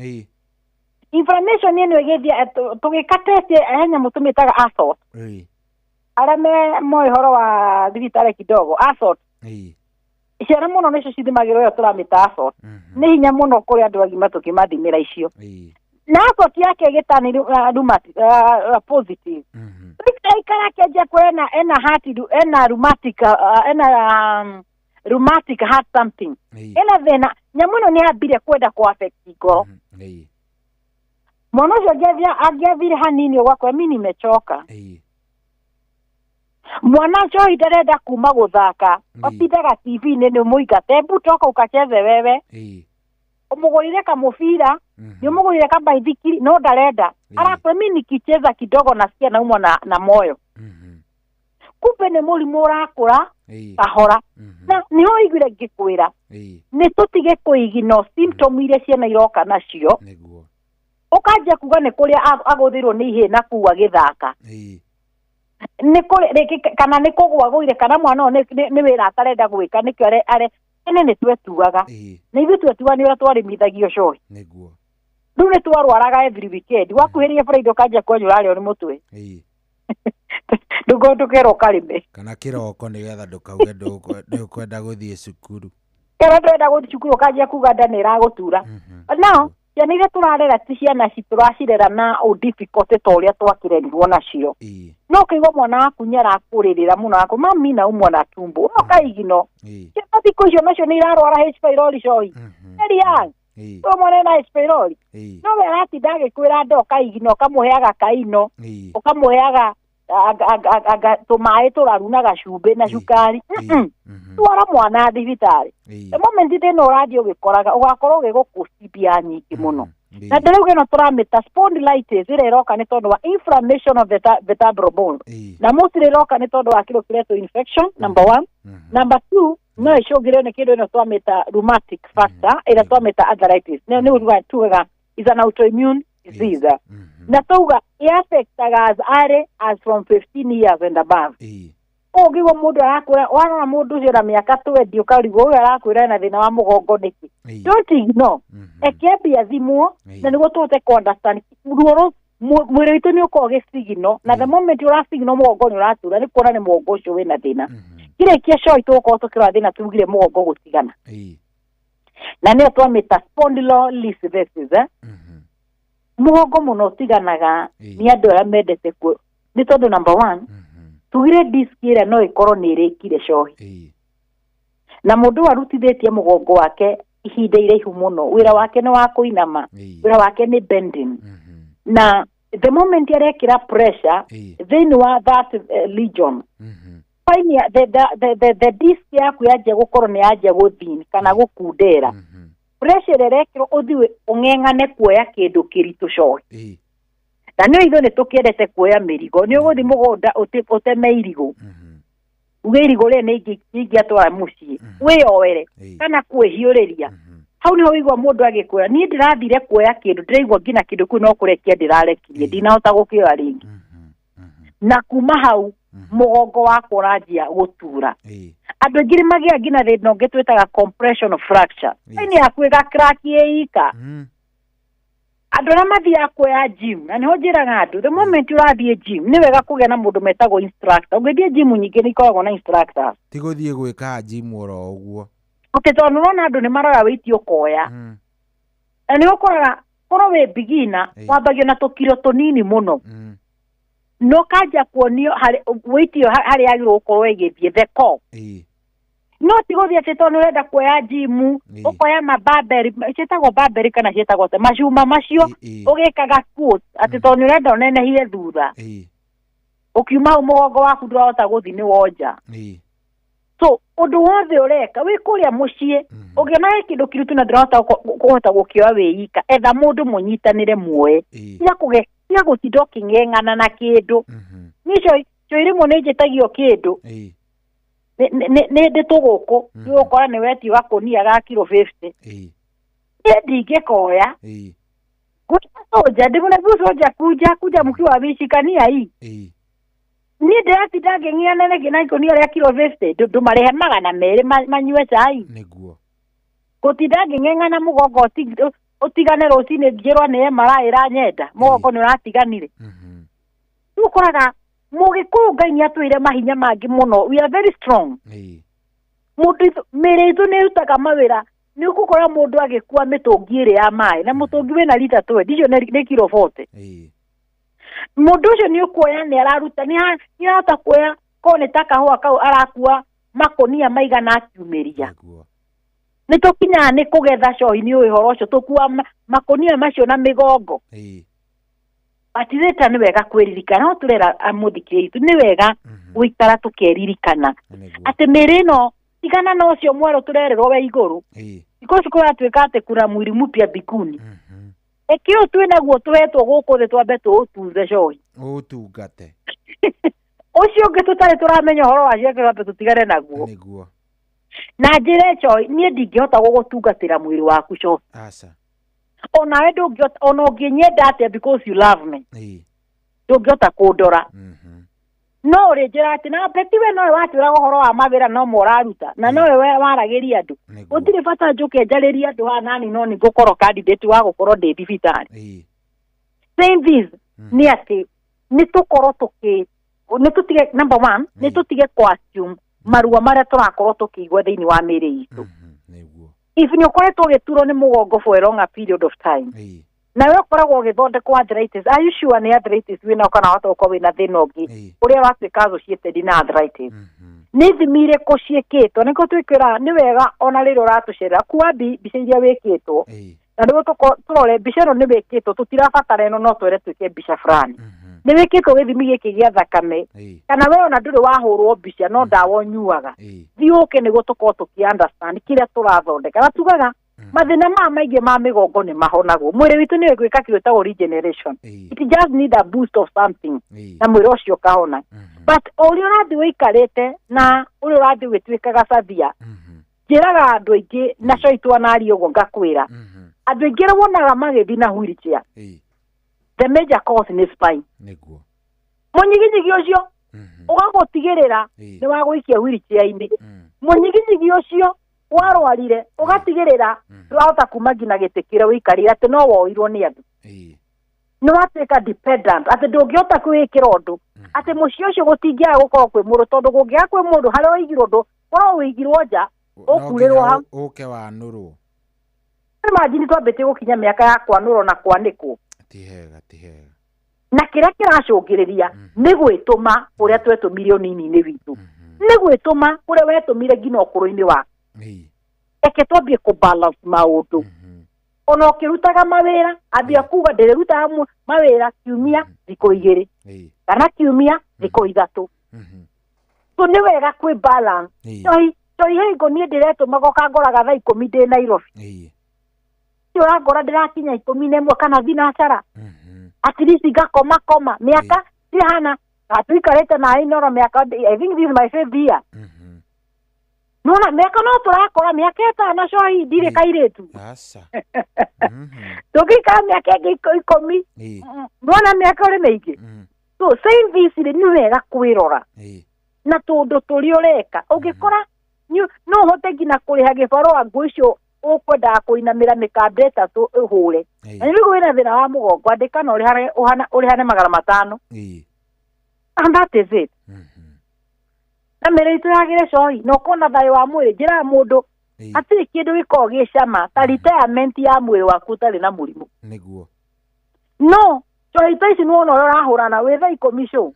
Inflammation ĩno ĩgĩthiĩ tũgĩka test he nyamũ tũmĩtaga assault. Arĩa me moĩ ũhoro wa thibitarĩ kidogo, assault. Ciana mũno nĩcio cithimagĩrwo ĩyo tũramĩta assault. Nĩ hinya mũno kũrĩ andũ agima tũkĩmathimĩra icio. Na assault yake ĩgĩtani rheumatic positive. Aikara akĩanjia kwĩra ena heart, ena rheumatic, ena rheumatic heart something. Ena thĩna nyamũ ĩno nĩ yambire kwenda kũ affect ngoro. Mwana ũcio angĩathire hanini ũgakora mi nimechoka. Mwana ũcio ndarenda kuma gũthaka, atindaga TV-inĩ nĩ ũmũingate, hebu toka ukacheze wewe. Ũmũgũrĩre kamũbira, nĩ ũmũgũrĩre kambaithikiri, no ndarenda. Arakwĩra mi nikicheza kidogo nasikia naumwa na moyo. Kumbe nĩ mũrimũ ũrakũra kahora. Na nĩho ũiguire ngĩkwĩra nĩ tũtige kũigino symptom iria ciana iroka nacio. Ũkanjia kuga nĩ kũrĩa agũthirwo nĩ ihĩĩ na kuu agĩthaka, nĩ kũrĩ rĩngĩ kana nĩ kũgũa gũire, kana mwana ũyũ nĩ wĩra atarenda gwĩka, nĩkĩo are tene nĩ twetuaga, na ithuĩ twetuaga nĩ ũrĩa twarĩmithagio cohi. Rĩu nĩ twarwaraga every weekend, wakuhĩrĩria Friday ũkanjia kuona ũrarĩo nĩ mũtwe, ndũgo ndũkerwo ũkarĩme kana kĩroko nĩgetha ndũkauge ndũkwenda gũthiĩ cukuru. Kana ndũrenda gũthiĩ cukuru, ũkanjia kuga nda nĩ ĩragũtura. Now ciana iria tũrarera ti ciana tũracirera na ũ difficult ta ũrĩa twakĩrerirwo nacio. No ũkĩigua mwana waku nĩ arakũrĩrĩra mũno, akũ mami naumwa na tumbo, ũkaigino ciana thikũ icio nacio nĩ irarwara H pylori cohi very young. Ũyũ mwana ena H pylori, no we aratinda agĩkwĩra nda, ũkaigino, ũkamũheaga kaino, ũkamũheaga tũmaĩ tũraru na gacumbĩ na cukari. Twara mwana thibitarĩ. The moment thĩna ũrathiĩ ũgĩkoraga, ũgakorwo ũgĩgũkũci mbia nyingĩ mũno. Na ndĩrauga ĩno tũramĩta spondylitis, ĩrĩa ĩroka nĩ tondũ wa inflammation of the vertebral bone, na mostly ĩroka nĩ tondũ wa kĩndũ kĩretwo infection, number one. Number two, no ĩcũngĩrĩrio nĩ kĩndũ ĩno twamĩta rheumatic factor, ĩrĩa twamĩta arthritis. Nĩ tugaga is an autoimmune disease, na tuga ĩaffectaga as early as from 15 years and above. Ũngĩigua mũndũ arakwĩra, warora mũndũ ũcio na mĩaka 20, ũkarigwo ũyũ arakwĩra ena thĩna wa mũgongo nĩkĩ. Don't ignore, eke ambia thimwo na nĩguo tũhote kũ understand ruo. Mwĩrĩ witũ nĩ ũkoragwo ũgĩcigino, na the moment ũracigino mũgongo nĩ ũratura, nĩ kuona nĩ mũgongo ũcio wĩna thĩna. Kĩrĩkia coi tũgũkorwo tũkĩrora thĩna tugire mũgongo gũtigana, na nĩyo twamĩta spondylolisthesis, eh? Mũgongo mũno ũtiganaga nĩ andũ arĩa mendete kuo, nĩ tondũ number one, tugire disk ĩrĩa no ĩkorwo nĩ ĩrĩkire cohi, na mũndũ ũyũ arutithĩtie mũgongo wake ihinda iraihu mũno, wĩra wake nĩ wa kũinama, wĩra wake nĩ bending, na the moment arekĩra pressure thĩinĩ wa that region spine, the disc yaku yanjia gũkorwo nĩ yanjia gũthin kana gũkundera, pressure ĩrĩa ĩrekĩrwo ũthiĩ ũng'eng'ane kuoya kĩndũ kĩritũ cohi. Na nĩ ithuĩ nĩ tũkĩendete kuoya mĩrigo, nĩ ũgũthiĩ mũgũnda ũteme irigũ, uge irigũ rĩrĩ nĩ ingĩatwara mũciĩ, wĩyoere kana kwĩhiũrĩria. Hau nĩho wĩigua mũndũ agĩkwĩra, niĩ ndĩrathire kuoya kĩndũ, ndĩraigua nginya kĩndũ kĩu no kũrekia ndĩrarekirie, ndinahota gũkĩoya rĩngĩ, na kuma hau mũgongo wakwa ũranjia gũtura. Andũ aingĩ nĩ magĩaga nginya thĩna ũngĩ twĩtaga compression fracture, ini yaku ĩgacrack ĩika. Andũ arĩa mathiaga kuoya gym, na nĩho njĩraga andũ, the moment ũrathiĩ gym nĩ wega kũgĩa na mũndũ metagwo instructor. Ũngĩthiĩ gym nyingĩ nĩ ikoragwo na instructors. Ti gũthiĩ gwĩka gym oro ũguo. Atĩ tondũ nĩũrona andũ nĩ maroya weight ũkoya, na nĩ ũkoraga korwo wĩ beginner wambagio na tũkiro tũnini mũno, no kanjia kuonio harĩ weight ĩyo harĩa yagĩrĩirwo gũkorwo ĩgĩthiĩ, the core. No ti gũthiĩ atĩ tondũ nĩ ũrenda kuoya gym ũkoya mabarbell, ciĩtagwo barbell kana ciĩtagwo atĩa, macuma macio ũgĩkaga squat, atĩ tondũ nĩ ũrenda ũnenehie thutha, ũkiuma hau mũgongo waku ndũrahota gũthiĩ, nĩ wonja. So ũndũ wothe ũreka wĩ kũrĩa mũciĩ, ũngĩona he kĩndũ kĩritũ na ndũrahota kũhota gũkĩoya wĩ ika, etha mũndũ mũnyitanĩre muoe, tiga gũtinda ũkĩng'eng'ana na kĩndũ. Niĩ coi rĩmwe nĩ njĩtagio kĩndũ nĩ ndĩ tũgũkũ, nĩ ũgũkora nĩ wetio gakũnia ga kiro 50, niĩ ndingĩkoya gwĩta soja, ndĩmũne soja kuja kuja mkiwa wicikania hii. Niĩ ndĩratinda ngĩng'eana nĩkĩ na ikũnia rĩa kiro 50, ndũmarĩhe 200 manyue cai. Nĩguo. Gũtinda ngĩng'eng'ana mũgongo ũtigane rũcinĩ njĩrwo nĩ MRI ĩranyenda, mũgongo nĩ ũratiganire. Rĩu ũkoraga mũgĩkũyũ Ngai nĩ atwĩire mahinya mangĩ mũno, we are very strong. Mũndũ mĩĩrĩ itũ nĩ ĩrutaga mawĩra. Nĩ ũgũkora mũndũ agĩkua mĩtũngi ĩrĩ ya maĩ, na mũtũngi wĩna rita 20, icio nĩ kiro 40. Mũndũ ũcio nĩ ũkuoya nĩ araruta, nĩ arahota kuoya korwo nĩ ta kahũa kau arakua makũnia maigana akiumĩria. Nĩ tũkinyaga nĩ kũgetha cohi, nĩ ũĩ ũhoro ũcio, tũkua makũnia macio na mĩgongo. But later nĩ wega kwĩririkana, no tũrera amũthikĩrĩria itũ, nĩ wega gũikara tũkeririkana atĩ mĩĩrĩ ĩno tigana na ũcio mwerũ tũrererwo we igũrũ. Thikũ ici kũratuĩka atĩ kuna mwili mpya mbinguni. Eke ũyũ twĩnaguo tũhetwo gũkũ thĩ twambe tũũtunze cohi. Ũũtungate. Ũcio ũngĩ tũtarĩ tũramenya ũhoro wa ciake twambe tũtigane naguo. Nĩguo. Na njĩra ĩco niĩ ndingĩhota gũgũtungatĩra mwĩrĩ waku co. Aca. Onawe ndũngĩhota, ona ũngĩnyenda atĩa, because you love me, ndũngĩhota kũndora. No ũrĩnjĩra atĩ na Betty, we nowe watwĩraga ũhoro wa mawĩra no mo ũraruta na nowe we waragĩria andũ. Gũtirĩ bata njũke njarĩrie andũ haha nani, no nĩ ngũkorwo candidate wa gũkorwo ndĩ thibitarĩ. Saying this nĩ atĩ nĩ tũkorwo tũkĩ nĩ tũtige, number one, nĩ tũtige kũ assume maruo marĩa tũrakorwo tũkĩigua thĩinĩ wa mĩĩrĩ itũ. If nĩ ũkoretwo ũgĩturwo nĩ mũgongo for a longer period of time, nawe ũkoragwo ũgĩthondekwo arthritis, are you sure nĩ arthritis wĩnayo kana wahota gũkorwo wĩna thĩna ũngĩ ũrĩa ũratuĩka associated na arthritis? Nĩ ithimi irĩkũ ciĩkĩtwo? Nĩkĩo twĩkwĩra nĩ wega ona rĩrĩa ũratũcerera kuwa mbica iria wĩkĩtwo, na nĩguo tũrore mbica ĩno nĩ wĩkĩtwo, tũtirabatara ĩno, no twere twĩke mbica fulani. Nĩ wĩkĩtwo gĩthimi gĩkĩ gĩa thakame, kana we ona ndũrĩ wahũrwo mbica no ndawa ũnyuaga, thiĩ ũke nĩguo tũkorwo tũkĩ understand kĩrĩa tũrathondeka. Na tugaga mathĩna maya maingĩ ma mĩgongo nĩ mahonagwo. Mwĩrĩ witũ nĩ gwĩka kĩndũ gĩtagwo regeneration. It just need a boost of something na mwĩrĩ ũcio ũkahona. But ũrĩa ũrathiĩ ũikarĩte na ũrĩa ũrathiĩ ũgĩtuĩkaga cathia, njĩraga andũ aingĩ na coi twanaria ũguo, ngakwĩra andũ aingĩ arĩa wonaga magĩthiĩ na wheelchair, the major cause nĩ spine. Nĩguo. Mũnyiginyigi ũcio ũgagũtigĩrĩra nĩ wagũikia wheelchair-inĩ. Mũnyiginyigi ũcio warwarire ũgatigĩrĩra ndũrahota kuma nginya gĩtĩ kĩrĩa ũikarĩire, atĩ no woirwo nĩ andũ, nĩ watuĩka dependent, atĩ ndũngĩhota kwĩĩkĩra ũndũ, atĩ mũciĩ ũcio gũtingĩaga gũkorwo kwĩ mũndũ, tondũ kũngĩaga kwĩ mũndũ harĩa ũigirwo ndũ korwo ũigirwo nja ũkurĩrwo hau. Ũke wanũrwo. Imagine twambĩtie gũkinya mĩaka ya kwanũrwo na kwanĩkwo. Ti hega, ti hega. Na kĩrĩa kĩracũngĩrĩria nĩ gwĩtũma ũrĩa twetũmire ũnini-inĩ witũ, nĩ gwĩtũma ũrĩa wetũmire nginya ũkũrũ-inĩ waku. Reke twambie kũ balance maũndũ. Ona ũkĩrutaga mawĩra, ambia kuga ndĩrĩrutaga mawĩra kiumia thikũ 2 kana kiumia thikũ 3. So nĩ wega kwĩ balance. Toi hingo niĩ ndĩretũmaga ũkangoraga thaa 10 ndĩ Nairobi, ũrangora ndĩrakinya 11 kana thinacara, at least ngakoma koma mĩaka ndihana tuikarĩte na Inoro mĩaka, I think this is my fifth year. Nona mĩaka no tũrakora mĩaka 5 cohi ndirĩ kairĩtu. Aca. Tũngĩikara mĩaka ĩngĩ 10, nona mĩaka ũrĩ mĩingĩ. So saying this rĩ, nĩ wega kwĩrora na tũndũ tũrĩa ũreka. Ũngĩkora no ũhote nginya kũrĩha gĩbarũa nguo icio ũkwendaga kũinamĩra mĩkanda 3 ũhũre, na nĩguo wĩna thĩna wa mũgongo, andĩka na ũrĩhane 500, and that is it. Na mĩĩrĩ itũ yagĩre cohi na ũkona thayũ wa mwĩrĩ. Njĩraga mũndũ hatirĩ kĩndũ gĩkoragwo gĩ cama ta retirement ya mwĩrĩ waku ũtarĩ na mũrimũ. Nĩguo. No cohi ta ici nĩwona ũrĩa ũrahũrana wĩ thaa 10 cũ,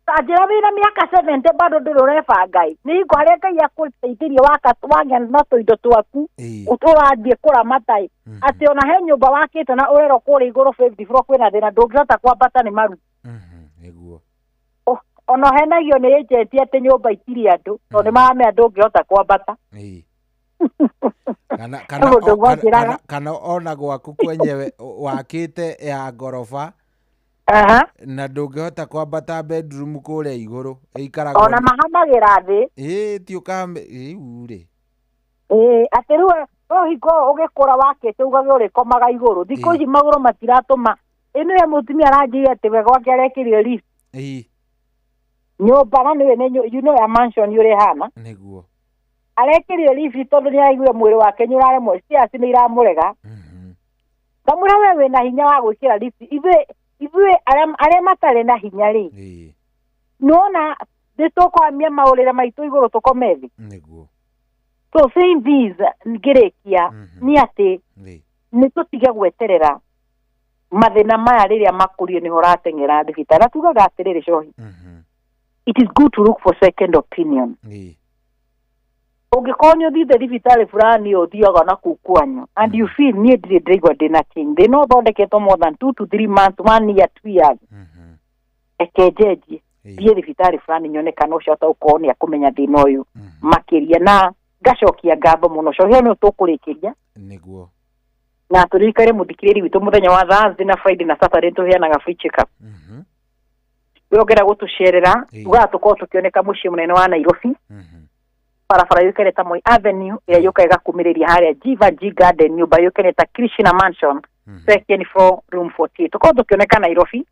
ta njĩra wĩna mĩaka 70 bado ndũrĩ ũrebanga ĩ, nĩ hingo harĩa Ngai akũteithirie wagĩa na tũindo twaku ũrathiĩ kũramata ĩ, atĩ ona he nyũmba wakĩte na ũrerwo kũrĩa igũrũ fifth floor kwĩna thĩna ndũngĩhota kwambata nĩ maru. Nĩguo. Ona ũhenagio nĩ agent atĩ nyũmba itirĩ andũ tondũ nĩ maramenya ndũngĩhota kwambata. Kana Nĩ mũndũ ũgwanjĩraga. Kana ona gwaku kwenyewe wakĩte ya ngoroba na ndũngĩhota kwambata bedroom kũrĩa igũrũ ĩikaragwo ona mahamagĩra thĩ. Ĩĩ, ti ũkahame rĩu rĩ. Ĩĩ, atĩ rĩu no hingo ũgĩkũra wakĩte ugage ũrĩkomaga igũrũ. Thikũ ici magũrũ matiratũma. Ĩno ya mũtumia aranjĩire atĩ we gwake arekĩrire lift nyũmba, na nĩwe nĩ you know ya mansion ũrĩa ĩhana. Nĩguo. Arekĩrire lift tondũ nĩ araiguire mwĩrĩ wake nĩ ũraremwo, stairs nĩ iramũrega. Ngamwĩra we wĩna hinya wa gwĩkĩra lift, ithuĩ arĩa matarĩ na hinya rĩ, nĩwona nĩ tũkũhamia maũrĩre maitũ igũrũ tũkome thĩ. Nĩguo. So saying this ngĩrĩkia nĩ atĩ nĩ tũtige gweterera mathĩna maya rĩrĩa makũrio nĩho ũrateng'era thibitarĩ. Na tugaga atĩrĩrĩ cohi, it is good to look for second opinion. Ũngĩkorwo nĩ ũthiĩte thibitarĩ fulani ũthiaga na kũu kwanyu and you feel niĩ ndirĩ ndĩraigua ndĩna change, thĩna ũthondeketwo more than 2 to 3 months, 1 year, 2 years, reke njenjie thiĩ thibitarĩ fulani nyone kana ũcio gũkorwo nĩ akũmenya thĩna ũyũ makĩria. Na ngacokia ngatho mũno cohi, nĩ tũkũrĩkĩria. Nĩguo. Na tũririkane mũthikĩrĩri witũ mũthenya wa Thursday na Friday na Saturday tũheanaga free check up. We ũngĩenda gũtũcerera, tugaga tũkorwo tũkĩoneka mũciĩ mũnene wa Nairobi, barabara yũkaine ta Moi Avenue ĩrĩa yũkaga ĩgakumĩrĩria harĩa Jivanjee Garden, nyũmba yũkaine ta Krishna Mansion, second floor, room 48. Tũkorwo tũkĩoneka Nairobi,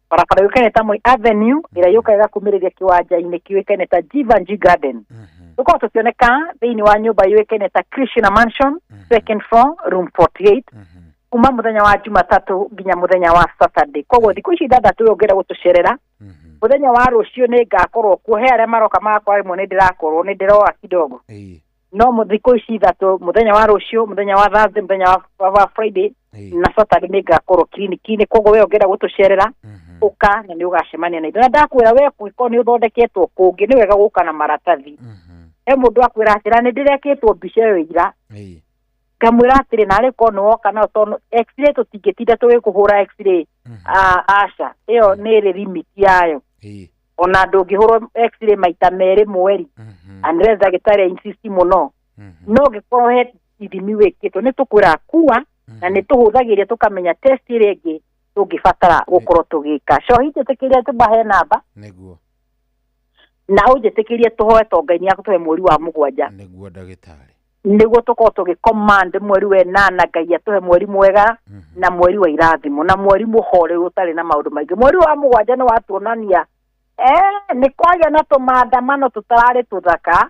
barabara yũkaine ta Moi Avenue ĩrĩa yũkaga ĩgakumĩrĩria kĩwanja-inĩ kĩũĩkaine ta Jivanjee Garden. Tũkorwo tũkĩoneka thĩinĩ wa nyũmba yũĩkaine ta Krishna Mansion, second floor, room 48, kuma mũthenya wa Jumatatũ nginya mũthenya wa Saturday. Koguo thikũ ici ithathatũ we ũngĩenda gũtũcerera, mũthenya wa rũciũ nĩ ngakorwo kuo. He arĩa maroka magakora rĩmwe nĩ ndĩrakorwo nĩ ndĩroa kidogo, no thikũ ici ithatũ, mũthenya wa rũciũ, mũthenya wa Thursday, mũthenya wa Friday na Saturday, nĩ ngakorwo kiriniki-inĩ. Koguo we ũngĩenda gũtũcerera, ũka na nĩ ũgacemania na ithuĩ. Na ndakwĩra we, kũngĩkorwo nĩ ũthondeketwo kũngĩ, nĩ wega gũka na maratathi. He mũndũ akwĩra atĩra nĩ ndĩrekĩtwo mbica ĩyo ira, ngamwĩra atĩrĩ, narĩ korwo nĩ woka nayo, tondũ x-ray tũtingĩtinda tũgĩkũhũra x-ray. Aca, ĩyo nĩ ĩrĩ limit yayo. Ona ndũngĩhũrwo x-ray maita merĩ mweri unless ndagĩtarĩ insist mũno. No ũngĩkorwo he ithimi wĩkĩtwo, nĩ tũkwĩra kua na nĩ tũhũthagĩria tũkamenya test ĩrĩa ĩngĩ tũngĩbatara gũkorwo tũgĩka. Cohi, njĩtĩkĩria tũmahe namba. Nĩguo. Na ũnjĩtĩkĩrie tũhoe to Ngai nĩ akũtũhe mweri wa mũgwanja. Nĩguo, ndagĩtarĩ. Nĩguo tũkorwo tũgĩ command mweri wa ĩnana, Ngai atũhe mweri mwega na mweri wa irathimo na mweri mũhoreru ũtarĩ na maũndũ maingĩ. Mweri wa mũgwanja nĩ watuonania nĩ kwagĩa na tũmaandamano tũtararĩ tũthaka.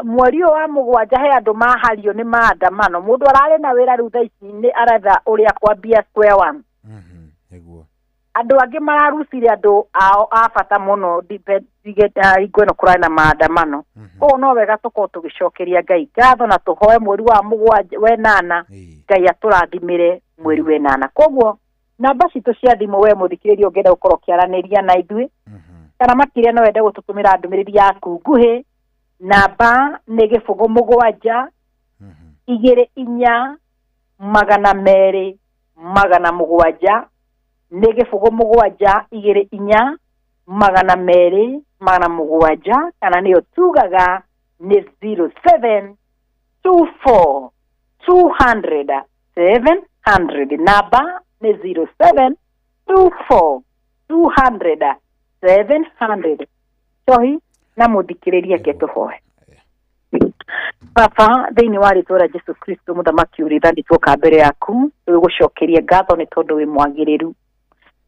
Mweri ũyũ wa mũgwanja he andũ mahario nĩ maandamano. Mũndũ ararĩ na wĩra, rĩu thaa ici nĩ aretha ũrĩa kwambia square one. Nĩguo. Andũ angĩ mararucire andũ ao a bata mũno hingo ĩno kũrarĩ na maandamano. Koguo no wega tũkorwo tũgĩcokeria Ngai ngatho na tũhoe mweri wa mũgwanja wenana, Ngai atũrathimĩre mweri wenana. Koguo namba citũ cia thimũ, we mũthikĩrĩria ũngĩenda gũkorwo ũkĩaranĩria na ithuĩ, kana makĩria no wende gũtũtũmĩra ndũmĩrĩri yaku nguhĩ, namba nĩ 0 7 2 4 200 700. Nĩ 0 7 2 4 200 700, kana nĩyo tugaga nĩ 0724 200 700. Namba nĩ 0724 200 700. Cohi na mũthikĩrĩria, ke tũhoe. Baba, thĩinĩ wa rĩtwa rĩa Jesu Kristo, mũthamaki ũrĩ tha, nĩtuoka mbere yaku tũgũcokeria ngatho nĩ tondũ wĩ mwagĩrĩru.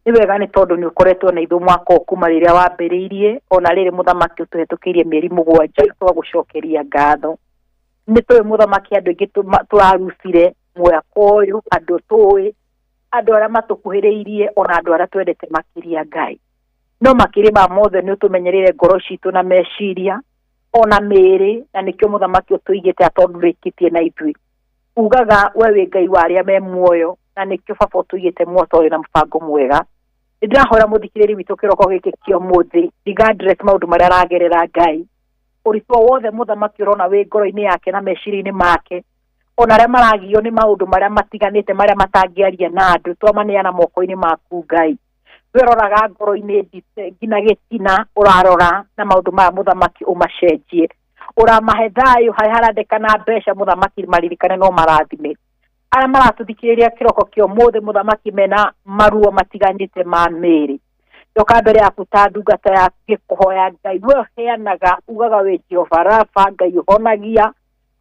Nĩ wega nĩ tondũ nĩ ũkoretwo na ithuĩ mwaka ũyũ kuma rĩrĩa wambĩrĩirie, ona rĩrĩ mũthamaki ũtũhetũkĩirie mĩeri 7, twagũcokeria ngatho. Nĩ tũĩ mũthamaki andũ aingĩ tũrarucire mwaka ũyũ, andũ tũĩ, andũ arĩa matũkuhĩrĩirie, ona andũ arĩa twendete makĩria. Ngai, no makĩria ma mothe nĩ ũtũmenyereire ngoro citũ na meciria ona mĩĩrĩ, na nĩkĩo mũthamaki ũtũigĩte tondũ rĩkĩtie na ithuĩ. Ugaga we wĩ Ngai wa arĩa me muoyo, na nĩkĩo baba ũtũigĩte muoto ũyũ na mũbango mwega. Nĩ ndĩrahoera mũthikĩrĩri witũ kĩroko gĩkĩ kĩa ũmũthĩ, regardless maũndũ marĩa aragerera. Ngai, ũritũ o wothe mũthamaki ũrona wĩ ngoro-inĩ yake na meciria-inĩ make, ona arĩa maragio nĩ maũndũ marĩa matiganĩte marĩa matangĩaria na andũ, twamaneana moko-inĩ maku. Ngai, we roraga ngoro-inĩ nginya gĩtina, ũrarora na maũndũ maya mũthamaki ũmacenjie, ũramahe thayũ harĩa harandĩkana mbeca, mũthamaki maririkane no marathime. Arĩa maratũthikĩrĩria kĩroko kĩa ũmũthĩ, mũthamaki, mena maruo matiganĩte ma mĩĩrĩ, ndoka mbere yaku ta ndungata yaku ngĩkũhoya. Ngai, we ũheanaga, ugaga wĩ Jehova Rafa, Ngai ũhonagia,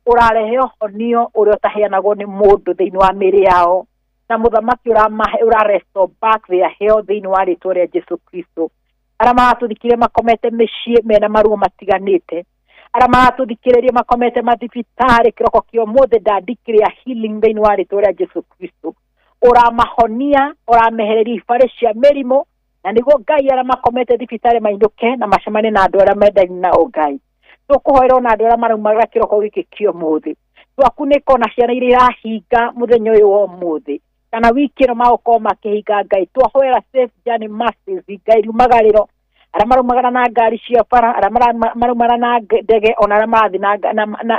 ũrarehe ũhonio ũrĩa ũtaheanagwo nĩ mũndũ thĩinĩ wa mĩĩrĩ yao, na mũthamaki ũramahe, ũra restore back their health thĩinĩ wa rĩtwa rĩa Jesu Kristo. Arĩa maratũthikĩrĩria makomete mĩciĩ mena maruo matiganĩte, arĩa maratũthikĩrĩria makomete mathibitarĩ kĩroko kĩa ũmũthĩ, ndandikĩrĩa healing thĩinĩ wa rĩtwa rĩa Jesu Kristo. Ũramahonia, ũramehereria ibarĩ cia mĩrimũ, na nĩguo Ngai arĩa makomete thibitarĩ mainũke na macemanie na andũ arĩa mendaine nao. Ngai, tũkũhoera ona andũ arĩa maraumagĩra kĩroko gĩkĩ kĩa ũmũthĩ, twakunĩka ona ciana iria irahinga mũthenya ũyũ wa ũmũthĩ kana wiki ĩno magũkorwo makĩhinga. Ngai, twahoera safe journey mercies. Ngai, riumagarĩro arĩa maraumagara na ngari cia bara, arĩa maraumagara na ndege, ona arĩa marathiĩ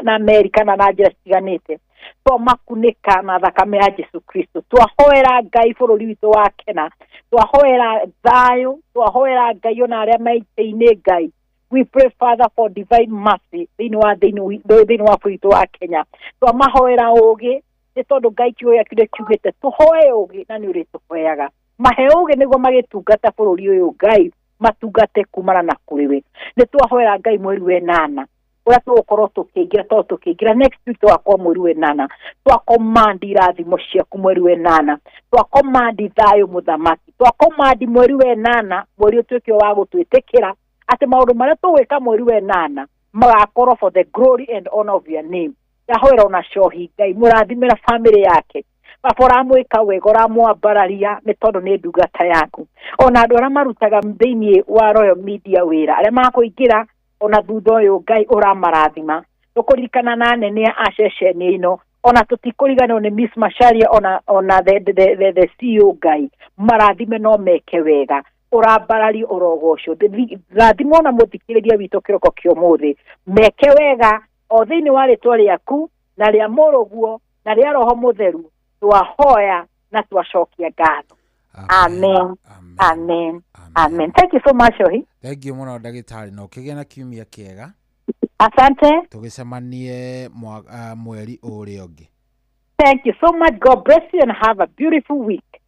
na meri kana na njĩra citiganĩte, twamakunĩka na thakame ya Jesu Kristo. Twahoera Ngai bũrũri witũ wa Kenya, twahoera thayũ, twahoera Ngai ona arĩa maitĩ-inĩ. Ngai, we pray, Father, for divine mercy thĩinĩ wa bũrũri witũ wa Kenya. Twamahoera ũgĩ. Nĩ tondũ Ngai kiugo gĩaku nĩ kiugĩte tũhoe ũgĩ na nĩ ũrĩtũheaga. Mahe ũgĩ nĩguo magĩtungata bũrũri ũyũ Ngai, matungate kumana na kũrĩ we. Nĩ twahoera Ngai mweri wa ĩnana ũrĩa tũgũkorwo tũkĩingĩra, tondũ tũkĩingĩra next week tũgakorwo mweri wa ĩnana. Twakomandi irathimo ciaku mweri wa ĩnana, twakomandi thayũ mũthamaki, twakomandi mweri wa ĩnana, mweri ũtuĩke wa gũtwĩtĩkĩra atĩ maũndũ marĩa tũgwĩka mweri wa ĩnana magakorwo for the glory and honor of your name. Ndahoera ona cohi Ngai mũrathimĩra family yake, baba ũramwĩka wega, ũramwambararia nĩ tondũ nĩ ndungata yaku. Ona andũ arĩa marutaga thĩinĩ wa Royal Media wĩra, arĩa makũingĩra ona thutha ũyũ Ngai ũramarathima. Tũkũririkana na anene a ceceni ĩno, ona tũtikũriganĩrwo nĩ Miss Macharia ona the CEO Ngai marathime no meke wega, ũrambarario ũrogocwo. Rathimwo na mũthikĩrĩria witũ kĩroko kĩa ũmũthĩ, meke wega o thĩinĩ wa rĩtwa rĩaku na rĩa mũrũguo na rĩa Roho Mũtheru, twahoya na twacokia ngatho. Amen, amen, amen. Thank you so much, Ohi. Thank you mũno ndagĩtarĩ, na ũkĩgĩa na kiumia kĩega. Asante. Tũgĩcemanie mweri ũrĩa ũngĩ. Thank you so much. God bless you and have a beautiful week.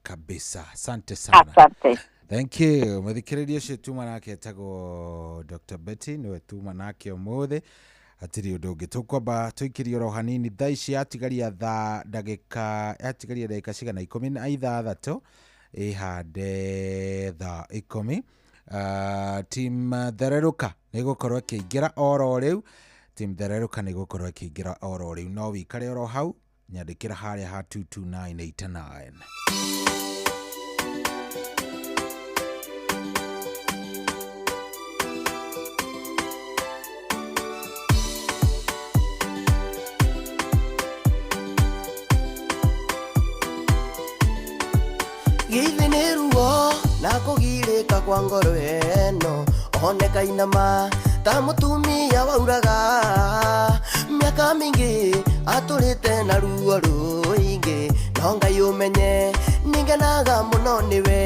Kabisa. Asante sana. Asante. Thank you. Mũthikĩrĩria ũcio tuma nake etagwo Dr. Betty, nĩwe tuma nake ũmũthĩ. Hatirĩ ũndũ ũngĩ tũkwamba tũikĩrie oro hanini. Thaa ici yatigaria thaa ndagĩka, yatigaria ndagĩka cigana 16 ĩhande thaa 10. Team Thererũka nĩ ĩgũkorwo ĩkĩingĩra oro rĩu. Team Thererũka nĩ ĩgũkorwo ĩkĩingĩra oro rĩu, no wĩikare oro hau, nyandĩkĩra harĩa ha 22989. Gĩthĩ nĩ ruo na kũgirĩka kwa ngoro ĩno, oneka inama ta mũtumia wauraga. Mĩaka mĩingĩ atũrĩte na ruo rũingĩ, no Ngai ũmenye nĩngenaga mũno nĩwe.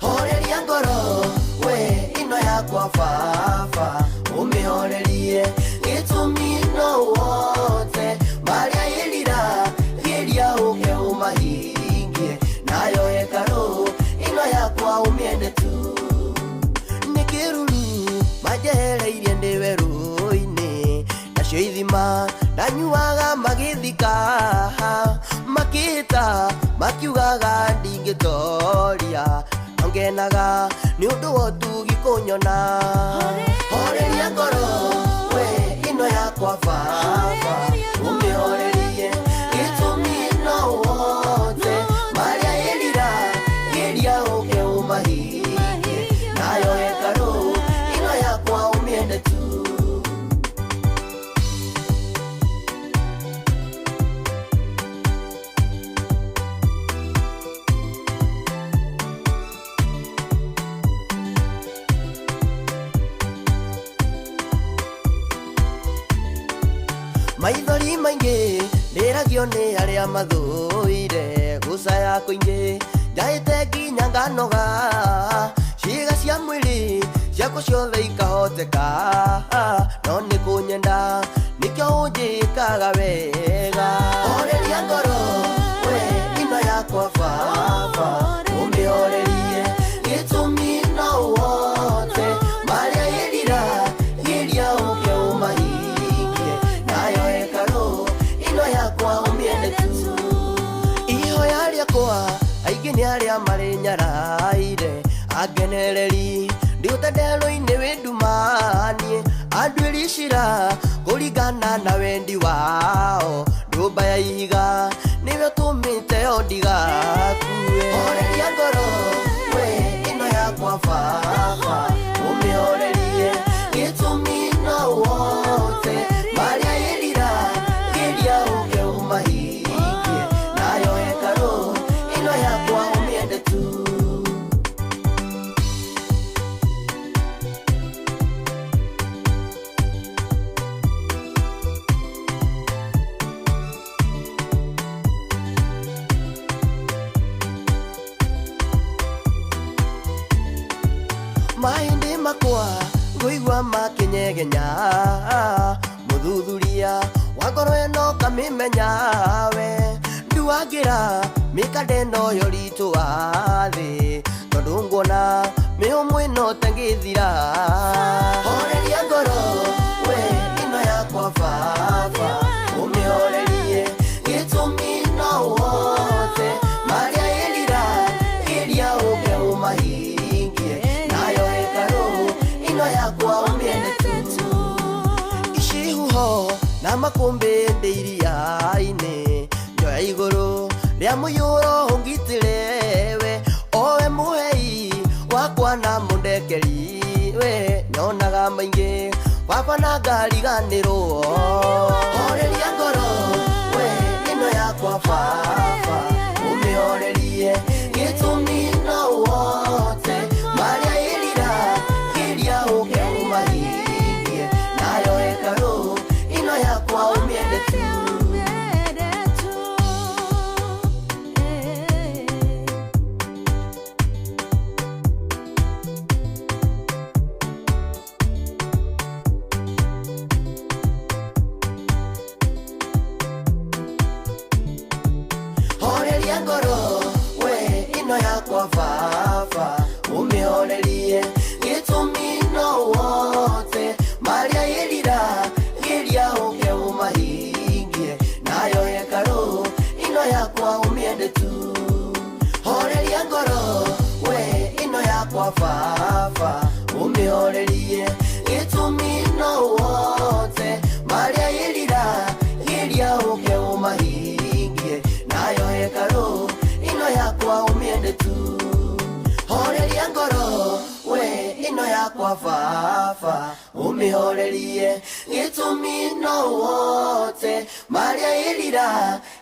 Horeria ngoro we ĩno yakwa baba, ũmĩhorerie gĩtũmi no wote marĩa ĩrira, geria ũke ũmahingie, nayo hekarũ ĩno yakwa ũmĩende tu. Nĩ kĩruru manjehereirie ndĩ werũ-inĩ, nacio ithima ndanyuaga magĩthika, makĩhĩta makiugaga ndingĩtoria, no ngenaga nĩ ũndũ wa ũtugi kũnyona. Horeria ngoro we ĩno yakwa baba, ũmĩhorerie gĩtũmi no wote marĩa ĩrira, geria ũke ũmahingie, nayo hekarũ ĩno yakwa ũmĩende tu. Maithori maingĩ ndĩragio nĩ arĩa mathũire, gũcaya kũingĩ njahĩte nginya nganoga, ciĩga cia mwĩrĩ ciakwa ciothe ikahoteka, no nĩ kũnyenda nĩkĩo ũnjĩkaga wega. Horeria ngoro we ĩno yakwa baba, ũmĩhorerie gĩtũmi no wote marĩa ĩrira, geria ũke ũmahingie, nayo hekarũ ĩno yakwa ũmĩende tu. Ihoya rĩakwa aingĩ nĩ arĩa marĩ nyaraire, angenereri ndiũte nderũ-inĩ wĩ ndumanie, anduĩri cira kũringana na wendi wao, ndũmba ya ihiga nĩwe ũtũmĩte o ndigakue. Horeria ngoro we ĩno yakwa baba, ũmĩhorerie gĩtũmi no wote marĩa ĩrira, geria ũke ũmahingie, nayo hekarũ ĩno yakwa ũmĩende tu. Mahĩndĩ makwa ngũigua makĩnyegenya, mũthuthuria wa Na ngoro ĩno kamĩmenya we nduagĩra mĩkande ĩno yoritũ wa thĩ tondũ nguona mĩũmũ ĩno tangĩthira. Horeria ngoro we ĩno yakwa baba, ũmĩhorerie gĩtũmi no wote marĩa ĩrira ĩria ũke ũmahingie, nayo hekarũ ĩno yakwa ũmĩende tu. Icihuho na makũmbĩ ndĩ iria-inĩ, njoya igũrũ rĩa mũiyũro ũngitĩre we, owe mũhei wakwa na mũndekeri we, nyonaga maingĩ baba na ngariganĩrwo. Horeria ngoro we ĩno yakwa baba, ũmĩhorerie gĩtũmi no wote marĩa ĩrira ĩria ũke ũmahingie, nayo hekarũ ĩno yakwa ũmĩende tu. Horeria ngoro we ĩno yakwa baba, ũmĩhorerie gĩtũmi no wote marĩa ĩrira ĩria ũke ũmahingie, nayo hekarũ ĩno yakwa ũmĩende tu. Horeria ngoro we ĩno yakwa baba, ũmĩhorerie gĩtũmi no wote marĩa ĩrira ĩria ũke ũmahingie, nayo hekarũ ĩno yakwa ũmĩende tu. Horeria ngoro we ĩno yakwa baba, ũmĩhorerie gĩtũmi no wote marĩa ĩrira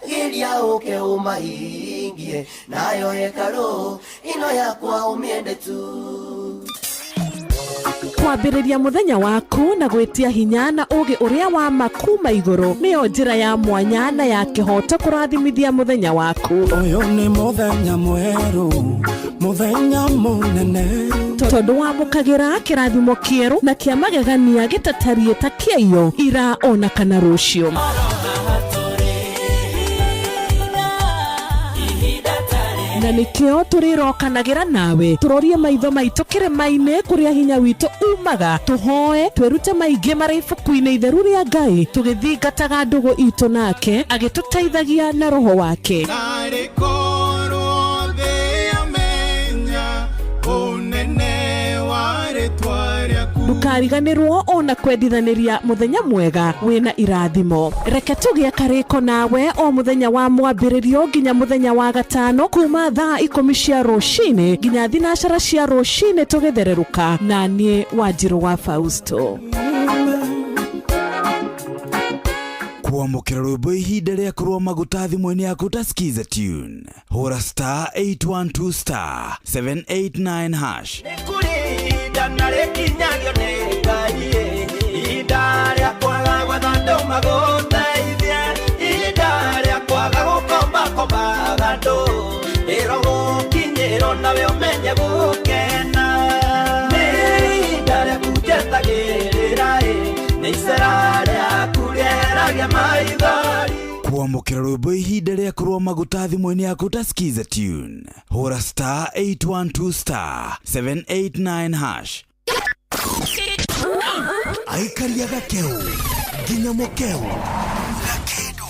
ĩria ũke ũmahingie, nayo hekarũ ĩno yakwa ũmĩende tu. Kwambĩrĩria mũthenya waku na gwĩtia hinya na ũgĩ ũrĩa wa ma kuma igũrũ nĩyo njĩra ya mwanya na ya kĩhoto kũrathimithia mũthenya waku. Ũyũ nĩ mũthenya mwerũ, mũthenya mũnene, tondũ wamũkagĩra kĩrathimo kĩerũ na kĩa magegania gĩtatariĩ ta kĩaiyo ira ona kana rũciũ. Na nĩkĩo tũrĩrokanagĩra nawe tũrorie maitho maitũ kĩrĩma-inĩ kũrĩa hinya witũ umaga, tũhoe twĩrute maingĩ marĩ ibuku-inĩ itheru rĩa Ngai, tũgĩthingataga ndũgũ itũ nake agĩtũteithagia na roho wake. Narĩ korwo thĩ yamenya ũnene wa rĩtwa rĩaku. Ndũkariganĩrwo ona kwendithanĩria mũthenya mwega wĩna irathimo. Reke tũgĩe karĩko nawe o mũthenya wa mwambĩrĩrio nginya mũthenya wa gatano kuma thaa 10 cia rũcinĩ nginya 9 cia rũcinĩ tũgĩthererũka, na niĩ Wanjirũ wa Fausto. Kwamũkĩra rwĩmbo ihinda rĩa kũrũa maguta thimũ-inĩ yaku ta Skiza Tune. Hũra star 812 star 789 hash. Nĩ ihinda na rĩkinyagio nĩ Ngai, ihinda rĩa kwaga gwetha andũ magũteithie, ihinda rĩa kwaga gũkombakombaga andũ, ĩro gũkinyĩrwo nawe ũmenye gũkena. Nĩ ihinda rĩaku njetagĩrĩra, nĩ icera rĩaku rĩeragia maithori. Kwamũkĩra rwĩmbo ihinda rĩa kũrũa maguta thimũ-inĩ yaku ta Skiza Tune. Hũra star 812 star 789 hash. Aikaria gakeu nginya mũkeu gakĩndũ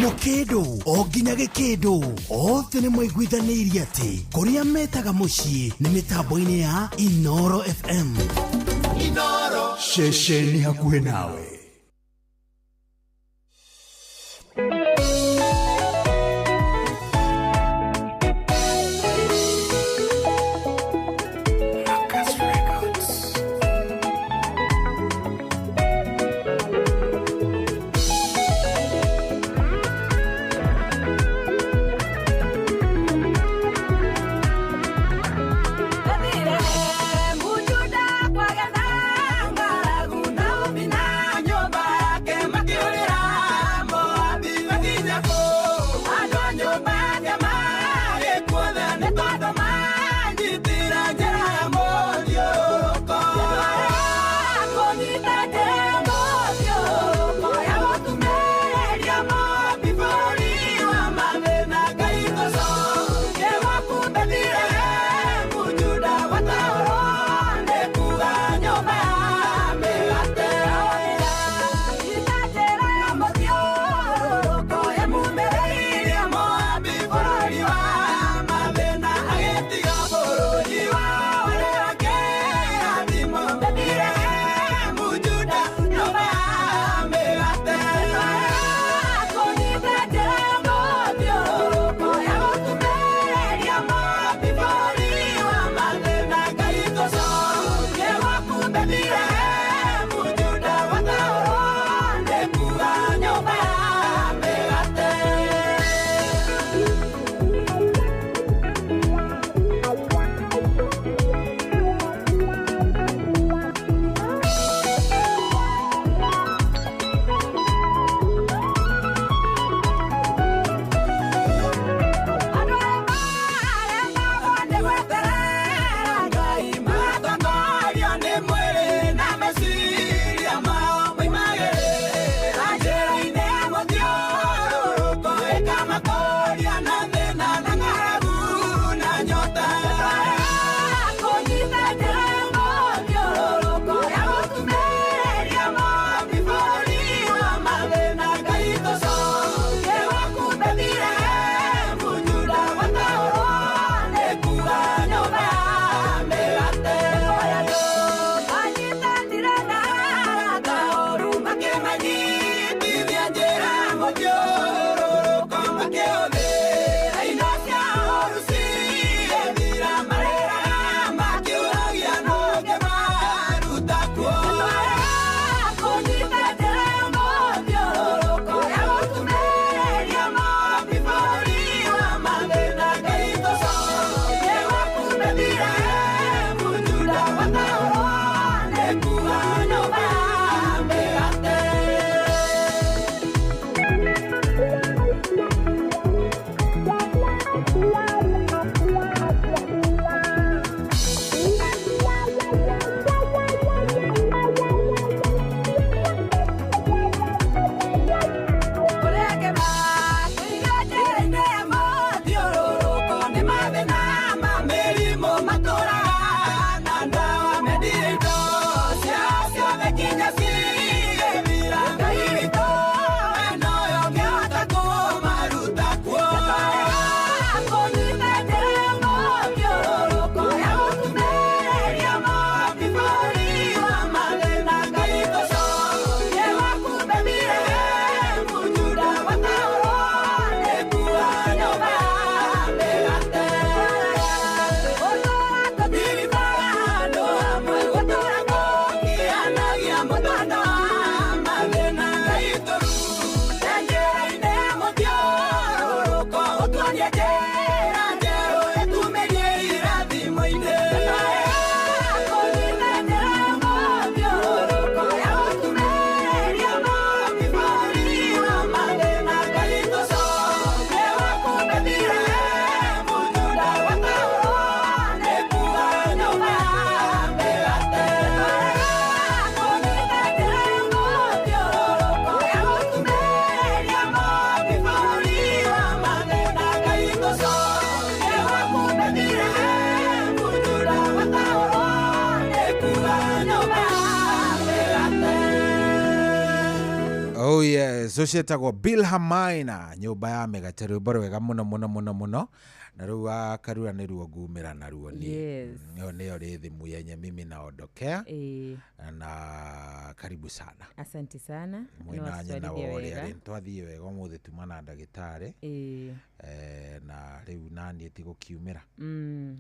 mũkĩndũ o nginya gĩkĩndũ othe nĩ maiguithanĩirie atĩ kũrĩa metaga mũciĩ nĩ mĩtambo-inĩ ya Inoro FM. Inoro ceceni hakuhĩ nawe. Mujuda kwagetha ng'aragu na Yes, ũcio etagwo Bill Hamaina, nyũmba ya mĩgate, rwĩmbo rwega mũno mũno mũno mũno, na rĩu akarura nĩruo ngumĩra naruo niĩ. Yes. Ĩyo nĩyo rĩthĩmu yenye mimi naondokea. Ĩĩ. Na karibu sana. Asante sana. Mwĩna nyina wa Nĩwatũtwarithia ũrĩa wega. rĩ twathiĩ wega ũmũthĩ tuma na ndagĩtarĩ. Ĩĩ. Na rĩu naniĩ tigũkiumĩra.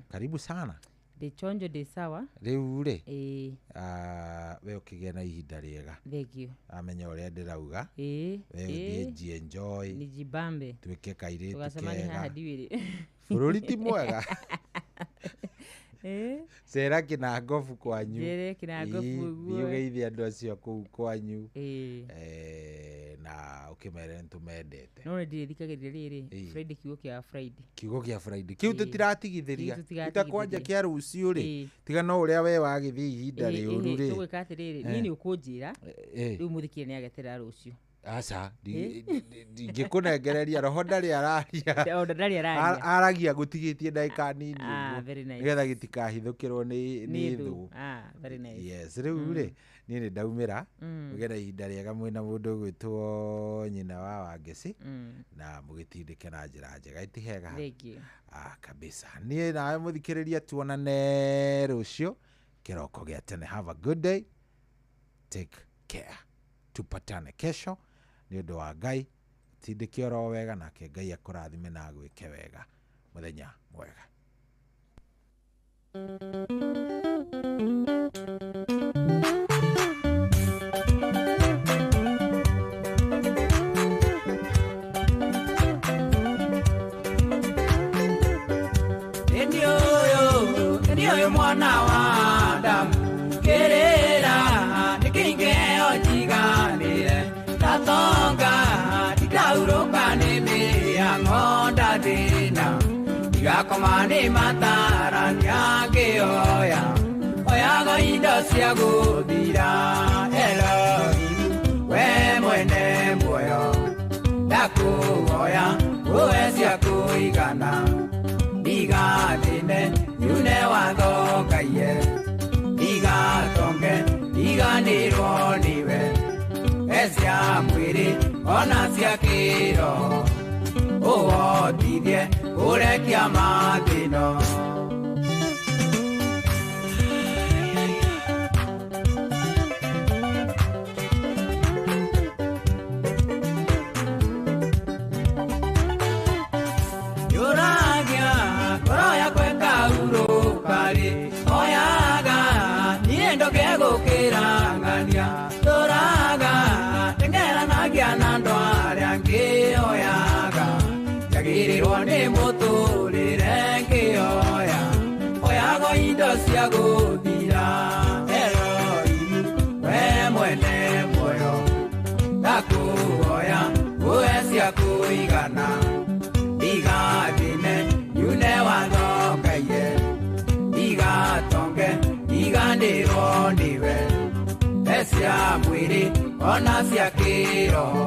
Karibu sana. Ndĩ chonjo, ndĩ sawa. Rĩu rĩ, Ĩĩ. we ũkĩgĩa na ihinda rĩega. Thank you. Amenya ũrĩa ndĩrauga. Ĩĩ. We ũthiĩ njienjoy. Nijibambe. Tuĩke kairĩtu Tũgacemania kega. haha ndiwĩrĩ. Bũrũri ti mwega. Ĩĩ. Cera kĩnangobu kwanyu. Njere kĩnangobu Ĩĩ, ũguo. thiĩ ũgeithie andũ acio kũu kwanyu. Ĩĩ. Na ũkĩmere nĩtũmendete. No nĩ ndĩrĩthikagĩrĩria rĩrĩ. Ĩĩ. Friday, kiugo kĩa Friday. Kiugo kĩa Friday kĩu Ĩĩ. tũtiratigithĩria. Kĩu tũtigatigithĩria. Ita kwanja kĩa rũciũ rĩ, Ĩĩ. tiga no ũrĩa we wagĩthiĩ ihinda Ĩĩ, rĩũru ĩĩ, rĩ. tũgwĩka atĩrĩrĩ, niĩ nĩ ũkũnjĩra. Ĩĩ. Rĩu mũthikĩrĩria nĩ ageterera rũciũ. Aca, Ĩĩ. ndingĩkũnengereria roho ndarĩ araria. O, ndarĩ araria. Aragia gũtigĩtie ndagĩka nini Ah, ũguo, very nice. nĩgetha gĩtikahithũkĩrwo nĩ Nĩ thũ. thũ. Ah, very nice. Yes, rĩu rĩ, niĩ nĩ ndaumĩra. Mũgĩe na ihinda rĩega mwĩna mũndũ ũgwĩtwo nyina wa Wangeci, na mũgĩtindĩke na njĩra njega. Ĩti hega. Thank you. Ah, kabisa. Niĩ nawe mũthikĩrĩria tuonane rũciũ kĩroko gĩa tene. Have a good day. Take care. Tupatane kesho nĩ ũndũ wa Ngai. Tindĩke oro wega nake Ngai akũrathime na agwĩke wega. Mũthenya mwega. Ĩndĩ ũyũ mwana wa Adamu, kĩrĩra nĩ kĩingĩo njiganĩre, ndatonga ndikaurũka nĩ mĩhang'o ndathĩna, ndigakoma nĩ matarania ngĩoya, oyago indo cia gũthira. Elohim, we mwene muoyo, ndakũhoya ũhe cia kũigana, ndigathĩne nyune watho ngaiye, ndigatonge ndiganĩrwo nĩwe, he cia mwĩrĩ ona cia kĩroho, ũhotithie kũrekia mathĩna. Yũragia ngoro yakwa ĩkaurũka-rĩ, oyaga niĩ ndoke gũkĩra ng'ania, tũraga teng'eranagia na andũ arĩa angĩ, oyaga njagĩrĩrwo nĩ mũtũrĩre ngĩoya, oyago indo cia gũthira. Elohim, we mwene muoyo, ndakũhoya ũhe cia kũigana, ndigathĩne nyune watho ngaiye, ndigatonge ndiganĩrwo nĩwe, he cia mwĩrĩ ona cia kĩroho,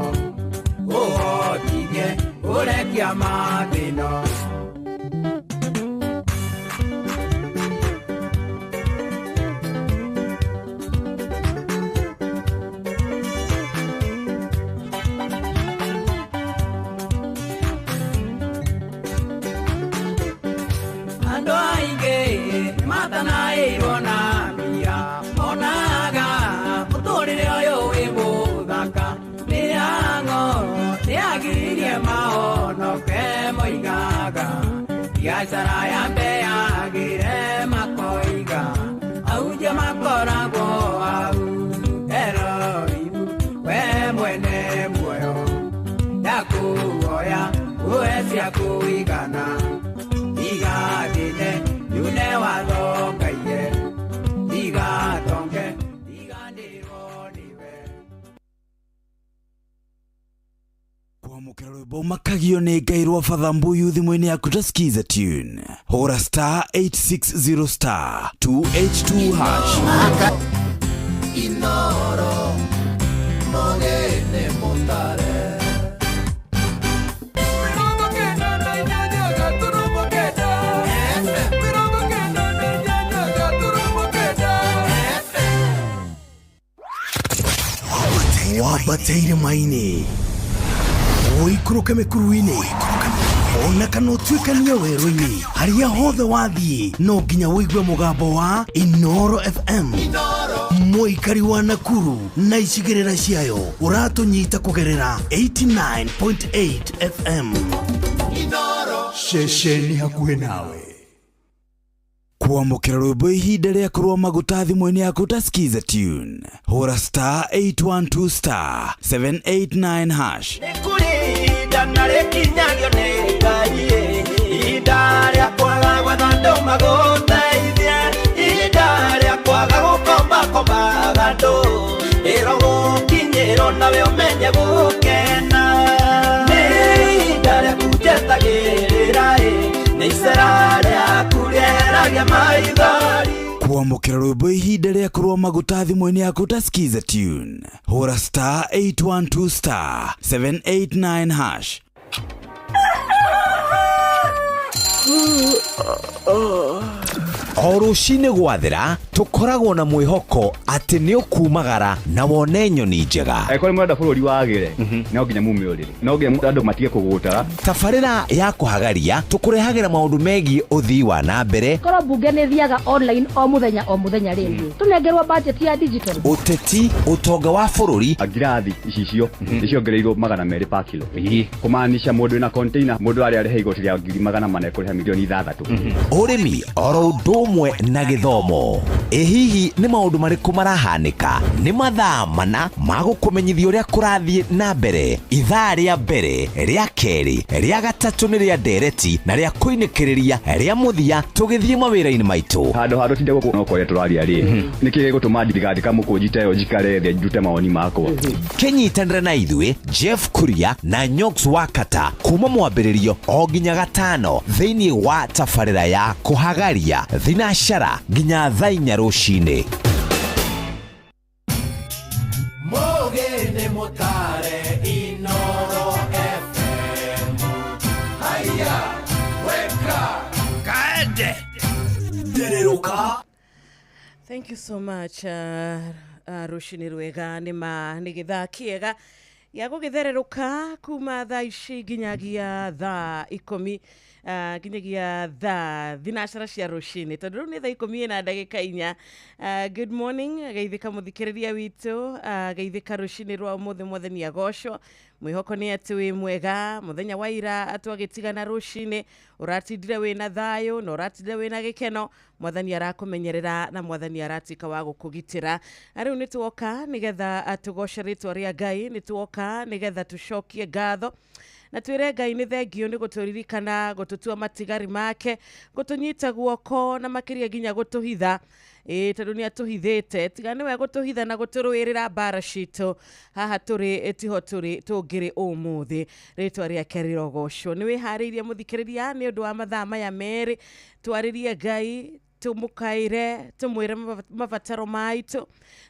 ũhotithie kũrekia mathĩna. Andũ aingĩ nĩmatanaĩirwo na mbia, monaga mũtũrĩre ũyũ wĩ mũthaka, mĩhang'o nĩyagiririe mahonoke moigaga, biacara ya mbeyagĩre makoiga, ahunjia makoragwo hau. Elohim, we mwene muoyo, ndakũhoya ũhe cia kũigana, ndigathĩne nyune watho ngaiye, ndigatonge ndiganĩrwo nĩwe. Kwamũkĩra rwĩmbo makagio nĩ Ngai rwa Father Mbuyu thimũ-inĩ yaku ta skiza tune, hũra star 860 star 282 hash. Inoro mogene mutare. Wabataire maini. Ũikũrũke mĩkuru-inĩ ona kana ũtuĩkanie werũ-inĩ, harĩa hothe wathiĩ no nginya ũigue mũgambo wa Inoro FM. Mũikari wa Nakuru na icigĩrĩra ciayo ũratũnyita kũgerera 89.8 FM. Ceceni hakuhĩ nawe. Kwamũkĩra rwĩmbo ihinda rĩa kũrũa maguta thimũ-inĩ yaku ta Skiza tune. Hũra star 812 star 789 hash. Ihinda na rĩkinyagio nĩ Ngai, ihinda rĩa kwaga gwetha andũ magũteithie, ihinda rĩa kwaga gũkombakombaga andũ, ĩro gũkinyĩrwo nawe ũmenye gũkena. Nĩ ihinda rĩaku njetagĩrĩra, nĩ icera rĩaku rĩeragia maithori. Kwamũkĩra rwĩmbo ihinda rĩa kũrũa maguta thimũ-inĩ yaku ta Skiza tune. Hũra star 812 star 789 hash. O rũcinĩ gwathera tũkoragwo na mwĩhoko atĩ nĩ ũkumagara na wone nyoni njega. Angĩkorwo nĩ mũrenda bũrũri wagĩre, no nginya mume ũrĩrĩ, no nginya andũ matige kũgũtara. Tabarĩra ya kũhagaria tũkũrehagĩra maũndũ megiĩ ũthii wa na mbere, Korwo mbunge nĩ thiaga online o mũthenya o mũthenya rĩngĩ tũnengerwo budget ya digital. Ũteti, ũtonga wa bũrũri. Ngirathi icicio nĩciongereirwo 200 pa kilo, kũmaanisha mũndũ wĩna container, mũndũ arĩa arĩha igoti rĩa 400,000 ekũrĩha 6 million. Ũrĩmi oro ũndũ ũmwe na gĩthomo. Ĩ hihi nĩ maũndũ marĩkũ marahanĩka? Nĩ mathaa mana ma gũkũmenyithia ũrĩa kũrathiĩ na mbere. Ithaa rĩa mbere, rĩa kerĩ, rĩa gatatũ nĩ rĩa ndereti na rĩa kũinĩkĩrĩria rĩa mũthia tũgĩthiĩ mawĩra-inĩ maitũ. Handũ ha tũtinde gũkũ no kwaria tũraria rĩ, nĩkĩ gĩgũtũma ndigathika mũkũnji ta ĩyo njikare thĩ ndute mawoni makwa? Kĩnyitanĩre na ithuĩ Jeff Kuria na Nyox Wakata kuma mwambĩrĩrio o nginya gatano thĩinĩ wa tabarĩra ya kũhagaria thinacara nginya thaa 4 rũcinĩ. Mũgĩ nĩ mũtare Inoro FM. Haya, weka kaende Thererũka. Thank you so much. Rũcinĩ rwega. Nĩ ma nĩ gĩthaa kĩega gĩa gũgĩthererũka kuma thaa ici nginyagia thaa 10, nginyagia thaa 9 cia rũcinĩ, tondũ rĩu nĩ thaa 14. Good morning, geithĩka mũthikĩrĩria witũ, geithĩka rũcinĩ rwa ũmũthĩ. Mwathani agocwo. Mwĩhoko nĩ atĩ wĩ mwega. Mũthenya wa ira twagĩtigana rũcinĩ, ũratindire wĩna thayũ na ũratindire wĩna gĩkeno. Mwathani arakũmenyerera na mwathani aratuĩka wa gũkũgitĩra. Na rĩu nĩ tuoka nĩgetha tũgoce rĩtwa rĩa Ngai, nĩ tuoka nĩgetha tũcokie ngatho na twĩre Ngai nĩ thengio nĩ gũtũririkana, gũtũtua matigari make, gũtũnyita guoko na makĩria nginya gũtũhitha. Ĩĩ, tondũ nĩ atũhithĩte. Tiga nĩwe gũtũhitha na gũtũrũĩrĩra mbara citũ, haha tũrĩ tiho tũrĩ tũngĩrĩ ũmũthĩ. Rĩtwa rĩake rĩrogocwo. Nĩ wĩharĩirie mũthikĩrĩria nĩ ũndũ wa mathaa maya merĩ twarĩrie Ngai, tũmũkaĩre, tũmwĩre mabataro maitũ,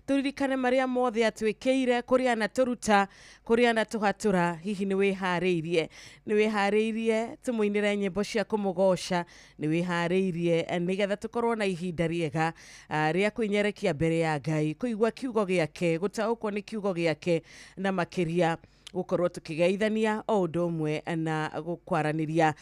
tũririkane marĩa mothe atwĩkĩire, kũrĩa anatũruta, kũrĩa anatũhatũra. Hihi nĩ wĩharĩirie? Nĩ wĩharĩirie tũmũinĩre nyĩmbo cia kũmũgoca? Nĩ wĩharĩirie nĩgetha tũkorwo na ihinda rĩega rĩa kwĩnyerekia mbere ya Ngai, kũigua kiugo gĩake, gũtaũkwo nĩ kiugo gĩake, na makĩria gũkorwo tũkĩgeithania o ũndũ ũmwe na gũkwaranĩria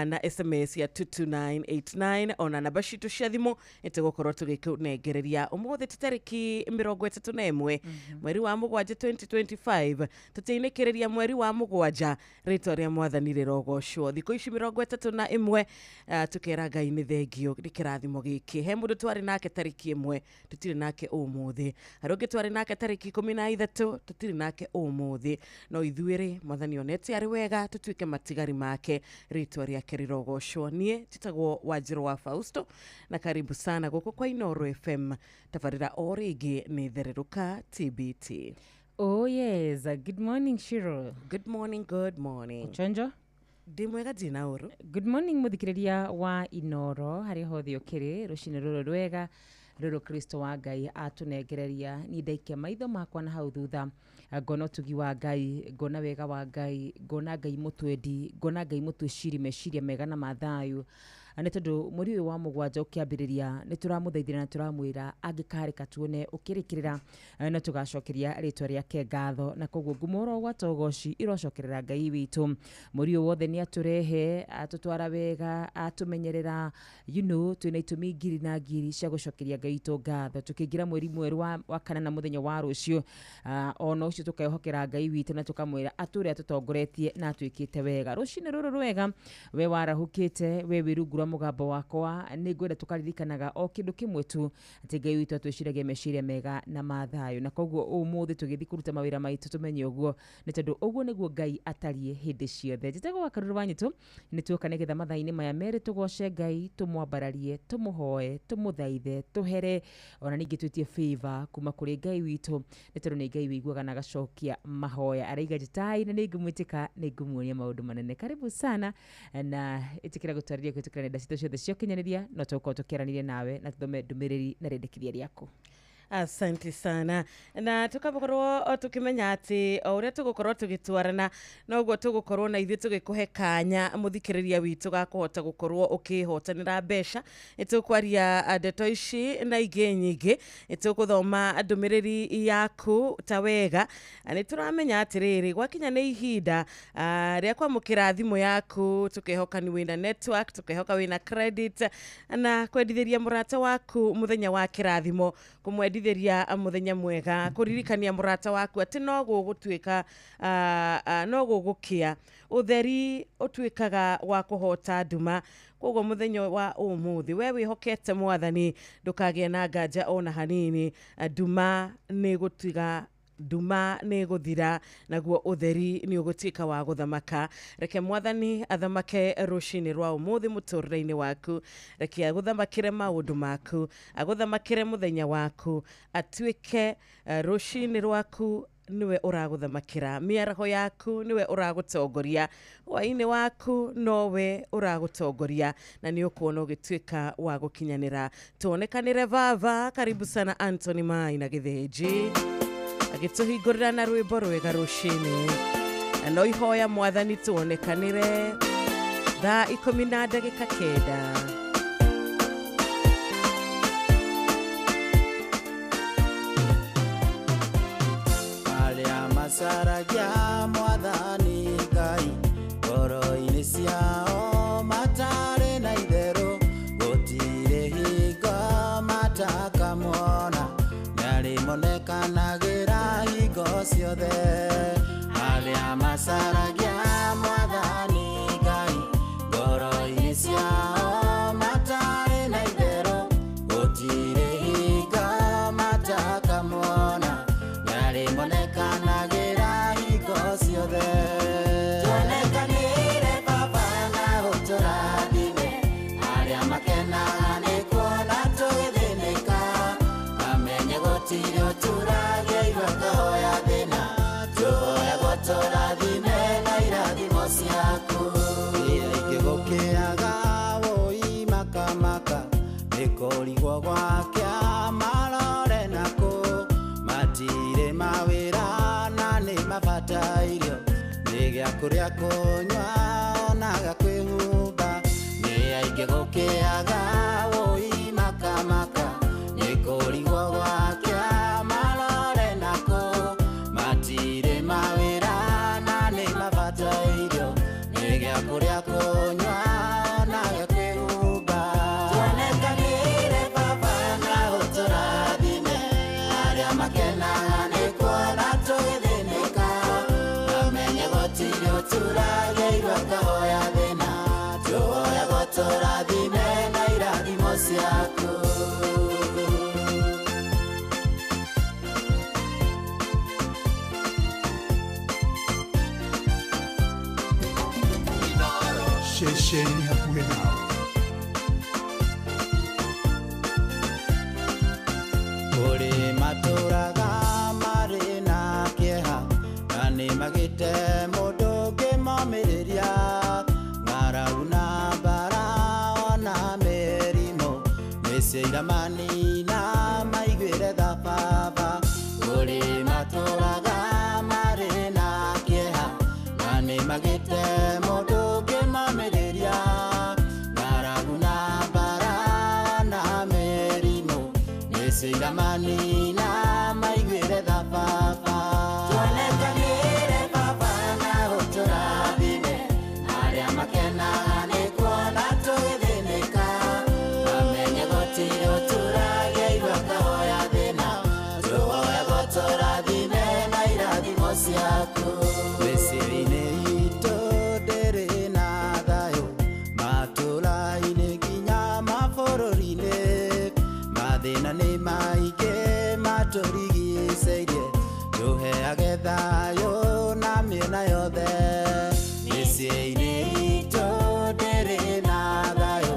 na SMS ya 22989 ona namba citũ cia thimũ nĩtũgũkorwo tũgĩkũnengereria. Ũmũthĩ ti tarĩki 31 mweri wa mũgwanja 2025, tũtiinĩkĩrĩria mweri wa mũgwanja. Rĩtwa rĩa mwathani rĩrogocwo. Thikũ ici 31, tũkera Ngai nĩ thengio nĩ kĩrathimo gĩkĩ. He mũndũ twarĩ nake tarĩki 1, tũtirĩ nake ũmũthĩ. Harĩ ũngĩ twarĩ nake tarĩki 13, tũtirĩ nake ũmũthĩ. No ithuĩ rĩ, mwathani onete arĩ wega tũtuĩke matigari make. Rĩtwa rĩake rĩrogocwo. Niĩ njĩtagwo Wanjĩrũ wa Fausto na karibu sana gũkũ kwa Inoro FM. Tabarĩra o rĩngĩ nĩ Thererũka TBT. Oh yes, good morning, Shiro. Good morning, good morning. Uchonjo? Ndĩ mwega, ndina ũru. Good morning muthikiriria wa Inoro harĩa hothe ũkĩrĩ rũcinĩ rũrũ rwega rũrũ Kristo wa Ngai atũnengereria. Niĩ ndaikia maitho makwa na hau thutha, ngona ũtugi wa Ngai, ngona wega wa Ngai, ngona Ngai mũtwendi, ngona Ngai mũtwĩciri meciria mega na mathayũ. Nĩ tondũ mweri ũyũ wa mũgwanja ũkĩambĩrĩria nĩ tũramũthaithĩra na tũramwĩra angĩkarĩka tuone ũkĩrĩkĩrĩra, na tũgacokeria rĩtwa rĩake ngatho. Na koguo ngumo oro gwata ũgoci irocokerera Ngai witũ. Mweri ũyũ wothe nĩ atũrehe, atũtwara wega, atũmenyerera, twĩna itũmi ngiri na ngiri cia gũcokeria Ngai witũ ngatho. Tũkĩingĩra mweri mwerũ wa kana na mũthenya wa rũciũ, ona ũcio tũkehokera Ngai witũ na tũkamwĩra atũre atũtongoretie na atwĩkĩte wega. Rũcinĩ rũrũ rwega, we warahũkĩte, we wĩ rungu rwa mũgambo wakwa, nĩ ngwenda tũkaririkanaga o kĩndũ kĩmwe tu, atĩ Ngai witũ atwĩciragia meciria mega na ma thayũ. Na koguo ũmũthĩ tũgĩthiĩ kũruta mawĩra maitũ tũmenye ũguo, nĩ tondũ ũguo nĩguo Ngai atariĩ hĩndĩ ciothe. Njĩtagwo wa Karũrũ wa Nyitũ, nĩ tuoka nĩgetha mathaa-inĩ maya merĩ tũgoce Ngai, tũmwambararie, tũmũhoe, tũmũthaithe, tũhere, ona ningĩ twĩtie favor kuma kũrĩ Ngai witũ, nĩ tondũ nĩ Ngai wĩiguaga na agacokia mahoya. Araiga njĩtai na nĩngũmwĩtĩka, nĩngũmuonia maũndũ manene. Karibu sana na ĩtĩkĩra gũtwarĩria kũhĩtũkĩra nenda citũ ciothe cia ũkinyanĩria, no tũgũkorwo tũkĩaranĩria nawe na tũthome ndũmĩrĩri na rĩendekithia rĩaku. Asante sana. Na tukakorwo tukimenya ati o uria tugukorwo tugitwarana noguo tugukorwo na ithuĩ tugikuhe kanya muthikiriria witu ga kuhota gukorwo ukihotanira mbeca. Nĩtũkwaria ndeto ici na ingĩ nyingĩ, nĩtũgũthoma ndũmĩrĩri yaku ta wega. Nĩtũramenya atĩrĩrĩ, gwakinya nĩ ihinda rĩa kwamũkĩra thimũ yaku, tukehoka nĩ wĩna network, tukehoka wĩna credit, na kwendithĩria mũrata waku mũthenya wa kĩrathimo, kũmwendithĩria mũthenya mwega, kũririkania mũrata waku atĩ no gũgũtuĩka, no gũgũkĩa, ũtheri ũtuĩkaga wa kũhota nduma. Koguo mũthenya wa ũmũthĩ we wĩhokete Mwathani, ndũkagĩe na nganja ona hanini, nduma nĩ gũtiga, nduma nĩ gũthira, naguo ũtheri nĩ ũgũtuĩka wa gũthamaka. Reke Mwathani athamake rũcinĩ rwa ũmũthĩ mũtũrĩre-inĩ waku, reke agũthamakĩre maũndũ maku, agũthamakĩre mũthenya waku, atuĩke rũcinĩ rwaku niwe ũragũthamakĩra, mĩaraho yaku niwe ũragũtongoria, hwaĩ-inĩ waku nowe ũragũtongoria, na nĩ ũkuona ũgĩtuĩka wa gũkinyanĩra. Tuonekanĩre vava. Karibu sana Anthony Mai na Gĩthĩnji agĩtũhingũrĩra na rwĩmbo rwega rũcinĩ, na no ihoya Mwathani tuonekanĩre thaa 10:09. Arĩa macaragia Mwathani Ngai ngoro-inĩ ciao matarĩ na itherũ, gũtirĩ hingo matakamwona, nĩarĩmonekanagĩra hingo ciothe. Arĩa macaragia Mwathani Ngai ngoro-inĩ ciao matarĩ na itherũ, gũtirĩ hingo matakamwona, nĩarĩmonekanagĩra hingo ciothe. Tuonekanĩre Baba na ũtũrathime, arĩa makenaga nĩ kuona tũgĩthĩnĩka, mamenye gũtirĩ ũturagia irua kahoya thĩna, tũhoyagwo tũrathime na irathimo ciaku. Aingĩ gũkĩaga wũi makamaka, nĩ kũrigwo gwakĩa marore nakũ, matirĩ mawĩra na nĩ mabatairio, nĩ gĩa kũrĩa kũnyua ona gĩa kwĩhumba. Nĩ aingĩ gũkĩaga wũi makamaka, nĩ kũrigwo gwakĩa marore nakũ, matirĩ mawĩra na nĩ mabatairio, nĩ gĩa kũrĩa kũnyua ona gĩa kwĩhumba. Tuonekanĩre Baba na ũtũrathime, arĩa makenaga nĩ kuona tũgĩthĩnĩka, mamenye gũtirĩ ũturagia irua kahoya thĩna, tũhoyagwo tũrathime na irathimo ciaku. Ceceni hakuhĩ nawe. Kũrĩ matũraga marĩ na kĩeha, na nĩ magĩte mũndũ ũngĩmomĩrĩria, ng'aragu na mbara ona mĩrimũ, nĩcio iramanina maiguĩre tha Baba. Kũrĩ matũraga marĩ na kĩeha, na nĩ magĩte mũndũ ũngĩmomĩrĩria, ng'aragu na Arĩa manina maiguĩre tha baba. Tuonekanĩre baba na ũtũrathime, arĩa makenaga nĩ kuona tũgĩthĩnĩka. Mamenye gũtirĩ ũturagia irua akahoya thĩna, tũhoyaga ũtũrathime na irathimo ciaku. Mĩciĩ-inĩ itũ ndĩrĩ na thayũ, matũũra-inĩ nginya mabũrũri-inĩ. Mathĩna nĩ maingĩ matũrigicĩirie, tũheage thayũ na mĩena yothe. Mĩciĩ-inĩ itũ ndĩrĩ na thayũ,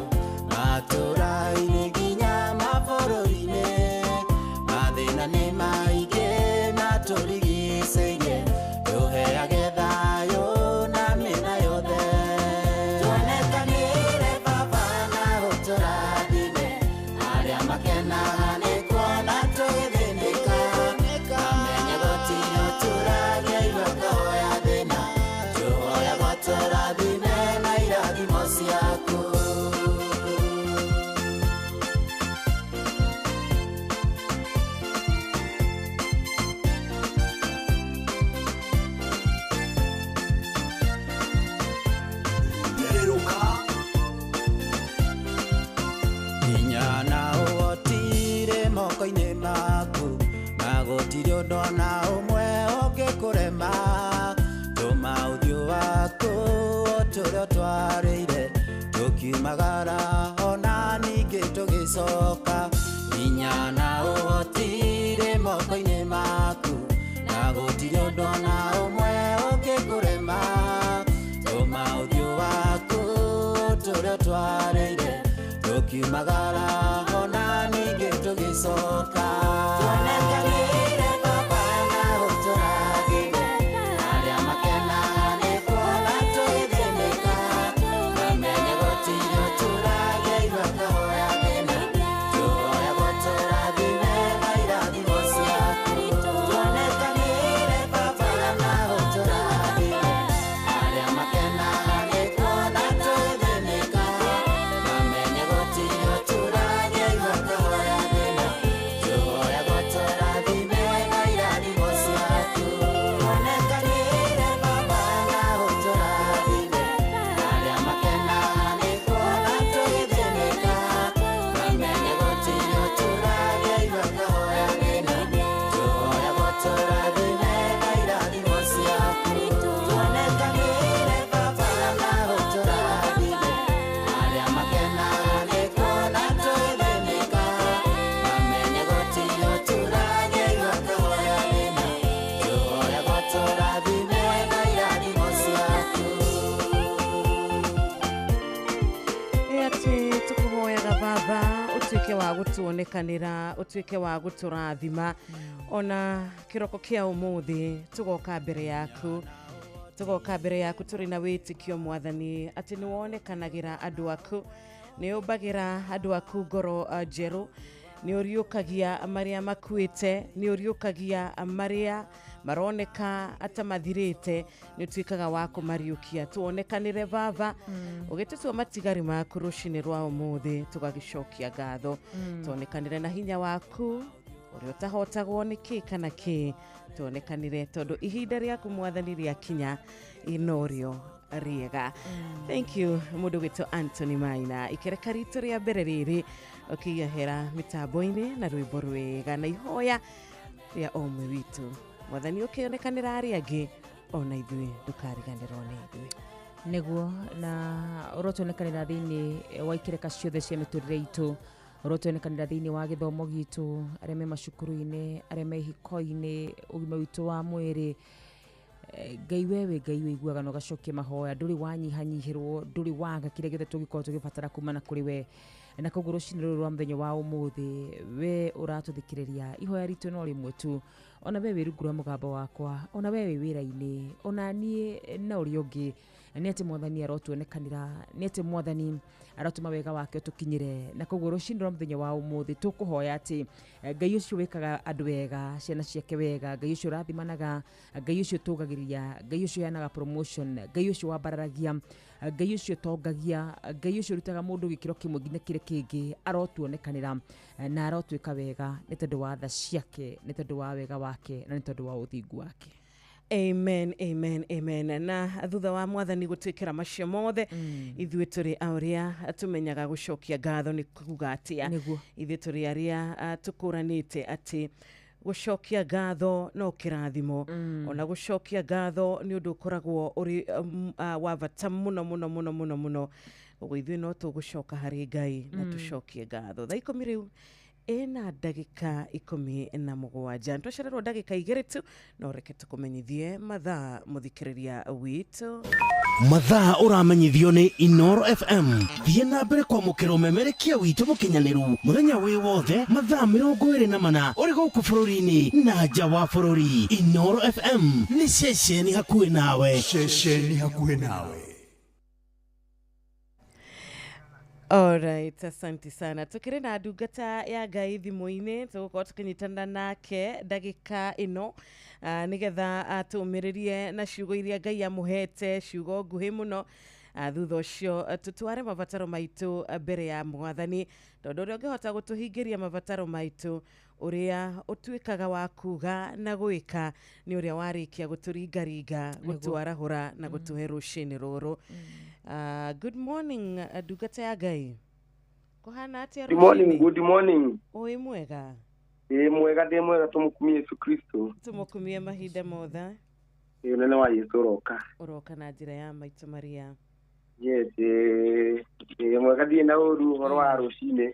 matũũra-inĩ nginya mabũrũri-inĩ. Mathĩna nĩ maingĩ matũrigicĩirie, tũheage thayũ na mĩena yothe. Tuonekanĩre baba na ũtũrathime, arĩa makenaga nĩ kuona tũgĩthĩnĩka. Mamenye gũtirĩ ũturagia irua akahoya thĩna, tũhoyaga ũtũrathime na irathimo ciaku. Hinya na ũhotire moko-inĩ maku, na gũtirĩ ũndũ ona ũmwe ũngĩkũrema. Tũma ũthiũ waku ũtũre ũtwarĩire, tũkiumagara ona ningĩ tũgĩcoka. Hinya na ũhotire moko-inĩ maku, na gũtirĩ ũndũ ona ũmwe ũngĩkũrema. Tũma ũthiũ waku ũtũre ũtwarĩire, tũkiumagara ona ningĩ tũgĩcoka. Tuonekanĩre baba na ũtũrathime, arĩa makenaga nĩ kuona tũgĩthĩnĩka. Mamenye gũtirĩ ũturagia irua akahoya thĩna, tũhoyaga ũtũrathime na irathimo ciaku. Tuonekanĩre baba na ũtũrathime, arĩa makenaga nĩ kuona tũgĩthĩnĩka. Mamenye gũtirĩ ũturagia irua akahoya thĩna, tũhoyaga ũtũrathime na irathimo ciaku. Tuonekanĩre baba na ũtũrathime, arĩa makenaga nĩ kuona tũgĩthĩnĩka. Mamenye gũtirĩ ũturagia irua akahoya thĩna, tũhoyaga ũtũrathime na irathimo ciaku. Tuonekanĩre baba na ũtũrathime, arĩa makenaga nĩ kuona tũgĩthĩnĩka. Mamenye gũtirĩ ũturagia irua akahoya thĩna, tũhoyaga ũtũrathime na irathimo ciaku. Ĩ atĩ tũkũhoyaga baba ũtuĩke wa gũtuonekanĩra, ũtuĩke wa gũtũrathima. Ona kĩroko kĩa ũmũthĩ tũgoka mbere yaku, tũgoka mbere yaku tũrĩ na wĩtĩkio mwathani atĩ nĩ wonekanagĩra andũ aku, nĩ ũmbagĩra andũ aku ngoro njerũ, nĩ ũriũkagia marĩa makuĩte, nĩ ũriũkagia marĩa maroneka ata mathirĩte, nĩ ũtuĩkaga wa kũmariũkia. Tuonekanĩre baba, ũgĩtũtua matigari maku rũcinĩ rwa ũmũthĩ, tũgagĩcokia ngatho. Tuonekanĩre na hinya waku ũrĩa ũtahotagwo nĩ kĩ kana kĩ, tuonekanĩre tondũ ihinda rĩaku mwathani rĩakinya norĩo rĩega. Thank you mũndũ gwĩtwo Anthony Maina. Ikereka ritũ rĩa mbere rĩrĩ ũkĩiyahera mĩtambo-inĩ na rwĩmbo rwega na ihoya rĩa o ũmwe witũ. Mwathani ũkĩonekanĩra arĩa angĩ, ona ithuĩ ndũkariganĩrwo nĩ ithuĩ. Nĩguo, na ũrotuonekanĩra thĩinĩ wa ikereka ciothe cia mĩtũrĩre itũ, ũrotuonekanĩra thĩinĩ wa gĩthomo gitũ, arĩa me macukuru-inĩ, arĩa me ihiko-inĩ, ũgima witũ wa mwĩrĩ. Ngai wewe, Ngai wĩiguaga na ũgacokia mahoya, ndũrĩ wanyihanyihĩrwo, ndũrĩ waga kĩrĩa gĩothe tũngĩkorwo tũgĩbatara kumana kũrĩ we. Na koguo rũcinĩ rũrũ rwa mũthenya wa ũmũthĩ, we ũratũthikĩrĩria, ihoya ritũ no rĩmwe tu, ona we wĩ rungu rwa mũgambo wakwa, ona we wĩ wĩra-inĩ, ona niĩ na ũrĩa ũngĩ, Nĩ atĩ mwathani arotuonekanĩra, nĩ atĩ mwathani arotũma wega wake ũtũkinyĩre. Na koguo rũcinĩ rwa mũthenya wa ũmũthĩ tũkũhoya atĩ Ngai ũcio wĩkaga andũ wega, ciana ciake wega, Ngai ũcio ũrathimanaga, Ngai ũcio ũtũgagĩria, Ngai ũcio ũheanaga promotion, Ngai ũcio wambararagia, Ngai ũcio ũtongagia, Ngai ũcio ũrutaga mũndũ gĩkĩro kĩmwe nginya kĩrĩa kĩngĩ, arotuonekanĩra na arotwĩka wega nĩ tondũ wa tha ciake, nĩ tondũ wa wega wake, na nĩ tondũ wa ũthingu wake. Amen, amen, amen. Na thutha wa mwathani gũtwĩkĩra macio mothe, ithuĩ tũrĩ a ũrĩa tũmenyaga gũcokia ngatho nĩ kuga atĩa. Nĩguo. Ithuĩ tũrĩ arĩa tũkũranĩte atĩ gũcokia ngatho no kĩrathimo. Ona gũcokia ngatho nĩ ũndũ ũkoragwo ũrĩ wa bata mũno mũno mũno mũno mũno. Ũguo ithuĩ no tũgũcoka harĩ Ngai na tũcokie ngatho. Thaa 10 rĩu ĩna ndagĩka 17. Twacererwo ndagĩka 2 tu, no reke tũkũmenyithie mathaa mũthikĩrĩria witũ. Mathaa ũramenyithio nĩ Inoro FM. Thiĩ na mbere kwamũkĩra ũmemerekia witũ mũkinyanĩru mũthenya wĩ wothe mathaa 24 ũrĩ gũkũ bũrũri-inĩ na nja wa bũrũri. Inoro FM nĩ ceceni hakuhĩ nawe. Ceceni hakuhĩ nawe. Alright, asante sana. Tukĩrĩ na ndungata ya Ngai thimũ-inĩ, tũgũkorwo tũkĩnyitanĩra nake ndagĩka ĩno nĩgetha atũmĩrĩrie na ciugo iria Ngai amũhete, ciugo nguhĩ mũno. Thutha ũcio tũtware mabataro maitũ mbere ya mwathani, tondũ ũrĩa ũngĩhota gũtũhingĩria mabataro maitũ, ũrĩa ũtuĩkaga wa kuga na gwĩka nĩ ũrĩa warĩkia gũtũringaringa, gũtwarahũra na gũtũhe rũcinĩ rũrũ. Good morning, ndungata ya Ngai. Kũhana atĩa Good morning, rũcinĩ? good morning. Ũĩ mwega? Ndĩ mwega, ndĩ mwega, tũmũkumie Yesu Kristo. Tũmũkumie mahinda mothe. Ĩ ũnene wa Yesu ũroka. Ũroka na njĩra ya maitũ Maria. Yes, ĩ mwega, ndirĩ na ũru ũhoro wa rũcinĩ.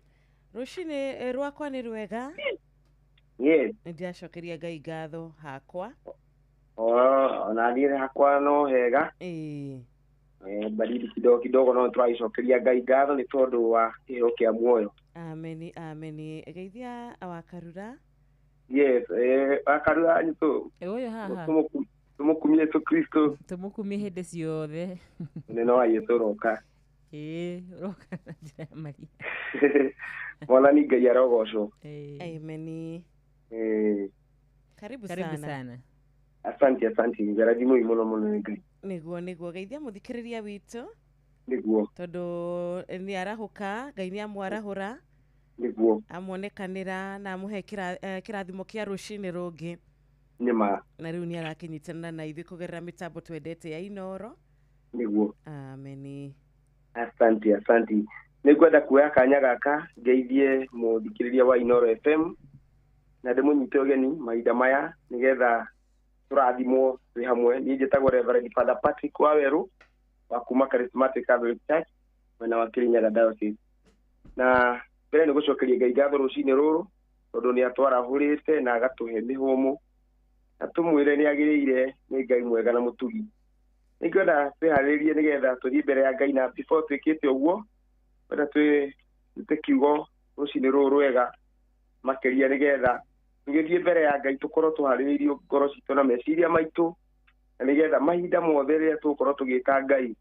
Rũcinĩ rwakwa nĩ rwega. Yes. Nĩndĩracokeria Ngai ngatho hakwa. Ona niĩ hakwa no hega. Ĩĩ. Baridi kidogo kidogo no tũragĩcokeria Ngai ngatho nĩ tondũ wa kĩheo kĩa muoyo. Ameni, ameni. Geithia wakarura. Yes, wakarura nyitũ. Ũyũ haha. Tũmũkumie Yesu Kristo. Tũmũkumie hĩndĩ ciothe. Ũnene wa Yesu ũroka. Ĩĩ, ũroka na njĩra ya Maria. Mwathani Ngai arogocwo. Ameni. Karibu Karibu sana. sana. Asante, asante. Ngarathimwo mũno mũno nĩ Ngai. Nĩguo, nĩguo. Geithia mũthikĩrĩria witũ. Nĩguo. Tondũ nĩ arahũka, Ngai nĩ amwarahũra. Nĩguo. Amuonekanĩra na amũhe kĩrathimo kĩa rũcinĩ rũngĩ. Nĩma. Na rĩu nĩ arakĩnyitanĩra na ithuĩ kũgerera mĩtambo twendete ya Inoro. Nĩguo. Ameni. Asante, asante. Nĩngwenda kuoya kanya gaka ngeithie mũthikĩrĩria wa Inoro FM na ndĩmũnyite ũgeni mahinda maya nĩgetha tũrathimwo twĩ hamwe. Niĩ njĩtagwo Reverend Father Patrick Wawerũ wa kuma Charismatic Catholic Church mwena wa Kirinyaga Diocese. Na mbere nĩ gũcokeria Ngai ngatho rũcinĩ rũrũ tondũ nĩ atwarahũrĩte na agatũhe mĩhũmũ na tũmwĩre nĩ agĩrĩire, nĩ Ngai mwega na mũtugi. Nĩngwenda twĩharĩrie nĩgetha tũthiĩ mbere ya Ngai, na before twĩkĩte ũguo ngwenda twĩrute kiugo rũcinĩ rũrũ rwega makĩria nĩgetha tũgĩthiĩ mbere ya Ngai tũkorwo tũharĩrĩirio ngoro citũ na meciria maitũ, na nĩgetha mahinda mothe rĩrĩa tũgũkorwo tũgĩta Ngai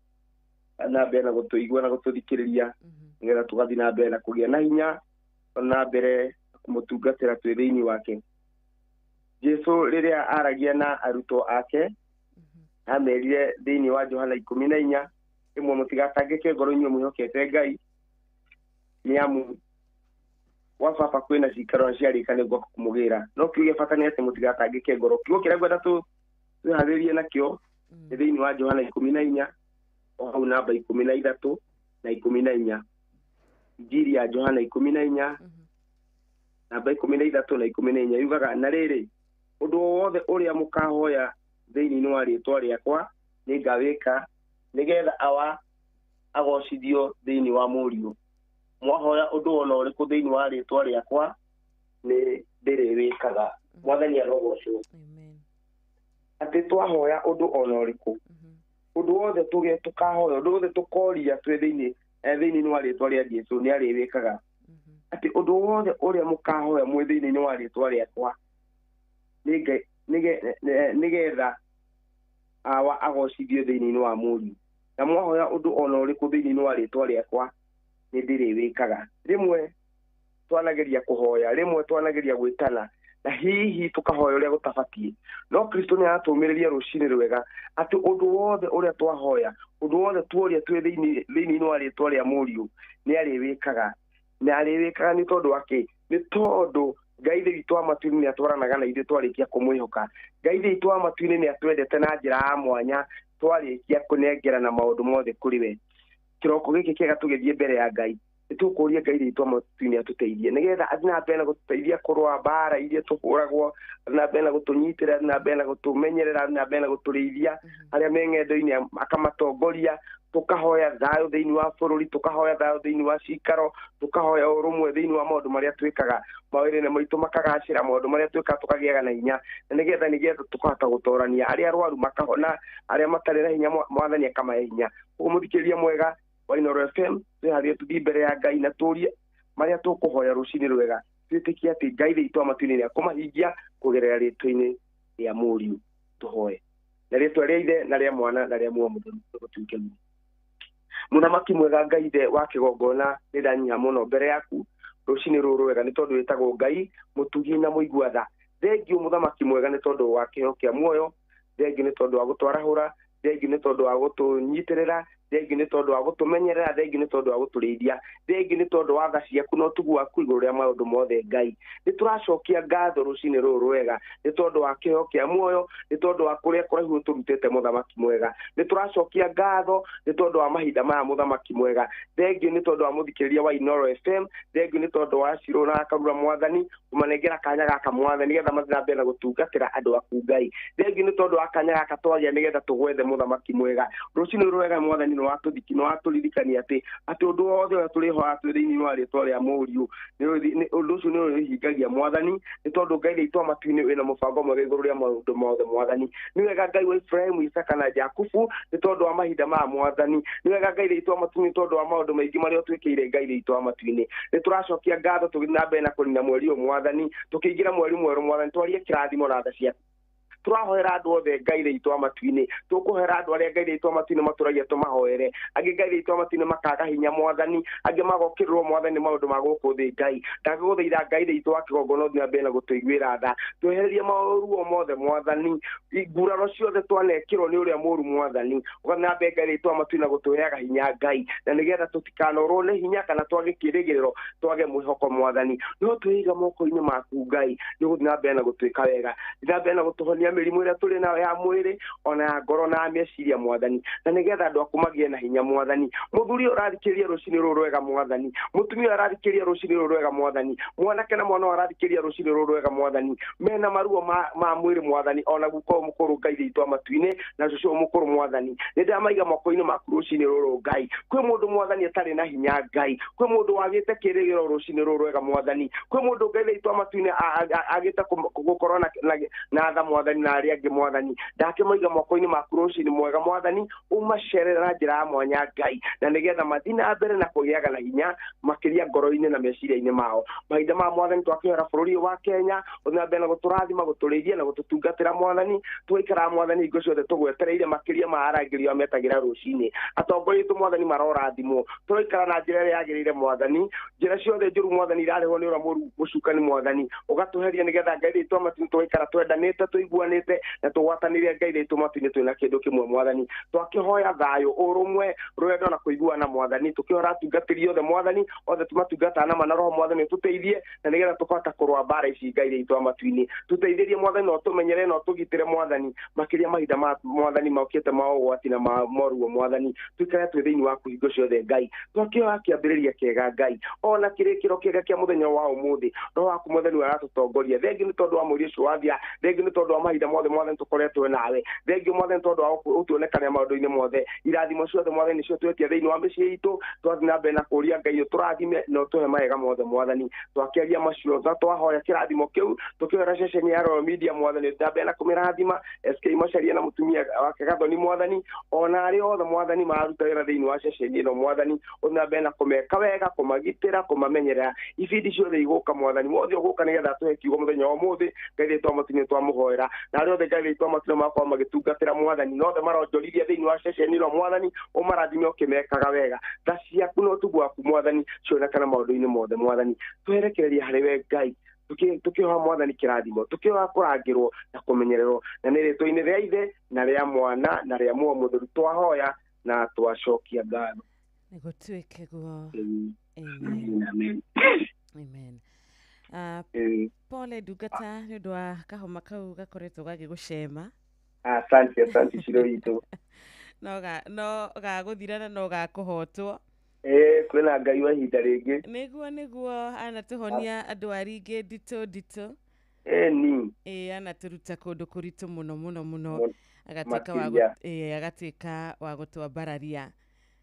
na mbere na gũtũigua na gũtũthikĩrĩria, nĩgetha tũgathiĩ na mbere na kũgĩa na hinya na mbere kũmũtungatĩra twĩ thĩinĩ wake. Jesu rĩrĩa aragia na arutwo ake amerire thĩinĩ wa Johana 14 ĩmwe, mũtigatangĩke ngoro inyuĩ mwĩhokete Ngai, nĩ amu gwa baba kwĩna cikaro na ciarĩka nĩguo kũmũgĩra. No kiugo gĩa bata nĩ atĩ mũtigatangĩke ngoro. Kiugo kĩrĩa ngwenda twĩharĩrie nakĩo nĩ thĩinĩ wa Johana 14 o hau namba 13 na 14. Injiri ya Johana 14 namba 13 na 14 yugaga, na rĩrĩ, ũndũ o wothe ũrĩa mũkahoya thĩinĩ wa rĩĩtwa rĩakwa nĩngawĩka, nĩgetha Awa agocithio thĩinĩ wa Mũriũ. Mwahoya ũndũ ona ũrĩkũ thĩinĩ wa rĩĩtwa rĩakwa nĩ ndĩrĩwĩkaga. Mwathani arogocwo. Atĩ twahoya ũndũ ona ũrĩkũ, ũndũ wothe tũkahoya, ũndũ wothe tũkoria twĩ thĩinĩ wa rĩĩtwa rĩa Jesũ nĩ arĩwĩkaga. Atĩ ũndũ wothe ũrĩa mũkahoya mwĩ thĩinĩ wa rĩĩtwa rĩakwa nĩgetha Awa agocithio thĩinĩ wa Mũriũ. Na mwahoya ũndũ ona ũrĩkũ thĩinĩ wa rĩtwa rĩakwa nĩ ndĩrĩwĩkaga. Rĩmwe twanageria kũhoya, rĩmwe twanageria gwĩtana, na hihi tũkahoya ũrĩa gũtabatiĩ. No Kristo nĩ aratũmĩrĩria rũcinĩ rwega atĩ ũndũ wothe ũrĩa twahoya, ũndũ wothe tuoria twĩ thĩinĩ wa rĩtwa rĩa Mũriũ nĩ arĩwĩkaga. Na arĩwĩkaga nĩ tondũ wa kĩ? Nĩ tondũ Ngai Ithe witũ wa matu-inĩ nĩ atwaranaga na ithuĩ twarĩkia kũmwĩhoka. Ngai Ithe witũ wa matu-inĩ nĩ atwendete na njĩra ya mwanya twarĩkia kũnengerana maũndũ mothe kũrĩ we. Kĩroko gĩkĩ kĩega tũgĩthiĩ mbere ya Ngai, nĩtũkũria Ngai Ithe witũ wa matu-inĩ atũteithie nĩgetha athiĩ na mbere na gũtũteithia kũrũa mbara iria tũhũragwo, athiĩ na mbere na gũtũnyitĩra, athiĩ na mbere na gũtũmenyerera, athiĩ na mbere na gũtũrĩithia, arĩa me ng'endo-inĩ akamatongoria. Tukahoya thayũ thĩinĩ wa bũrũri, tukahoya thayũ thĩinĩ wa cikaro, tukahoya ũrũmwe thĩinĩ wa maũndũ marĩa twĩkaga, mawĩra-inĩ maitũ makagacĩra, maũndũ marĩa twĩkaga tũkagĩaga na hinya, na nĩgetha tũkahota gũtorania arĩa arwaru makahona, arĩa matarĩ na hinya Mwathani akamahe hinya. Ũguo mũthikĩrĩria mwega wa Inooro FM, twĩharĩrie tũthiĩ mbere ya Ngai na tũrie marĩa tũkũhoya rũcinĩ rwega, twĩtĩkie atĩ Ngai Ithe witũ wa matu-inĩ nĩakũmahingia kũgerera rĩtwa-inĩ rĩa Mũriũ. Tũhoe na rĩtwa rĩa Ithe na rĩa Mwana na rĩa Muoyo Mũtheru gũtuĩke. Mũthamaki mwega Ngai Ithe wa kĩgongona, nĩ ndanyiha mũno mbere yaku rũcinĩ rũrũ rwega, nĩ tondũ wĩtagwo Ngai mũtugi na mũigua tha. Thengiũ mũthamaki mwega nĩ tondũ wa kĩheo kĩa muoyo, thengiũ nĩ tondũ wa gũtwarahũra, thengiũ nĩ tondũ wa gũtũnyitĩrĩra, thengiũ nĩ tondũ wa gũtũmenyerera, thengiũ nĩ tondũ wa gũtũrĩithia, thengiũ nĩ tondũ wa tha ciaku na ũtugu waku igũrũ rĩa maũndũ mothe. Ngai, nĩ tũracokia ngatho rũcinĩ rũrũ rwega nĩ tondũ wa kĩheo kĩa muoyo, nĩ tondũ wa kũrĩa kũraihu ũtũrutĩte mũthamaki mwega. Nĩ tũracokia ngatho nĩ tondũ wa mahinda maya mũthamaki mwega. Thengiũ nĩ tondũ wa mũthikĩrĩria wa Inooro FM, thengiũ nĩ tondũ wa Shiro na Karura Mwathani kũmanengera kanya gaka Mwathani nĩgetha mathiĩ na mbere na gũtungatĩra andũ aku Ngai. Thengiũ nĩ tondũ wa kanya gaka twagĩa nĩgetha tũgwethe mũthamaki mwega. Rũcinĩ rwega Mwathani nĩ watũririkania atĩ ũndũ wothe ũrĩa tũrĩhoya twĩ thĩinĩ wa rĩtwa rĩa Mũriũ, ũndũ ũcio nĩ ũrĩhingagia Mwathani, nĩ tondũ Ngai Ithe witũ wa matu-inĩ wĩna mũbango mwega igũrũ rĩa maũndũ mothe Mwathani. Nĩ wega Ngai wa Ibrahimu, Isaka na Jakubu nĩ tondũ wa mahinda maya Mwathani. Nĩ wega Ngai Ithe witũ wa matu-inĩ nĩ tondũ wa maũndũ maingĩ marĩa ũtwĩkĩire Ngai Ithe witũ wa matu-inĩ. Nĩ tũracokia ngatho tũgĩthiĩ na mbere na kũnina mweri ũyũ Mwathani, tũkĩingĩra mweri mwerũ Mwathani, twarie kĩrathimo na tha ciaku. Tũrahoera andũ othe Ngai Ithe witũ wa matu-inĩ, tũkũhoera andũ arĩa Ngai Ithe witũ wa matu-inĩ matũragia tũmahoere, angĩ Ngai Ithe witũ wa matu-inĩ makaga hinya Mwathani, angĩ magokĩrĩrwo Mwathani maũndũ ma gũkũ thĩ Ngai. Ndagũgũthaitha Ngai Ithe witũ wa kĩgongona ũthiĩ na mbere na gũtũiguĩra tha, twehererie maũru o mothe Mwathani, nguraro ciothe twanekĩrwo nĩ ũrĩa mũũru Mwathani, ũgathiĩ na mbere Ngai Ithe witũ wa matu-inĩ na gũtũheaga hinya Ngai, na nĩgetha tũtikanorwo nĩ hinya kana twage kĩĩrĩgĩrĩro, twage mwĩhoko Mwathani. No twĩiga moko-inĩ maku Ngai, nĩ ũgũthiĩ na mbere na gũtwĩka wega, thiĩ na mbere na gũtũhonia mĩrimũ ĩrĩa tũrĩ nayo ya mwĩrĩ ona ya ngoro na ya meciria Mwathani, na nĩgetha andũ aku magĩe na hinya Mwathani. Mũthuri ũyũ ũrathikĩrĩria rũcinĩ rũrũ rwega Mwathani, mũtumia ũyũ arathikĩrĩria rũcinĩ rũrũ rwega Mwathani, mwanake na mwana ũyũ arathikĩrĩria rũcinĩ rũrũ rwega Mwathani, mena maruo ma mwĩrĩ Mwathani, ona guka ũyũ mũkũrũ Ngai Ithe witũ wa matu-inĩ na cũcũ ũyũ mũkũrũ Mwathani, nĩ ndamaiga moko-inĩ maku rũcinĩ rũrũ Ngai. Kwĩ mũndũ Mwathani atarĩ na hinya Ngai, kwĩ mũndũ wagĩte kĩĩrĩgĩrĩro rũcinĩ rũrũ rwega Mwathani, kwĩ mũndũ Ngai Ithe witũ wa matu-inĩ agĩte gũkorwo na tha Mwathani na arĩa angĩ Mwathani. Ndakĩmaiga moko-inĩ maku rũcinĩ mwega Mwathani, ũmacerere na njĩra ya mwanya Ngai, na nĩgetha mathiĩ na mbere na kũgĩaga na hinya makĩria ngoro-inĩ na meciria-inĩ mao. Mahinda maya Mwathani twakĩhoera bũrũri ũyũ wa Kenya, ũthiĩ na mbere na gũtũrathima, gũtũrĩithia na gũtũtungatĩra Mwathani. Tũgaikaraga Mwathani hingo ciothe tũgwetereire makĩria ma arangĩri arĩa metagĩra rũcinĩ. Atongoria aitũ Mwathani marorathimwo, tũraikara na njĩra ĩrĩa yagĩrĩire Mwathani, njĩra ciothe njũru Mwathani irarĩhwo nĩ ũrĩa mũũru mũcukani Mwathani, ũgatũheria nĩgetha Ngai Ithe witũ wa matu-inĩ tũgaikara twendanĩte, tũiguanĩte na tũgwatanĩire Ngai Ithe witũ matu-inĩ twĩna kĩndũ kĩmwe Mwathani. Twakĩhoya thayũ, ũrũmwe, rwendo na kũiguana Mwathani, tũkĩhoera atungatĩri othe Mwathani, othe tũmatungataga na mana roho Mwathani ũtũteithie, na nĩgetha tũkahota kũrũa mbara ici Ngai Ithe witũ wa matu-inĩ. Tũteithĩrie Mwathani na ũtũmenyere na ũtũgitĩre Mwathani, makĩria mahinda ma Mwathani mokĩte ma ũgwati na ma moruo Mwathani, tũikare twĩ thĩinĩ waku hingo ciothe Ngai. Twakĩhoya kĩambĩrĩria kĩega Ngai, ona kĩrĩkĩro kĩega kĩa mũthenya wa ũmũthĩ, roho waku Mwathani aratũtongoria. Thengiũ nĩ tondũ wa mweri ũcio wathira, thengiũ nĩ tondũ wa mahinda mothe Mwathani tũkoretwo nawe, thengiũ Mwathani tondũ wa ũtuonekania maũndũ-inĩ mothe. Irathimo ciothe Mwathani nĩcio twetia thĩinĩ wa mĩciĩ itũ, twathiĩ na mbere na kũũria Ngai ũtũrathime na ũtũhe mawega mothe Mwathani. Twakĩaria macio na twahoya kĩrathimo kĩu, tũkĩhoera ceceni ya Royal Media Mwathani, ũthiĩ na mbere na kũmĩrathima, SK Macharia na mũtumia wake Gathoni Mwathani, ona arĩa othe Mwathani mararuta wĩra thĩinĩ wa ceceni ĩno Mwathani, ũthiĩ na mbere na kũmeka wega, kũmagitĩra, kũmamenyerera. Ibindi ciothe igũka Mwathani, wothe ũgũka nĩgetha atũhe kiugo mũthenya wa ũmũthĩ, Ngai Ithe witũ wa matu-inĩ twamũhoera. Na arĩa othe Ngai witũ amatũre makorwo magĩtungatĩra mwathani, na othe maronjorithia thĩinĩ wa ceceni ĩno mwathani, ũmarathime ũkĩmekaga wega. Tha ciaku na ũtugu waku mwathani cionekana maũndũ-inĩ mothe mwathani. Twerekereria harĩ we Ngai, tukĩhoa mwathani kĩrathimo, tukĩhoa kũrangĩrwo na kũmenyererwo, na nĩ rĩtwa-inĩ rĩa Ithe na rĩa Mwana na rĩa Muoyo Mũtheru twahoya na twacokia ngatho. Nĩgũtuĩke guo. Amen. Amen. Amen. Pole ndungata nĩ ũndũ wa kahoma kau gakoretwo gagĩgũcema. Asante, asante Shiro witũ. No gagũthira na no gakũhotwo. Kwĩna Ngai wa ihinda rĩngĩ. Nĩguo anatũhonia ndwari ingĩ nditũ nditũ. Ni. Anatũruta kũndũ kũritũ mũno mũno mũno, agatuĩka wa gũtwambararia.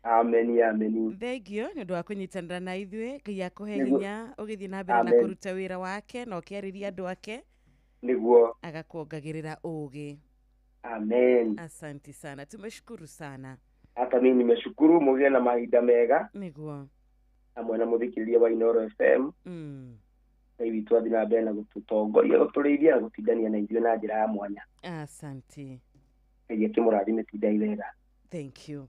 Amen, amen. Thengio nĩ ũndũ wa kũnyitanĩra na ithuĩ. Ngai akũhe hinya ũgĩthiĩ na mbere na kũruta wĩra wake na ũkĩarĩria andũ ake. Nĩguo. Agakuongagĩrĩra ũũgĩ. Amen. Asante sana, tumeshukuru sana. Hata mimi nimeshukuru, mũgĩe na mahinda mega. Nĩguo. Hamwe na mũthikĩrĩria wa Inooro FM. Ngai witũ athiĩ na mbere na gũtũtongoria, gũtũrĩithia na gũtindania na ithuĩ na njĩra ya mwanya. Asante. Ngai akĩmũrathime, tindai wega. Thank you.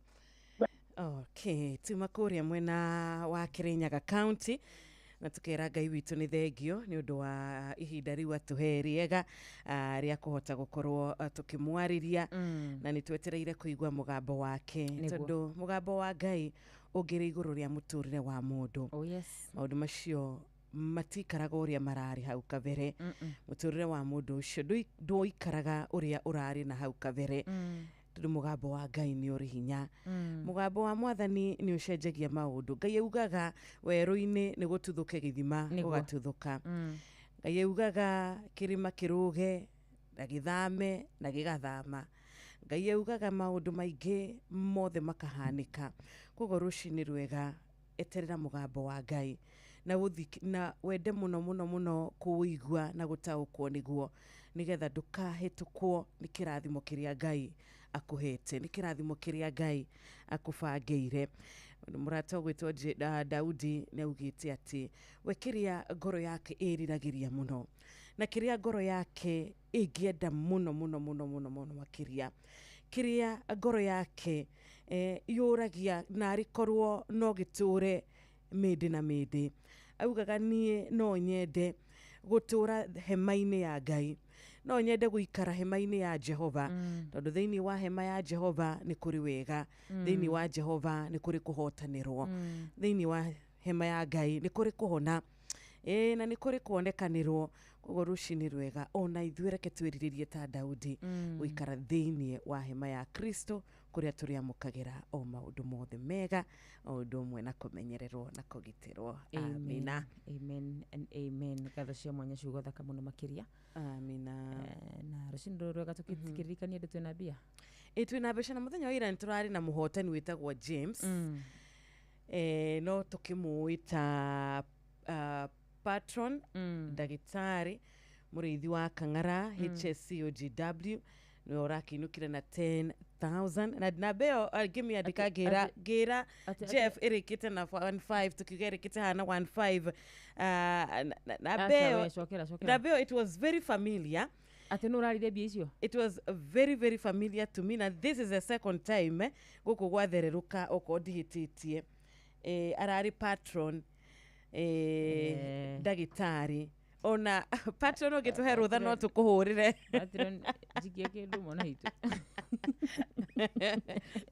Okay, tuma kũrĩa mwena wa Kirinyaga County na tukera Ngai witũ nĩ thengio nĩ ũndũ wa ihinda rĩu atũhe rĩega rĩa kũhota gũkorwo tũkĩmwarĩria, na nĩ twetereire kũigua mũgambo wake, tondũ mũgambo wa Ngai ũngĩrĩ igũrũ rĩa mũtũrĩre wa mũndũ. Oh yes. Maũndũ macio matikaraga ũrĩa mararĩ hau kabere. Mũtũrĩre wa mũndũ ũcio ndũikaraga ũrĩa ũrarĩ na hau kabere. Tondũ mũgambo wa Ngai nĩ ũrĩ hinya. Mũgambo wa mwathani nĩ ũcenjagia maũndũ. Ngai augaga werũ-inĩ nĩ gũtuthũke gĩthima, gũgatuthũka. Ngai augaga kĩrĩma kĩrũge na gĩthame na gĩgathama. Ngai augaga maũndũ maingĩ mothe makahanĩka. Koguo rũcinĩ rwega, eterera mũgambo wa Ngai na wende mũno mũno mũno kũũigua na gũtaũkwo nĩguo, nĩgetha ndũkahĩtũkwo nĩ kĩrathimo kĩrĩa Ngai akũhete, nĩ kĩrathimo kĩrĩa Ngai akũbangĩire. Mũrata ũgwĩtwo Daudi nĩ augĩte atĩ we kĩrĩa ngoro yake ĩriragĩria mũno na kĩrĩa ngoro yake ĩngĩenda mũno mũno mũno mũno mũno makĩria, kĩrĩa ngoro yake yũragia narĩ korwo no gĩtũre mĩndĩ na mĩndĩ, augaga niĩ no nyende gũtũra hema-inĩ ya Ngai, no nyende gũikara hema-inĩ ya Jehova, tondũ thĩinĩ wa hema ya Jehova nĩ kũrĩ wega, thĩinĩ wa Jehova nĩ kũrĩ kũhotanĩrwo, thĩinĩ wa hema ya Ngai nĩ kũrĩ kũhona, na nĩ kũrĩ kuonekanĩrwo. Koguo rũcinĩ rwega, ona ithuĩ reke twĩrirĩrie ta Daudi gũikara thĩinĩ wa hema ya Kristo, kũrĩa tũrĩamũkagĩra o maũndũ mothe mega, o ũndũ ũmwe na kũmenyererwo na kũgitĩrwo. Amina. Amen and amen. Ngatho cia mwanya, ciugo thaka mũno makĩria. Amina. Na rũcinĩ rũrũ rwega tũkĩririkania andũ twĩna mbia. Twĩna mbeca, na mũthenya wa ira nĩ tũrarĩ na mũhotani wĩtagwo James. No tũkĩmũĩ ta patron, ndagĩtarĩ mũrĩithi wa Kang'ara, HSCOGW, nĩwe ũrakĩinũkire na 10,000 na namba ĩyo ngĩmĩandĩka ngĩra Jeff ĩrĩkĩte na 15, tukiuga ĩrĩkĩte hana 15. Namba ĩyo it was very familiar. Atĩ nũ ũrarire mbia icio? It was very very familiar to me, na this is the second time gũkũ gwathererũka okorwo ndihĩtĩtie. Ararĩ patron, ndagĩtarĩ. Ona patron ũngĩtũhe rũtha no tũkũhũrĩre. Patron njikie kĩndũ mwana witũ.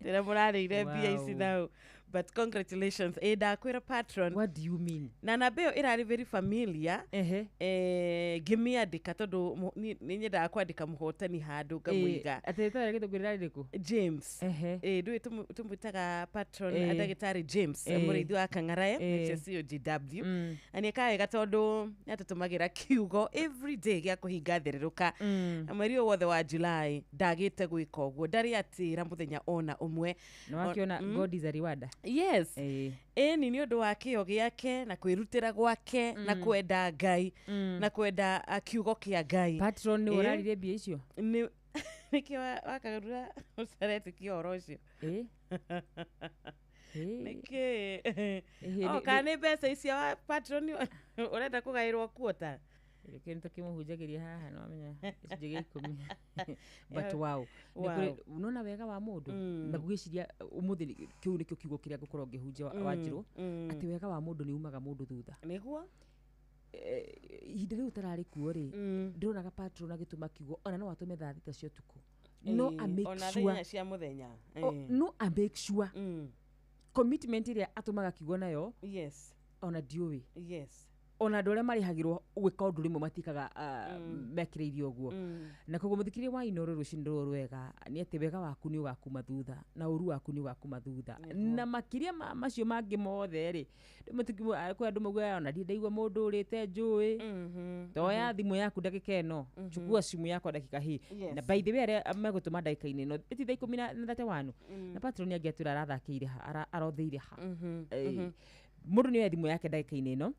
Ndĩra mũrarĩire mbia ici nau. But congratulations. Ndakwĩra patron. What do you mean? Na namba ĩyo ĩrarĩ very familiar. Ngĩmĩandĩka tondũ nĩ nyendaga kwandĩka mũhotani handũ ngamũiga. Atĩ rĩtwa rĩake tũngĩrĩra rĩrĩkũ? James. Ndũĩ tũmwĩtaga patron ndagĩtarĩ James, mũrĩithi wa Kang'ara, HSCOGW. Na nĩ ekaga wega tondũ nĩ atũtũmagĩra kiugo every day gĩa kũhinga thererũka. Na mweri ũyũ wothe wa July ndagĩte gwĩka ũguo, ndarĩ atĩra mũthenya ona ũmwe. Na wakĩona God is a rewarder. Yes. Ĩni nĩ ũndũ wa kĩyo gĩake na kwĩrutĩra gwake na kwenda Ngai na kwenda kiugo kĩa Ngai. Patron nĩ ũrarire mbia icio? Nĩkĩo wakagarũra ũcaretĩkia ũhoro ũcio. Nĩkĩ? Kana nĩ mbeca icio wa patron ũrenda kũgaĩrwo kuota? Kĩndũ tũkĩmũhunjagĩria haha no amenya gĩcunjĩ gĩa 10. But wow. Wow. Nĩ nona wega wa mũndũ na ngwĩciria ũmũthĩ kĩu nĩkĩo kiugo kĩrĩa ngũkorwo ngĩhunjia Wanjirũ, atĩ wega wa mũndũ nĩ umaga mũndũ thutha. Nĩguo. Ihinda rĩu ũtararĩ kuo rĩ, ndĩronaga patron agĩtũma kiugo ona no atũme thaa 6 cia ũtukũ, no a make ona thaa sure 8 cia mũthenya. No a make sure commitment ĩrĩa atũmaga kiugo nayo, ona ndiũĩ, ona andũ arĩa marĩhagĩrwo gwĩka ũndũ rĩmwe matikaga mekĩrĩirie ũguo. Na koguo mũthikĩrĩria wa Inooro rũcinĩ rũrũ rwega nĩ atĩ wega waku nĩ ũgakuma thutha na ũru waku nĩ ũgakuma thutha, na makĩria ma macio mangĩ mothe rĩ, kwĩ andũ maugaga ona ndirĩ ndaigua mũndũ ũrĩte njũĩ. Toya thimũ yaku ndagĩka ĩno, chukua simu yako dakika hii. Na by the way, arĩa megũtũma ndagĩka-inĩ ĩno ĩti thaa 10:31 na patron angĩ atwĩra arathakĩire ha, arothĩire ha. Mũndũ nĩ oya thimũ yake ndagĩka-inĩ ĩno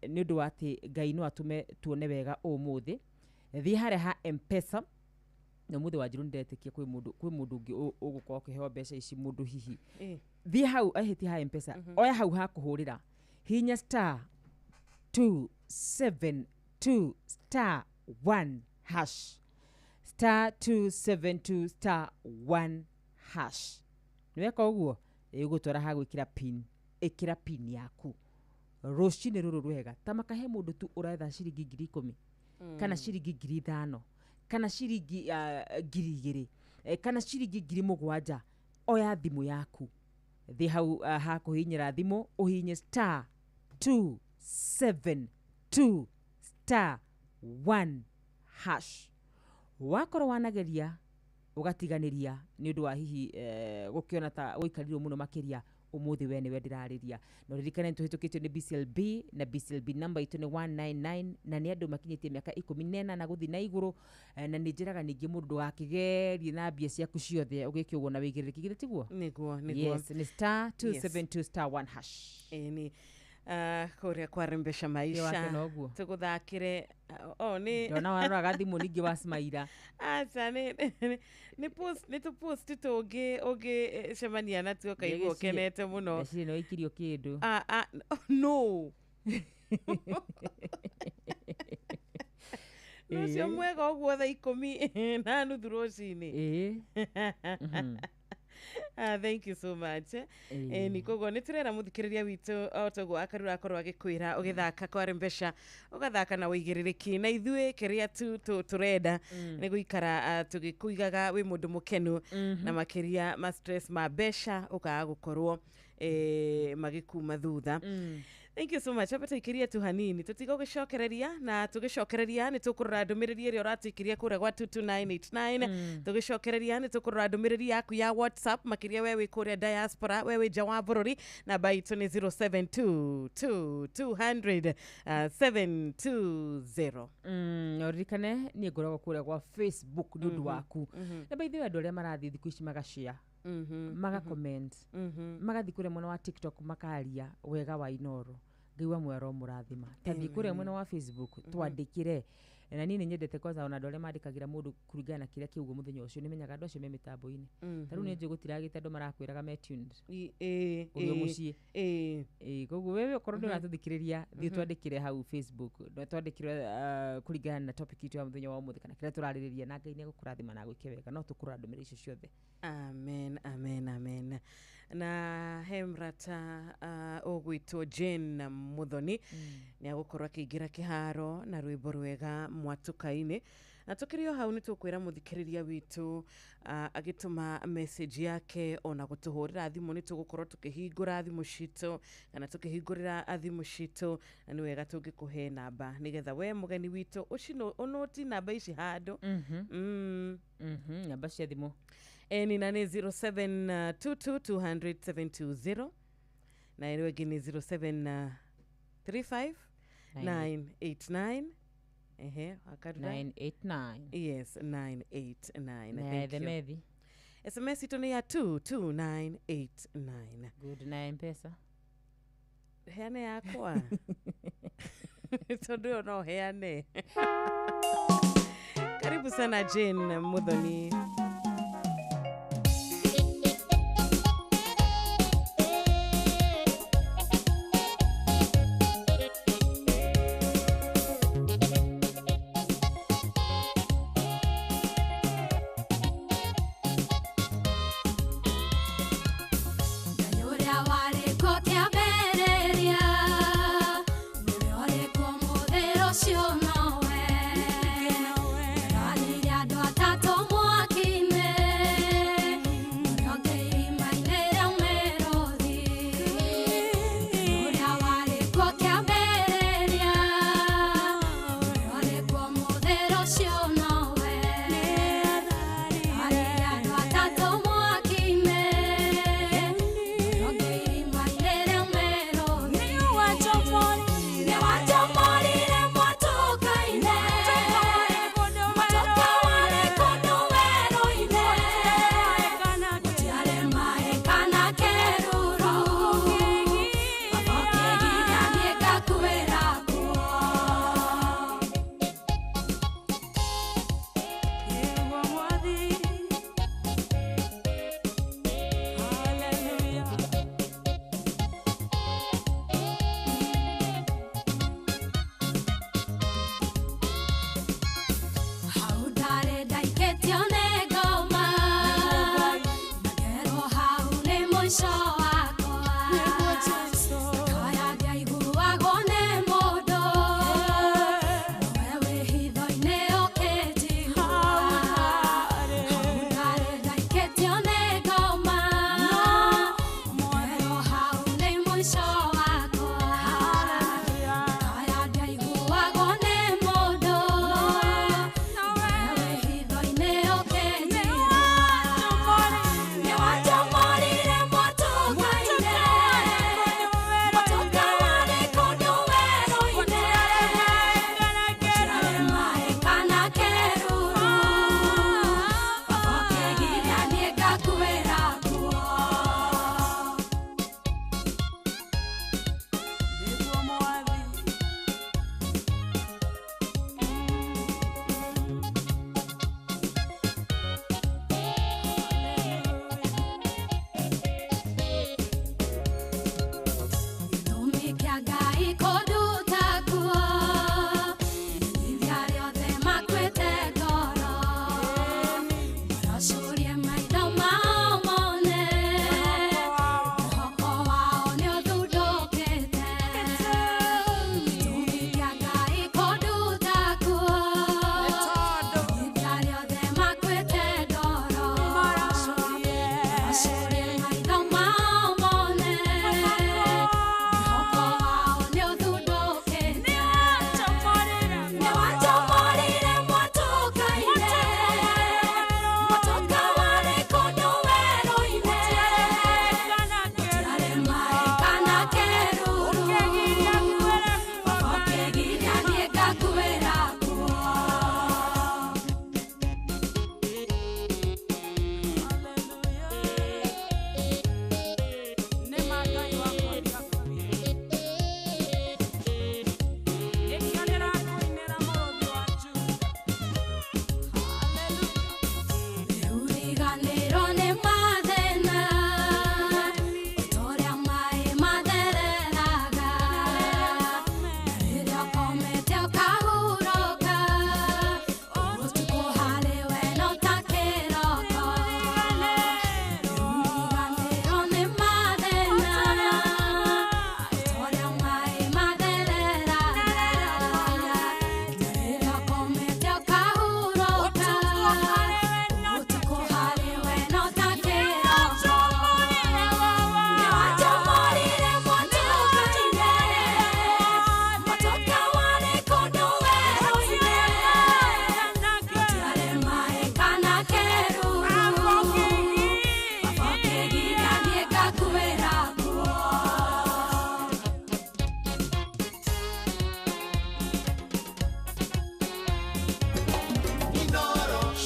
nĩ ũndũ wa atĩ Ngai no atũme tuone wega ũmũthĩ. Thiĩ harĩa ha Mpesa, na ũmũthĩ Wanjirũ nĩndetĩkia kwĩ mũndũ ũngĩ ũgũkorwo ũkĩheo mbeca ici, mũndũ hihi. Thiĩ hau ahĩtie ha Mpesa, oya hau ha kũhũrĩra, hinya *272*1 hash, *272*1 hash. Nĩweka ũguo, ĩgũtwara ha gwĩkĩra pin. Ĩkĩra pin yaku rũcinĩ rũrũ rwega, ta makahe mũndũ tu ũretha ciringi 10,000 kana ciringi 5,000 kana ciringi 2,000, kana ciringi 7,000. Oya thimũ yaku, thĩ hau ha kũhihinyĩra thimũ, ũhihinye *272*1 hash. Wakorwo wanageria ũgatiganĩria nĩ ũndũ wa hihi gũkĩona ta ũikarirwo mũno makĩria, ũmũthĩ we nĩwe ndĩrarĩria. Na ũririkane nĩtũhĩtũkĩtio nĩ BCLB, na BCLB namba itũ nĩ 199, na nĩ andũ makinyĩtie mĩaka 18 gũthiĩ na igũrũ. Na nĩ njĩraga ningĩ mũndũ ndũgakĩgerie na mbia ciaku ciothe ũgĩke ũguo na wĩigĩrĩrĩki, githĩ tiguo? Nĩguo, nĩguo. Yes, nĩ *272*1 hash. Ĩni kũrĩa kwarembesha maisha. Wakena ũguo. Tũgũthakĩre oh, nĩ ndona waroraga thimũ ningĩ wacimaira. Aca, nĩ post, nĩ tũ post tũngĩ ũngĩcemania natuo ũkaigua ũkenete mũno. Ndeciria nĩ waikirio kĩndũ. Ah, ah, no rũcio mwega ũguo thaa 10:30 rũcinĩ. Ah, thank you so much. Ni koguo nĩ tũrera mũthikĩrĩria witũ o toguo akarura akorwo agĩkwĩra ũgĩthaka kwarembesha ũgathaka na ũigĩrĩrĩki, na ithuĩ kĩrĩa tu tũrenda nĩ gũikara tũgĩkũigaga wĩ mũndũ mũkenu, na makĩria ma stress ma mbeca ũkaga gũkorwo magĩkuma thutha. Thank you so much. Aba tũikĩrie tu hanini tũtigũgĩcokereria, na tũgĩcokereria nĩ tũkũrora ndũmĩrĩri ĩrĩa ũratũikĩria kũrĩa gwa 22989. Tũgĩcokereria nĩ tũkũrora ndũmĩrĩri yaku ya WhatsApp, makĩria we wĩ kũrĩa diaspora, we wĩ nja wa bũrũri, namba itũ nĩ 0722 200 720. Na ũririkane niĩ ngoragwo kũrĩa gwa Facebook nĩ ũndũ waku. Na by the way, andũ arĩa marathiĩ thikũ ici magashare, maga comment, magathiĩ kũrĩa mwena wa TikTok makaria wega wa Inooro, Ngai wa mwero mũrathima. Tathiĩ kũrĩa mwena wa Facebook twandĩkĩre, na niĩ nĩ nyendete kwanza ona andũ arĩa mandĩkagĩra mũndũ kũringana na kĩrĩa kĩaugwo mũthenya ũcio, nĩ menyaga andũ acio me mĩtambo-inĩ. Ta rĩu nĩ njũĩ gũtiragĩte andũ marakwĩraga me tuned ũrĩ o mũciĩ. Ĩĩ, koguo wewe okorwo ndĩ ũratũthikĩrĩria, thiĩ twandĩkĩre hau Facebook, na twandĩkĩre kũringana na topic itũ ya mũthenya wa ũmũthĩ kana kĩrĩa tũrarĩrĩria, na Ngai nĩ egũkũrathima na agwĩke wega, no tũkũrora ndũmĩrĩri icio ciothe. Amen, amen, amen. Na he mrata ũgwĩtwo Jane Muthoni nĩ agũkorwo akĩingĩra kĩharo na rwĩmbo rwega mwatũka-inĩ, na tũkĩrĩ o hau nĩ tũkwĩra mũthikĩrĩria witũ agĩtũma message yake ona gũtũhũrĩra thimũ, nĩ tũgũkorwo tũkĩhingũra thimũ citũ kana tũkĩhingũrĩra thimũ citũ, na nĩ wega tũngĩkũhe namba nĩgetha we mũgeni witũ ũcino ũnũti namba ici handũ. Namba cia thimũ. Eni, na nĩ 0722 200 720, na ĩrĩa ĩngĩ nĩ 0735 989, ehe, wakarura. 989. Yes, 989. Na Thank you. SMS. SMS itũ nĩ ya 22989. Good. Na Mpesa? Heane yakwa tondũ ĩyo no heane. Karibu sana Jane Muthoni.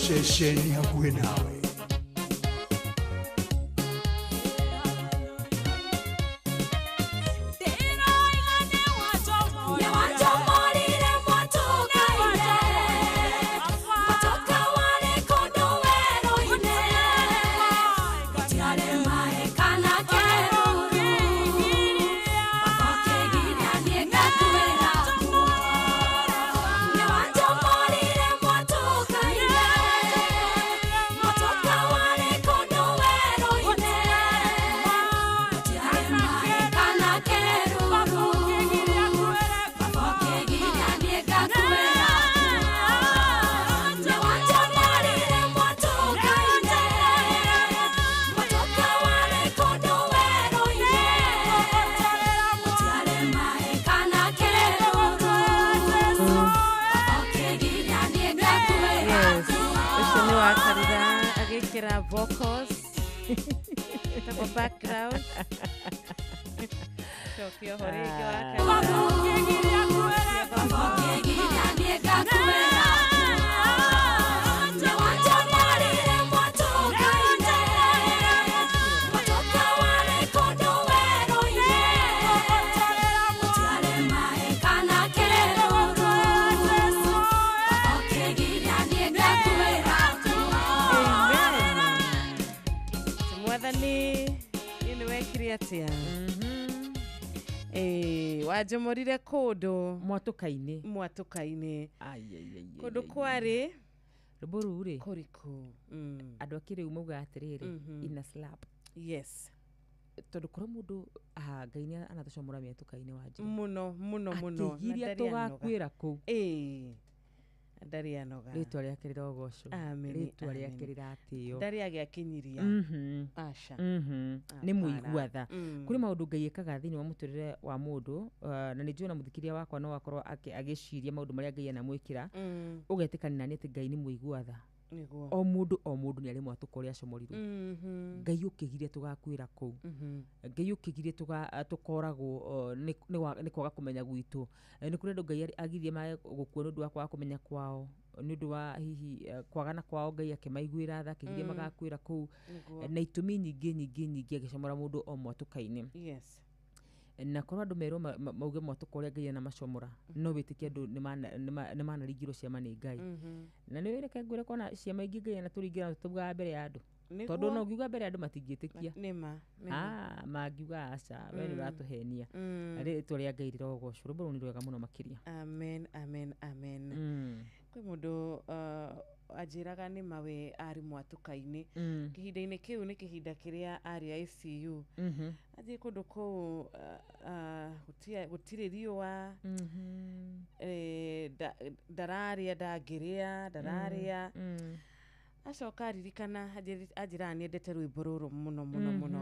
Ceceni hakuhĩ nawe. Vocals tako background cokio ho rĩngĩ wa atia wanjomorire kundu mwatuka-ini kundu kwari rwimbo rũu rĩ kũriku andũ a kĩrĩu maugaga atĩrĩrĩ ina slap. Yes, tondũ korwo mũndũ Ngai nĩ anatũcomora mĩatũka-inĩ wa njĩra mũno mũno mũno akĩgiria tũgakuĩra kũu ndarĩ anoga rĩtwa rĩake rĩrogocwo, rĩtwa rĩake rĩratĩo, ndarĩ agĩakinyiria aca nĩ mũigua tha. Kũrĩ maũndũ Ngai ekaga thĩinĩ wa mũtũrĩre wa mũndũ, na nĩ njũĩ na mũthikĩria wakwa no akorwo agĩciria maũndũ marĩa Ngai anamwĩkĩra, ũgetĩkania nani atĩ Ngai nĩ mũigua tha. O mũndũ o mũndũ nĩ arĩ mwatũka ũrĩa acomorirwo. Ngai ũkĩgiria tũgakuĩra kũu, Ngai ũkĩgiria tũkoragwo nĩ kwaga kũmenya gwitũ. Nĩ kũrĩ andũ Ngai agirie mae gũkua nĩ ũndũ wa kwaga kũmenya kwao, nĩ ũndũ wa hihi kwagana kwao Ngai akĩmaiguĩra tha akĩgiria magakuĩra kũu, na itũmi nyingĩ nyingĩ nyingĩ agĩcomora mũndũ o mwatũka-inĩ. Yes. Na korwo andũ merwo mauge mwatũka ũrĩa Ngai anamacomora, no wĩtĩkie andũ nĩ manaringirwo ciama nĩ Ngai. Na nĩ reke ngwĩre kona ciama ingĩ Ngai anatũringĩra tũtaugaga mbere ya andũ, tondũ no ngiuga mbere ya andũ matingĩtĩkia. Mangiuga aca we nĩ ũratũhenia. Rĩtwa rĩa Ngai rĩrogocwo. Rwĩmbo rũu nĩ rwega mũno makĩria. Amen, amen, amen. Kwĩ mũndũ anjĩraga nĩ mawe arĩ mwatũka-inĩ kĩhinda-inĩ kĩu nĩ kĩhinda kĩrĩa arĩ ICU athiĩ kũndũ kũu gũtirĩ riũa, ndararĩa ndangĩrĩa ndararĩa. Acoka aririkana anjĩraga nĩendete rwĩmbo rũrũ mũno mũno mũno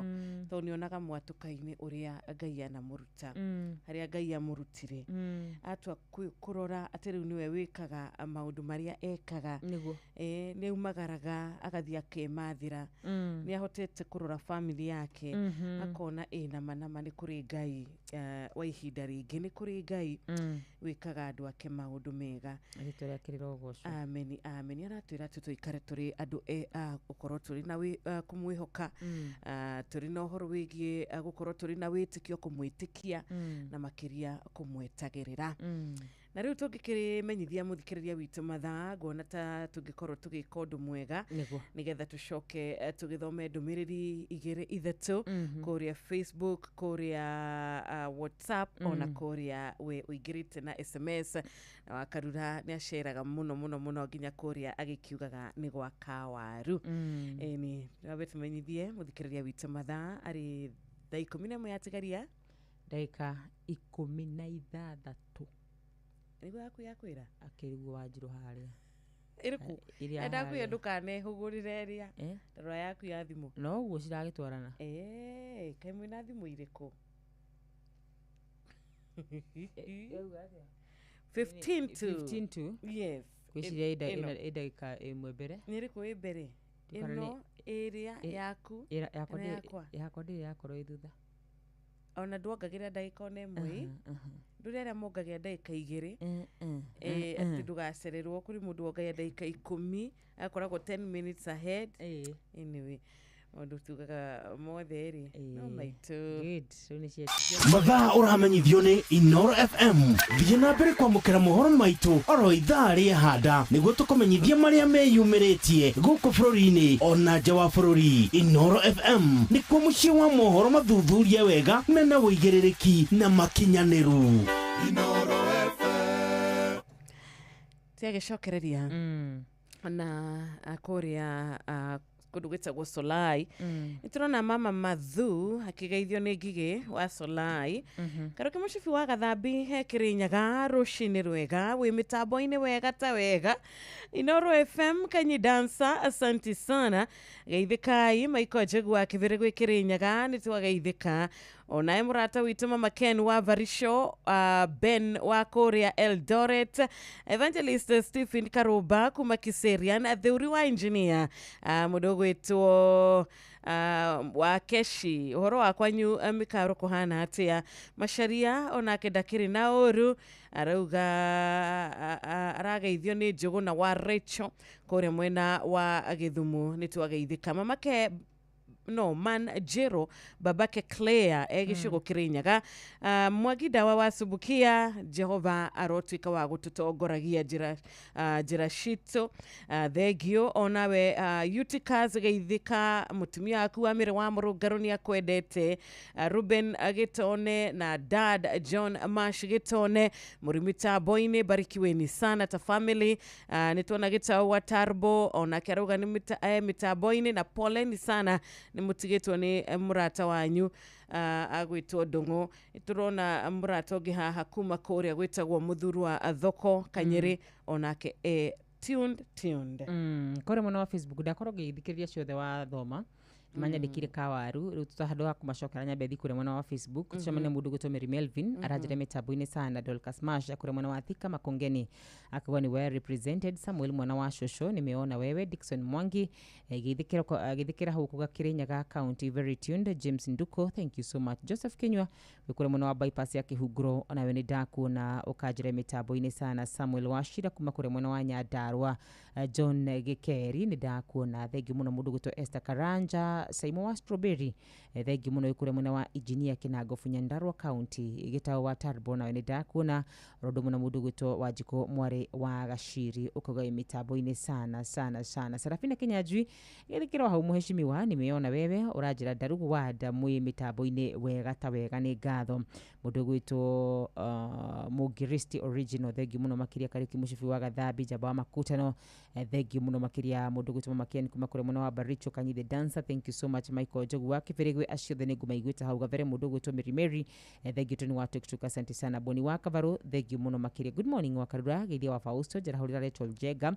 tondũ nĩonaga mwatũka-inĩ ũrĩa Ngai anamũruta, harĩa Ngai amũrutire. Atua kũrora atĩ rĩu nĩwe wĩkaga maũndũ marĩa ekaga, nĩaumagaraga agathiĩ akemathĩra, nĩahotete kũrora family yake, akona ĩ nama nama nĩ kũrĩ Ngai wa ihinda rĩngĩ, nĩ kũrĩ Ngai wĩkaga andũ ake maũndũ mega. Rĩtwa rĩake rĩrogocwo. Amen, amen. Aratwĩra atĩ tũikare tũrĩ andũ a gũkorwo tũrĩ na kũmwĩhoka, tũrĩ na ũhoro wĩgiĩ gũkorwo tũrĩ na wĩtĩkio, kũmwĩtĩkia na makĩria kũmwetagĩrĩra. Na rĩu tũngĩkĩmenyithia mũthikĩrĩria witũ mathaa, nguona ta tũngĩkorwo tũgĩka ũndũ mwega nĩgetha tũcoke tũgĩthome ndũmĩrĩri igĩrĩ ithatũ kũrĩa Facebook, kũrĩa WhatsApp, ona kũrĩa we ũingĩrĩte na SMS. Na Wakarura nĩ aceraga mũno mũno mũno nginya kũrĩa agĩkiugaga nĩ gwa Kawaru. Ĩni wambe tũmenyithie mũthikĩrĩria witũ mathaa arĩ thaa 11 yatigaria ndagĩka 16. Nĩguo yaku yakwĩra akĩriguo Wanjirũ harĩa ĩrĩkũ ndakwĩra ndũkanehũgũrĩre ĩrĩa tarora yaku ya thimũ no ũguo ciragĩtwarana. Kaĩ mwĩna thimũ irĩkũ? 15 to. Yes. Gwĩciria ĩ ndagĩka ĩmwe mbere. Nĩ ĩrĩkũ ĩ mbere? Ĩno ĩrĩa yaku yakwa ndĩrĩ yakorwo ĩ thutha. Ona ndwongagĩrĩra ndagĩka ona ĩmwe. Ndũrĩ arĩa mongagia ndagĩka 2 atĩ ndũgacererwo. Kũrĩ mũndũ wongagia ndagĩka 10, akoragwo 10 minutes ahead. Anyway, maũndũ tugaga mothe rĩ no maitũ. Good. Rĩu nĩ cia Mathaa ũramenyithio nĩ Inoro FM. Thiĩ na mbere kwamũkĩra mohoro maitũ oro ithaa rĩehanda nĩguo tũkũmenyithie marĩa meyumĩrĩtie gũkũ bũrũri-inĩ ona nja wa bũrũri. Inoro FM nĩkuo mũciĩ wa mohoro mathuthurie wega mena ũigĩrĩrĩki na makinyanĩru. Tiagĩcokereria na kũrĩa kũndũ gwĩtagwo Solai. Nĩ tũrona mama Mathu akĩgeithio nĩ Ngigĩ wa Solai. Karuki mũcibi wa Gathambi he Kĩrĩnyaga, rũcinĩ rwega, wĩ mĩtambo-inĩ wega ta wega. Inoro FM Kanyi Dansa, asanti sana. Geithĩkai Maiko Njegu wa Kĩbĩrĩ gwĩ Kĩrĩnyaga, nĩ twageithĩka. Onaye mũrata witũ mama Ken wa Varisho, Ben wa kũrĩa Eldoret, Evangelist Stephen Karũmba kuma Kiserian, Theuri wa engineer, mũndũ ũgwĩtwo wa Keshi, ũhoro wa kwanyu mĩkaro kũhana atĩa? Macaria onake ndakĩrĩ na ũru, arauga arageithio nĩ Njũgũna wa Rachel kũrĩa mwena wa Gĩthumo, nĩ twageithĩka. Mamake no man Jero, babake Claire egĩcigo Kĩrĩnyaga, Mwangi Ndawa wa Subukia, Jehova arotuĩka wa gũtũtongoragia njĩra njĩra citũ. Thengio onawe Eutychus, geithĩka mũtumia waku wa Mĩrĩ wa Mũrũngarũ nĩ akwendete. Ruben Gĩtone na dad John Mash Gĩtone mũrĩ mitambo-inĩ, barikiweni sana ta family. Nĩ tuona Gĩtaũ wa Tarbo onake arauga nĩ mitambo-inĩ, na poleni sana nĩ mũtigĩtwo nĩ mũrata wanyu agwĩtwo Ndũng'ũ. Tũrona mũrata ũngĩ haha kuma kũrĩa gwĩtagwo mũthuri wa Thoko Kanyĩrĩ, onake tuned. Kũrĩ mwena wa Facebook ndakorwo ngĩthikĩrĩria ciothe wathoma manyandĩkire kawaru rĩu tuta handũ ha kũmacokera nyambe thiĩ kũrĩa mwena wa Facebook tũcemanie mũndũ gwĩtwo Mary Melvin aranjĩra mĩtambo-inĩ sana. Dorcas Mash kũrĩa mwena wa Thika Makongeni akauga ni well represented. Samuel mwana wa shosho, nimeona wewe. Dickson Mwangi gĩthĩkĩra hau kuga Kirinyaga County very tuned. James Nduko, thank you so much. Joseph Kinyua wĩ kũrĩa mwena wa bypass ya Kĩhunguro, onawe nĩ ndakuona ũkanjĩra mĩtambo-inĩ sana. Samuel Wachira kuma kũrĩa mwena wa Nyandarua, John Gĩkeri nĩ ndakuona, thengiũ mũno. Mũndũ gwĩtwo Esther Karanja, Saimo wa Strawberry, thengiũ mũno, wĩ kũrĩa mwena wa Engineer Kĩnangobu Nyandarua County. Gĩtaũ wa Tarbo nawe nĩ ndakuona rondo mũno. Mũndũ gwĩtwo Wanjikũ mwarĩ wa Gaciri ũkauga wĩ mĩtambo-inĩ sana sana sana. Serafina Kinyanjui gĩthĩkĩrwo hau mũheshimiwa, nimeona wewe ũranjĩra Ndarugu wanda mwĩ mĩtambo-inĩ wega ta wega, nĩ ngatho. Mũndũ gwĩtwo Mũngiristi original, thengiũ mũno makĩria. Kariũki mũcibi wa Gathambi, Njamba wa Makutano, thengiũ mũno makĩria. Mũndũ gwĩtwo Mama Ken kuma kũrĩa mwena wa Baricho, Kanyi the dancer, thank you so much. Michael Njogu wa Kĩbĩrĩgwe, acio othe nĩ ngũmaiguĩte hau gabere. Mũndũ gwĩtwo Mary Mary, thengiũ. Tony wa TikTok, asante sana. Boni wa Kavarũ, thengiũ mũno makĩria. Good morning wa Karura, geithia wa Fausto njarahũrĩra Rachel Njenga,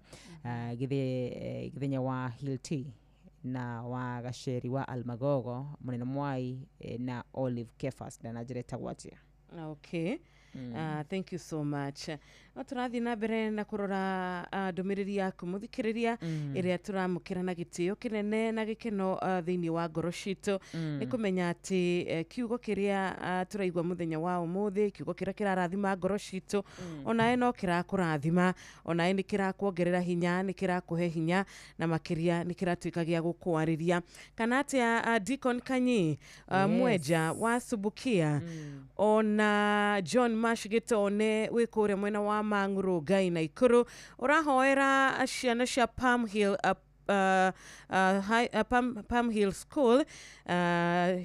gĩthenya wa Hilti na wa Gaceri wa Almagogo Mũnene Mwai, na Olive Kefas na njĩra ĩtagwo atĩa. Okay. Thank you so much. No tũrathiĩ na mbere na kũrora ndũmĩrĩri yaku mũthikĩrĩria ĩrĩa tũramũkĩra na gĩtĩo kĩnene na gĩkeno thĩinĩ wa ngoro citũ nĩ kũmenya atĩ kiugo kĩrĩa tũraigua mũthenya wa ũmũthĩ, kiugo kĩrĩa kĩrarathima ngoro citũ, onawe no kĩrakũrathima, onawe nĩ kĩrakuongerera hinya, nĩ kĩrakũhe hinya, na makĩria nĩ kĩratuĩka gĩa gũkwarĩria kana atĩa. Deacon Kanyi Mweja wa Subukia, ona John Mash Gĩtone wĩ kũrĩa mwena wa Mang'ũrũ Ngai na Ikũrũ, ũrahoera ciana cia Palm Hill Palm Hill School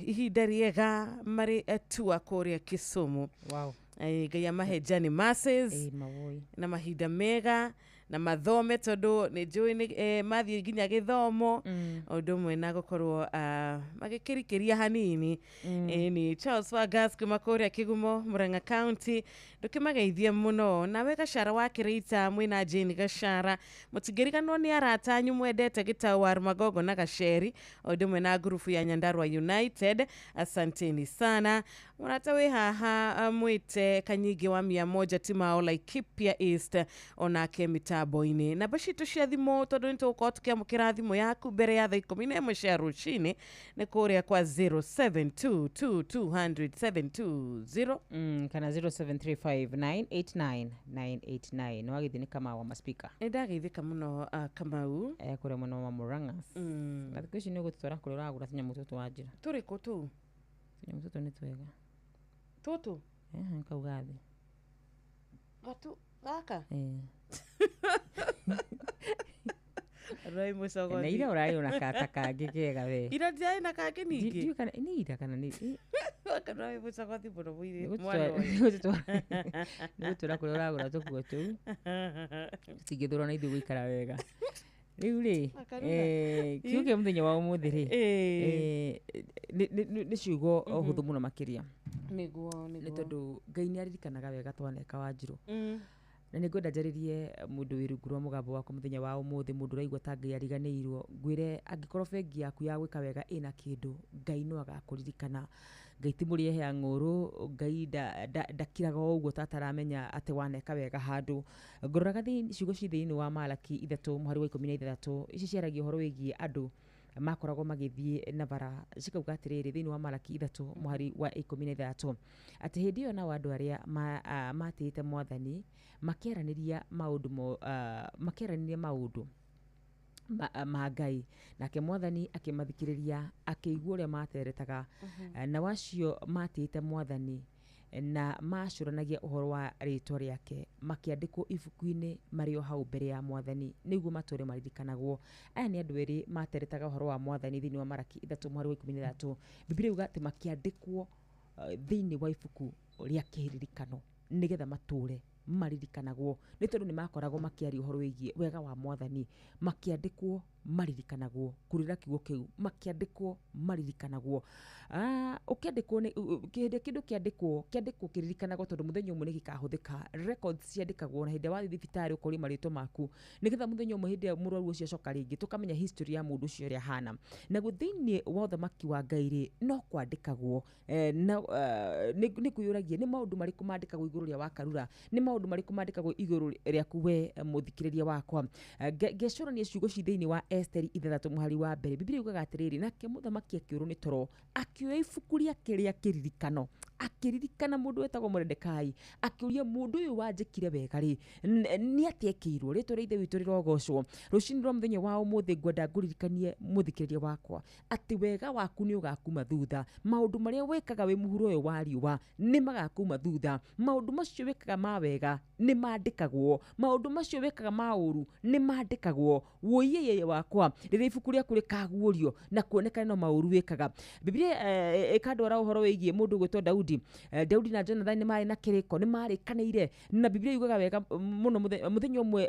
ihinda rĩega marĩ tua kũrĩa Kisumu. Ngai amahe journey mercies mawoi na mahinda mega na mathome tondũ nĩ njũĩ nĩ mathiĩ nginya gĩthomo ũndũ ũmwe na gũkorwo magĩkĩrikĩria hanini. Ĩni Charles Wagas kuma kũrĩa Kĩgumo Murang'a County, ndũkĩmageithie mũno. Nawe Gachara wa Kĩrĩita mwĩna Jane Gachara, mũtingĩriganwo nĩ arata anyu mwendete Gĩtaũ wa Rũmagongo na Gaceri ũndũ ũmwe na ngurubu ya Nyandarua United, asanteni sana. Mũrata wĩ haha mwĩte Kanyingĩ wa 100 Timao Laikipia East onake mĩtambo. mĩtambo-inĩ. Namba citũ cia thimũ, tondũ nĩ tũgũkorwo tũkĩamũkĩra thimũ yaku mbere ya thaa 11 cia rũcinĩ, nĩ kũrĩa kwa 0722200720 kana 0735989989. Nĩ wagĩthiĩ nĩ Kamau wa maspika. Nĩ ndageithĩka mũno, Kamau. Kũrĩa mwena wa Murang'a. Na thikũ ici nĩ ũgũtwara kũrĩa ũragũra tũnyamũ tũtũ wa njĩra. Tũrĩkũ tũu? Tũnyamũ tũtũ nĩ twega. Tũtũ? Ehe, kau gathĩ. Gatu gaka? Eh. Rai mũcogothi. Na ira ũrarĩ ona kata kangĩ kega we. Ira ndiarĩ na kangĩ ningĩ? Ndiũĩ kana nĩ ira kana nĩ Kana wĩ mũcogothi mũno mũirĩtu mwana ũyũ. Nĩ gũtwara kũrĩa ũragũra tũkuo tũu. Tũtingĩthũrwo na ithuĩ gũikara wega. Rĩu rĩ, kiugo kĩa mũthenya wa ũmũthĩ rĩ, nĩ ciugo hũthũ mũno makĩria. Nĩguo, Nĩ nĩguo. tondũ Ngai nĩ aririkanaga wega twaneka Wanjirũ. Na nĩ ngwenda njarĩrie mũndũ wĩ rungu rwa mũgambo wakwa mũthenya wa ũmũthĩ, mũndũ ũraigua ta Ngai ariganĩirwo, ngwĩre angĩkorwo bengi yaku ya gwĩka wega ĩna kĩndũ, Ngai no agakũririkana. Ngai ti mũrĩehe ng'ũrũ, Ngai ndakiraga o ũguo ta ataramenya atĩ waneka wega handũ. Ngũroraga ciugo ci thĩinĩ wa Malaki 3 mũhari wa 16, ici ciaragia ũhoro wĩgiĩ andũ makoragwo magĩthiĩ na bara, cikauga atĩrĩrĩ thĩinĩ wa Malaki 3 mũhari wa 16, atĩ hĩndĩ ĩyo nao andũ arĩa matĩĩte mwathani makĩaranĩria maũndũ ma Ngai, nake mwathani akĩmathikĩrĩria, akĩigua ũrĩa materetaga, na wacio matĩĩte mwathani na macũranagia ũhoro wa rĩtwa rĩake, makĩandĩkwo ibuku-inĩ marĩ o hau mbere ya mwathani nĩguo matũre maririkanagwo. Aya nĩ andũ erĩ materetaga ũhoro wa mwathani thĩinĩ wa Malaki 3 mũhari wa 16. Bibilia yuga atĩ makĩandĩkwo thĩinĩ wa ibuku rĩa kĩririkano nĩgetha matũre maririkanagwo, nĩ tondũ nĩ makoragwo makĩaria ũhoro wĩgiĩ wega wa mwathani. Makĩandĩkwo maririkanagwo, kurĩra kiugo kĩu, makĩandĩkwo maririkanagwo. Ũkĩandĩkwo nĩ kĩndũ kĩandĩkwo, kĩandĩkwo kĩririkanagwo tondũ mũthenya ũmwe nĩ gĩkahũthĩka. Records ciandĩkagwo na hĩndĩ ĩrĩa wathiĩ thibitarĩ ũkoria marĩtwa maku, nĩgetha mũthenya ũmwe hĩndĩ ĩrĩa mũrwaru ũcio acoka rĩngĩ tũkamenya history ya mũndũ ũcio ũrĩa ahana. Naguo thĩinĩ wa ũthamaki wa Ngai rĩ, no kwandĩkagwo, nĩ kwĩyũragia nĩ maũndũ marĩkũ mandĩkagwo igũrũ rĩa Wakarura, nĩ maũndũ marĩkũ mandĩkagwo igũrũ rĩaku we mũthikĩrĩria wakwa. Ngecũrania ciugo ci thĩinĩ wa Esteri 6 mũhari wa mbere, Bibilia yugaga atĩrĩrĩ, nake mũthamaki akĩũrwo nĩ toro, akĩoya ibuku rĩake rĩa kĩririkano, akĩririkana mũndũ wetagwo Moredekai, akĩũria mũndũ ũyũ wanjĩkire wega rĩ, nĩ atĩa ekĩirwo? Rĩtwa rĩa Ithe witũ rĩrogocwo. Rũcinĩ rwa mũthenya wa ũmũthĩ ngwenda ngũririkanie mũthikĩrĩria wakwa atĩ wega waku nĩ ũgakuma thutha. Maũndũ marĩa wĩkaga wĩ mũhuro ũyũ wa riũa nĩ magakuma thutha. Maũndũ macio wĩkaga ma wega nĩ mandĩkagwo, maũndũ macio wĩkaga ma ũru nĩ mandĩkagwo. Wũiye wakwa, rĩrĩa ibuku rĩaku rĩkaguũrio na kuonekane no maũru wĩkaga. Bibilia ĩkandwara ũhoro wĩgiĩ mũndũ ũgwĩtwo Daudi. Daudi na Jonathan nĩ marĩ na kĩrĩko, nĩ marĩkanĩire, na Bibilia yugaga wega mũno mũthenya ũmwe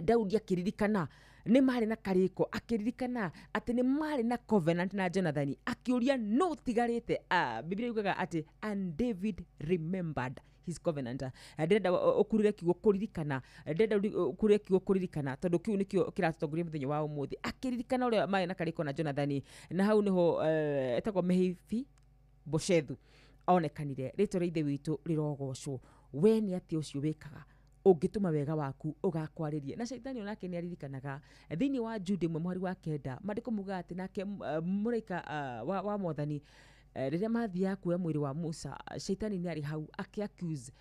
Daudi akĩririkana nĩ marĩ na karĩko, akĩririkana atĩ nĩ marĩ na covenant na Jonathan, akĩũria no tigarĩte. Bibilia yugaga atĩ and David remembered his covenant. Ndĩrenda ũkurire kiugo kũririkana, ndĩrenda ũkurire kiugo kũririkana tondũ kĩu nĩkĩo kĩratũtongoria mũthenya wa ũmũthĩ. Akĩririkana ũrĩa marĩ na karĩko na Jonathan, na hau nĩho etagwo Mehibi Boshethu onekanire. Rĩtwa rĩa Ithe witũ rĩrogocwo. We nĩ atĩa ũcio wĩkaga ũngĩtũma wega waku ũgakwarĩrie? Na caitani onake nĩ aririkanaga. Thĩinĩ wa Juda 1 mũhari wa 9, maandĩko maugaga atĩ nake mũraika wa mwathani rĩrĩa mathiaga kuoya mwĩrĩ wa Musa, caitani nĩ arĩ hau akĩ-accuse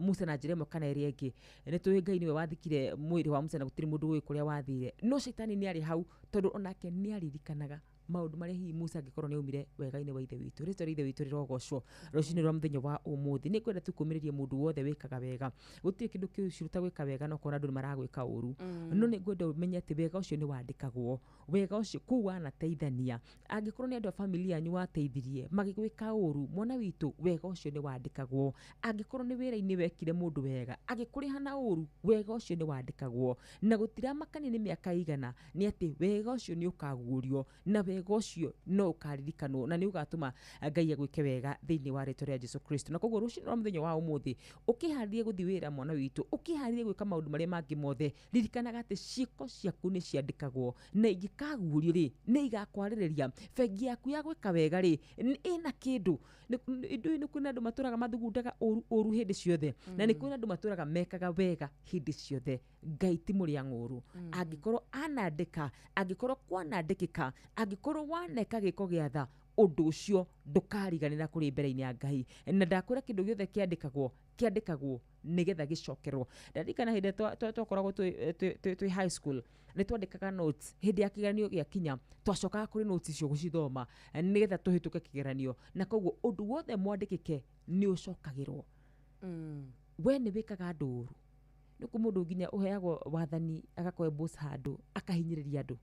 Musa na njĩra ĩmwe kana ĩrĩa ĩngĩ. Nĩ tũĩ Ngai nĩwe wathikire mwĩrĩ wa Musa na gũtirĩ mũndũ ũĩ kũrĩa wathire, no caitani nĩ arĩ hau tondũ onake nĩ aririkanaga maũndũ marĩa hihi Musa angĩkorwo nĩ aumire wega-inĩ wa Ithe witũ. Rĩtwa rĩa Ithe witũ rĩrogocwo. Rũcinĩ rwa mũthenya wa ũmũthĩ nĩ ngwenda tu kũũmĩrĩria mũndũ wothe wĩkaga wega. Gũtirĩ kĩndũ kĩũru ta gwĩka wega na ũkona andũ nĩ maragwĩka ũru. No nĩ ngwenda ũmenye atĩ wega ũcio nĩ wandĩkagwo, wega ũcio kũu wanateithania. Angĩkorwo nĩ andũ a family yanyu wateithirie magĩgwĩka ũru, mwana witũ, wega ũcio nĩ wandĩkagwo. Angĩkorwo nĩ wĩra-inĩ wekire mũndũ wega agĩkũrĩha na ũru, wega ũcio nĩ wandĩkagwo. Na gũtiramakania nĩ mĩaka igana, nĩ atĩ wega ũcio nĩ ũkaguũrio, na wega Wega ũcio no ũkaririkanwo na nĩ ũgatũma Ngai agwĩke wega thĩinĩ wa rĩtwa rĩa Jesu Kristo. Na koguo rũcinĩ rwa mũthenya wa ũmũthĩ, ũkĩharĩrie gũthiĩ wĩra mwana witũ, ũkĩharĩrie gwĩka maũndũ marĩa mangĩ mothe, ririkanaga atĩ ciĩko ciaku nĩ ciandĩkagwo na ingĩkaguũrio rĩ, nĩ igakwarĩrĩria. Bengi yaku ya gwĩka wega rĩ, ĩna kĩndũ. Nĩ kwĩna andũ matũraga mathugundaga ũru ũru hĩndĩ ciothe, na nĩ kwĩna andũ matũraga mekaga wega hĩndĩ ciothe. Ngai ti mũrĩa ng'ũru. Angĩkorwo anandĩka, angĩkorwo kwanandĩkĩka, angĩkorwo waneka gĩko gĩa tha, ũndũ ũcio ndũkariganĩra kũrĩ mbere-inĩ ya Ngai. Na ndakwĩra kĩndũ gĩothe kĩandĩkagwo, kĩandĩkagwo nĩgetha gĩcokerwo. Ndarikana hĩndĩ ĩrĩa twakoragwo twĩ high school, nĩ twandĩkaga notes. Hĩndĩ ya kĩgeranio gĩakinya, twacokaga kũrĩ notes icio gũcithoma nĩgetha tũhĩtũke kĩgeranio. Na koguo ũndũ wothe mwandĩkĩke nĩ ũcokagĩrwo. We nĩ wĩkaga andũ ũru. Nĩ kũ mũndũ nginya ũheagwo wathani agakorwo boss handũ akahinyĩrĩria andũ,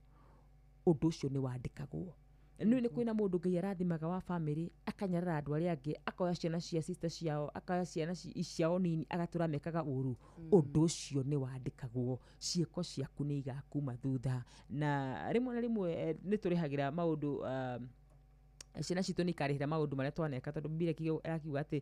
ũndũ ũcio nĩ wandĩkagwo. Nĩ nĩ kwĩna mũndũ Ngai arathimaga wa family, akanyarara andũ arĩa angĩ, akoya ciana cia sister ciao, akoya ciana ciao nini, agatũra mekaga ũru. Ũndũ ũcio nĩ wandĩkagwo. Ciĩko ciaku nĩ igakuma thutha. Na rĩmwe na rĩmwe nĩ tũrĩhagĩra maũndũ, ciana citũ nĩ ikarĩhĩra maũndũ marĩa twaneka, tondũ Bibilia ĩrakiuga atĩ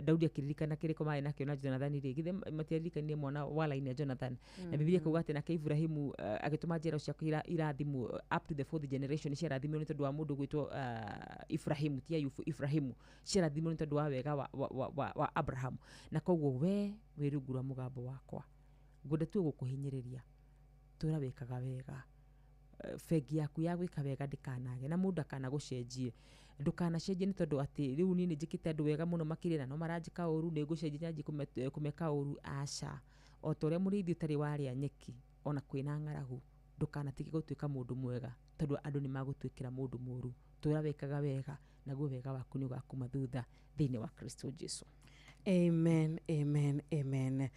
Daudi akĩririkana kĩrĩko marĩ nakĩo na Jonathani rĩ, githĩ matiaririkanire mwana wa laini ya Jonathan? Na Bibilia ĩkauga atĩ nake Ibrahimu agĩtũma njiaro ciake irathimwo up to the fourth generation, ciarathimirwo nĩ tondũ wa mũndũ gwĩtwo Ibrahimu, ti Ayubu, Ibrahimu, ciarathimirwo nĩ tondũ wa wega wa Abraham. Na koguo we wĩ rungu rwa mũgambo wakwa, ngwenda tu gũkũhinyĩrĩria, tũra wĩkaga wega. Bengi yaku ya gwĩka wega ndĩkanage, na mũndũ akanagũcenjie. Ndũkanacenjie nĩ tondũ atĩ rĩu niĩ nĩ njĩkĩte andũ wega mũno makĩria na no maranjĩka ũru, nĩ ngũcenjia nyanjie kũmeka ũru. Aca. O ta ũrĩa mũrĩithi ũtarĩ warĩa nyeki ona kwĩna ng'aragu, ndũkanatige gũtuĩka mũndũ mwega, tondũ andũ nĩ magũtuĩkĩra mũndũ mũru. Tũra wĩkaga wega, naguo wega waku nĩ ũgakuma thutha thĩinĩ wa Kristo Jesu. Amen, amen, amen.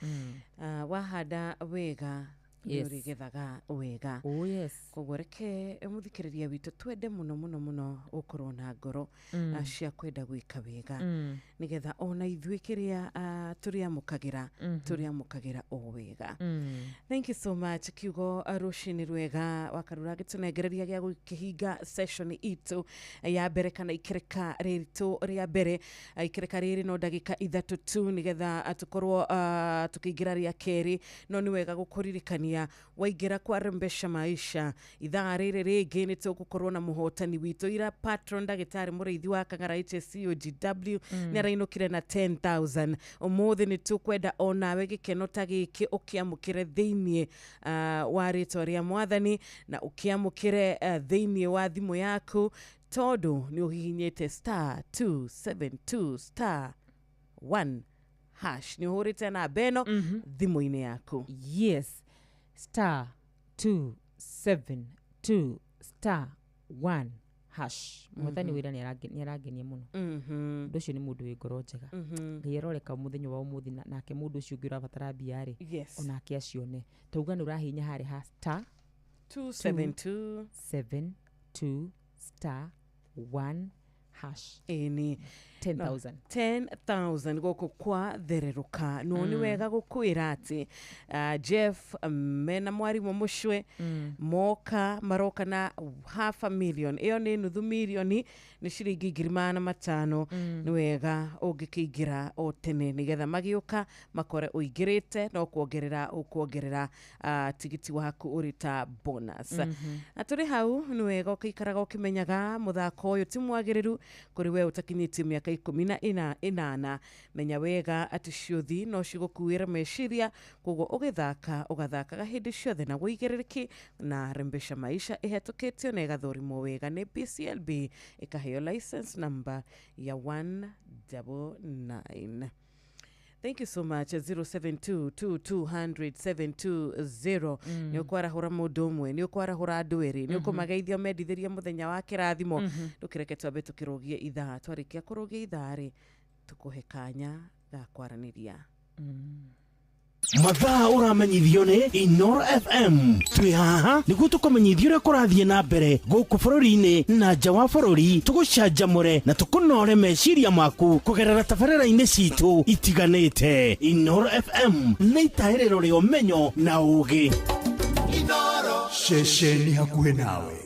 Wahanda wega, Yes. nĩũrĩgethaga wega. Oh, yes. Koguo reke mũthikĩrĩria witũ twende mũno mũno mũno gũkorwo na ngoro cia kwenda gwĩka wega, nĩgetha ona ithuĩ kĩrĩa tũrĩamũkagĩra, tũrĩamũkagĩra o wega. Thank you so much. Kiugo rũcinĩ rwega wakarura gĩtũnengereria gĩa gũkĩhinga session itũ ya mbere, kana ikereka rĩritũ rĩa mbere. Ikereka rĩrĩ no ndagĩka 3 tu nĩgetha tũkorwo tũkĩingĩra rĩa kerĩ. No nĩ wega gũkũririkania waingĩra kwa Rembesha Maisha ithaa rĩrĩ rĩngĩ nĩ tũgũkorwo na mũhotani witũ ira patron ndagĩtarĩ mũrĩithi wa Kang'ara HSCOGW nĩ arainũkire na 10,000. Ũmũthĩ nĩ tũkwenda onawe gĩkeno ta gĩkĩ ũkĩamũkĩre thĩiniĩ wa rĩtwa rĩa Mwathani, na ũkĩamũkĩre thĩiniĩ wa thimũ yaku, tondũ nĩ ũhihinyĩte star 272 star 1 hash, nĩ ũhũrĩte namba ĩno thimũ-inĩ yaku. Yes, star 272 star 1 hash. Mũhotani wĩra nĩ arangenia mũno. Ũndũ ũcio nĩ mũndũ wĩ ngoro njega. Ngai aroreka mũthenya wa ũmũthĩ nake mũndũ ũcio ũngĩ ũrabatara mbia rĩ, onake acione. Tauga nĩ ũrahihinya harĩa ha star 272 72 star 1 hash. Ĩni. 10,000. 10,000 gũkũ kwa thererũka. No nĩ wega gũkwĩra atĩ Jeff mena mwarimũ mũcwe moka maroka na half a million. Ĩyo nĩ nuthu mirioni, nĩ ciringi ngiri magana matano. Nĩ wega ũngĩkĩingĩra o tene nĩgetha magĩũka makore ũingĩrĩte, no kuongerera ũkuongerera tigiti waku ũrĩ ta bonus. Na tũrĩ hau nĩ wega ũkĩikaraga ũkĩmenyaga mũthako ũyũ ti mwagĩrĩru kũrĩ we ũtakinyĩtie mĩaka 18. Menya wega atĩ ciũthi no cigũkuĩre meciria, koguo ũgĩthaka ũgathakaga hĩndĩ ciothe na wĩigĩrĩrĩki. Na Rembesha Maisha ĩhetũkĩtio na ĩgathũrimwo wega nĩ BCLB, ĩkaheo license number ya 199. Thank you so much. 0722 200 720. Nĩ ũkwarahũra mũndũ ũmwe, nĩ ũkwarahũra andũ erĩ, nĩ ũkũmageithia ũmendithĩrie mũthenya wa kĩrathimo. Ndũkĩreke twambe tũkĩrũgie ithaa, twarĩkia kũrũgia ithaa rĩ, tũkũhe kanya ga kwaranĩria. Mathaa ũramenyithio nĩ Inoro FM. Twĩ haha nĩguo tũkũmenyithia ũrĩa kũrathiĩ na mbere gũkũ bũrũri-inĩ na nja wa bũrũri, tũgũcanjamũre na tũkũnore meciria maku kũgerera tabarĩra-inĩ citũ itiganĩte. Inoro FM nĩ itahĩrĩro rĩa ũmenyo na ũũgĩ. Ceceni hakuhĩ nawe.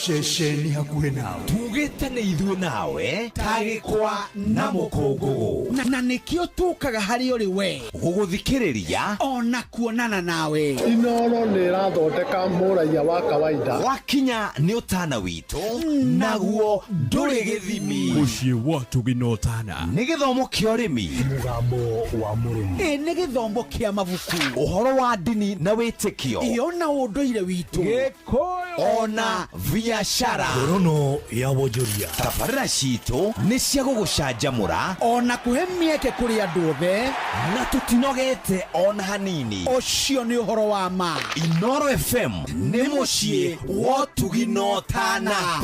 Ceceni hakuhĩ nawe. Tugĩte nĩ ithuĩ nawe tagĩkwa na mũkũngũgũ. Na nĩkĩo tũkaga harĩ ũrĩ we gũgũthikĩrĩria ona kuonana nawe. Inoro nĩ ĩrathondeka mũraiya wa kawaida. Wakinya nĩ ũtana witũ naguo ndũrĩ gĩthimi. Mũciĩ wa Ũtugi na Ũtana. Nĩ gĩthomo kĩa ũrĩmi. Mũgambo wa mũrĩmi. Ĩ nĩ gĩthomo kĩa mabuku. Ũhoro wa ndini na wĩtĩkio. Ĩ ona ũndũire witũ. Gĩkũyũ ona biacara. Ngorono ya wonjoria. Tabarĩra citũ nĩ cia gũgũcanjamũra ona kũhe mĩeke kũrĩ andũ othe, na tũtinogete ona hanini. Ũcio nĩ ũhoro wa ma. Inoro FM nĩ mũciĩ wa Ũtugi na Ũtana.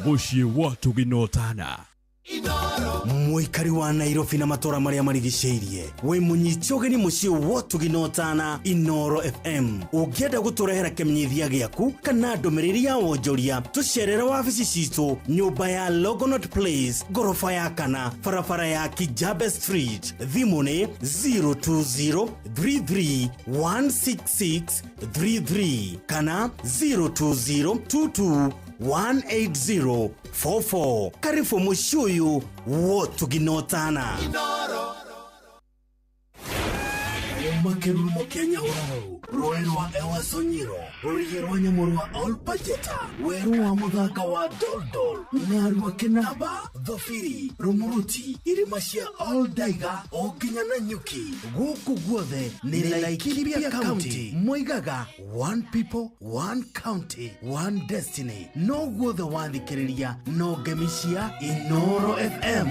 Mũciĩ wa Ũtugi na Ũtana. Mũikari wa Nairobi na matũra marĩa marigicĩirie wĩ mũnyiti ũgeni mũciĩ wa Ũtugi na Ũtana Inoro FM. Ũngĩenda gũtũrehera kĩmenyithia gĩaku kana ndũmĩrĩri ya wonjoria, tũcerere wabici citũ nyũmba ya Longonot Place, ngoroba ya kana, barabara ya Kijabe Street. Thimũ nĩ 02033 16633 kana 02022 18044. Karibu mũciĩ ũyũ wa Ũtugi na Ũtana. Makerumo kĩa Nyahururu, rũĩ rwa Ewasonyiro, rũrigi rwa nyamũ rwa Olpajeta, werũ wa mũthanga wa Doldol, na rwa Kĩnamba, Thobiri, Rumuruti, irĩma cia Oldaiga o nginya Nanyuki. Gũkũ guothe nĩ Laikipia County. Moigaga one people, one county, one destiny. No guothe wathikĩrĩria no ngemi cia Inoro FM.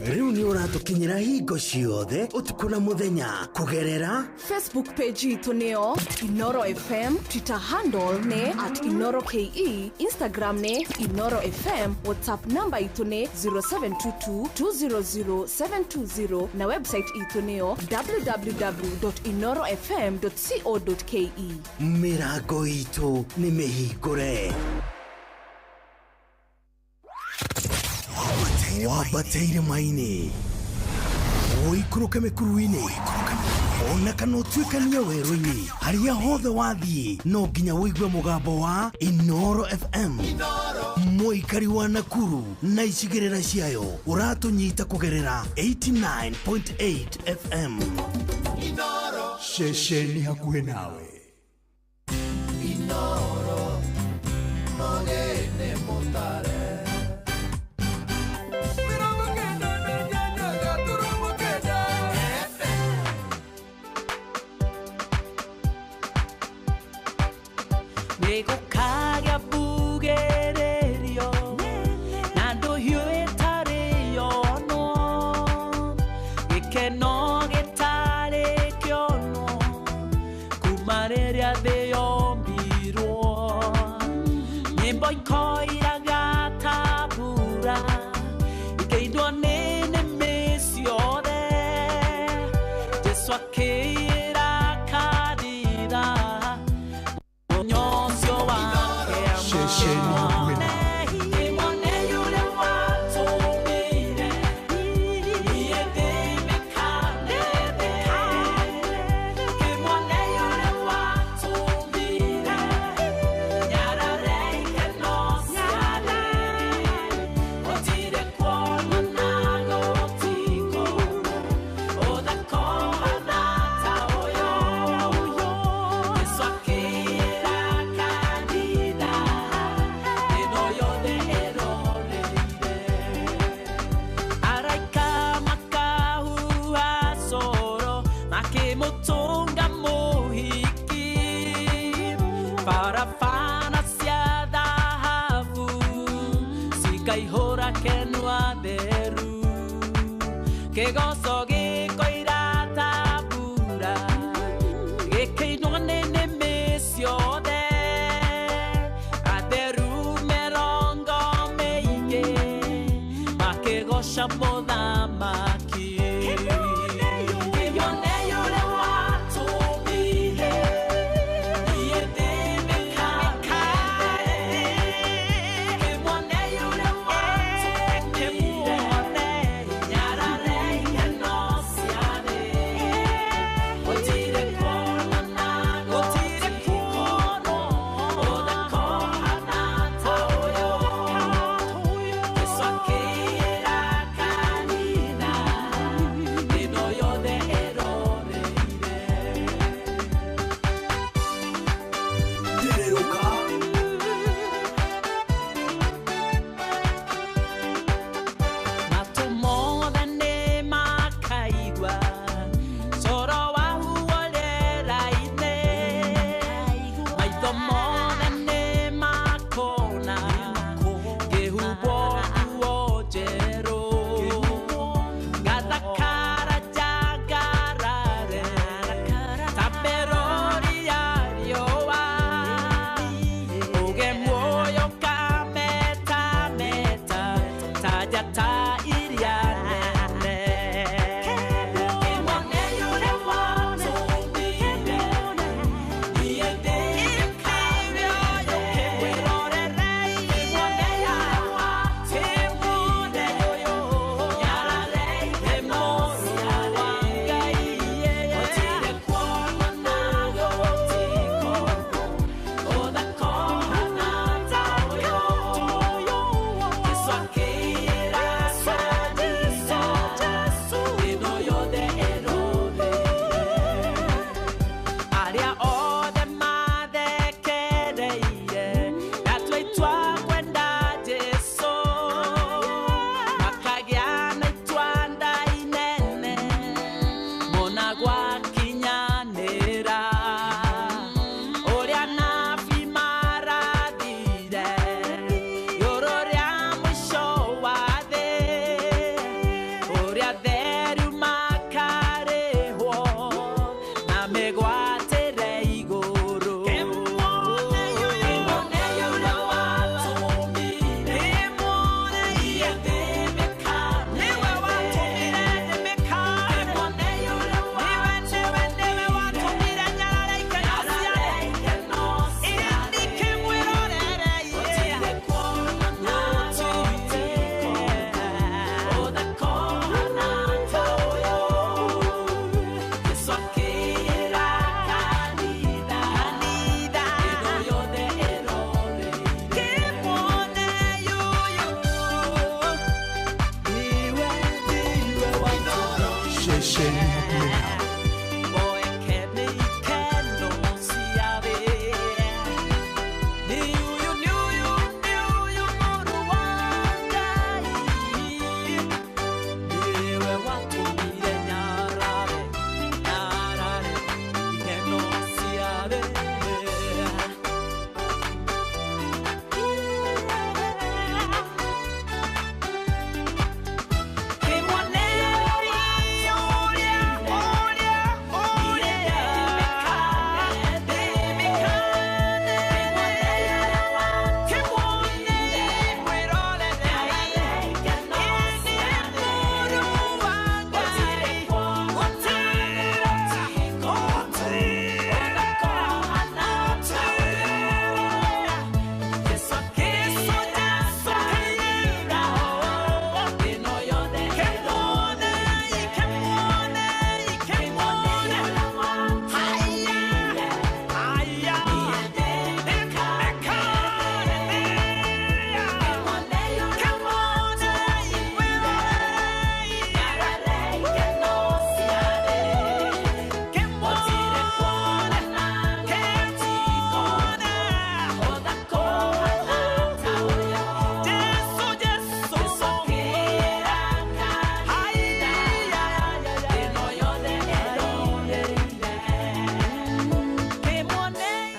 Rĩu nĩ ũratũkinyĩra hingo ciothe ũtukũ na mũthenya kũgerera Facebook page itũ nĩyo Inoro FM, Twitter handle nĩ @InoroKE, Instagram nĩ Inoro FM, WhatsApp namba itũ nĩ 0722 200 720 na website itũ nĩyo www.inorofm.co.ke. Mĩrango itũ nĩ mĩhingũre. Wambate irĩma-inĩ, ũikũrũke mĩkuru-inĩ, ona kana ũtuĩkanie werũ-inĩ, harĩa hothe wathiĩ no nginya ũigue mũgambo wa Inoro FM. Mũikari wa Nakuru na icigĩrĩra ciayo ũratũnyita kũgerera 89.8 FM. Ceceni hakuhĩ nawe. Inoro mũgeni mũtare. Nĩgũkagĩa mbugĩrĩrio na ndũhiũ ĩtarĩ yonwo, gĩkeno gĩtarĩ kĩonwo kuma rĩrĩa thĩ yombirwo. Nyĩmbo ikoiraga ta mbura ikĩindwo nĩ nĩmĩ ciothe. Jesũ akĩĩra kanitha mũnyoncio wake. Ceceni hakuhĩ nawe. Makĩmũtũnga mũhiki barabara cia thahabu cikaihũra kenwa theru, kĩgoco gĩkoira ta mbura gĩkĩinwo nĩ nĩmĩ ciothe. Atheru mĩrongo mĩingĩ makĩgoca mũthamaki. Kĩmwone. Ceceni hakuhĩ nawe.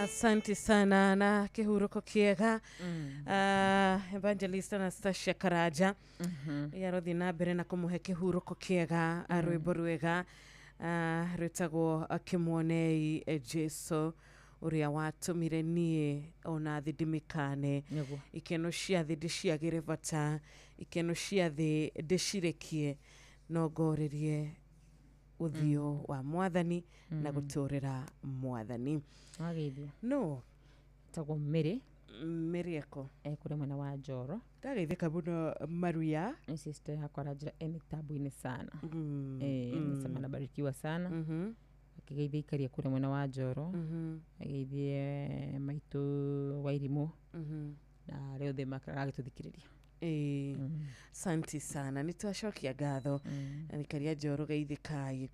Asante sana na kihuruko kiega. Evangelist Anastasia Karaja yarothi na mbere na kumuhe kihuruko kiega, rwimbo rwega rwitagwo Kimwonei Jesu uria watumire nie ona thi ndimikane, ikeno cia thi ndiciagire bata, ikeno cia thi ndicirekie, no ngoririe uthio wa mwathani na guturira mwathani. Wageithio. No tagwo Mary. Mary eko kũrĩa mwena wa Njoro. Ndageithĩka mũno Maria. Ni sister yakwa aranjĩra e mĩtambo-inĩ sana. Anasema anabarikiwa sana. Akĩgeithia ikaria kũrĩa mwena wa Njoro. Ageithie maitũ Wairimũ na arĩa othe maragĩtũthikĩrĩria. Asante sana, nä twacokia ngatho na ikaria njoro geithikai.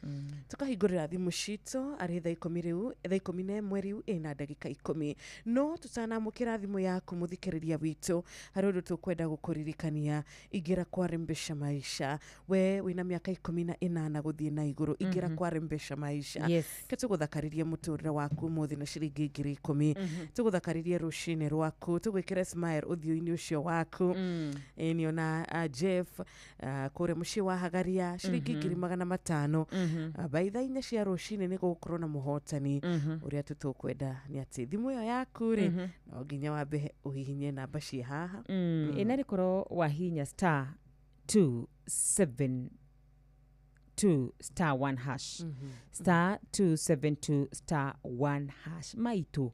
Tukahingũrĩra thimũ citũ arĩ thaa 10 rĩu, thaa 11 rĩu ĩna ndagĩka 10. No tũtanamũkĩra thimũ yaku mũthikĩrĩria witũ, harĩ ũndũ tũkwenda gũkũririkania. Ingĩra kwa Rembesha Maisha, we wĩna mĩaka 18 gũthiĩ na igũrũ, ingĩra kwa Rembesha Maisha. Ke tũgũthakarĩrie mũtũrĩre waku ũmũthĩ na ciringi 10,000. Tũgũthakarĩrie rũcinĩ rwaku, tũgwĩkĩre smile ũthiũ-inĩ ũcio waku. Niona Jeff kũrĩa mũciĩ wa Hagaria ciringi 500,000. By thaa 4 cia rũcinĩ nĩ gũgũkorwo na mũhotani. Ũrĩa tu tũkwenda nĩ atĩ thimũ ĩyo yaku rĩ, no nginya wambe ũhihinye namba ciĩ haha. Ĩna rĩkorwo wahihinya star 272 star 1 hash, star 272 star 1 hash. Maitũ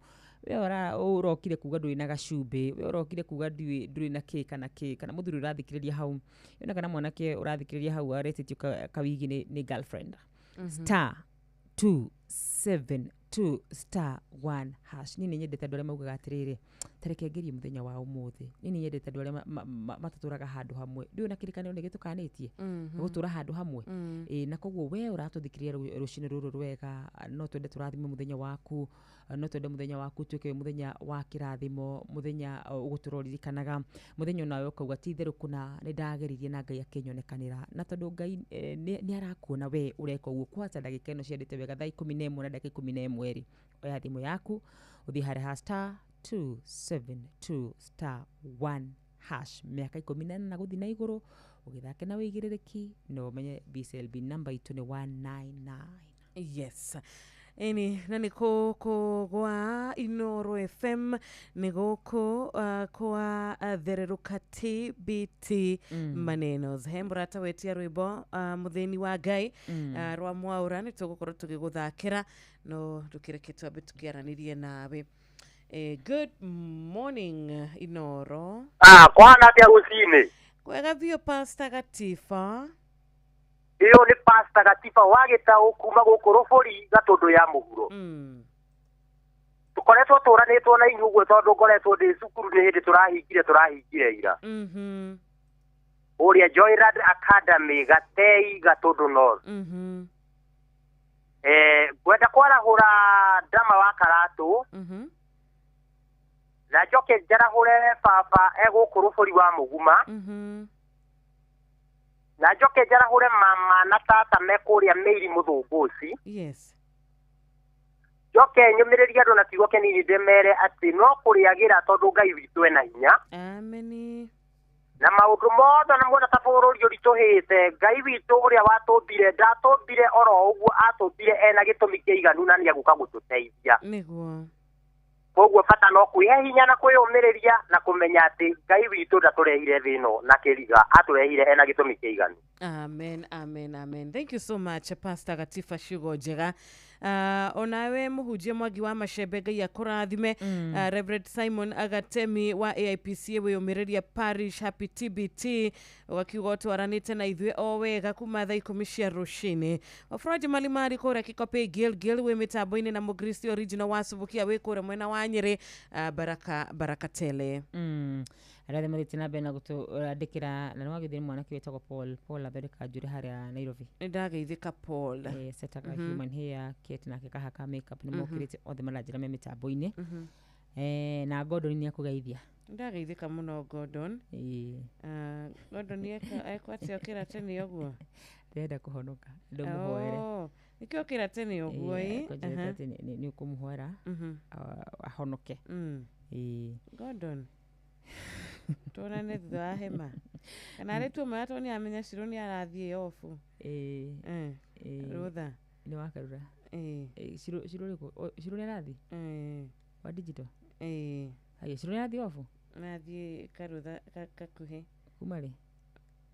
we ũrokire kuga ndũrĩ na gacumbĩ, we ũrokire kuga ndũrĩ na kĩ kana kĩ, kana mũthuri ũrathikĩrĩria hau, ona kana mwanake ũrathikĩrĩria hau aretĩtio kawigi nĩ girlfriend. Star 272 star 1 hash. Niĩ nĩ nyendete andũ arĩa maugaga atĩrĩrĩ, ta reke ngerie mũthenya wa ũmũthĩ. Niĩ nĩ nyendete andũ arĩa matatũraga handũ hamwe. Ndũĩ ona kĩrĩkanĩro nĩ gĩtũkanĩtie gũtũra handũ hamwe. Na koguo we ũratũthikĩrĩria rũcinĩ rũrũ rwega, no twende tũrathime mũthenya waku, no twende mũthenya waku ũtuĩke wĩ mũthenya wa kĩrathimo, mũthenya ũgũtũra ũririkanaga, mũthenya onawe ũkauga ti itherũ kũna nĩ ndageririe na Ngai akĩnyonekanĩra. Na tondũ Ngai nĩ arakuona we ũreka ũguo, kwanja ndagĩka ĩno ciendete wega thaa 11 na ndagĩka 11 rĩ, oya thimũ yaku ũthiĩ harĩa ha star 272 star 1 hash. Mĩaka 18 gũthiĩ na igũrũ, ũgĩthake na wĩigĩrĩrĩki na ũmenye BCLB namba itũ nĩ 199. Yes. Eni na nĩ gũkũ gwa Inoro FM, nĩ gũkũ kwa thererũka TBT Manenos. He mũrata wetia rwĩmbo mũthĩni wa Ngai rwa Mwaũra, nĩ tũgũkorwo tũgĩgũthakĩra, no ndũkĩreke twambe tũkĩaranĩrie nawe. Good morning Inoro. Kwana atĩa rũcinĩ? Kwega biũ Pastor Gatifa. Iyo nĩ Pastor Gatifa wa Gĩtaũ kuma gũkũ Rũbũri Gatũndũ ya mũhuro. Tũkoretwo tũranĩtwo na inyuĩ ũguo tondũ ngoretwo ndĩ cukuru nĩ hĩndĩ tũrahingire ira. Kũrĩa Joyrad Academy Gatei Gatũndũ North. Ngwenda kwarahũra Ndama wa Karatũ. Na njoke njarahũre baba egũkũ rũbũri wa Mũguma. Na njoke njarahũre mama na tata me kũrĩa Mĩiri Mũthũngũci. Yes. Njoke nyũmĩrĩrie andũ na kiugo kĩnini ndĩmere atĩ no kũrĩagĩra tondũ Ngai witũ ena hinya. Ameni. Na maũndũ mothe na muona ta bũrũri ũritũhĩte, Ngai witũ ũrĩa watũmbire ndatũmbire oro ũguo, atũmbire ena gĩtũmi kĩiganu na nĩegũka gũtũteithia. Nĩguo. Koguo bata no kwĩhe hinya na kwĩyũmĩrĩria na kũmenya atĩ Ngai witũ ndatũrehire thĩ ĩno na kĩriga, atũrehire ena gĩtũmi kĩiganu. Amen, amen, amen. Thank you so much, Pastor Gatifa ciugo njega. Onawe mũhunjia Mwangi wa Macembe, Ngai akũrathime. Reverend Simon Agatemi wa AIPCA wĩyũmĩrĩria Parish, happy TBT, ũgakiuga ũtwaranĩte na ithuĩ o wega kuma thaa 10 cia rũcinĩ. Wafuraji Malimari kũrĩa Kikopey Gilgil wĩ mĩtambo-inĩ na Mũkristo original wa Subukia wĩ kũrĩa mwena wa Nyĩrĩ. Baraka baraka tele. Arĩa othe mathiĩte na mbere na gũtũandĩkĩra, na nĩwagĩthire mwanake wĩtagwo Paul athondeka njuĩrĩ harĩa Nairobi. Nĩndageithĩka Paul. Setaga human hair Kate nake kahaka makeup nĩ mokĩrĩte othe maranjĩra me mĩtambo-inĩ. Na Gordon nĩ akũgeithia. Nĩndageithĩka mũno Gordon. Gordon ekwo atĩa okĩra tene ũguo? Ndĩrenda kũhonoka ndũmũhoere. Nĩkĩo okĩra tene ũguo ĩ? Kũnjĩrĩte atĩ nĩ ũkũmũhoera ahonoke. Gordon, tuonane thutha wa hema kana arĩ tuoma tondũ nĩamenya Shiro nĩ arathiĩ obu. Rũtha nĩ wakarura. Shiro rĩkũ? Shiro nĩ arathiĩ wa digital? Haya, Shiro nĩ arathiĩ obu? Nathiĩ karũtha gakuhĩ. Kuma rĩ?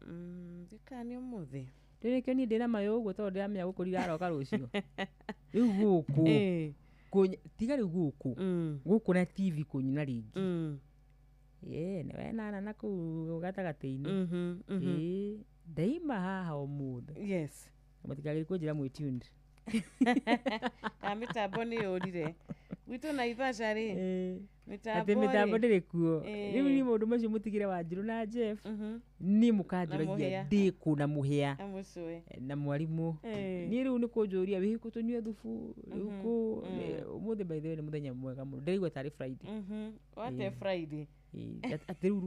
Ndiũĩ nĩ ũmũthĩ. Rĩu nĩkĩo niĩ ndĩna mayũ ũguo tondũ ndĩramenya gũkũ ndiraroka rũciũ. Rĩu gũkũ tiga rĩu gũkũ gũkũ na TV kũnyina rĩngĩ. Nĩwe nana na kũu gatagatĩ-inĩ. Ndaima haha ũmũthĩ. Yes. Mũtikagĩrie kũnjĩra mwĩ tuned. Kana mĩtambo nĩ yũrire. Gwitũ Naivasha rĩ, atĩ mĩtambo ndĩrĩ kuo. Rĩu niĩ maũndũ macio mũtigĩre Wanjirũ na Jeff, niĩ mũkanjũragia ndĩ kũ na mũhĩa na mwarimũ. Niĩ rĩu nĩ kũnjũria wĩ kũ tũnyue thubu, rĩu kũ ũmũthĩ by the way nĩ mũthenya mwega mũno. Ndĩraigua tarĩ Friday. Wate Friday. Atĩ rĩu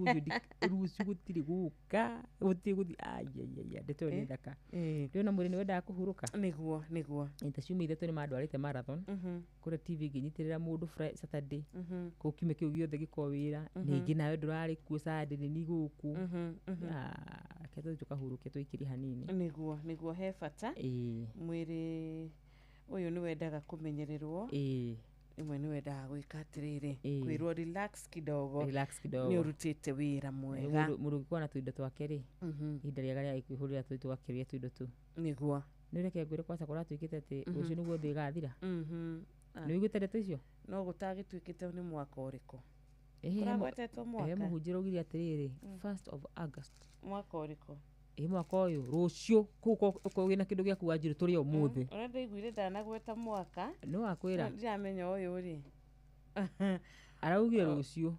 rũciũ gũtirĩ gũka, gũtirĩ gũthiĩ, aiaiaia, ndeto ĩyo nĩ thaka. Rĩu na mwĩrĩ nĩ wendaga kũhurũka. Nĩguo, nĩguo. Ta ciumia ithatũ nĩ mandwarĩte marathon. Kũrĩa TV ngĩnyitĩrĩra mũndũ Saturday. Kũu kiumia kĩu gĩothe gĩkorwo wĩra. Ningĩ nawe ndũrarĩ kuo Sunday nĩ niĩ gũkũ. Reke tũthiĩ tũkahurũke tũikĩrie hanini. Nĩguo, nĩguo he bata. Mwĩrĩ ũyũ nĩ wendaga kũmenyererwo. Rĩmwe nĩ wendaga gwĩka atĩrĩrĩ, kwĩrwo relax kidogo, relax kidogo, nĩ ũrutĩte wĩra mwega. Mũndũ ũngĩkorwo na tũindo twake rĩ, ihinda rĩega rĩa kwĩhũrĩra tũthiĩ tũgakĩrĩa tũindo tũu. Nĩguo. Nĩ reke ngwĩre kwaca kũratuĩkĩte atĩ rũciũ nĩguo thĩ ĩgathira. Nĩ ũiguĩte ndeto icio? No gũtagĩtuĩkĩte nĩ mwaka ũrĩkũ? Kũragwetetwo mwaka? He mũhunjia ũraugire atĩrĩrĩ, 1st of August. Mwaka ũrĩkũ? Ĩ mwaka ũyũ, rũciũ kũu ũkorwo wĩna kĩndũ gĩaku Wanjirũ tũrĩe ũmũthĩ. Ũrĩa ndaiguire ndanagweta mwaka. Nĩ wakwĩra? Ndiramenya ũyũ rĩ. Araugire rũciũ.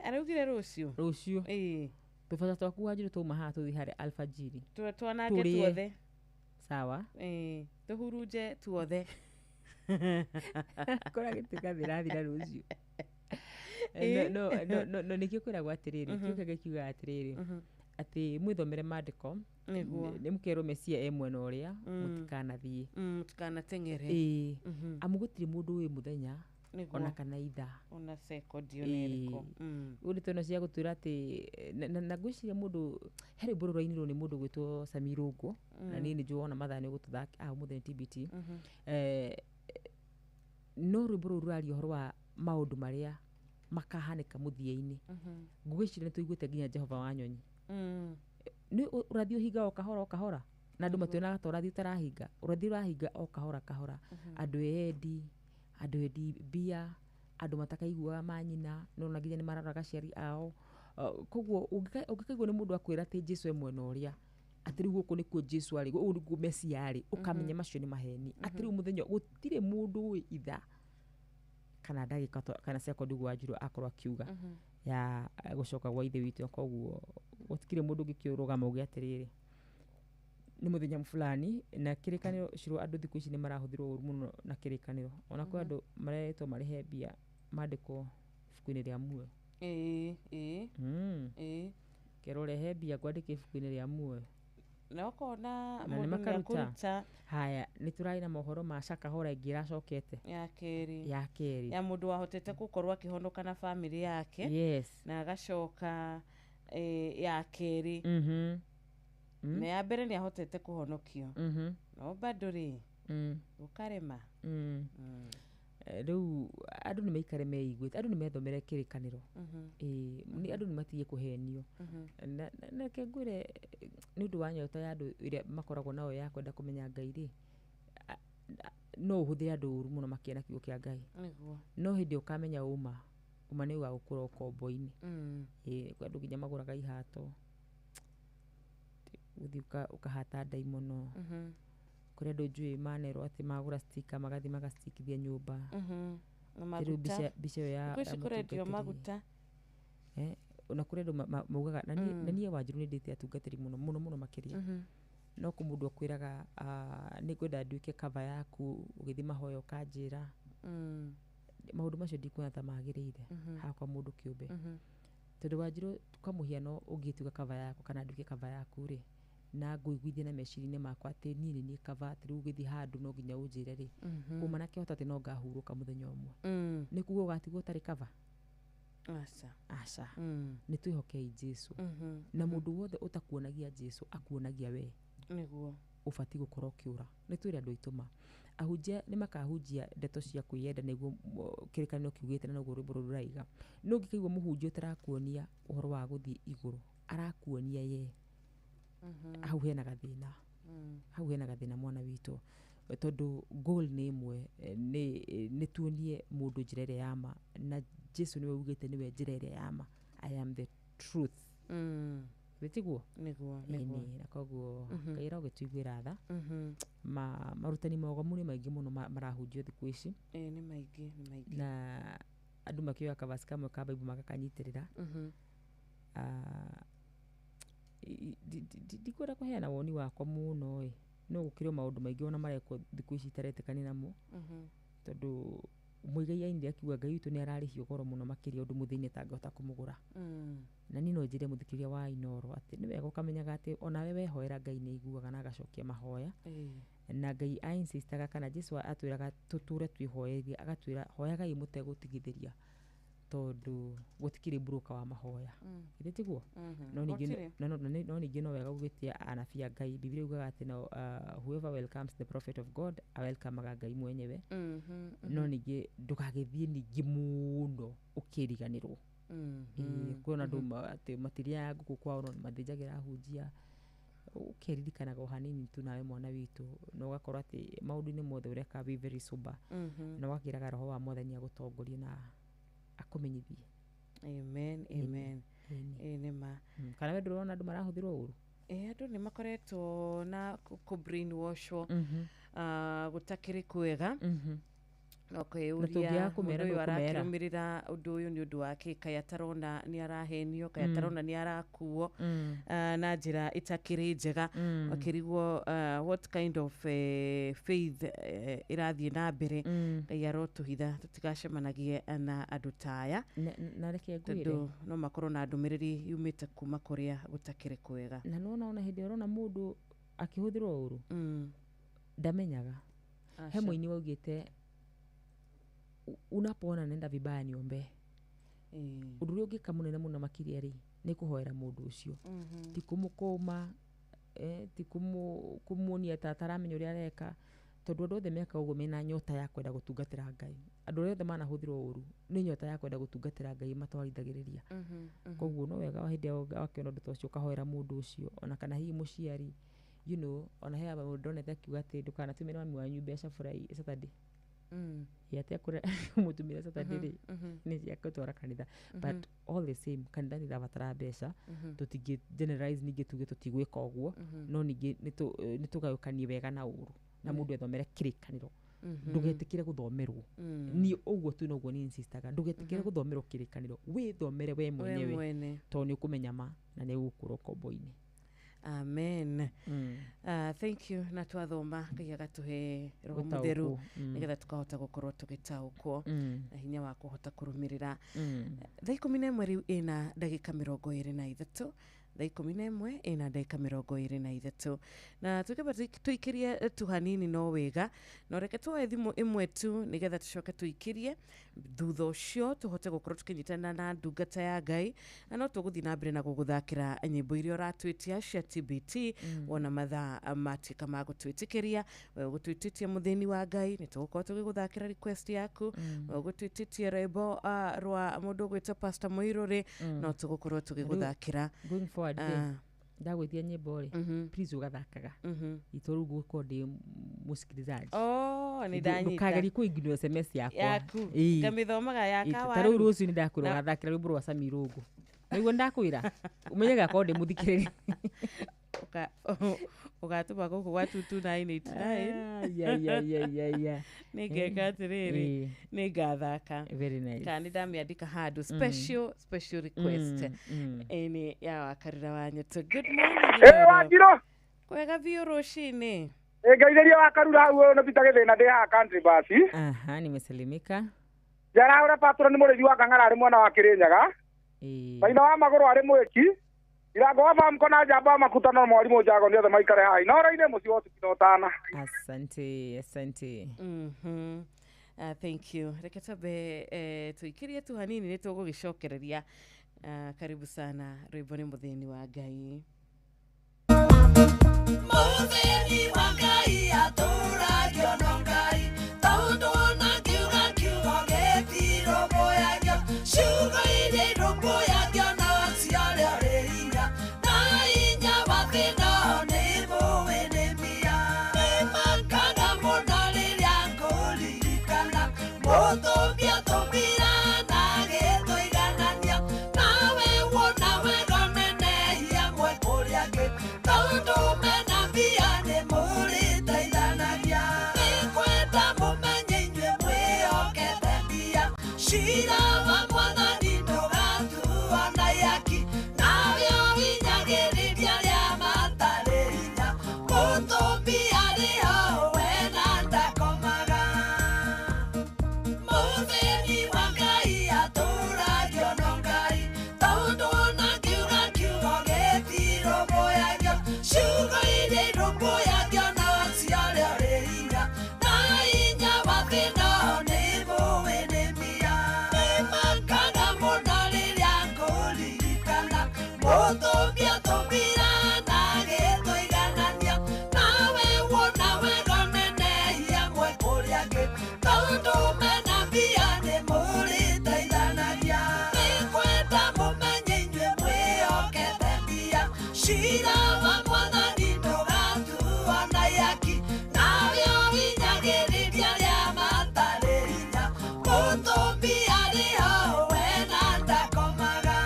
Araugire rũciũ? Rũciũ. Tũbata twaku Wanjirũ twauma haha tũthiĩ harĩa alfajiri. Twanange tuothe. Sawa. Tũhurunje tuothe. Kũrĩa gĩtuĩka thĩ ĩrathira rũciũ. No nĩkĩo kwĩragwo atĩrĩrĩ, kĩo kĩngĩ kiugaga atĩrĩrĩ, atĩ mwĩthomere maandĩko, nĩ mũkerwo Mesia e mwena ũrĩa, mũtikanathiĩ. Mũtikanateng'ere. Amu gũtirĩ mũndũ ũĩ mũthenya ona kana ithaa. Ona sekondi ona ĩrĩkũ. Rĩu ndeto ĩno cia gũtwĩra atĩ na ngwĩciria mũndũ he rwĩmbo rũrainirwo nĩ mũndũ ũgwĩtwo Sami Rũngũ, na niĩ nĩ njũĩ ona mathaa nĩ ũgũtũthaka ũmũthĩ nĩ TBT. No rwĩmbo rũu rũraria ũhoro wa maũndũ marĩa makahanĩka mũthia-inĩ. Ngwĩciria nĩ tũiguĩte nginya Jehova wa Nyonyi. Nĩ ũrathiĩ ũhinga o kahora o kahora, na andũ mationaga ta ũrathiĩ ũtarahinga, ũrathiĩ ũrahinga o kahora kahora. Andũ endi, andũ endi mbia, andũ matakaiguaga manyina, no ona nginya nĩ maroraga aciari ao. Koguo ũngĩkaigua nĩ mũndũ akwĩra atĩ Jesũ e mwena ũrĩa, atĩ rĩu gũkũ nĩkuo Jesũ arĩ, gũkũ nĩkuo Mesia arĩ, ũkamenya macio nĩ maheni. Atĩ rĩu mũthenya gũtirĩ mũndũ ũĩ ithaa kana ndagĩka kana sekondi ũguo Wanjirũ akorwo akiuga ya gũcoka gwa ithe witũ. Koguo Gũtikĩrĩ mũndũ ũngĩkĩrũgama uge atĩrĩrĩ, nĩ mũthenya fulani. Na kĩrĩkanĩro ciro, andũ thikũ ici nĩ marahũthĩrwo ũru mũno na kĩrĩkanĩro. Ona kwĩ andũ maretwo marĩhe mbia mandĩkwo ibuku-inĩ rĩa muoyo. Ĩĩ ĩĩ. Kerwo rehe mbia ngwandĩke ibuku-inĩ rĩa muoyo. Na ũkona Na nĩ mũndũ nĩ makaruta. akũruta. Haya, nĩ tũrarĩ na mohoro ma Shakahola ĩngĩ ĩracokete. Ya kerĩ. Ya kerĩ. Ya mũndũ wahotete gũkorwo akĩhonoka na bamĩrĩ yake. Na agacoka ya kerĩ. Na ya mbere nĩ ahotete kũhonokio, no bado rĩ, gũkarema. Rĩu andũ nĩ maikare meiguĩte, andũ nĩ methomere kĩrĩkanĩro. Ĩĩ, nĩ andũ nĩ matige kũhenio. Na reke ngwĩre, nĩ ũndũ wa nyota ya andũ ĩrĩa makoragwo nayo ya kwenda kũmenya Ngai rĩ, no ũhũthĩre andũ ũru mũno makĩria na kiugo kĩa Ngai. No hĩndĩ ũkamenya ũma, ũma nĩ ũgagũkũra ũkombo-inĩ. Ĩĩ, kwĩ andũ nginya magũraga ihato, gũthiĩ ũkahata ndaimono. Kũrĩ andũ njũĩ manerwo atĩ magũra stika magathiĩ magastikithia nyũmba. Na Rĩu maguta. mbica ĩyo ya Thikũ ici ya kũrendio mũtungatĩri. maguta. Ona kũrĩ andũ maugaga na niĩ na niĩ Wanjiru nĩ ndĩte atungatĩri mũno mũno mũno makĩria. No kũ mũndũ akwĩraga, nĩ ngwenda nduĩke cover yaku ũgĩthiĩ mahoya ũkanjĩra. Maũndũ macio ndikuona ta magĩrĩire hakwa mũndũ kĩũmbe. Tondũ Wanjiru, kwa mũhiano, ũngĩtuĩka cover yakwa kana nduĩke cover yaku rĩ, na ngũiguithie na meciria-inĩ makwa atĩ niĩ nĩ niĩ cover, atĩ rĩu ũgĩthiĩ handũ no nginya ũnjĩre rĩ, uma na kĩhoto atĩ no ngahurũka mũthenya ũmwe, nĩ kuga ũgatigwo ũtarĩ cover? Aca. Aca. Nĩ twĩhokei Jesu. Na mũndũ wothe ũtakuonagia Jesu akuonagia we, ũbatiĩ gũkorwo ũkĩũra. Nĩ twĩre andũ aitũ ma ahunjia nĩ makahunjia ndeto cia kwĩyenda nĩguo kĩrĩkanĩro kiugĩte na noguo rwĩmbo rũrũ rũraiga. No ũngĩkaigua mũhunjia ũtarakuonia ũhoro wa gũthiĩ igũrũ, arakuonia ye, hau hena gathĩna. Hau hena gathĩna, mwana witũ, tondũ goal nĩ ĩmwe, nĩ tuonie mũndũ njĩra ĩrĩa ya ma, na Jesu nĩwe ugĩte nĩwe njĩra ĩrĩa ya ma, "I am the truth." Gĩtiguo? Nĩguo. Ĩni. Nĩguo. Na koguo Ngai arogĩtuiguĩra tha. Marutani mogomu nĩ maingĩ mũno marahunjio thikũ ici. Ĩĩ, nĩ maingĩ, nĩ maingĩ. Na andũ makĩoya kavasi kamwe ka Bible magakanyitĩrĩra. Ah, ndikwenda kũheana woni wakwa mũno ĩ, no gũkĩrĩ o maũndũ maingĩ ona marekwo thikũ ici itaretĩkania namo, tondũ Mũigai ainire akiuga Ngai witũ nĩ ararĩhio goro mũno makĩria ũndũ mũthĩni atangĩhota kũmũgũra. Na niĩ no njĩre mũthikĩrĩria wa Inooro atĩ nĩ wega ũkamenyaga atĩ onawe wehoera Ngai nĩ aiguaga na agacokia mahoya. Na Ngai ainsistaga, kana Jesu atwĩraga tũtũre twĩhoerie, agatwĩra hoyagai mũtegũtigithĩria, tondũ gũtikĩrĩ broker wa mahoya. Githĩ tiguo? No ningĩ Gũtirĩ. no ningĩ no wega gũgĩtĩa anabii a Ngai. Bibilia yugaga atĩ no, whoever welcomes the prophet of God awelcamaga Ngai mwenyewe. No ningĩ ndũgagĩthiĩ ningĩ mũno ũkĩriganĩrwo. Ĩĩ, kwĩna andũ atĩ matirĩaga ngũkũ kwao no mathĩnjagĩra ahunjia. Ũkeririkanaga o hanini tu nawe, mwana witũ, na ũgakorwo atĩ maũndũ-inĩ mothe ũreka be very sober, na ũgakĩraga roho wa Mwathani agũtongorie na akũmenyithie. Amen, amen. Ĩĩ, nĩ ma. Kana we ndũrona andũ marahũthĩrwo ũru? Ĩĩ, andũ nĩ makoretwo na kũ brainwashwo, gũtakĩrĩ kwega. No Na kwĩyũria tũngĩaga kũmera, mũndũ ũyũ ndũkũmera. arakĩrũmĩrĩra ũndũ ũyũ nĩ ũndũ wa kĩ? Kaĩ atarona nĩ arahenio? Kaĩ atarona nĩ arakuo na njĩra ĩtakĩrĩ njega? Akĩrigwo what kind of faith ĩrathiĩ na mbere. Ngai arotũhitha tũtigacemanagie na andũ ta aya, Na reke ngwĩre, tondũ no makorwo na ndũmĩrĩri yumĩte kuma kũrĩa gũtakĩrĩ kwega. Na nĩwona ona hĩndĩ ĩrĩa ũrona mũndũ akĩhũthĩrwo ũru, ndamenyaga. He Aca. mũini waugĩte, "Unapoona nenda vibaya niombee." Ũndũ ũrĩa ũngĩka mũnene mũno makĩria rĩ, nĩ kũhoera mũndũ ũcio, ti kũmũkũma, ti kũmuonia ta ataramenya ũrĩa areka, tondũ andũ othe mekaga ũguo mena nyota ya kwenda gũtungatĩra Ngai. Andũ arĩa othe manahũthĩrwo ũru nĩ nyota ya kwenda gũtungatĩra Ngai matwarithagĩrĩria. Koguo no wega hĩndĩ ĩrĩa wakĩona ũndũ ta ũcio ũkahoera mũndũ ũcio, ona kana hihi mũciari, ona he mũndũ ndonete akiuga atĩ ndũkanatũmĩre mami wanyu mbeca Friday, Saturday. Ĩ, atĩ akũre mũtumĩre Saturday rĩ, nĩ cia gũtwara kanitha. But all the same, kanitha nĩ irabatara mbeca. Tũtingĩ generalize ningĩ tuge tũtigwĩka ũguo, no ningĩ nĩ tũgayũkanie wega na ũru, na mũndũ ethomere kĩrĩkanĩro. Ndũgetĩkĩre gũthomerwo. Niĩ ũguo tu noguo niĩ insistaga, ndũgetĩkĩre gũthomerwo kĩrĩkanĩro, wĩthomere we mwenyewe, mwene. Tondũ nĩ ũkũmenya ma na nĩ ũgũkũra ũkombo-inĩ. Amen. Thank you. Na twathoma, Ngai agatuhe Roho Gũtaũkwo. Mũtheru nĩgetha tukahota gũkorwo tũgĩtaũkwo na hinya wa kũhota kũrũmĩrĩra. Thaa 11 rĩu ĩna ndagĩka 23, thaa 11 ĩna ndagĩka 23, na tũkĩamba tũikĩrie tu hanini no wega, no reke tuoe thimũ ĩmwe tu nĩgetha tũcoke tũikĩrie, thutha ũcio tũhote gũkorwo tũkĩnyitana na ndungata ya Ngai, na no tũgũthiĩ na mbere na gũgũthakĩra nyĩmbo iria ũratwĩtia cia TBT. Wona mathaa matuĩka ma gũtwĩtĩkĩria, we ũgũtwĩtĩtie mũthĩni wa Ngai, nĩ tũgũkorwo tũgĩgũthakĩra request yaku. We ũgũtwĩtĩtie rwĩmbo rwa mũndũ ũgwĩtwo Pastor Mũirũrĩ, no tũgũkorwo tũgĩgũthakĩra. Going forward rĩ, ndagwĩtia nyĩmbo rĩ, please ũgathakaga itå rĩu ngũkorwo ndĩ mũsikilizaji. Oh, nĩ ndanyita. Ndũkagerie kũignore SMS yakwa. Yaku. Ĩĩ. Ngamĩthomaga ya Ĩĩ, ta kawaru. rĩu rũciũ nĩ ndakwĩra ũgathakĩra rwĩmbo rwa Sami Rũngũ, nĩguo ndakwĩra ũmenye gakorwo ndĩ mũthikĩrĩria. Ũgatũma gũkũ gwa 22989. Ya, ya, ya, ya, ya. Nĩ ngeka atĩrĩrĩ, nĩ ngathaka. Very nice. Kana nĩ ndamĩandĩka handũ, special special request. Ĩĩ, nĩ ya Wakarura wa Nyoto. Good morning. Ĩ Wanjirũ. Kwega biũ rũcinĩ. Ngeithĩria Wakarura hau, ũyũ nĩ Peter Gĩthĩna, ndĩ haha Country Bus. Aha, nimesalimika. Njarahũra patro nĩ mũrĩithi wa Kang'ara arĩ mwena wa Kĩrĩnyaga. Maina wa magũrũ arĩ mwĩki Irango wa Famco na njamba wa makuta no mwarimũ Njago nĩ othe maikare haha Inooro-inĩ, mũciĩ wa ũtugi na ũtana. Asante, asante. Thank you. Reke twambe tuikirie tu hanini, nĩ tũgũgĩcokereria. Karibu sana, rwĩmbo nĩ mũthĩni wa Ngai. Mũthĩni wa Ngai atũragio no Ngai, tondũ ona kiuga kiugo gĩtirũmbũyagio, ciugo iria irũmbũyagio no ciarĩa ũrĩ hinya, na hinya wa thĩna nĩ mũĩ nĩ mbia. Nĩmakaga mũno rĩrĩa ngũririkana mũtũmbi atũmbire na agĩtũiganania, nawe wona wega nenehia mwe kũrĩ angĩ, tondũ mena mbia nĩ mũrĩteithanagia. Nĩngwenda mũmenye inyuĩ mwĩhokete mbia, cira wa Mwathani ndũgatuo na ihaki, nawe ũhinyagĩrĩria arĩa matarĩ hinya, mũtũmbi arĩ ho we na ndakomaga. Mũthĩni wa Ngai atũragio no Ngai, tondũ ona kiuga kiugo gĩtirũmbũyagio, ciugo iria irũmbũyagio no ciarĩa ũrĩ hinya, na hinya wa thĩna nĩ mũĩ nĩ mbia. Nĩmakaga mũno rĩrĩa ngũririkana mũtũmbi atũmbire na agĩtũiganania, nawe wona wega nenehia mwe kũrĩ angĩ, tondũ mena mbia nĩ mũrĩteithanagia. Nĩngwenda mũmenye inyuĩ mwĩhokete mbia, cira wa Mwathani ndũgatuo na ihaki, nawe ũhinyagĩrĩria arĩa matarĩ hinya, mũtũmbi arĩ ho we na ndakomaga.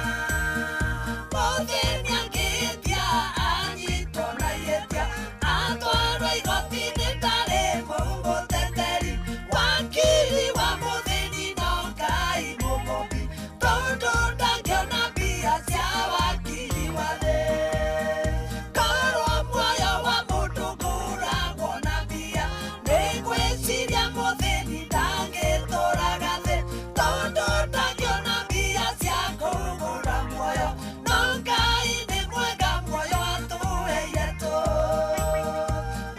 Mũthĩni angĩhĩtia anyitwo na ihĩtia, atwarwo igoti-inĩ ndarĩ mũmũteteri, wakiri wa mũthĩni no Ngai mũmũmbi, tondũ ndangĩona mbia cia wakiri wa thĩ. Korwo muoyo wa mũndũ ngũragwo na mbia, nĩngwĩciria mũthĩni ndangĩtũraga thĩ, tondũ ndangĩona mbia cia kũgũra muoyo, no Ngai nĩ mwega, muoyo atũheire tũ.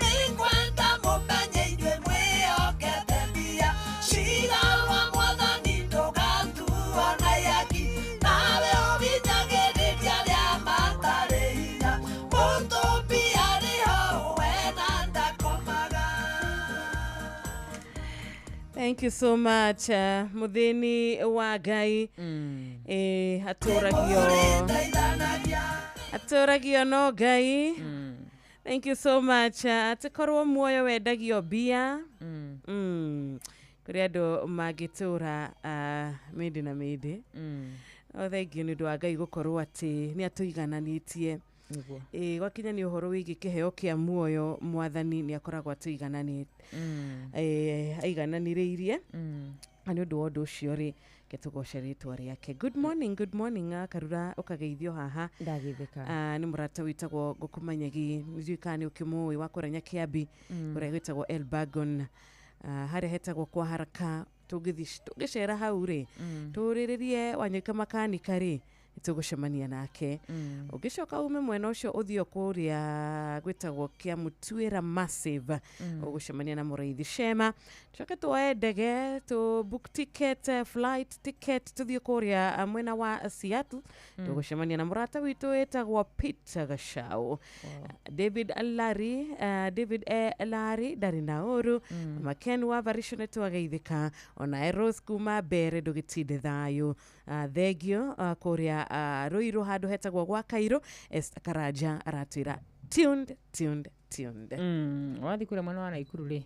Nĩngwenda mũmenye inyuĩ mwĩhokete mbia, cira wa Mwathani ndũgatuo na ihaki, nawe ũhinyagĩrĩria arĩa matarĩ hinya, mũtũmbi arĩ ho we na ndakomaga. Thank you so much, mũthĩni wa Ngai. Atũragio atũragio no Ngai. Thank you so much. Atĩ korwo muoyo wendagio mbia, kũrĩ andũ mangĩtũra mĩndĩ na mĩndĩ. No thengiũ nĩ ũndũ wa Ngai gũkorwo atĩ nĩ atũigananĩtie. Nĩguo. Ĩĩ, gwakinya nĩ ũhoro wĩgiĩ kĩheo kĩa muoyo mwathani nĩ akoragwo atũigananĩ aigananĩrĩirie. Na nĩ ũndũ wa ũndũ ũcio rĩ, reke tũgoce rĩtwa rĩake. Good morning, good morning, Karura ũkageithio haha. Ndageithĩka. Nĩ mũrata wĩtagwo Ngũkũmanyagi, ndiũĩ kana nĩ ũkĩmũĩ, wa kũrĩa Nyakĩambi, kũrĩa gwĩtagwo Elbagon. Harĩa hetagwo kwa haraka, tũngĩthiĩ tũngĩcera hau rĩ, tũrĩrĩrie Wanyoike makanika rĩ, nĩtũgũcemania nake. Ũngĩcoka ume mwena ũcio ũthiĩ o kũrĩa gwĩtagwo Kĩamũtuĩra Massive, ũgũcemania na Mũraithi Shema. Tũcoke tuoe ndege, tũ book ticket, flight ticket, tũthiĩ kũrĩa mwena wa Seattle, tũgũcemania na mũrata witũ wĩtagwo Peter Gachau. David Larry, David E. Larry ndarĩ na ũru. Mama Ken wa Varisho nĩtwageithĩka, ona Eros kuma Mbere ndũgĩtinde thayũ. Thengio kũrĩa Ruiru handũ hetagwo gwa Kairũ. Esther Karanja aratwĩra tuned, tuned, tuned. Wathiĩ kũrĩa mwena wa Naikuru rĩ,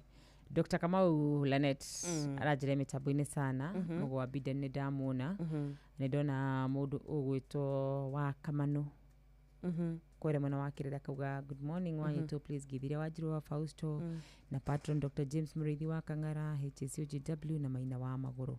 Dr. Kamau Lanet aranjĩra mĩtambo-inĩ sana. Mũgwa Biden nĩ ndamuona. Nĩ ndona mũndũ ũgwĩtwo wa Kamano kwere mwena wa Kĩrĩra akauga good morning Wanyitũ, please githire Wanjiru wa Fausto na patron Dr. James Mũrĩithi wa Kang'ara HSUGW na Maina wa Magũrũ.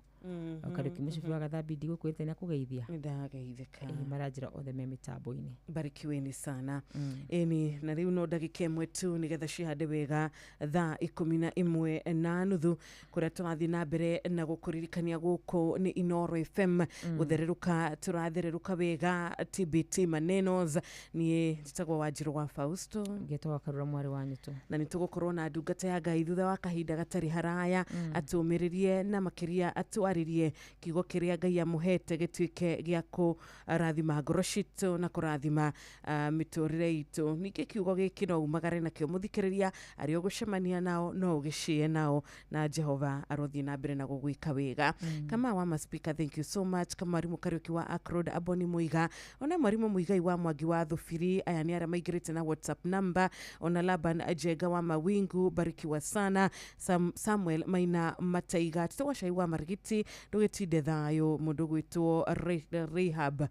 Kariũki Mũcibi wa Gathambi ndigũkwĩrĩte nĩ akũgeithia. Nĩndageithĩka. Ĩĩ, maranjĩra othe me mĩtambo-inĩ. Barikiweni sana. Ĩni, na rĩu no ndagĩka ĩmwe tu nĩgetha cihande wega thaa 11:30, kũrĩa tũrathiĩ na mbere na gũkũririkania gũkũ nĩ Inoro FM. Gũthererũka tũrathererũka wega TBT manenos. Niĩ njĩtagwo Wanjirũ wa Fausto. Ngetagwo Karura mwarĩ wa Nyũtũ. Na nĩ tũgũkorwo na ndungata ya Ngai thutha wa kahinda gatarĩ haraya, atũmĩrĩrie na makĩria atwarĩrie kiugo kĩrĩa Ngai amũhete gĩtuĩke gĩa kũrathima ngoro citũ na kũrathima mĩtũrĩre itũ. Ningĩ kiugo gĩkĩ no umagare nakĩo mũthikĩrĩria, arĩa ũgũcemania nao no ũgĩcie nao, na Jehova arothiĩ na mbere na gũgwĩka wega. Kama wa maspika, thank you so much. Kama mwarimũ Kariũki wa Akrod, Aboni Muiga, ona mwarimũ Muigai wa Mwangi wa Thubiri, aya nĩ arĩa maingĩrĩte na WhatsApp number, ona Laban Jenga wa Mawingu, barikiwa sana. Samuel Maina Mataiga, Tito wa Cai wa Marigiti, ndũgĩtinde thayũ. Mũndũ gwĩtwo Rahab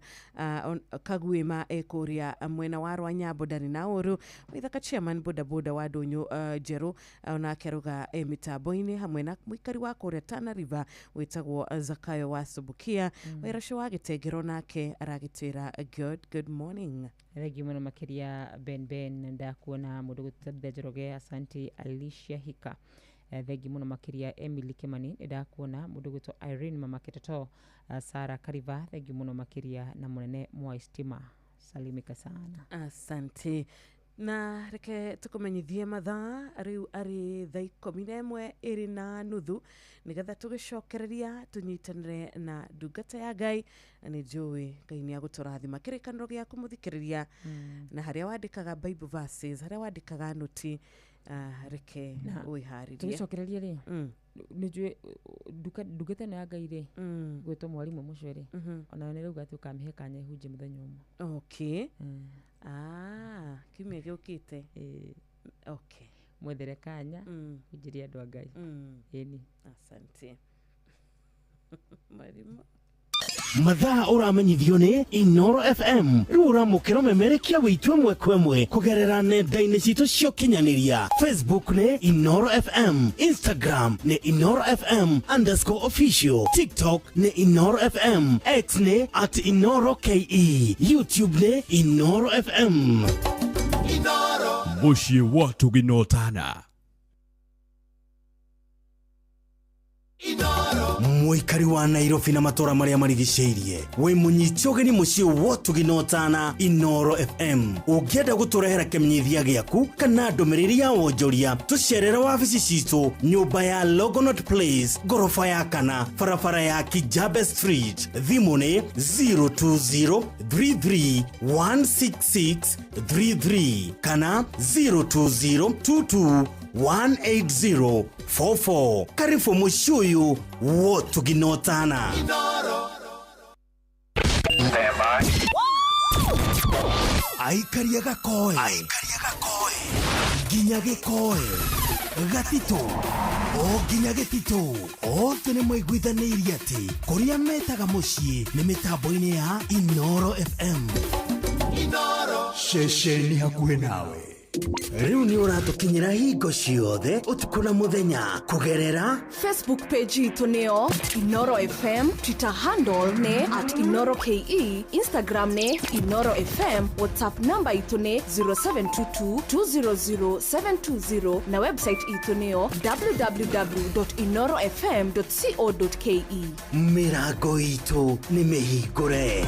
Kaguĩma ekũrĩa mwena wa Rwanyambo ndarĩ na ũru. Waithaka chairman bodaboda wa Ndũnyũ Njerũ, onake arauga mĩtambo-inĩ hamwe na mũikari wa kũrĩa Tana River wĩtagwo Zakayo wa Subukia. Wairacio wa Gĩtengero nake aragĩtwĩra good, good morning. Thengiũ mũno makĩria Ben Ben, ndakuona mũndũ gwĩtwo Njoroge, asante Alicia Hika. Thengiũ mũno makĩria Emily Kimani, nĩ ndakuona mũndũ gwĩtwo Irene Mama Kitoto, Sarah Kariva, thengiũ mũno makĩria na mũnene Mwai Stima, salimika sana. Asante. Na reke tũkũmenyithie mathaa rĩu arĩ thaa 11:30, nĩgetha tũgĩcokereria tũnyitanĩre na ndungata ya Ngai, na nĩ njũĩ Ngai nĩ agũtũrathima. Kĩrĩkanĩro gĩaku mũthikĩrĩria, na harĩa wandĩkaga Bible verses, harĩa wandĩkaga noti, reke Na wĩharĩrie. Tũgĩcokereria rĩ, nĩ njũĩ ndungata ĩno ya Ngai rĩ, gwĩtwo mwarimũ mũcio rĩ, onayo nĩ rauga atĩ ũkamĩhe kanya ĩhunjie mũthenya ũmwe. Okay. Kiumia gĩũkĩte. Okay. Mwethere kanya, hunjĩrie andũ a Ngai. Ĩni. Asante. Mwarimũ. Mathaa ũramenyithio nĩ Inoro FM. Rĩu ũramũkĩra ũmemerekia wĩitũ ĩmwe kwa ĩmwe kũgerera nenda-inĩ citũ cia ũkinyanĩria. Facebook nĩ Inoro FM, Instagram nĩ Inoro FM underscore official, TikTok nĩ Inoro FM, X nĩ at Inoro KE, YouTube nĩ Inoro FM. Inoro. Mũciĩ wa Tũginotana. Mũikari wa Nairobi na matũra marĩa marigicĩirie, wĩ mũnyite ũgeni mũciĩ wa Tũginotana Inoro FM. Ũngĩenda gũtũrehera kĩmenyithia gĩaku kana ndũmĩrĩri ya wonjoria, tũcerere wabici citũ nyũmba ya Longonot Place, ngoroba ya 4, barabara ya Kijabe Street. Thimũ nĩ zero two zero three three one six six three three kana zero two zero two two one eight zero four four. Karibu mũciĩ ũyũ wa Tũginotana. Aikaria gakoe. Nginya gĩkoe. Gatitũ. O nginya gĩtitũ. Othe nĩ maiguithanĩirie atĩ kũrĩa metaga mũciĩ nĩ mĩtambo-inĩ ya Inoro FM. Inoro. Ceceni hakuhĩ nawe. Rĩu nĩ ũratũkinyĩra hingo ciothe ũtukũ na mũthenya kũgerera Facebook page itũ nĩyo Inoro FM, Twitter handle nĩ @InoroKE, Instagram nĩ Inoro FM, WhatsApp namba itũ nĩ 0722 200 720 na website itũ nĩyo www.inorofm.co.ke. Mĩrango itũ nĩ mĩhingũre.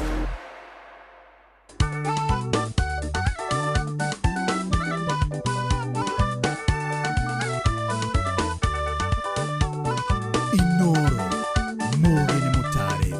Inoro mũgĩ nĩ mũtare.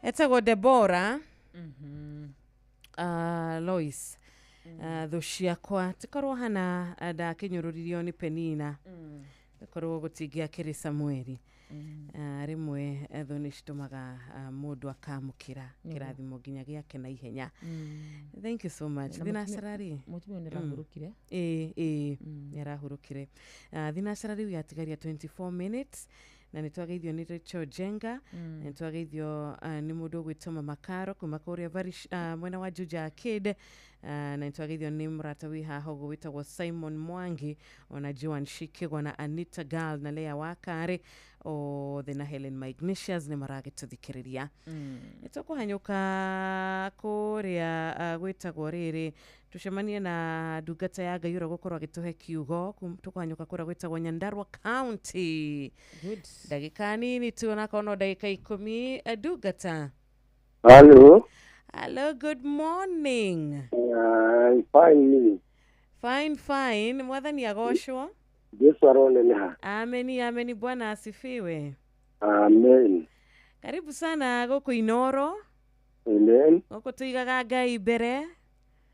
Etagwo Debora Lois. Thũ ciakwa tikorwo hana ndakinyũrũririo nĩ Penina, korwo gũtingĩakĩrĩ Samueli. Rĩmwe thũ nĩ citũmaga mũndũ akamũkĩra kĩrathimo nginya gĩake na ihenya. Thank you so much. Na Thinacara rĩ mũtumia ũyũ nĩarahurũkire? Ĩĩ, ĩĩ, nĩarahurũkire. Thinacara rĩu yatigaria 24 minutes na nĩ twageithio nĩ Rachel Jenga, na nĩ twageithio nĩ mũndũ ũgwĩtwo Mama Caro kuma kũrĩa mwena wa Juja Arcade, na nĩ twageithio nĩ mũrata wĩ haha ũguo wĩtagwo Simon Mwangi, ona Joan Shikigwa na Anita Gal na Lea Wakare othe na Helen Magnesius nĩ maragĩtũthikĩrĩria. Nĩ tũkũhanyũka kũrĩa gwĩtagwo rĩrĩ tucemanie na ndungata ya Ngai ũrĩa ũgũkorwo agĩtũhe kiugo. Tũkũhanyũka kũrĩa gwĩtagwo Nyandarua County. Ndagĩka nini tu, onakorwo no ndagĩka 10. Ndungata. Hello. Hello, good morning. Fine. Fine, fine. Mwathani agocwo. Yesu aroneneha. Ameni, ameni. Bwana asifiwe. Amen. Karibu sana gũkũ Inoro. Amen. Gũkũ tũigaga Ngai mbere.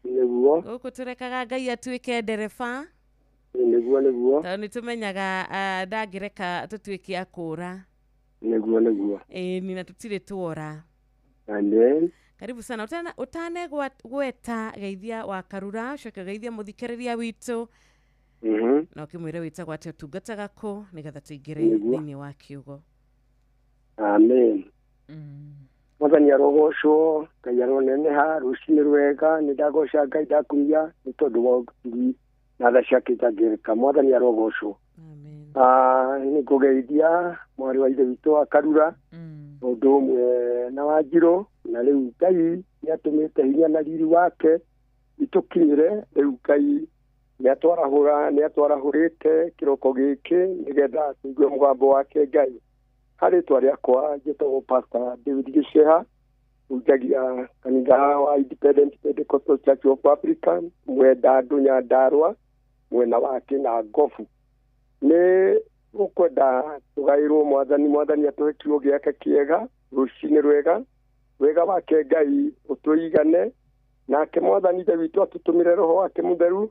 Nĩguo. Gũkũ tũrekaga Ngai atuĩke ndereba. Nĩguo, nĩguo. Tondũ nĩ tũmenyaga ndangĩreka tũtuĩke a kũũra. Nĩguo, nĩguo. Ĩni na tũtirĩ tuora. Amen. Karibu sana. Utane gweta geithia wa Karura, ucoke geithia muthikiriria witũ. Na ũkĩmwĩre wĩtagwo atĩa, ũtungataga kũ, nĩgetha tũingĩre Nĩguo. thĩinĩ wa kiugo. Amen. Mwathani arogocwo, Ngai aroneneha. Rũcinĩ rwega. Nĩ ndagoca Ngai, ndakumia nĩ tondũ wa ũtugi na tha ciake itangĩrĩka. Mwathani arogocwo. Nĩ ngũgeithia mwarĩ wa ithe witũ wa Karura, ũndũ ũmwe na Wanjirũ. Na rĩu Ngai nĩ atũmĩte hinya na riri wake itũkinyĩre. Rĩu Ngai nĩ atwarahũra, nĩ atwarahũrĩte kĩroko gĩkĩ nĩgetha tũigue mũgambo wake. Ngai harĩ rĩtwa rĩakwa njĩtagwo Pastor David Gĩceha, hunjagia kanitha wa Independent Pentecostal Church of Africa, Mwendandũ, Nyandarũa, mwena wa Kĩnangobu. Nĩ gũkwenda tũgaĩrwo Mwathani. Mwathani atũhe kiugo gĩake kĩega rũcinĩ rwega. Wega wake Ngai ũtũigane, nake Mwathani Ithe witũ atũtũmĩre Roho wake Mũtheru,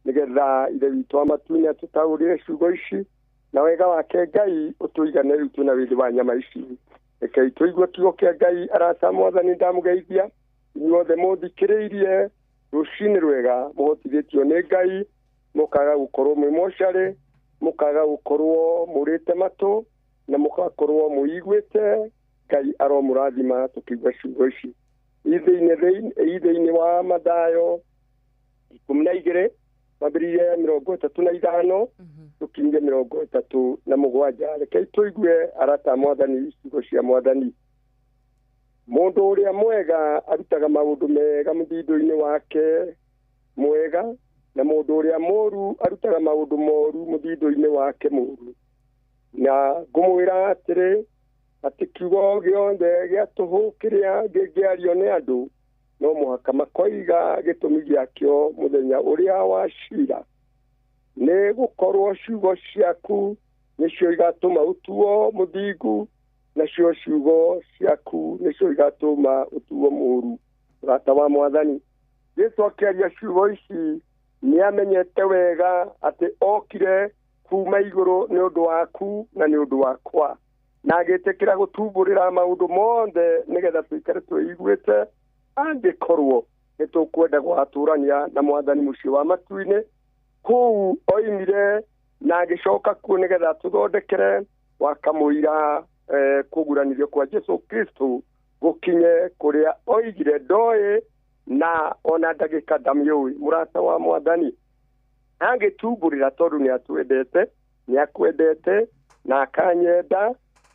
nĩgetha Ithe witũ wa matu-inĩ atũtaũrĩre ciugo ici, na wega wake Ngai ũtũigane. Rĩu twĩna wĩthĩ wa nyama ici, rekei tũigue kiugo kĩa Ngai. Arata, Mwathani ndamũgeithia inyuothe mũthikĩrĩirie rũcinĩ rwega, mũhotithĩtio nĩ Ngai, mũkaga gũkorwo mwĩ mocarĩ, mũkaga gũkorwo mũrĩte matũ, na mũgakorwo mũiguĩte. Ngai aromũrathima tũkĩigua ciugo ici ithĩinĩ wa Mathayo 12, twambĩrĩirie 35 tũkinyire 37. Rekei tũigue, arata a Mwathani, ciugo cia Mwathani. Mũndũ ũrĩa mwega arutaga maũndũ mega mũthithũ-inĩ wake mwega, na mũndũ ũrĩa mũru arutaga maũndũ moru mũthithũ-inĩ wake mũru. Na ngũmwĩra atĩrĩ, atĩ kiugo gĩothe gĩa tũhũ kĩrĩa kĩngĩario nĩ andũ, no mũhaka makoiga gĩtũmi gĩakĩo mũthenya ũrĩa wa cira, nĩ gũkorwo ciugo ciaku nĩcio igatũma ũtuo mũthingu, nacio ciugo ciaku nĩcio igatũma ũtuo mũru. Mũrata wa Mwathani, Jesu akĩaria ciugo ici nĩ amenyete wega atĩ okire kuma igũrũ nĩ ũndũ waku na nĩ ũndũ wakwa, na agĩtĩkĩra gũtumbũrĩra maũndũ mothe nĩgetha tũikare twĩiguĩte, angĩkorwo nĩ tũkwenda gũgatũrania na Mwathani mũciĩ wa matu-inĩ. Kũu oimire na agĩcoka kuo nĩgetha tũthondekere wakamũira kũguranĩrio kwa Jesu Kristo gũkinye kũrĩa oigire ndoĩ na ona ndagĩka ndamĩũĩ. Mũrata wa Mwathani, angĩtumbũrĩra tondũ nĩ atwendete, nĩ akwendete na akanyenda,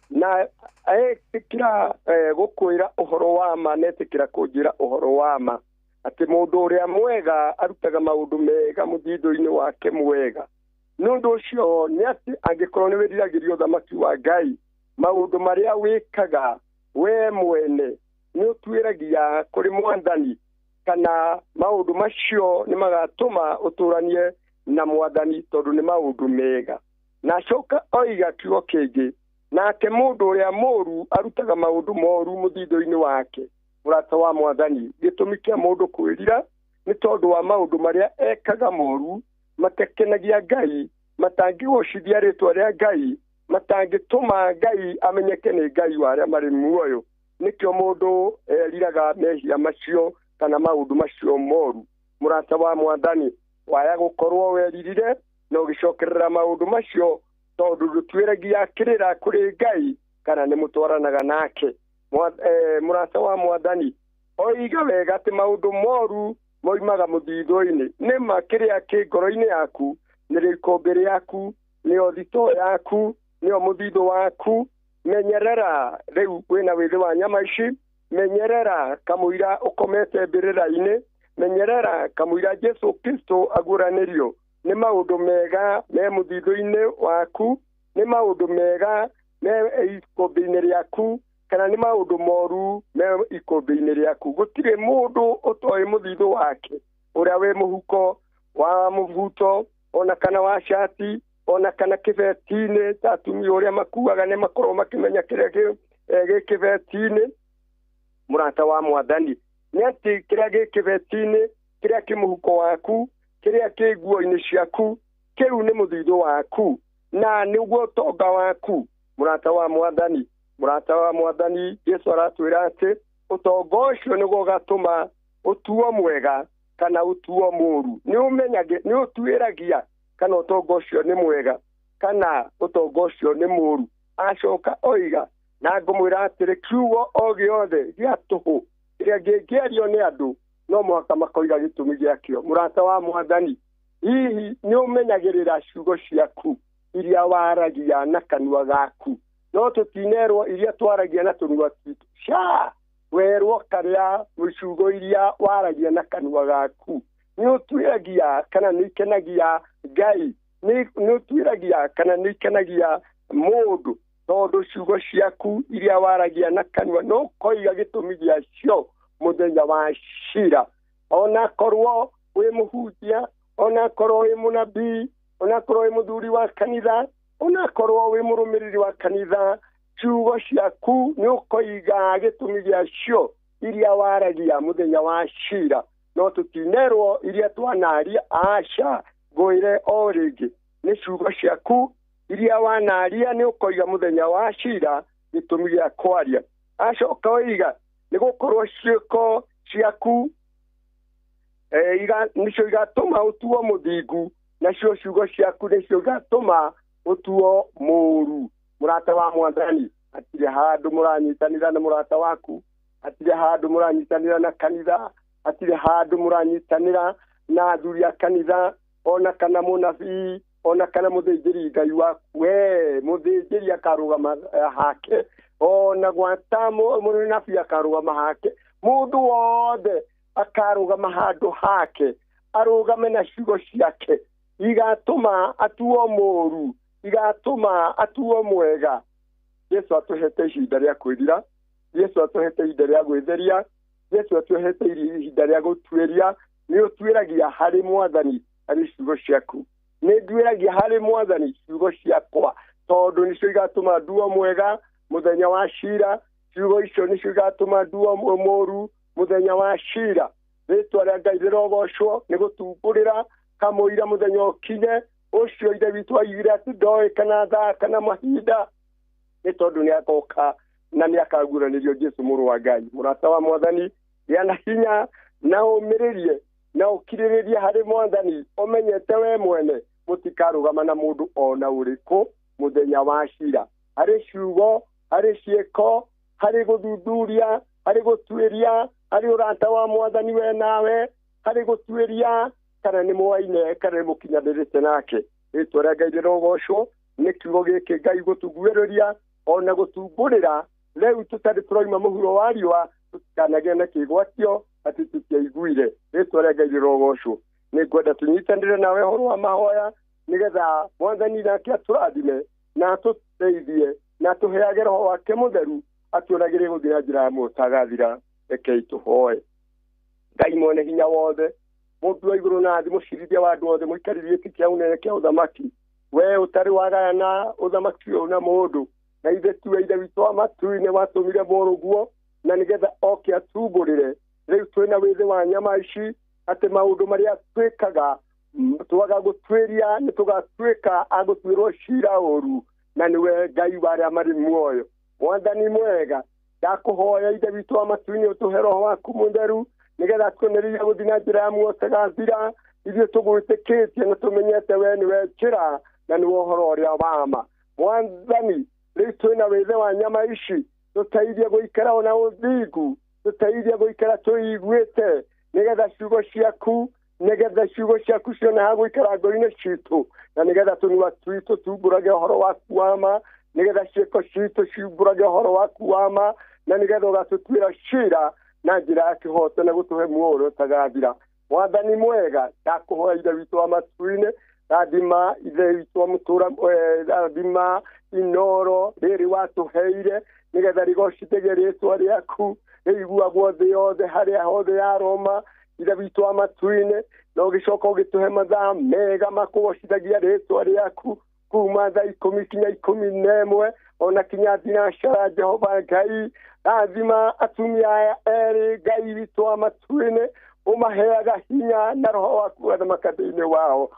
na etĩkĩra gũkwĩra ũhoro wa ma, na etĩkĩra kũnjĩra ũhoro wa ma atĩ mũndũ ũrĩa mwega arutaga maũndũ mega mũthithũ-inĩ wake mwega. Nĩ ũndũ ũcio nĩ atĩ angĩkorwo nĩ wĩriragĩria ũthamaki wa Ngai, maũndũ marĩa wĩkaga we mwene nĩ ũtuĩragia kũrĩ Mwathani, kana maũndũ macio nĩ magatũma ũtũranie na Mwathani, tondũ nĩ maũndũ mega. Na acoka oiga kiugo kĩngĩ, nake mũndũ ũrĩa mũru arutaga maũndũ moru mũthithũ-inĩ wake. Mũrata wa Mwathani, gĩtũmi kĩa mũndũ kwĩrira nĩ tondũ wa maũndũ marĩa ekaga moru, matekenagia Ngai, matangĩgocithia rĩtwa rĩa Ngai, matangĩtũma Ngai amenyeke nĩ Ngai wa arĩa marĩ muoyo. Nĩkĩo mũndũ eriraga mehia macio kana maũndũ macio moru. Mũrata wa Mwathani, waya gũkorwo weririre na ũgĩcokerera maũndũ macio, tondũ ndũtuĩragia kĩrĩra kũrĩ Ngai kana nĩ mũtwaranaga nake. Mũrata wa Mwathani, oiga wega atĩ maũndũ moru moimaga mũthithũ-inĩ. Nĩma kĩrĩa kĩ ngoro-inĩ yaku nĩrĩo ikũmbĩ rĩaku, nĩyo thitoo yaku, nĩyo mũthithũ waku. Menyerera rĩu wĩna wĩthĩ wa nyama ici, menyerera kamũira ũkomete mbĩrĩra-inĩ, menyerera kamũira Jesu Kristo aguũranĩrio. Nĩ maũndũ mega me mũthithũ-inĩ waku, nĩ maũndũ mega me ikũmbĩ-inĩ rĩaku, kana nĩ maũndũ moru me ikũmbĩ-inĩ rĩaku. Gũtirĩ mũndũ ũtoĩ mũthithũ wake ũrĩa wĩ mũhuko wa mũbuto, ona kana wa cati, ona kana kĩbeti-inĩ. Ta atumia ũrĩa makuaga nĩ makorwo makĩmenya kĩrĩa gĩ kĩbeti-inĩ. Mũrata wa Mwathani, nĩ atĩ kĩrĩa gĩ kĩbeti-inĩ, kĩrĩa kĩ mũhuko waku, kĩrĩa kĩ nguo-inĩ ciaku, kĩu nĩ mũthithũ waku na nĩguo ũtonga waku. Mũrata wa Mwathani, mũrata wa Mwathani, Jesu aratwĩra atĩ ũtonga ũcio nĩguo ũgatũma ũtuo mwega kana ũtuo mũru. Nĩ ũtuĩragia Kana ũtonga ũcio nĩ mwega kana ũtonga ũcio nĩ mũũru. Acoka oiga na ngũmwĩra atĩrĩ, kiugo o gĩothe gĩa tũhũ kĩrĩa kĩngĩario nĩ andũ no mũhaka makoiga gĩtũmi gĩakĩo. Mũrata wa Mwathani, hihi nĩ ũmenyagĩrĩra ciugo ciaku iria waragia na kanua gaku? No tũtinerwo iria twaragia na tũnua twitũ. Ca werwo karĩa ciugo iria waragia na kanua gaku nĩ ũtuĩragia kana nĩ ikenagia Ngai, nĩ ũtuĩragia kana nĩ ikenagia mũndũ, tondũ ciugo ciaku iria waragia na kanua no ũkoiga gĩtũmi gĩacio mũthenya wa cira. Ona korwo wĩ mũhunjia, ona korwo wĩ mũnabii, ona korwo wĩ mũthuri wa kanitha, ona korwo wĩ mũrũmĩrĩri wa kanitha, ciugo ciaku nĩ ũkoiga gĩtũmi gĩacio iria waragia mũthenya wa cira. No tũtinerwo iria twanaria, aca ngwĩre o rĩngĩ, nĩ ciugo ciaku iria wanaria nĩ ũkoiga mũthenya wa cira gĩtũmi gĩa kwaria. Acoka oiga nĩ gũkorwo ciĩko ciaku nĩcio igatũma ũtuo mũthingu, nacio ciugo ciaku nĩcio igatũma ũtuo mũũru. Mũrata wa Mwathani, hatirĩ handũ mũranyitanĩra na mũrata waku, hatirĩ handũ mũranyitanĩra na kanitha, hatirĩ handũ mũranyitanĩra na athuri a kanitha, ona kana mũnabii, ona kana mũthĩnjĩri Ngai waku. We mũthĩnjĩri akarũgama hake, ona gwata mũnabii akarũgama hake, mũndũ wothe akarũgama handũ hake, arũgame na ciugo ciake igatũma atuo mũũru, igatũma atuo mwega. Yesu atũhete ihinda rĩa kwĩrira, Yesu atũhete ihinda rĩa gwĩtheria, Yesu atũhete ihinda rĩa gũtuĩria. Nĩ ũtuĩragia harĩ Mwathani harĩ ciugo ciaku, nĩ nduĩragia harĩ Mwathani ciugo ciakwa, tondũ nĩcio igatũma nduo mwega mũthenya wa cira. Ciugo icio nĩcio igatũma nduo mũũru mũthenya wa cira. Rĩtwa rĩa Ngai rĩrogocwo nĩ gũtumbũrĩra kamũira mũthenya ũkinye ũcio Ithe witũ aigire atĩ ndoĩ kana thaa kana mahinda, nĩ tondũ nĩ agoka na nĩ akaguũranĩrio Jesũ mũrũ wa Ngai. Mũrata wa Mwathani, gĩa na hinya na ũmĩrĩrie na ũkirĩrĩrie harĩ Mwathani, ũmenyete we mwene mũtikarũgama na mũndũ ona ũrĩkũ mũthenya wa cira. Harĩ ciugo, harĩ ciĩko, harĩ gũthuthuria, harĩ gũtuĩria, harĩ ũrata wa Mwathani we nawe, harĩ gũtuĩria kana nĩ mwaine kana nĩ mũkinyanĩrĩte nake. Rĩtwa rĩa Ngai rĩrogocwo nĩ kiugo gĩkĩ Ngai gũtuguĩrĩria ona gũtumbũrĩra. Rĩu tũtarĩ tũroima mũhuro wa riũa, tũtikanagĩe na kĩgwatio atĩ tũtiaiguire. Rĩtwa rĩa Ngai rĩrogocwo. Nĩ ngwenda tũnyitanĩre nawe ũhoro wa mahoya nĩgetha Mwathani nake atũrathime na atũteithie na atũheage Roho wake mũtheru atuonagĩre gũthiĩ na njĩra ya mũtagathira. Rekei tũhoe. Ngai mwene hinya wothe, mũmbi wa igũrũ na thĩ, mũcirithia wa andũ othe, mũikarĩri gĩtĩ kĩa ũnene kĩa ũthamaki, we ũtarĩ wagayana ũthamaki ũyũ na mũndũ, na ithe tiwe Ithe witũ wa matu-inĩ watũmire mũrũguo na nĩgetha oke atumbũrĩre. Rĩu twĩna wĩthĩ wa nyama ici atĩ maũndũ marĩa twĩkaga twaga gũtuĩria nĩ tũgatuĩka a gũtuĩrwo cira ũru, na nĩwe Ngai wa arĩa marĩ muoyo. Mwathani mwega, ndakũhoya Ithe witũ wa matu-inĩ ũtũhe Roho waku mũtheru nĩgetha tuonererie gũthiĩ na njĩra ya muoyo ũtagathira. Ithuĩ tũgwĩtĩkĩtie na tũmenyete we nĩwe njĩra na nĩwe ũhoro ũrĩa wa ma. Mwathani, rĩu twĩna wĩthĩ wa nyama ici, tũteithie gũikara ona ũthingu, tũteithie gũikara tũiguĩte, nĩgetha ciugo ciaku, nĩgetha ciugo ciaku cione ha gũikara ngoro-inĩ citũ, na nĩgetha tũnua twitũ tumbũrage ũhoro waku wa ma, nĩgetha ciĩko citũ ciumbũrage ũhoro waku wa ma, na nĩgetha ũgatũtuĩra cira na njĩra ya kĩhooto na gũtũhe muoyo ũrĩa ũtagathira. Mwathani mwega, ndakũhoya Ithe witũ wa matu-inĩ, rathima Ithe witũ wa mũtũra, rathima Inoro rĩrĩ watũheire nĩgetha rĩgocithagie rĩtwa rĩaku rĩiguagwo thĩ yothe harĩa hothe ya Roma. Ithe witũ wa matu-inĩ, na ũgĩcoka ũgĩtũhe mathaa mega ma kũgocithagia rĩtwa rĩaku kuma thaa 10 kinya 11 ona kinya thinacara. Jehova Ngai, rathima atumia aya erĩ Ngai witũ wa matu-inĩ, ũmaheaga hinya na Roho waku athamaka thĩinĩ wao,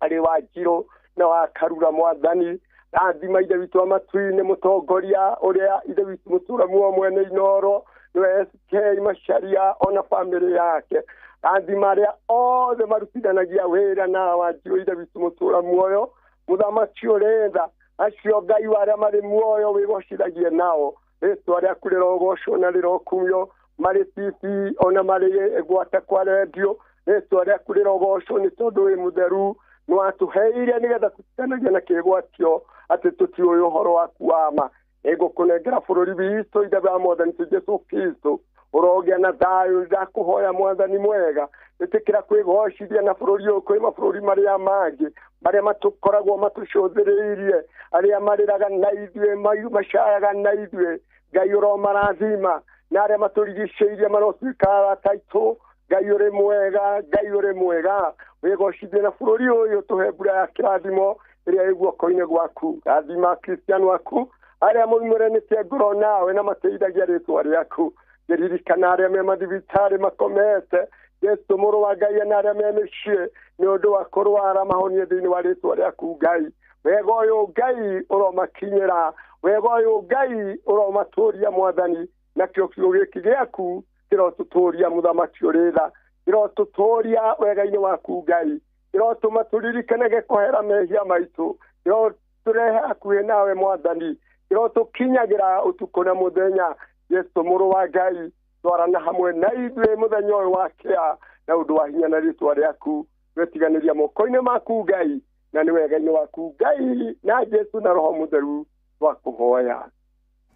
arĩ wa Njirũ na wa Karura. Mwathani, rathima Ithe witũ wa matu-inĩ mũtongoria ũrĩa Ithe witũ mũtũra muo mwene Inoro, nĩwe SK Macharia ona bamĩrĩ yake. Rathima arĩa othe marutithanagia wĩra na Wanjirũ ithe witũ mũtũra muoyo, mũthamaki ũrĩ tha, acio Ngai wa arĩa marĩ muoyo wĩgocithagie nao. Rĩtwa rĩaku rĩrogocwo na rĩrokumio marĩ TV ona marĩ gwata kwa rendio. Rĩtwa rĩaku rĩrogocwo nĩ tondũ wĩ mũtheru, nĩwatũheire nĩgetha tũtikanagie na kĩgwatio atĩ tũtiũĩ ũhoro waku wa ma. Nĩngũkũnengera bũrũri witũ ithe wa Mwathani Jesũ Kristo, ũrogĩa na thayũ. Ndakũhoya Mwathani mwega, ĩtĩkĩra kwĩgocithia na bũrũri ũyũ kwĩ mabũrũri marĩa mangĩ marĩa matũkoragwo matũcũthĩrĩirie, arĩa marĩraga na ithuĩ, macayaga na ithuĩ. Ngai ũromarathima, na arĩa matũrigicĩirie marotuĩka arata aitũ. Ngai ũrĩ mwega, Ngai ũrĩ mwega, wĩgocithie na bũrũri ũyũ, tũhe mbura ya kĩrathimo ĩrĩa ĩ guoko-inĩ gwaku. Rathima Kristiano aku arĩa moimũranĩtie ngoro nawe na mateithagia rĩtwa rĩaku. Ngĩririkana arĩa me mathibitarĩ makomete, Jesũ mũrũ wa Ngai, na arĩa me mĩciĩ nĩ ũndũ wa kũrwara, mahonie thĩinĩ wa rĩtwa rĩaku Ngai. Wega ũyũ Ngai ũromakinyĩra, wega ũyũ Ngai ũromatũria Mwathani, nakĩo kiugo gĩkĩ gĩaku kĩrotũtũria mũthamaki ũrĩ tha, kĩrotũtũria wega-inĩ waku Ngai, kĩrotũma tũririkanage kũhera mehia maitũ, kĩrotũrehe hakuhĩ nawe Mwathani, kĩrotũkinyagĩra ũtukũ na mũthenya. Jesũ mũrũ wa Ngai, twarana hamwe na ithuĩ mũthenya ũyũ wa kĩa na ũndũ wa hinya na rĩtwa rĩaku. Twetiganĩria moko-inĩ maku Ngai, na nĩ wega-inĩ waku Ngai, na Jesũ na Roho Mũtheru twakũhoya.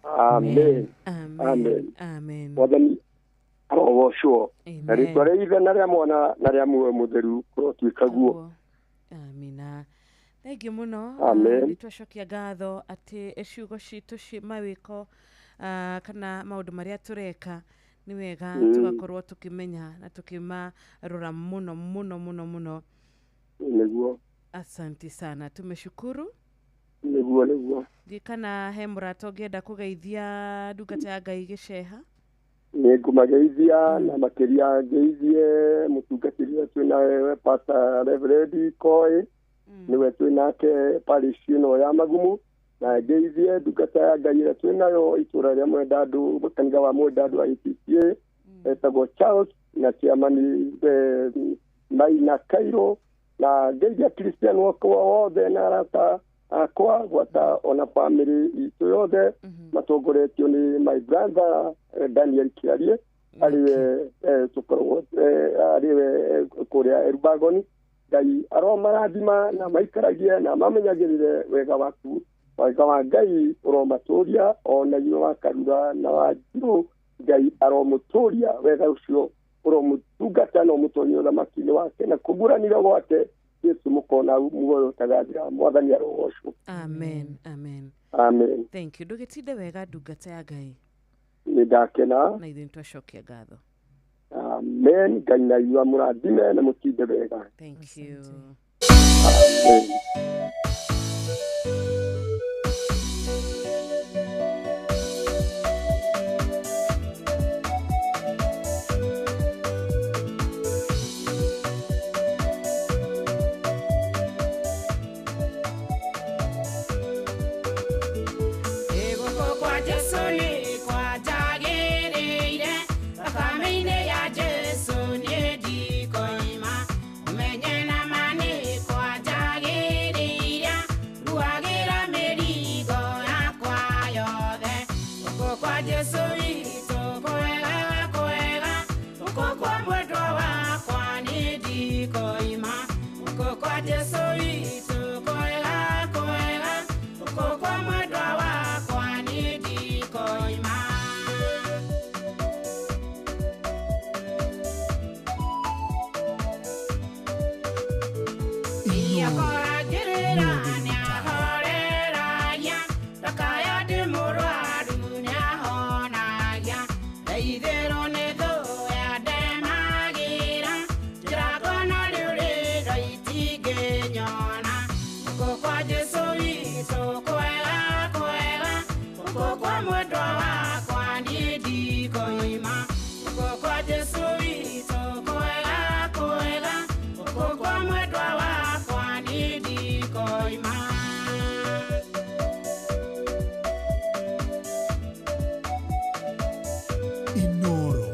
Amen. Amen. Amen. Mwathani arogocwo na rĩtwa rĩa Ithe na rĩa Mwana na rĩa Muoyo Mũtheru kũrotuĩka guo. Amina. Thengiũ mũno. Amen. Nĩ twacokia ngatho atĩ ciugo citũ ci mawĩko kana maũndũ marĩa tũreka nĩ wega tũgakorwo tũkĩmenya na tũkĩmarora mũno mũno mũno mũno. Nĩguo. Asante sana, tumeshukuru. Nĩguo nĩguo. Ndiũĩ kana he mũrata ũngĩenda kũgeithia ndungata ya Ngai gĩceha. Nĩngũmageithia na makĩria ngeithie mũtungatĩri ũrĩa twĩ nawe Pastor Reverend Koi, nĩwe twĩ nake parish ĩno ya Magumu, na ngeithie ndungata ya Ngai ĩrĩa twĩ nayo itũra rĩa Mwendandũ, kanitha wa Mwendandũ wa APCA, etagwo Charles, na chairman Maina Kairo, na ngeithia Christian wakwa wothe na arata akwa gwata ona family itũ yothe matongoretio nĩ my brother Daniel Kiarie, arĩwe tũkoragwo arĩwe kũrĩa Elubagoni. Ngai aromarathima na maikaragie na mamenyagĩrĩre wega waku, wega wa Ngai ũromatũria ona inyuĩ wa Karura na Wanjirũ. Ngai aromũtũria wega ũcio ũromũtungata na ũmũtonyie ũthamaki-inĩ wake na kũguranĩra gwake Jesũ mũkona muoyo ũtagathira. Mwathani arogocwo. Amen. Amen. Amen. Thank you. Ndũgĩtinde wega ndungata ya Ngai. Nĩ ndakena. Na ithuĩ nĩtwacokia ngatho. Amen. Ngai na inyuĩ amũrathime na mũtinde wega. Thank you. Amen. Inoro,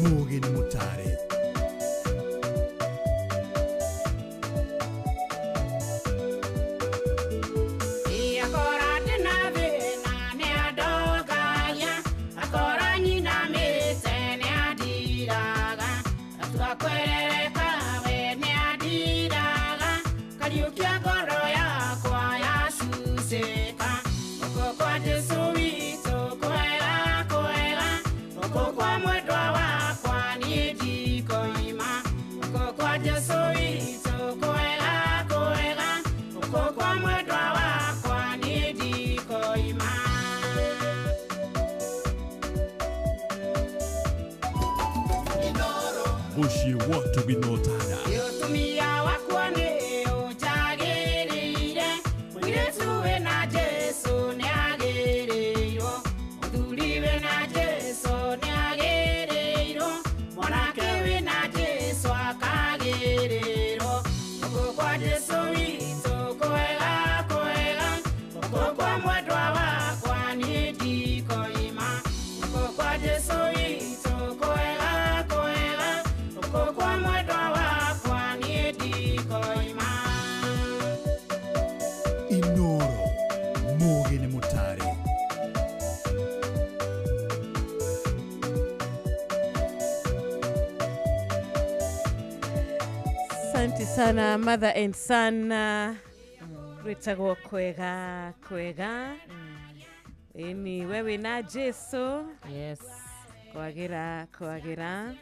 Mugi ni mutare. ndikũgucĩka. Gũkũ kwa Jesũ witũ kwega kwega, gũkũ kwa mwendwa wakwa niĩ ndikoima. Gũkũ kwa Jesũ witũ kwega kwega, gũkũ kwa mwendwa wakwa niĩ ndikoima. Mũciĩ wa Tũginotana. Ũtumia wakwa nĩ ũnjagĩrĩire, mũirĩtu wĩna Jesũ nĩagĩrĩirwo, mũthuri wĩna Jesũ nĩagĩrĩirwo, mwanake wĩna Jesũ akagĩrĩrwo. Gũkũ kwa Jesũ witũ kwega kwega, gũkũ kwa mwendwa wakwa niĩ ndikoima. Gũkũ kwa Jesũ witũ kwega kwega, gũkũ kwa mwendwa wakwa niĩ ndikoima. Inoro mũgĩ nĩ mũtare. Asante sana mother and son, rwĩtagwo kwega kwega. Ĩni we wĩna Jesu. Yes. Kwagĩra kwagĩra.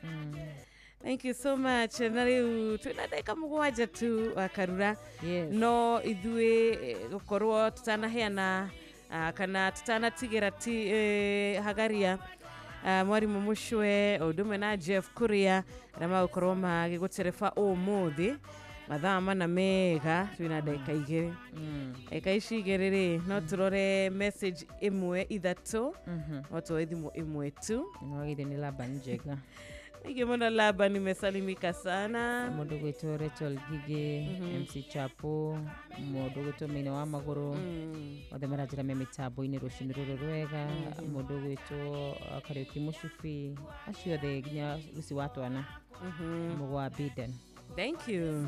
Thank you so much. Na rĩu twĩna ndagĩka 7 tu wakarura. Yes. No ithuĩ gũkorwo tutanaheana kana tutanatigĩra ti hagaria mwarimũ Mũcwe o ũndũ ũmwe na Jeff Kuria arĩa magũkorwo magĩgũtereba ũmũthĩ mathaa 4 mega. Twĩna ndagĩka 2. Ndagĩka ici 2 rĩ, no tũrore message 1 3, no tuoe thimũ 1 tu. Nĩwagĩrĩire nĩ Laban Njega. Thank you mũno Laban, nimesalimika sana. Mũndũ gwĩtwo Rachel Gigi, MC Chapo, mũndũ gwĩtwo Maina wa Magũrũ, othe maranjĩra me mĩtambo-inĩ rũcinĩ rũrũ rwega. Mũndũ gwĩtwo Kariũki Mũcubi, acio othe nginya Lucy wa Twana, Mũgwa Biden. Thank you.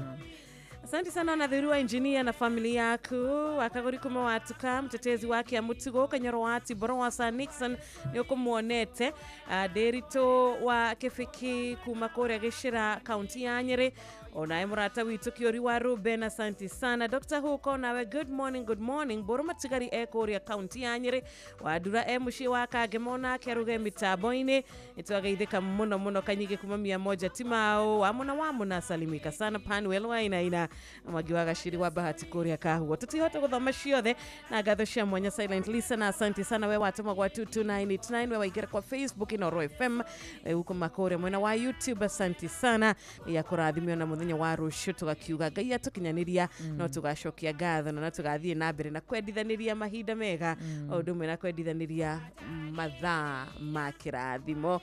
Asante sana na engineer na familia yaku wakagori kuma watuka mtetezi wake amutugo kanyoro wati boro wa Sir Nixon ni ukumuonete Derito wa Kifiki kuma kuria Gicira kaunti ya Nyeri, onaye murata witu Kiori wa Ruben, asante sana. Dr. Huko nawe good morning, good morning. Boro matigari e kuria kaunti ya Nyeri, wadura e muciĩ wa Kangema keruge mitambo-inĩ nitwagaithĩka muno muno kanyige kuma 100 timao wamuna wamuna salimika sana Panuel wa ina mwangi wa Gaciri wa Bahati kuria Kahuo. Tutihota guthoma ciothe na ngatho cia mwanya silent listener, asante sana we watuma gwa 22989, we waingĩra kwa Facebook Inoro FM, huko makuria mwena wa YouTube, asante sana ya kũrathimio na mũthenya wa rũciũ tũgakiuga Ngai atũkinyanĩria no tũgacokia ngatho na no tũgathiĩ na mbere na kwendithanĩria mahinda mega o ũndũ ũmwe na kwendithanĩria mathaa ma kĩrathimo.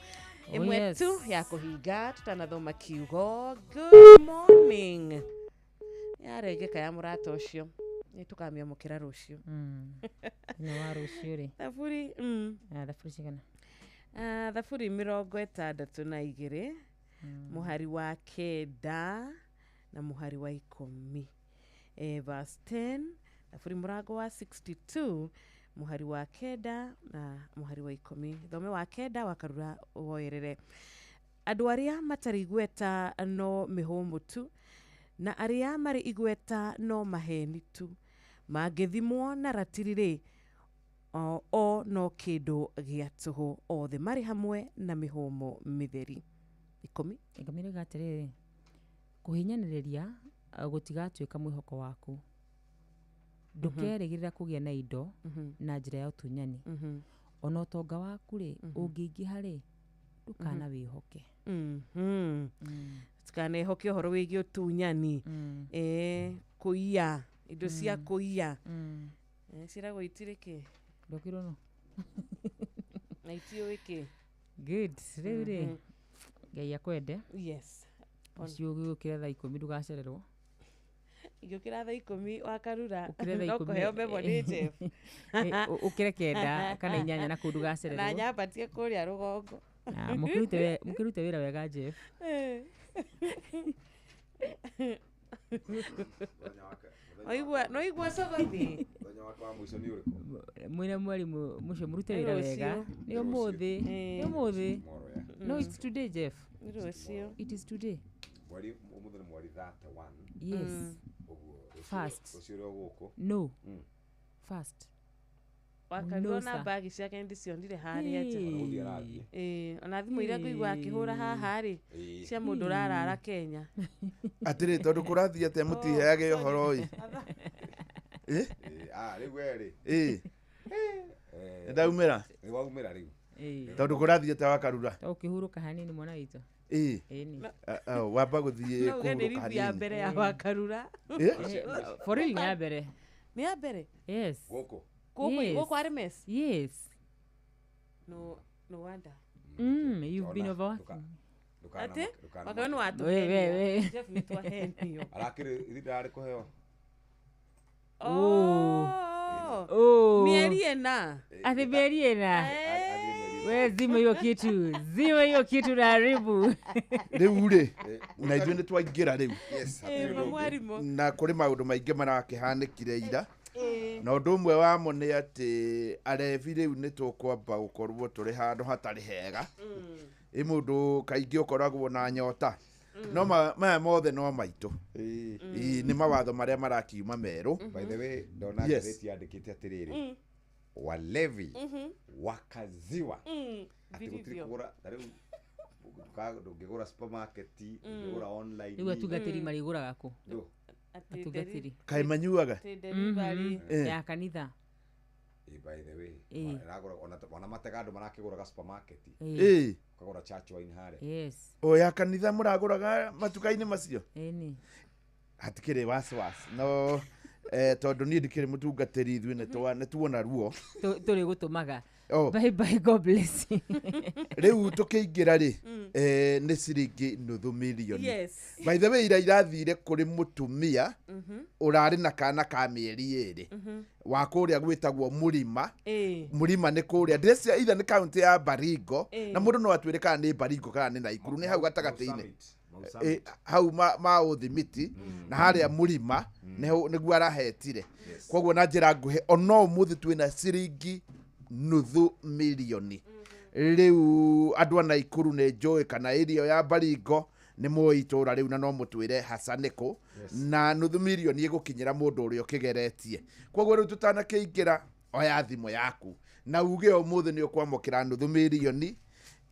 Ĩmwe tu ya kũhinga tutanathoma kiugo. Good morning. Yaregeka ya mũrata ũcio nĩ tũkamĩamũkĩra rũciũ. Nĩ wa rũciũ rĩ? Thaburi thaburi cigana? Thaburi 62 mũhari wa 9 na mũhari wa 10. Verse 10, thaburi mũrango wa 62 mũhari wa 9 na mũhari wa 10. Thome wa 9 wakarura woerere. Andũ arĩa matarĩ igweta no mĩhũmũ tu, na arĩa marĩ igweta no maheni tu, mangĩthimwo na ratiri rĩ, o no kĩndũ gĩa tũhũ, othe marĩ hamwe na mĩhũmũ mĩtheri. 10. 10 rĩuga atĩrĩrĩ, kũhinyanĩrĩria gũtigatuĩka mwĩhoko waku, ndũkerĩgĩrĩra kũgĩa na indo na njĩra ya ũtunyani, ona ũtonga waku rĩ ũngĩingĩha rĩ, ndũkana wĩhoke. Tũkanehoke ũhoro wĩgiĩ ũtunyani, kũiya indo cia kũiya. Ciragwo itirĩ kĩ ndũkirwo no na itiũĩ kĩ. Good. Rĩu rĩ, Ngai akwende. Yes. Ũcio ũgĩũkĩra thaa 10 ndũgacererwo. Ingĩũkĩra thaa 10 wakarura no kũheo memo nĩ Jeff. Ũkĩre 9 kana 8 na kũu ndũgacererwo. Na nyambatie kũrĩa rũgongo. Mũkĩrute wĩra wega Jeff. Noigua cogothi. Mwĩna mwarimũ mũcio mũrute wĩra wega. Nĩ ũmũthĩ. Nĩ ũmũthĩ. No, it's today, Jeff. Nĩ rũciũ. It is today. Mweri ũmũthĩ nĩ mweri 31. Yes. First. Rũciũ rĩa gũkũ. No. Fast. Wakarua No, na sir. mbagi ciake nĩndĩcionire harĩa nja. Ĩĩ. Ona gũthiĩ arathiĩ. Ĩĩ, ona thimũ iria ngũigua akĩhũra haha rĩ, Ĩĩ. cia mũndũ ũrarara Kenya. Atĩrĩ, tondũ kũrathiĩ atĩa mũtiheage ũhoro ĩ? Ĩ? Ah, rĩu we rĩ. Ĩ. Nĩndaumĩra? Nĩ waumĩra rĩu. Tondũ kũrathiĩ atĩa Wakarura? To ũkĩhurũka hanini mwana witũ. Ĩ. Ĩni. Wamba gũthiĩ No uge nĩ kũhurũka review ya hanini. mbere ya Wakarura. Ĩ? For real nĩ ya mbere. Nĩ ya mbere? Yes. Gũkũ. Gũkũ Yes. gũkũ Armes? Yes. No, no wonder. You've been overworking. Atĩ? Wakarura nĩ We, we, watũhenia. we. Jeff nĩ twahenio. Arakĩrĩ ithinda rarĩ kũheo. Oh. Oh. Mĩeri ĩna. Ati mĩeri ĩna. We zima hiyo kitu. Zima hiyo kitu na haribu. Rĩu rĩ, na ithuĩ nĩ twaingĩra rĩu. Yes, hatirĩ ũndũ ũngĩ. Mwarimũ. Na kũrĩ maũndũ maingĩ marakĩhanĩkire ira. Ĩĩ. Na ũndũ ũmwe wamo nĩ atĩ arebi rĩu nĩ tũkwamba gũkorwo tũrĩ handũ hatarĩ hega. Ĩ mũndũ kaingĩ ũkoragwo na nyota. No maya mothe no maitũ. Ĩ, nĩ mawatho marĩa marakiuma merũ. By the way, ndona Yes. ngathĩti yandĩkĩte atĩrĩrĩ, walevi wakaziwa atĩ gũtirĩ Vilivyo. kũgũra ta rĩu ndũngĩgũra supermarket, ndũngĩgũra online. Rĩu atungatĩri marĩgũraga kũ? Ndũ. Atungatĩri. Kaĩ manyuaga? Atĩ delivery. Eh. Ya kanitha. Ĩ, by the way, Ĩ. ĩragũra ona matega andũ marakĩgũraga supermarket. Ĩ. Ũkagũra church wine harĩa. Yes. O ya kanitha mũragũraga matuka-inĩ macio? Ĩni. Hatikĩrĩ wasiwasi no tondũ niĩ ndikĩrĩ mũtungatĩri ithuĩ nĩ tuona ruo. Tũrĩ gũtũmaga. Oh. Bye bye, God bless you. Rĩu tũkĩingĩra rĩ, nĩ ciringi nuthu mirioni. Yes. By the way, ira irathire kũrĩ mũtumia ũrarĩ na kana ka mĩeri 2 wa kũrĩa gwĩtagwo Mũrima. Ĩĩ. Mũrima nĩ kũrĩa ndĩrecia either nĩ kaũntĩ ya Baringo, Ĩĩ. na mũndũ no atwĩre kana nĩ Baringo kana nĩ Naikuru, nĩ hau gatagatĩ-inĩ. Mau Summit. Ĩ, hau ma ũthimiti na harĩa Mũrima nĩguo arahetire. Koguo na njĩra nguhĩ ona ũmũthĩ twĩna ciringi nuthu mirioni. Rĩu andũ a Naikuru nĩ njũĩ kana ĩrio ya Baringo nĩ moĩ itũra rĩu na no mũtwĩre haca nĩkũ. Na nuthu mirioni ĩgũkinyĩra mũndũ ũrĩa ũkĩgeretie. Koguo rĩu tũtanakĩingĩra, oya thimũ yaku na uge ũmũthĩ nĩ ũkwamũkĩra nuthu mirioni.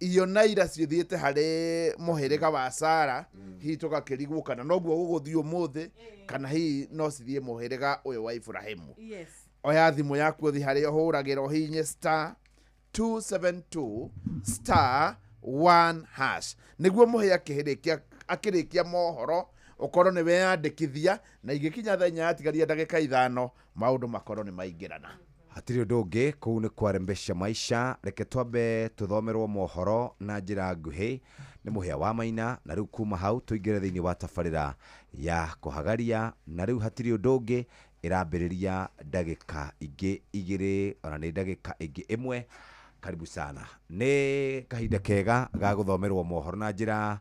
Iyo na ira cithiĩte harĩ mũhĩrĩga wa Sara, hihi tũgakĩrigwo kana noguo gũgũthiĩ ũmũthĩ kana hihi no cithiĩ mũhĩrĩga ũyũ wa Iburahĩmu. Yes. Oya thimũ yaku ũthiĩ harĩa ũhũragĩra ũhihinye star 272 star 1 hash nĩguo mũhĩ akĩrĩkia mohoro ũkorwo nĩ weyandĩkithia, na igĩkinya thaa 4 yatigaria ndagĩka 5 maũndũ makorwo nĩ maingĩrana. Hatirĩ ũndũ ũngĩ kũu nĩ kwarembesha maisha. Reke twambe tũthomerwo mohoro na njĩra nguhĩ nĩ Mũhĩa wa Maina, na rĩu kuma hau tũingĩre thĩinĩ wa tabarĩra ya kũhagaria, na rĩu hatirĩ ũndũ ũngĩ ĩrambĩrĩria ndagĩka ingĩ 2 ona nĩ ndagĩka ĩngĩ 1. Karibu sana, nĩ kahinda kega ga gũthomerwo mohoro na njĩra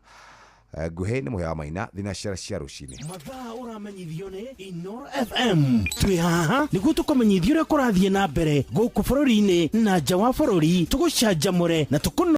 nguhĩ nĩ Mũhĩa wa Maina thinacara cia rũcinĩ. Mathaa ũramenyithio nĩ Inoro FM. Twĩ haha nĩguo tũkũmenyithia ũrĩa kũrathiĩ na mbere gũkũ bũrũri-inĩ na nja wa bũrũri, tũgũcanjamũre na tũkũno